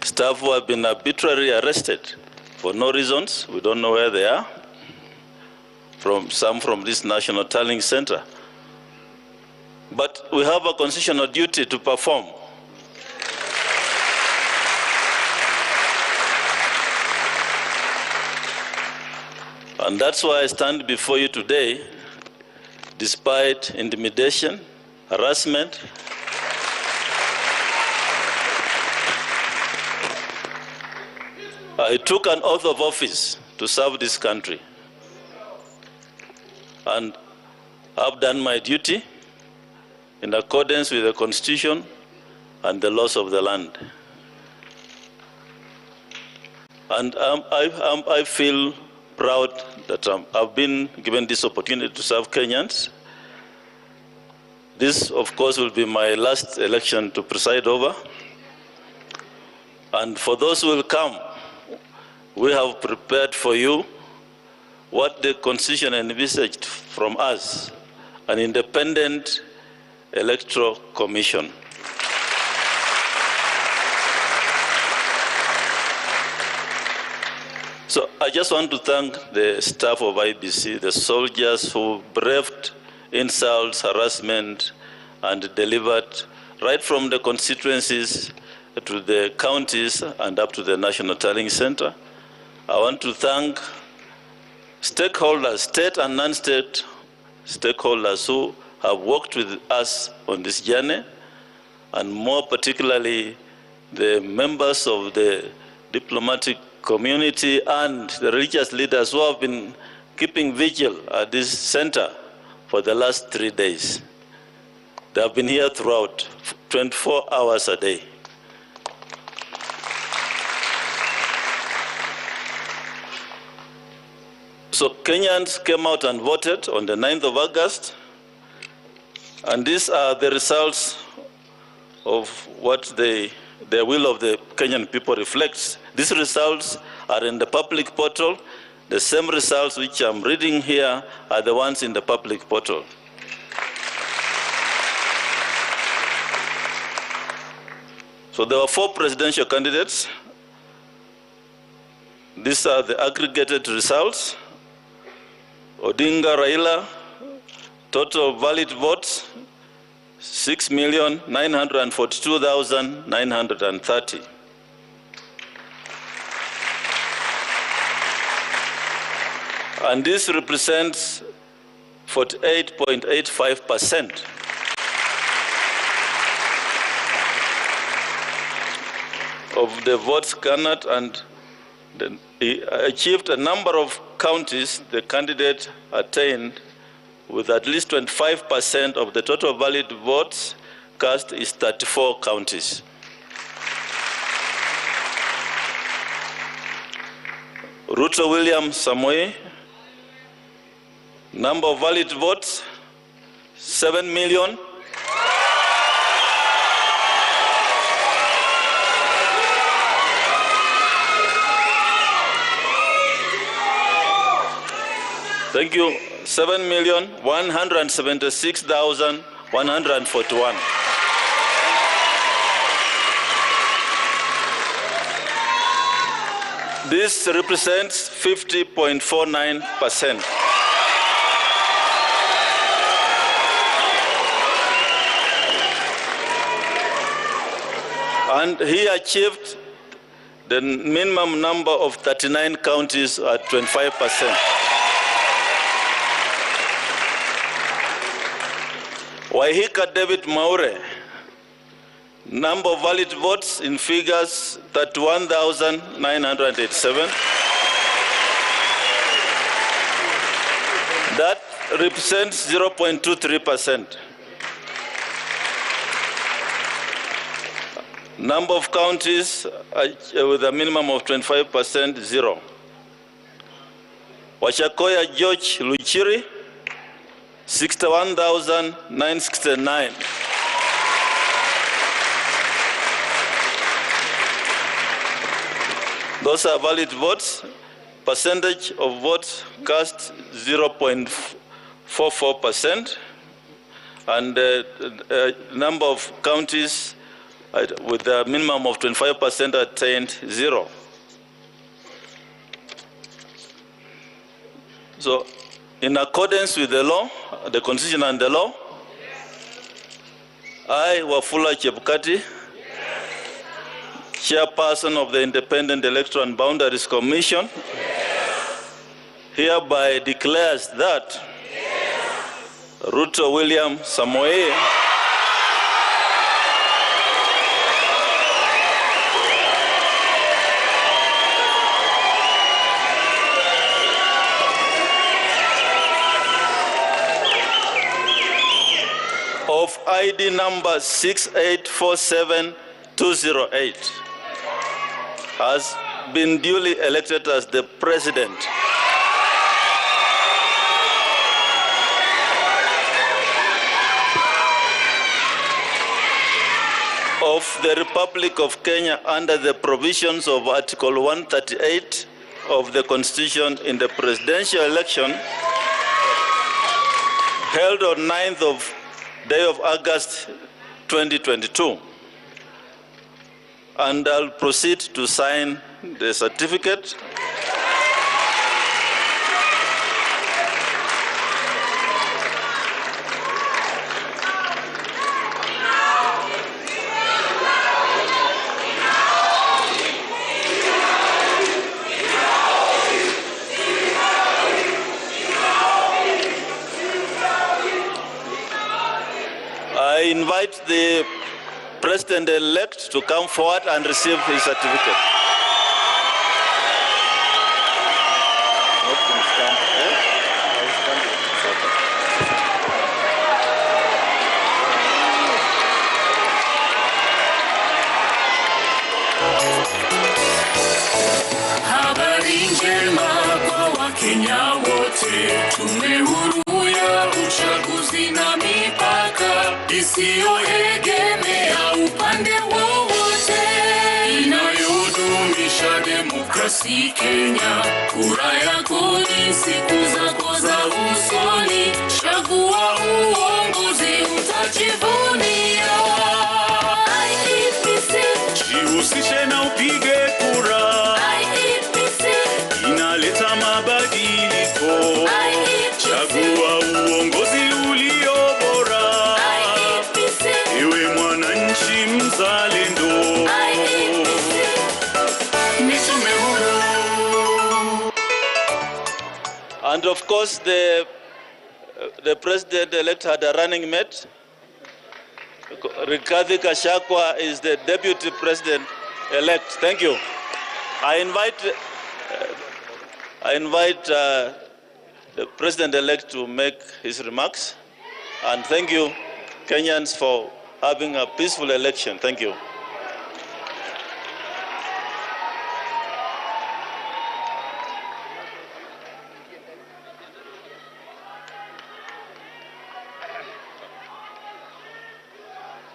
staff who have been arbitrarily arrested for no reasons. We don't know where they are. Some from this National Tallying Center. But we have a constitutional duty to perform. And that's why I stand before you today, despite intimidation, harassment, I took an oath of office to serve this country. And I've done my duty in accordance with the Constitution and the laws of the land. And I feel proud that I've been given this opportunity to serve Kenyans. This, of course, will be my last election to preside over. And for those who will come, we have prepared for you what the Constitution envisaged from us, an independent electoral commission. So I just want to thank the staff of IEBC, the soldiers who braved insults, harassment, and delivered right from the constituencies to the counties and up to the National Tallying Center. I want to thank stakeholders, state and non-state stakeholders who have worked with us on this journey, and more particularly the members of the diplomatic community and the religious leaders who have been keeping vigil at this center for the last 3 days. They have been here throughout, 24 hours a day. So Kenyans came out and voted on the 9th of August, and these are the results of what the will of the Kenyan people reflects. These results are in the public portal. The same results which I'm reading here are the ones in the public portal. So there were 4 presidential candidates. These are the aggregated results. Odinga Raila, total valid votes, 6,942,930. And this represents 48.85%. Of the votes garnered, and he achieved a number of counties the candidate attained with at least 25% of the total valid votes cast is 34 counties. Ruto William Samoei, number of valid votes, 7 million. Thank you. 7,176,141. This represents 50.49%. And he achieved the minimum number of 39 counties at 25%. Waihiga David Mwaure, Number of valid votes in figures 31,987. That represents 0.23%. Number of counties with a minimum of 25%, 0. Wajackoyah George Luchiri, 61,969. Those are valid votes. Percentage of votes cast 0.44%, and number of counties with a minimum of 25% attained 0. So, in accordance with the law, the Constitution and the law, I, Wafula Chebukati, Chairperson of the Independent Electoral and Boundaries Commission, hereby declares that Ruto William Samoei of ID number 6847208 has been duly elected as the President of the Republic of Kenya under the provisions of Article 138 of the Constitution in the presidential election held on 9th of day of August 2022. And I'll proceed to sign the certificate. I invite the President-elect to come forward and receive his certificate. Habari njema kwa Wakenya wote, tume huru ya uchaguzi na mipaka isiyoegemea upande wowote, inayodumisha demokrasi Kenya. Kura yako ni siku zako za usoni, chagua uongozi utajivunia. IEBC, jihusishe na upige kura. IEBC, inaleta mabadiliko. Chagua uongozi ulio bora. IEBC, ewe mwananchi mzalendo. IEBC, ni tume huru. And of course, the President-elect had a running mate. Rigathi Gachagua is the Deputy President-elect. Thank you. I invite the President-elect to make his remarks. And thank you, Kenyans, for having a peaceful election. Thank you.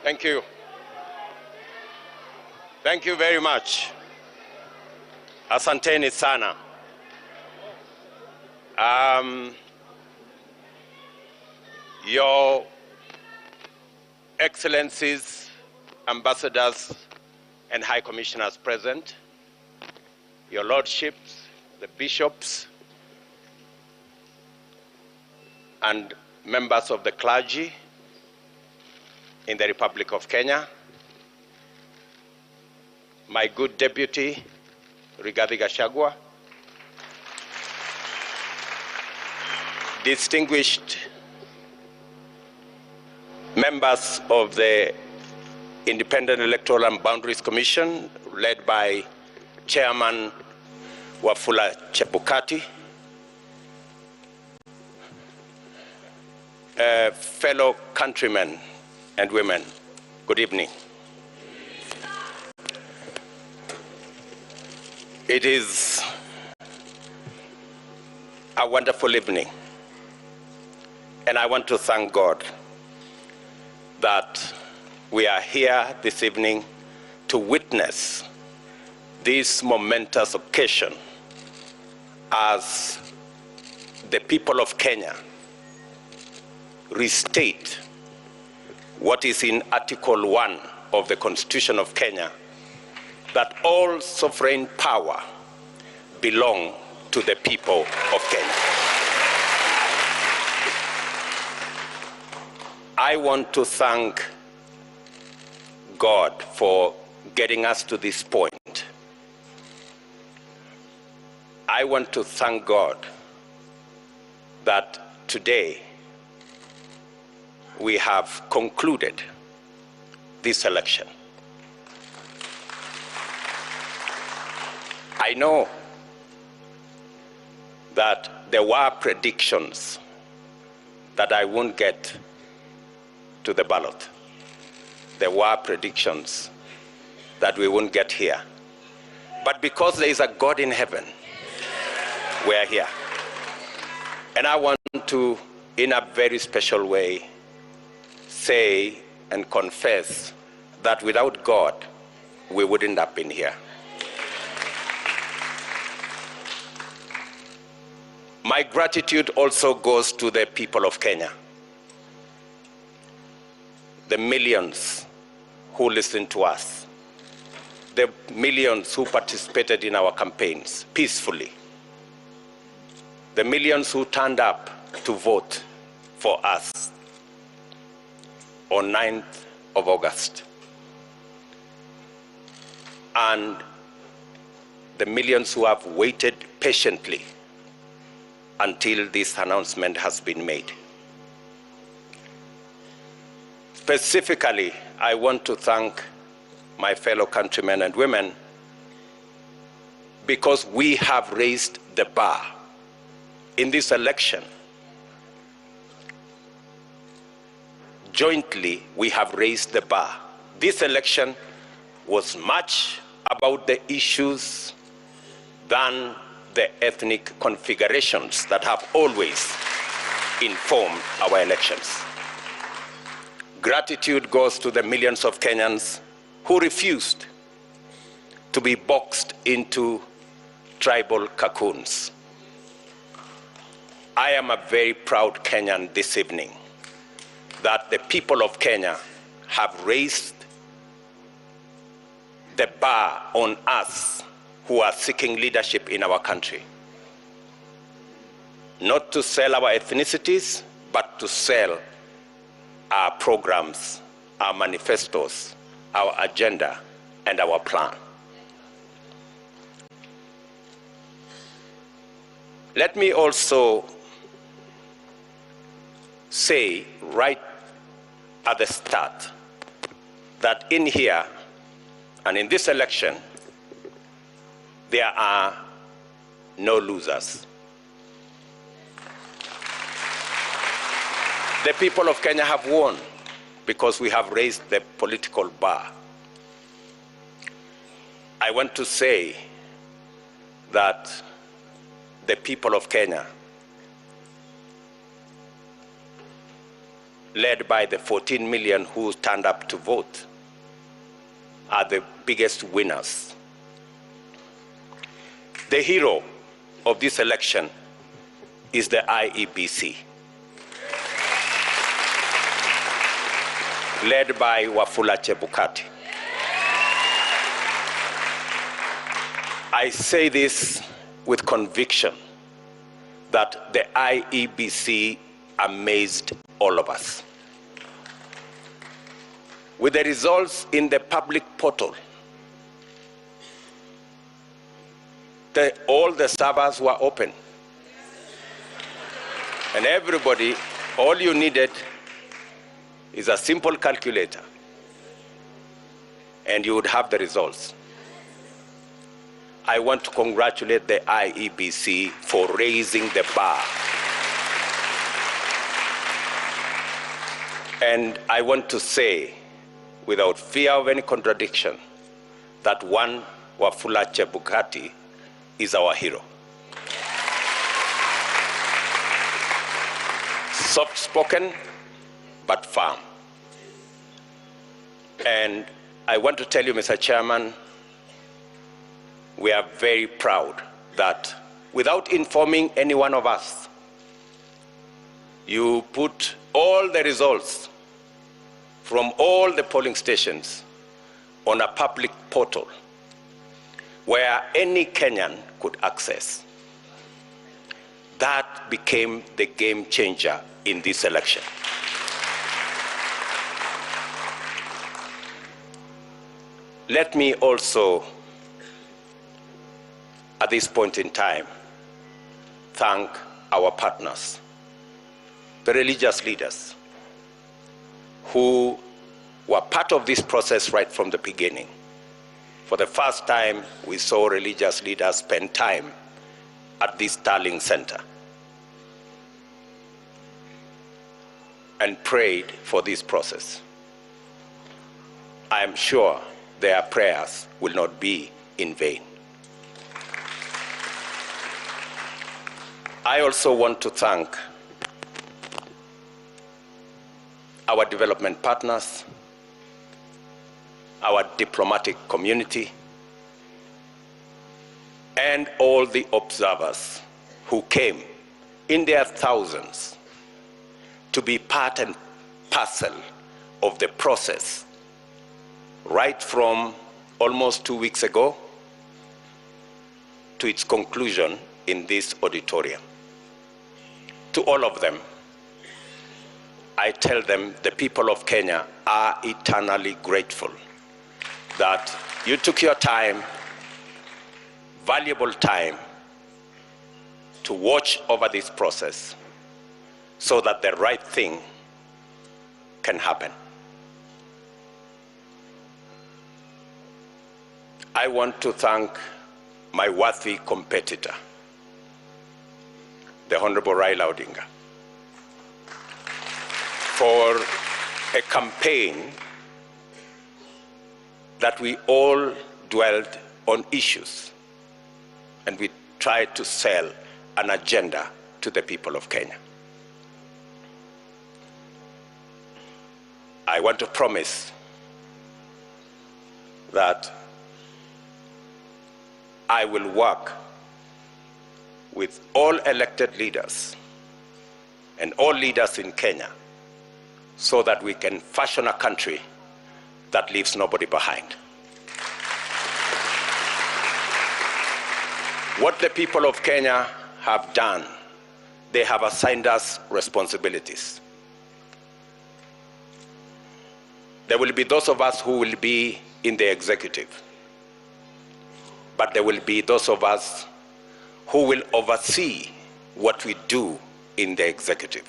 Thank you. Thank you very much. Asanteni sana. Your Excellencies, Ambassadors, and High Commissioners present, Your Lordships, the Bishops, and members of the clergy in the Republic of Kenya, my good deputy, Rigathi Gachagua, distinguished members of the Independent Electoral and Boundaries Commission, led by Chairman Wafula Chebukati, fellow countrymen and women, good evening. It is a wonderful evening, and I want to thank God that we are here this evening to witness this momentous occasion as the people of Kenya restate what is in Article 1 of the Constitution of Kenya, that all sovereign power belong to the people of Kenya. I want to thank God for getting us to this point. I want to thank God that today we have concluded this election. I know that there were predictions that I won't get to the ballot. There were predictions that we won't get here. But because there is a God in heaven, we are here. And I want to, in a very special way, say and confess that without God, we wouldn't have been here. My gratitude also goes to the people of Kenya, the millions who listened to us, the millions who participated in our campaigns peacefully, the millions who turned up to vote for us on 9th of August, and the millions who have waited patiently until this announcement has been made. Specifically, I want to thank my fellow countrymen and women because we have raised the bar in this election. Jointly, we have raised the bar. This election was much about the issues than the ethnic configurations that have always informed our elections. Gratitude goes to the millions of Kenyans who refused to be boxed into tribal cocoons. I am a very proud Kenyan this evening that the people of Kenya have raised the bar on us who are seeking leadership in our country. Not to sell our ethnicities, but to sell our programs, our manifestos, our agenda, and our plan. Let me also say right at the start that in here and in this election, there are no losers. The people of Kenya have won because we have raised the political bar. I want to say that the people of Kenya, led by the 14 million who turned up to vote, are the biggest winners. The hero of this election is the IEBC, led by Wafula Chebukati. I say this with conviction that the IEBC amazed all of us. With the results in the public portal, all the servers were open. And everybody, all you needed is a simple calculator and you would have the results. I want to congratulate the IEBC for raising the bar. And I want to say, without fear of any contradiction, that one Wafula Chebukati is our hero. Soft-spoken, but firm. And I want to tell you, Mr. Chairman, we are very proud that without informing any one of us, you put all the results from all the polling stations on a public portal where any Kenyan could access. That became the game changer in this election. Let me also, at this point in time, thank our partners, the religious leaders, who were part of this process right from the beginning. For the first time, we saw religious leaders spend time at this Starling Center and prayed for this process. I am sure their prayers will not be in vain. I also want to thank our development partners, our diplomatic community, and all the observers who came in their thousands to be part and parcel of the process right from almost 2 weeks ago to its conclusion in this auditorium. To all of them, I tell them the people of Kenya are eternally grateful that you took your time, valuable time, to watch over this process so that the right thing can happen. I want to thank my worthy competitor, the Honorable Raila Odinga, for a campaign that we all dwelt on issues and we tried to sell an agenda to the people of Kenya. I want to promise that I will work with all elected leaders and all leaders in Kenya so that we can fashion a country that leaves nobody behind. What the people of Kenya have done, they have assigned us responsibilities. There will be those of us who will be in the executive, but there will be those of us who will oversee what we do in the executive.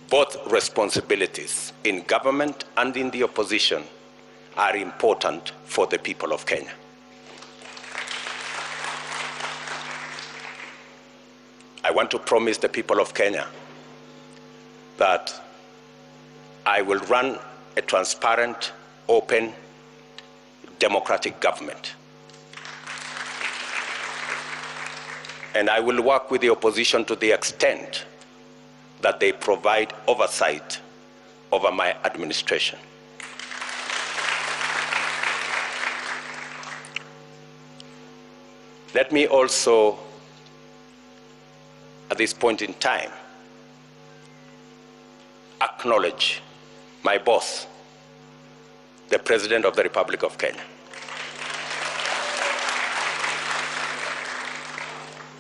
Both responsibilities in government and in the opposition are important for the people of Kenya. I want to promise the people of Kenya that I will run a transparent, open, democratic government. And I will work with the opposition to the extent that they provide oversight over my administration. Let me also, at this point in time, acknowledge my boss, the President of the Republic of Kenya,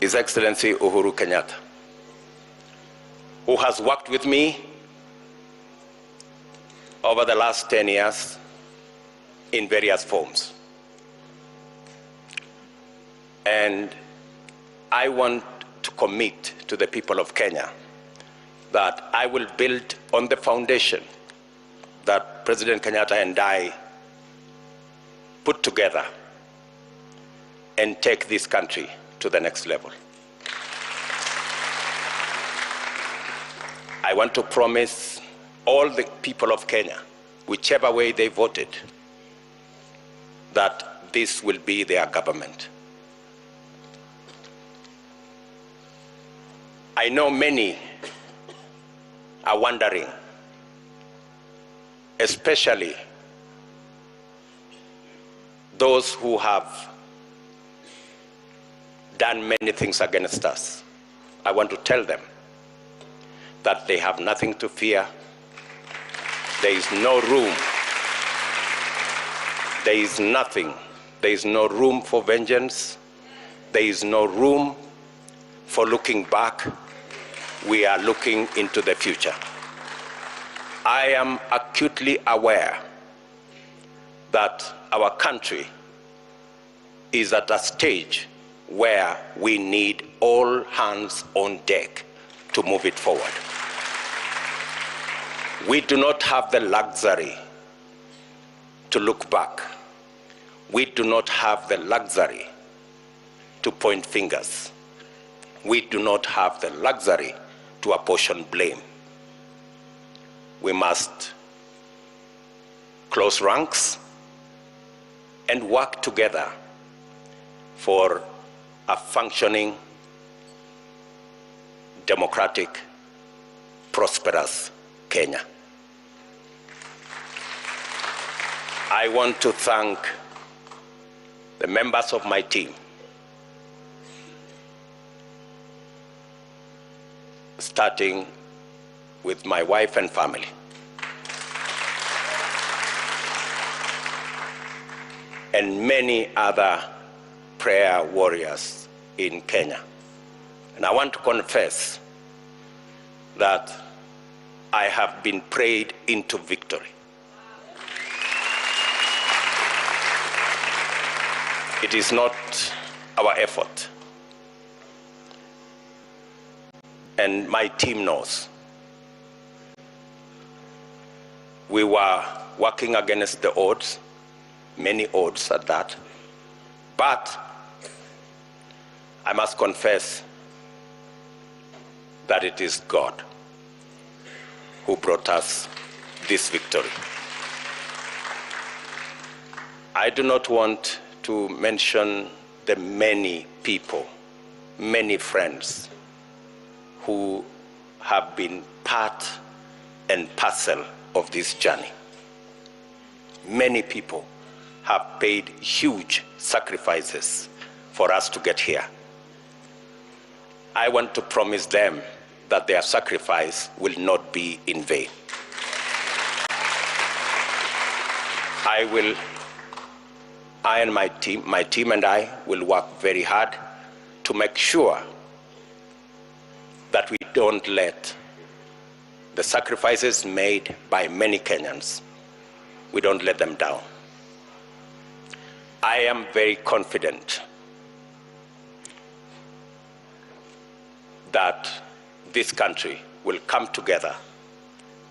His Excellency Uhuru Kenyatta, who has worked with me over the last 10 years in various forms. And I want to commit to the people of Kenya that I will build on the foundation that President Kenyatta and I put together and take this country to the next level. I want to promise all the people of Kenya, whichever way they voted, that this will be their government. I know many are wondering, especially those who have done many things against us. I want to tell them that they have nothing to fear. There is no room. There is nothing. There is no room for vengeance. There is no room for looking back. We are looking into the future. I am acutely aware that our country is at a stage where we need all hands on deck to move it forward. We do not have the luxury to look back. We do not have the luxury to point fingers. We do not have the luxury to apportion blame. We must close ranks and work together for a functioning, democratic, prosperous Kenya. I want to thank the members of my team, starting with my wife and family, and many other prayer warriors in Kenya. And I want to confess that I have been prayed into victory. It is not our effort. And my team knows. We were working against the odds, many odds at that. But I must confess that it is God who brought us this victory. I do not want to mention the many people, many friends who have been part and parcel of this journey. Many people have paid huge sacrifices for us to get here. I want to promise them that their sacrifice will not be in vain. I and my team and I will work very hard to make sure that we don't let the sacrifices made by many Kenyans, we don't let them down. I am very confident that this country will come together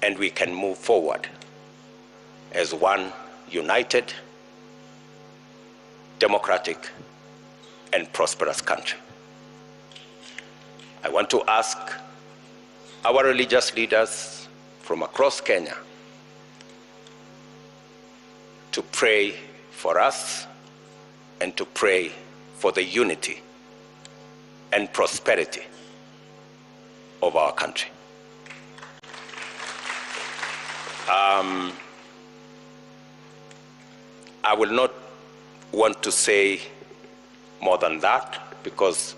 and we can move forward as one united, democratic, and prosperous country. I want to ask our religious leaders from across Kenya to pray for us and to pray for the unity and prosperity of our country. I will not want to say more than that because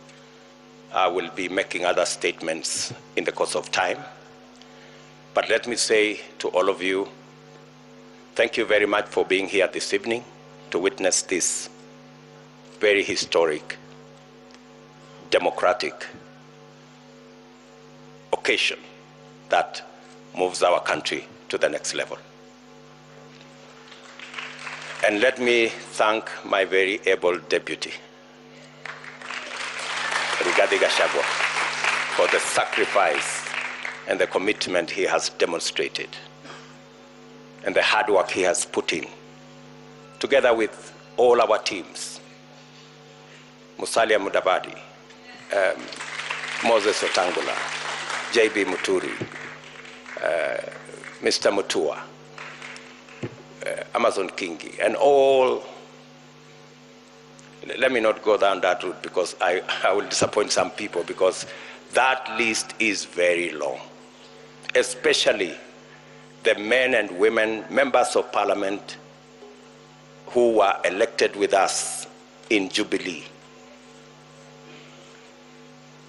I will be making other statements in the course of time. But let me say to all of you, thank you very much for being here this evening to witness this very historic, democratic occasion that moves our country to the next level. And let me thank my very able deputy, Rigathi Gachagua, for the sacrifice and the commitment he has demonstrated and the hard work he has put in, together with all our teams, Musalia Mudavadi, Moses Wetangula, JB Muturi, Mr. Mutua, Amazon Kingi, and all. Let me not go down that route because I will disappoint some people, because that list is very long, especially the men and women, members of parliament who were elected with us in Jubilee.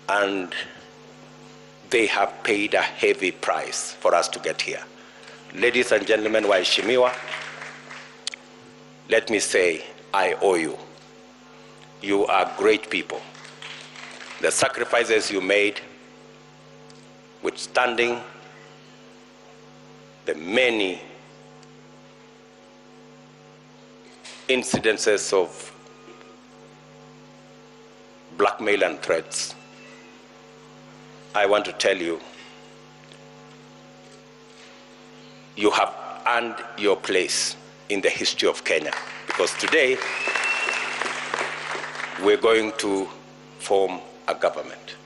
And they have paid a heavy price for us to get here. Ladies and gentlemen, waheshimiwa, let me say, I owe you. You are great people. The sacrifices you made, withstanding the many incidences of blackmail and threats, I want to tell you, you have earned your place in the history of Kenya, because today we're going to form a government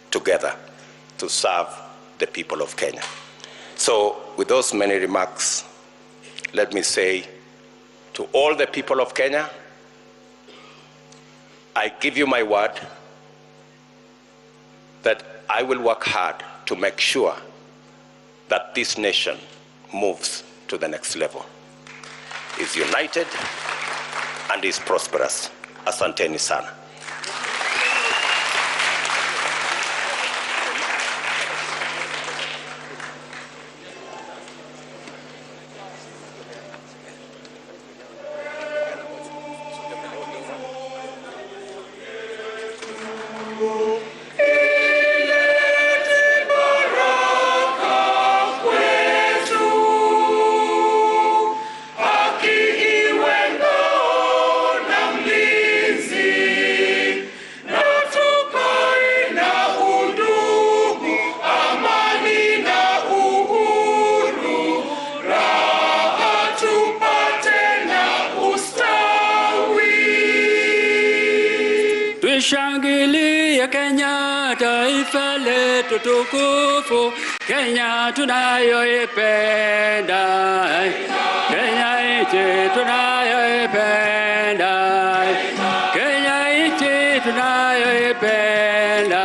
together to serve the people of Kenya. So with those many remarks, let me say to all the people of Kenya, I give you my word that I will work hard to make sure that this nation moves to the next level, is united and is prosperous. Asanteni sana. Tushangilie Kenya, taifa letu tukufu, Kenya tunayoipenda, Kenya nchi tunayoipenda, Kenya nchi tunayoipenda.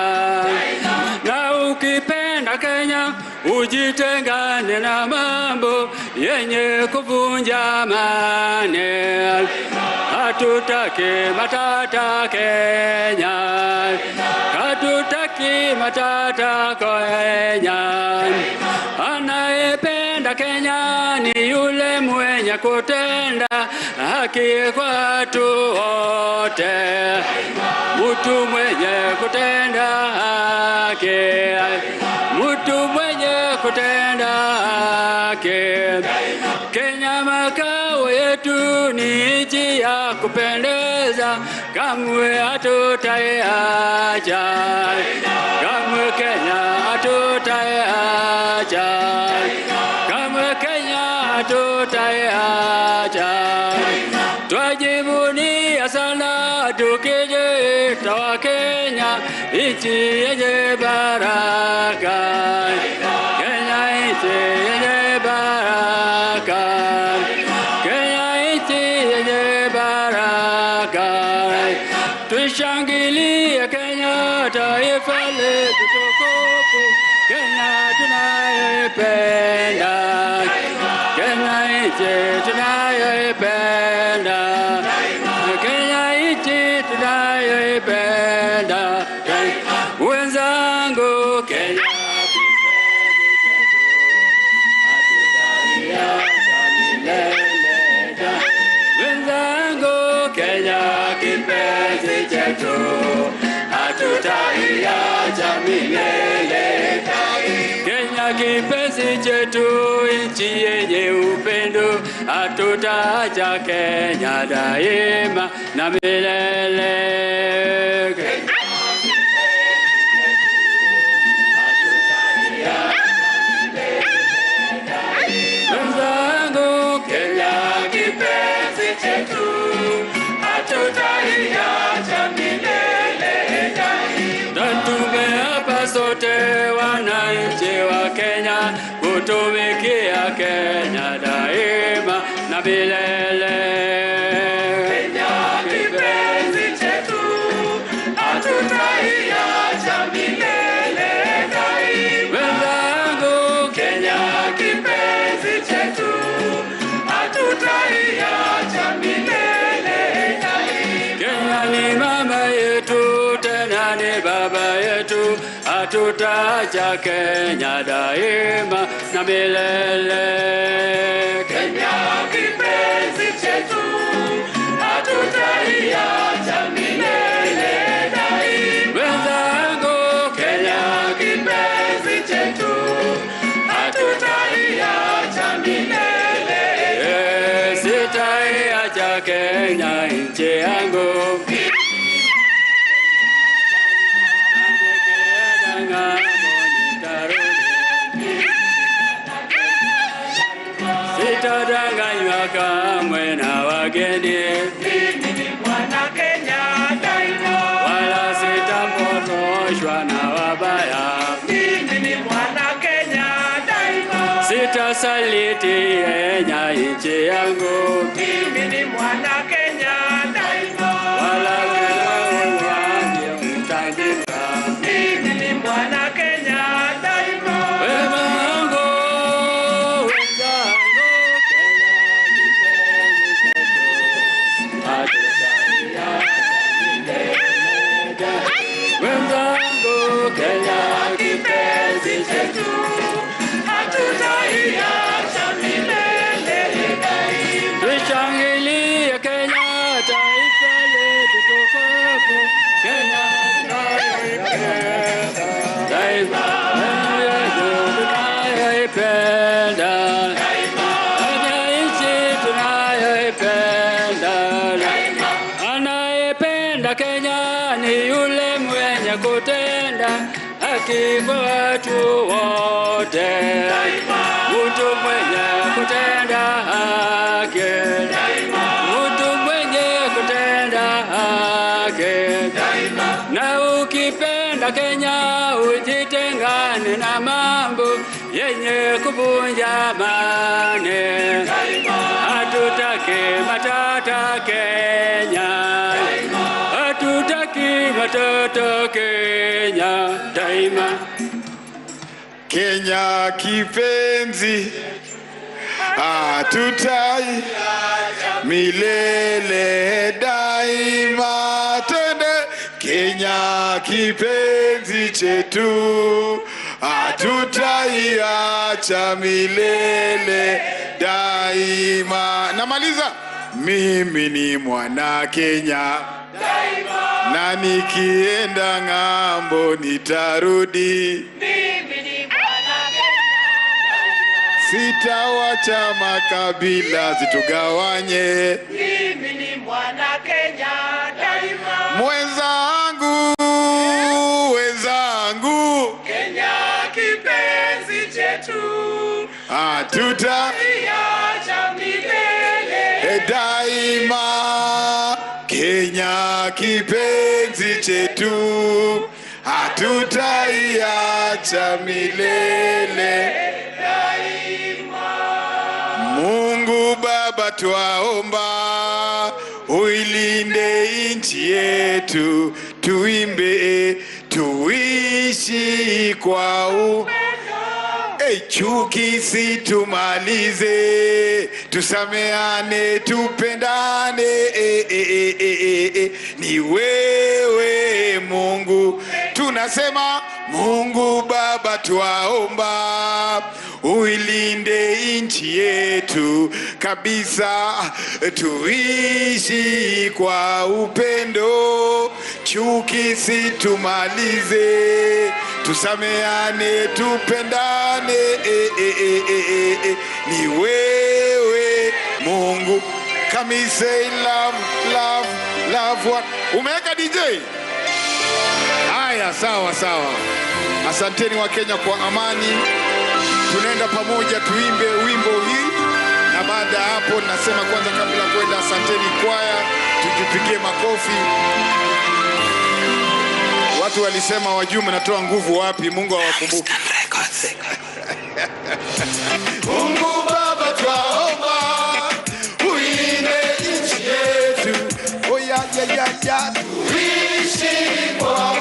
Na ukipenda Kenya, ujitengane na mambo yenye kuvunja amani. Hatutaki matata Kenya, hatutaki matata Kenya. Anayependa Kenya ni yule mwenye kutenda haki kwa watu wote, mtu mwenye kutenda haki, mtu mwenye kutenda haki. Kenya makao yetu ni nchi ya kupendeza, kamwe hatutaiacha, kamwe Kenya hatutaiacha, kamwe Kenya hatutaiacha. Twajivunia sana tukijiita wa Kenya, nchi yenye baraka, Kenya nchi yenye baraka, Kenya nchi yenye baraka. Tushangilie Kenya, taifa letu tukufu, Kenya tunayoipenda, Kenya nchi tunayoipenda, Kenya nchi tunayoipenda. Wenzangu, Kenya wenzangu, Kenya kipenzi chetu, hatutaiacha milele. Kenya kipenzi chetu, nchi yenye upendo, hatutaacha Kenya daima na milele. Wenzangu, Kenya kipenzi chetu. chetu, hatutaiacha milele daima. Tumeapa sote wananchi wa Kenya kutumikia Kenya daima na milele. Kenya kipenzi chetu, hatutaiacha milele daima. Wenzangu, Kenya kipenzi chetu, hatutaiacha milele daima. Kenya ni mama yetu, tena ni baba yetu, hatutaacha Kenya daima na milele. Kenya kipenzi chetu, hatutaiacha milele daima. Wenzangu, Kenya kipenzi chetu, hatutaiacha milele. Sitaiacha Kenya nchi yangu. Sitadanganywa kamwe na wageni, Mimi ni mwana Kenya daima. wala sitapotoshwa na wabaya. Mimi ni mwana Kenya daima. Sitasaliti Kenya nchi yangu, Mimi ni mwana Kenya daima. wala wangu mtajika. Mimi ni mwana Kenya daima. Wema wangu, wenzangu, Kenya kipenzi chetu, hatutaiacha milele. Wenzangu, Kenya Kipenzi chetu, hatutaiacha milele daima. Tushangilie Kenya, taifa letu tukufu. Kenya tunayoipenda, taifa letu tunayoipenda, Kenya nchi tunayoipenda. Anayependa Kenya ni yule mwenye kutenda haki kwa watu wote, mtu mwenye kutenda haki, mtu mwenye kutenda haki. Na ukipenda Kenya ujitengane na mambo yenye kuvunja amani. Hatutaki matata Kenya, hatutaki matata Kenya daima. Kenya kipenzi, hatutai milele daima. Twende Kenya kipenzi chetu, hatutaiacha milele daima. Namaliza, mimi ni mwana Kenya na nikienda ng'ambo nitarudi. Mimi ni mwana Kenya. Sitawacha makabila zitugawanye. Mimi ni mwana Kenya daima. Mwenzangu, wenzangu, Kenya kipenzi chetu, hatuta hatutaiacha milele daima. Kenya kipenzi chetu, hatutaiacha milele daima. Mungu Baba twaomba, uilinde nchi yetu, tuimbe tuishi kwa Hey, chuki situmalize, tusameane, tupendane. Ni wewe Mungu, tunasema Mungu Baba twaomba, uilinde nchi yetu kabisa, tuishi kwa upendo, chuki situmalize, tusameane, tupendane. Ni wewe Mungu. Come say love, love, love one. Umeweka DJ? Haya, sawa sawa. Asanteni wa Kenya kwa amani. Tunaenda pamoja tuimbe wimbo hii Na baada ya hapo, nasema kwanza, kabla ya kwenda, asanteni kwaya, tujipigie makofi. Watu walisema wajui mnatoa nguvu wapi, Mungu awakumbuke. Mungu Baba, twaomba uilinde nchi yetu. Oh, ya, ya, ya, ya. Tuishi kwa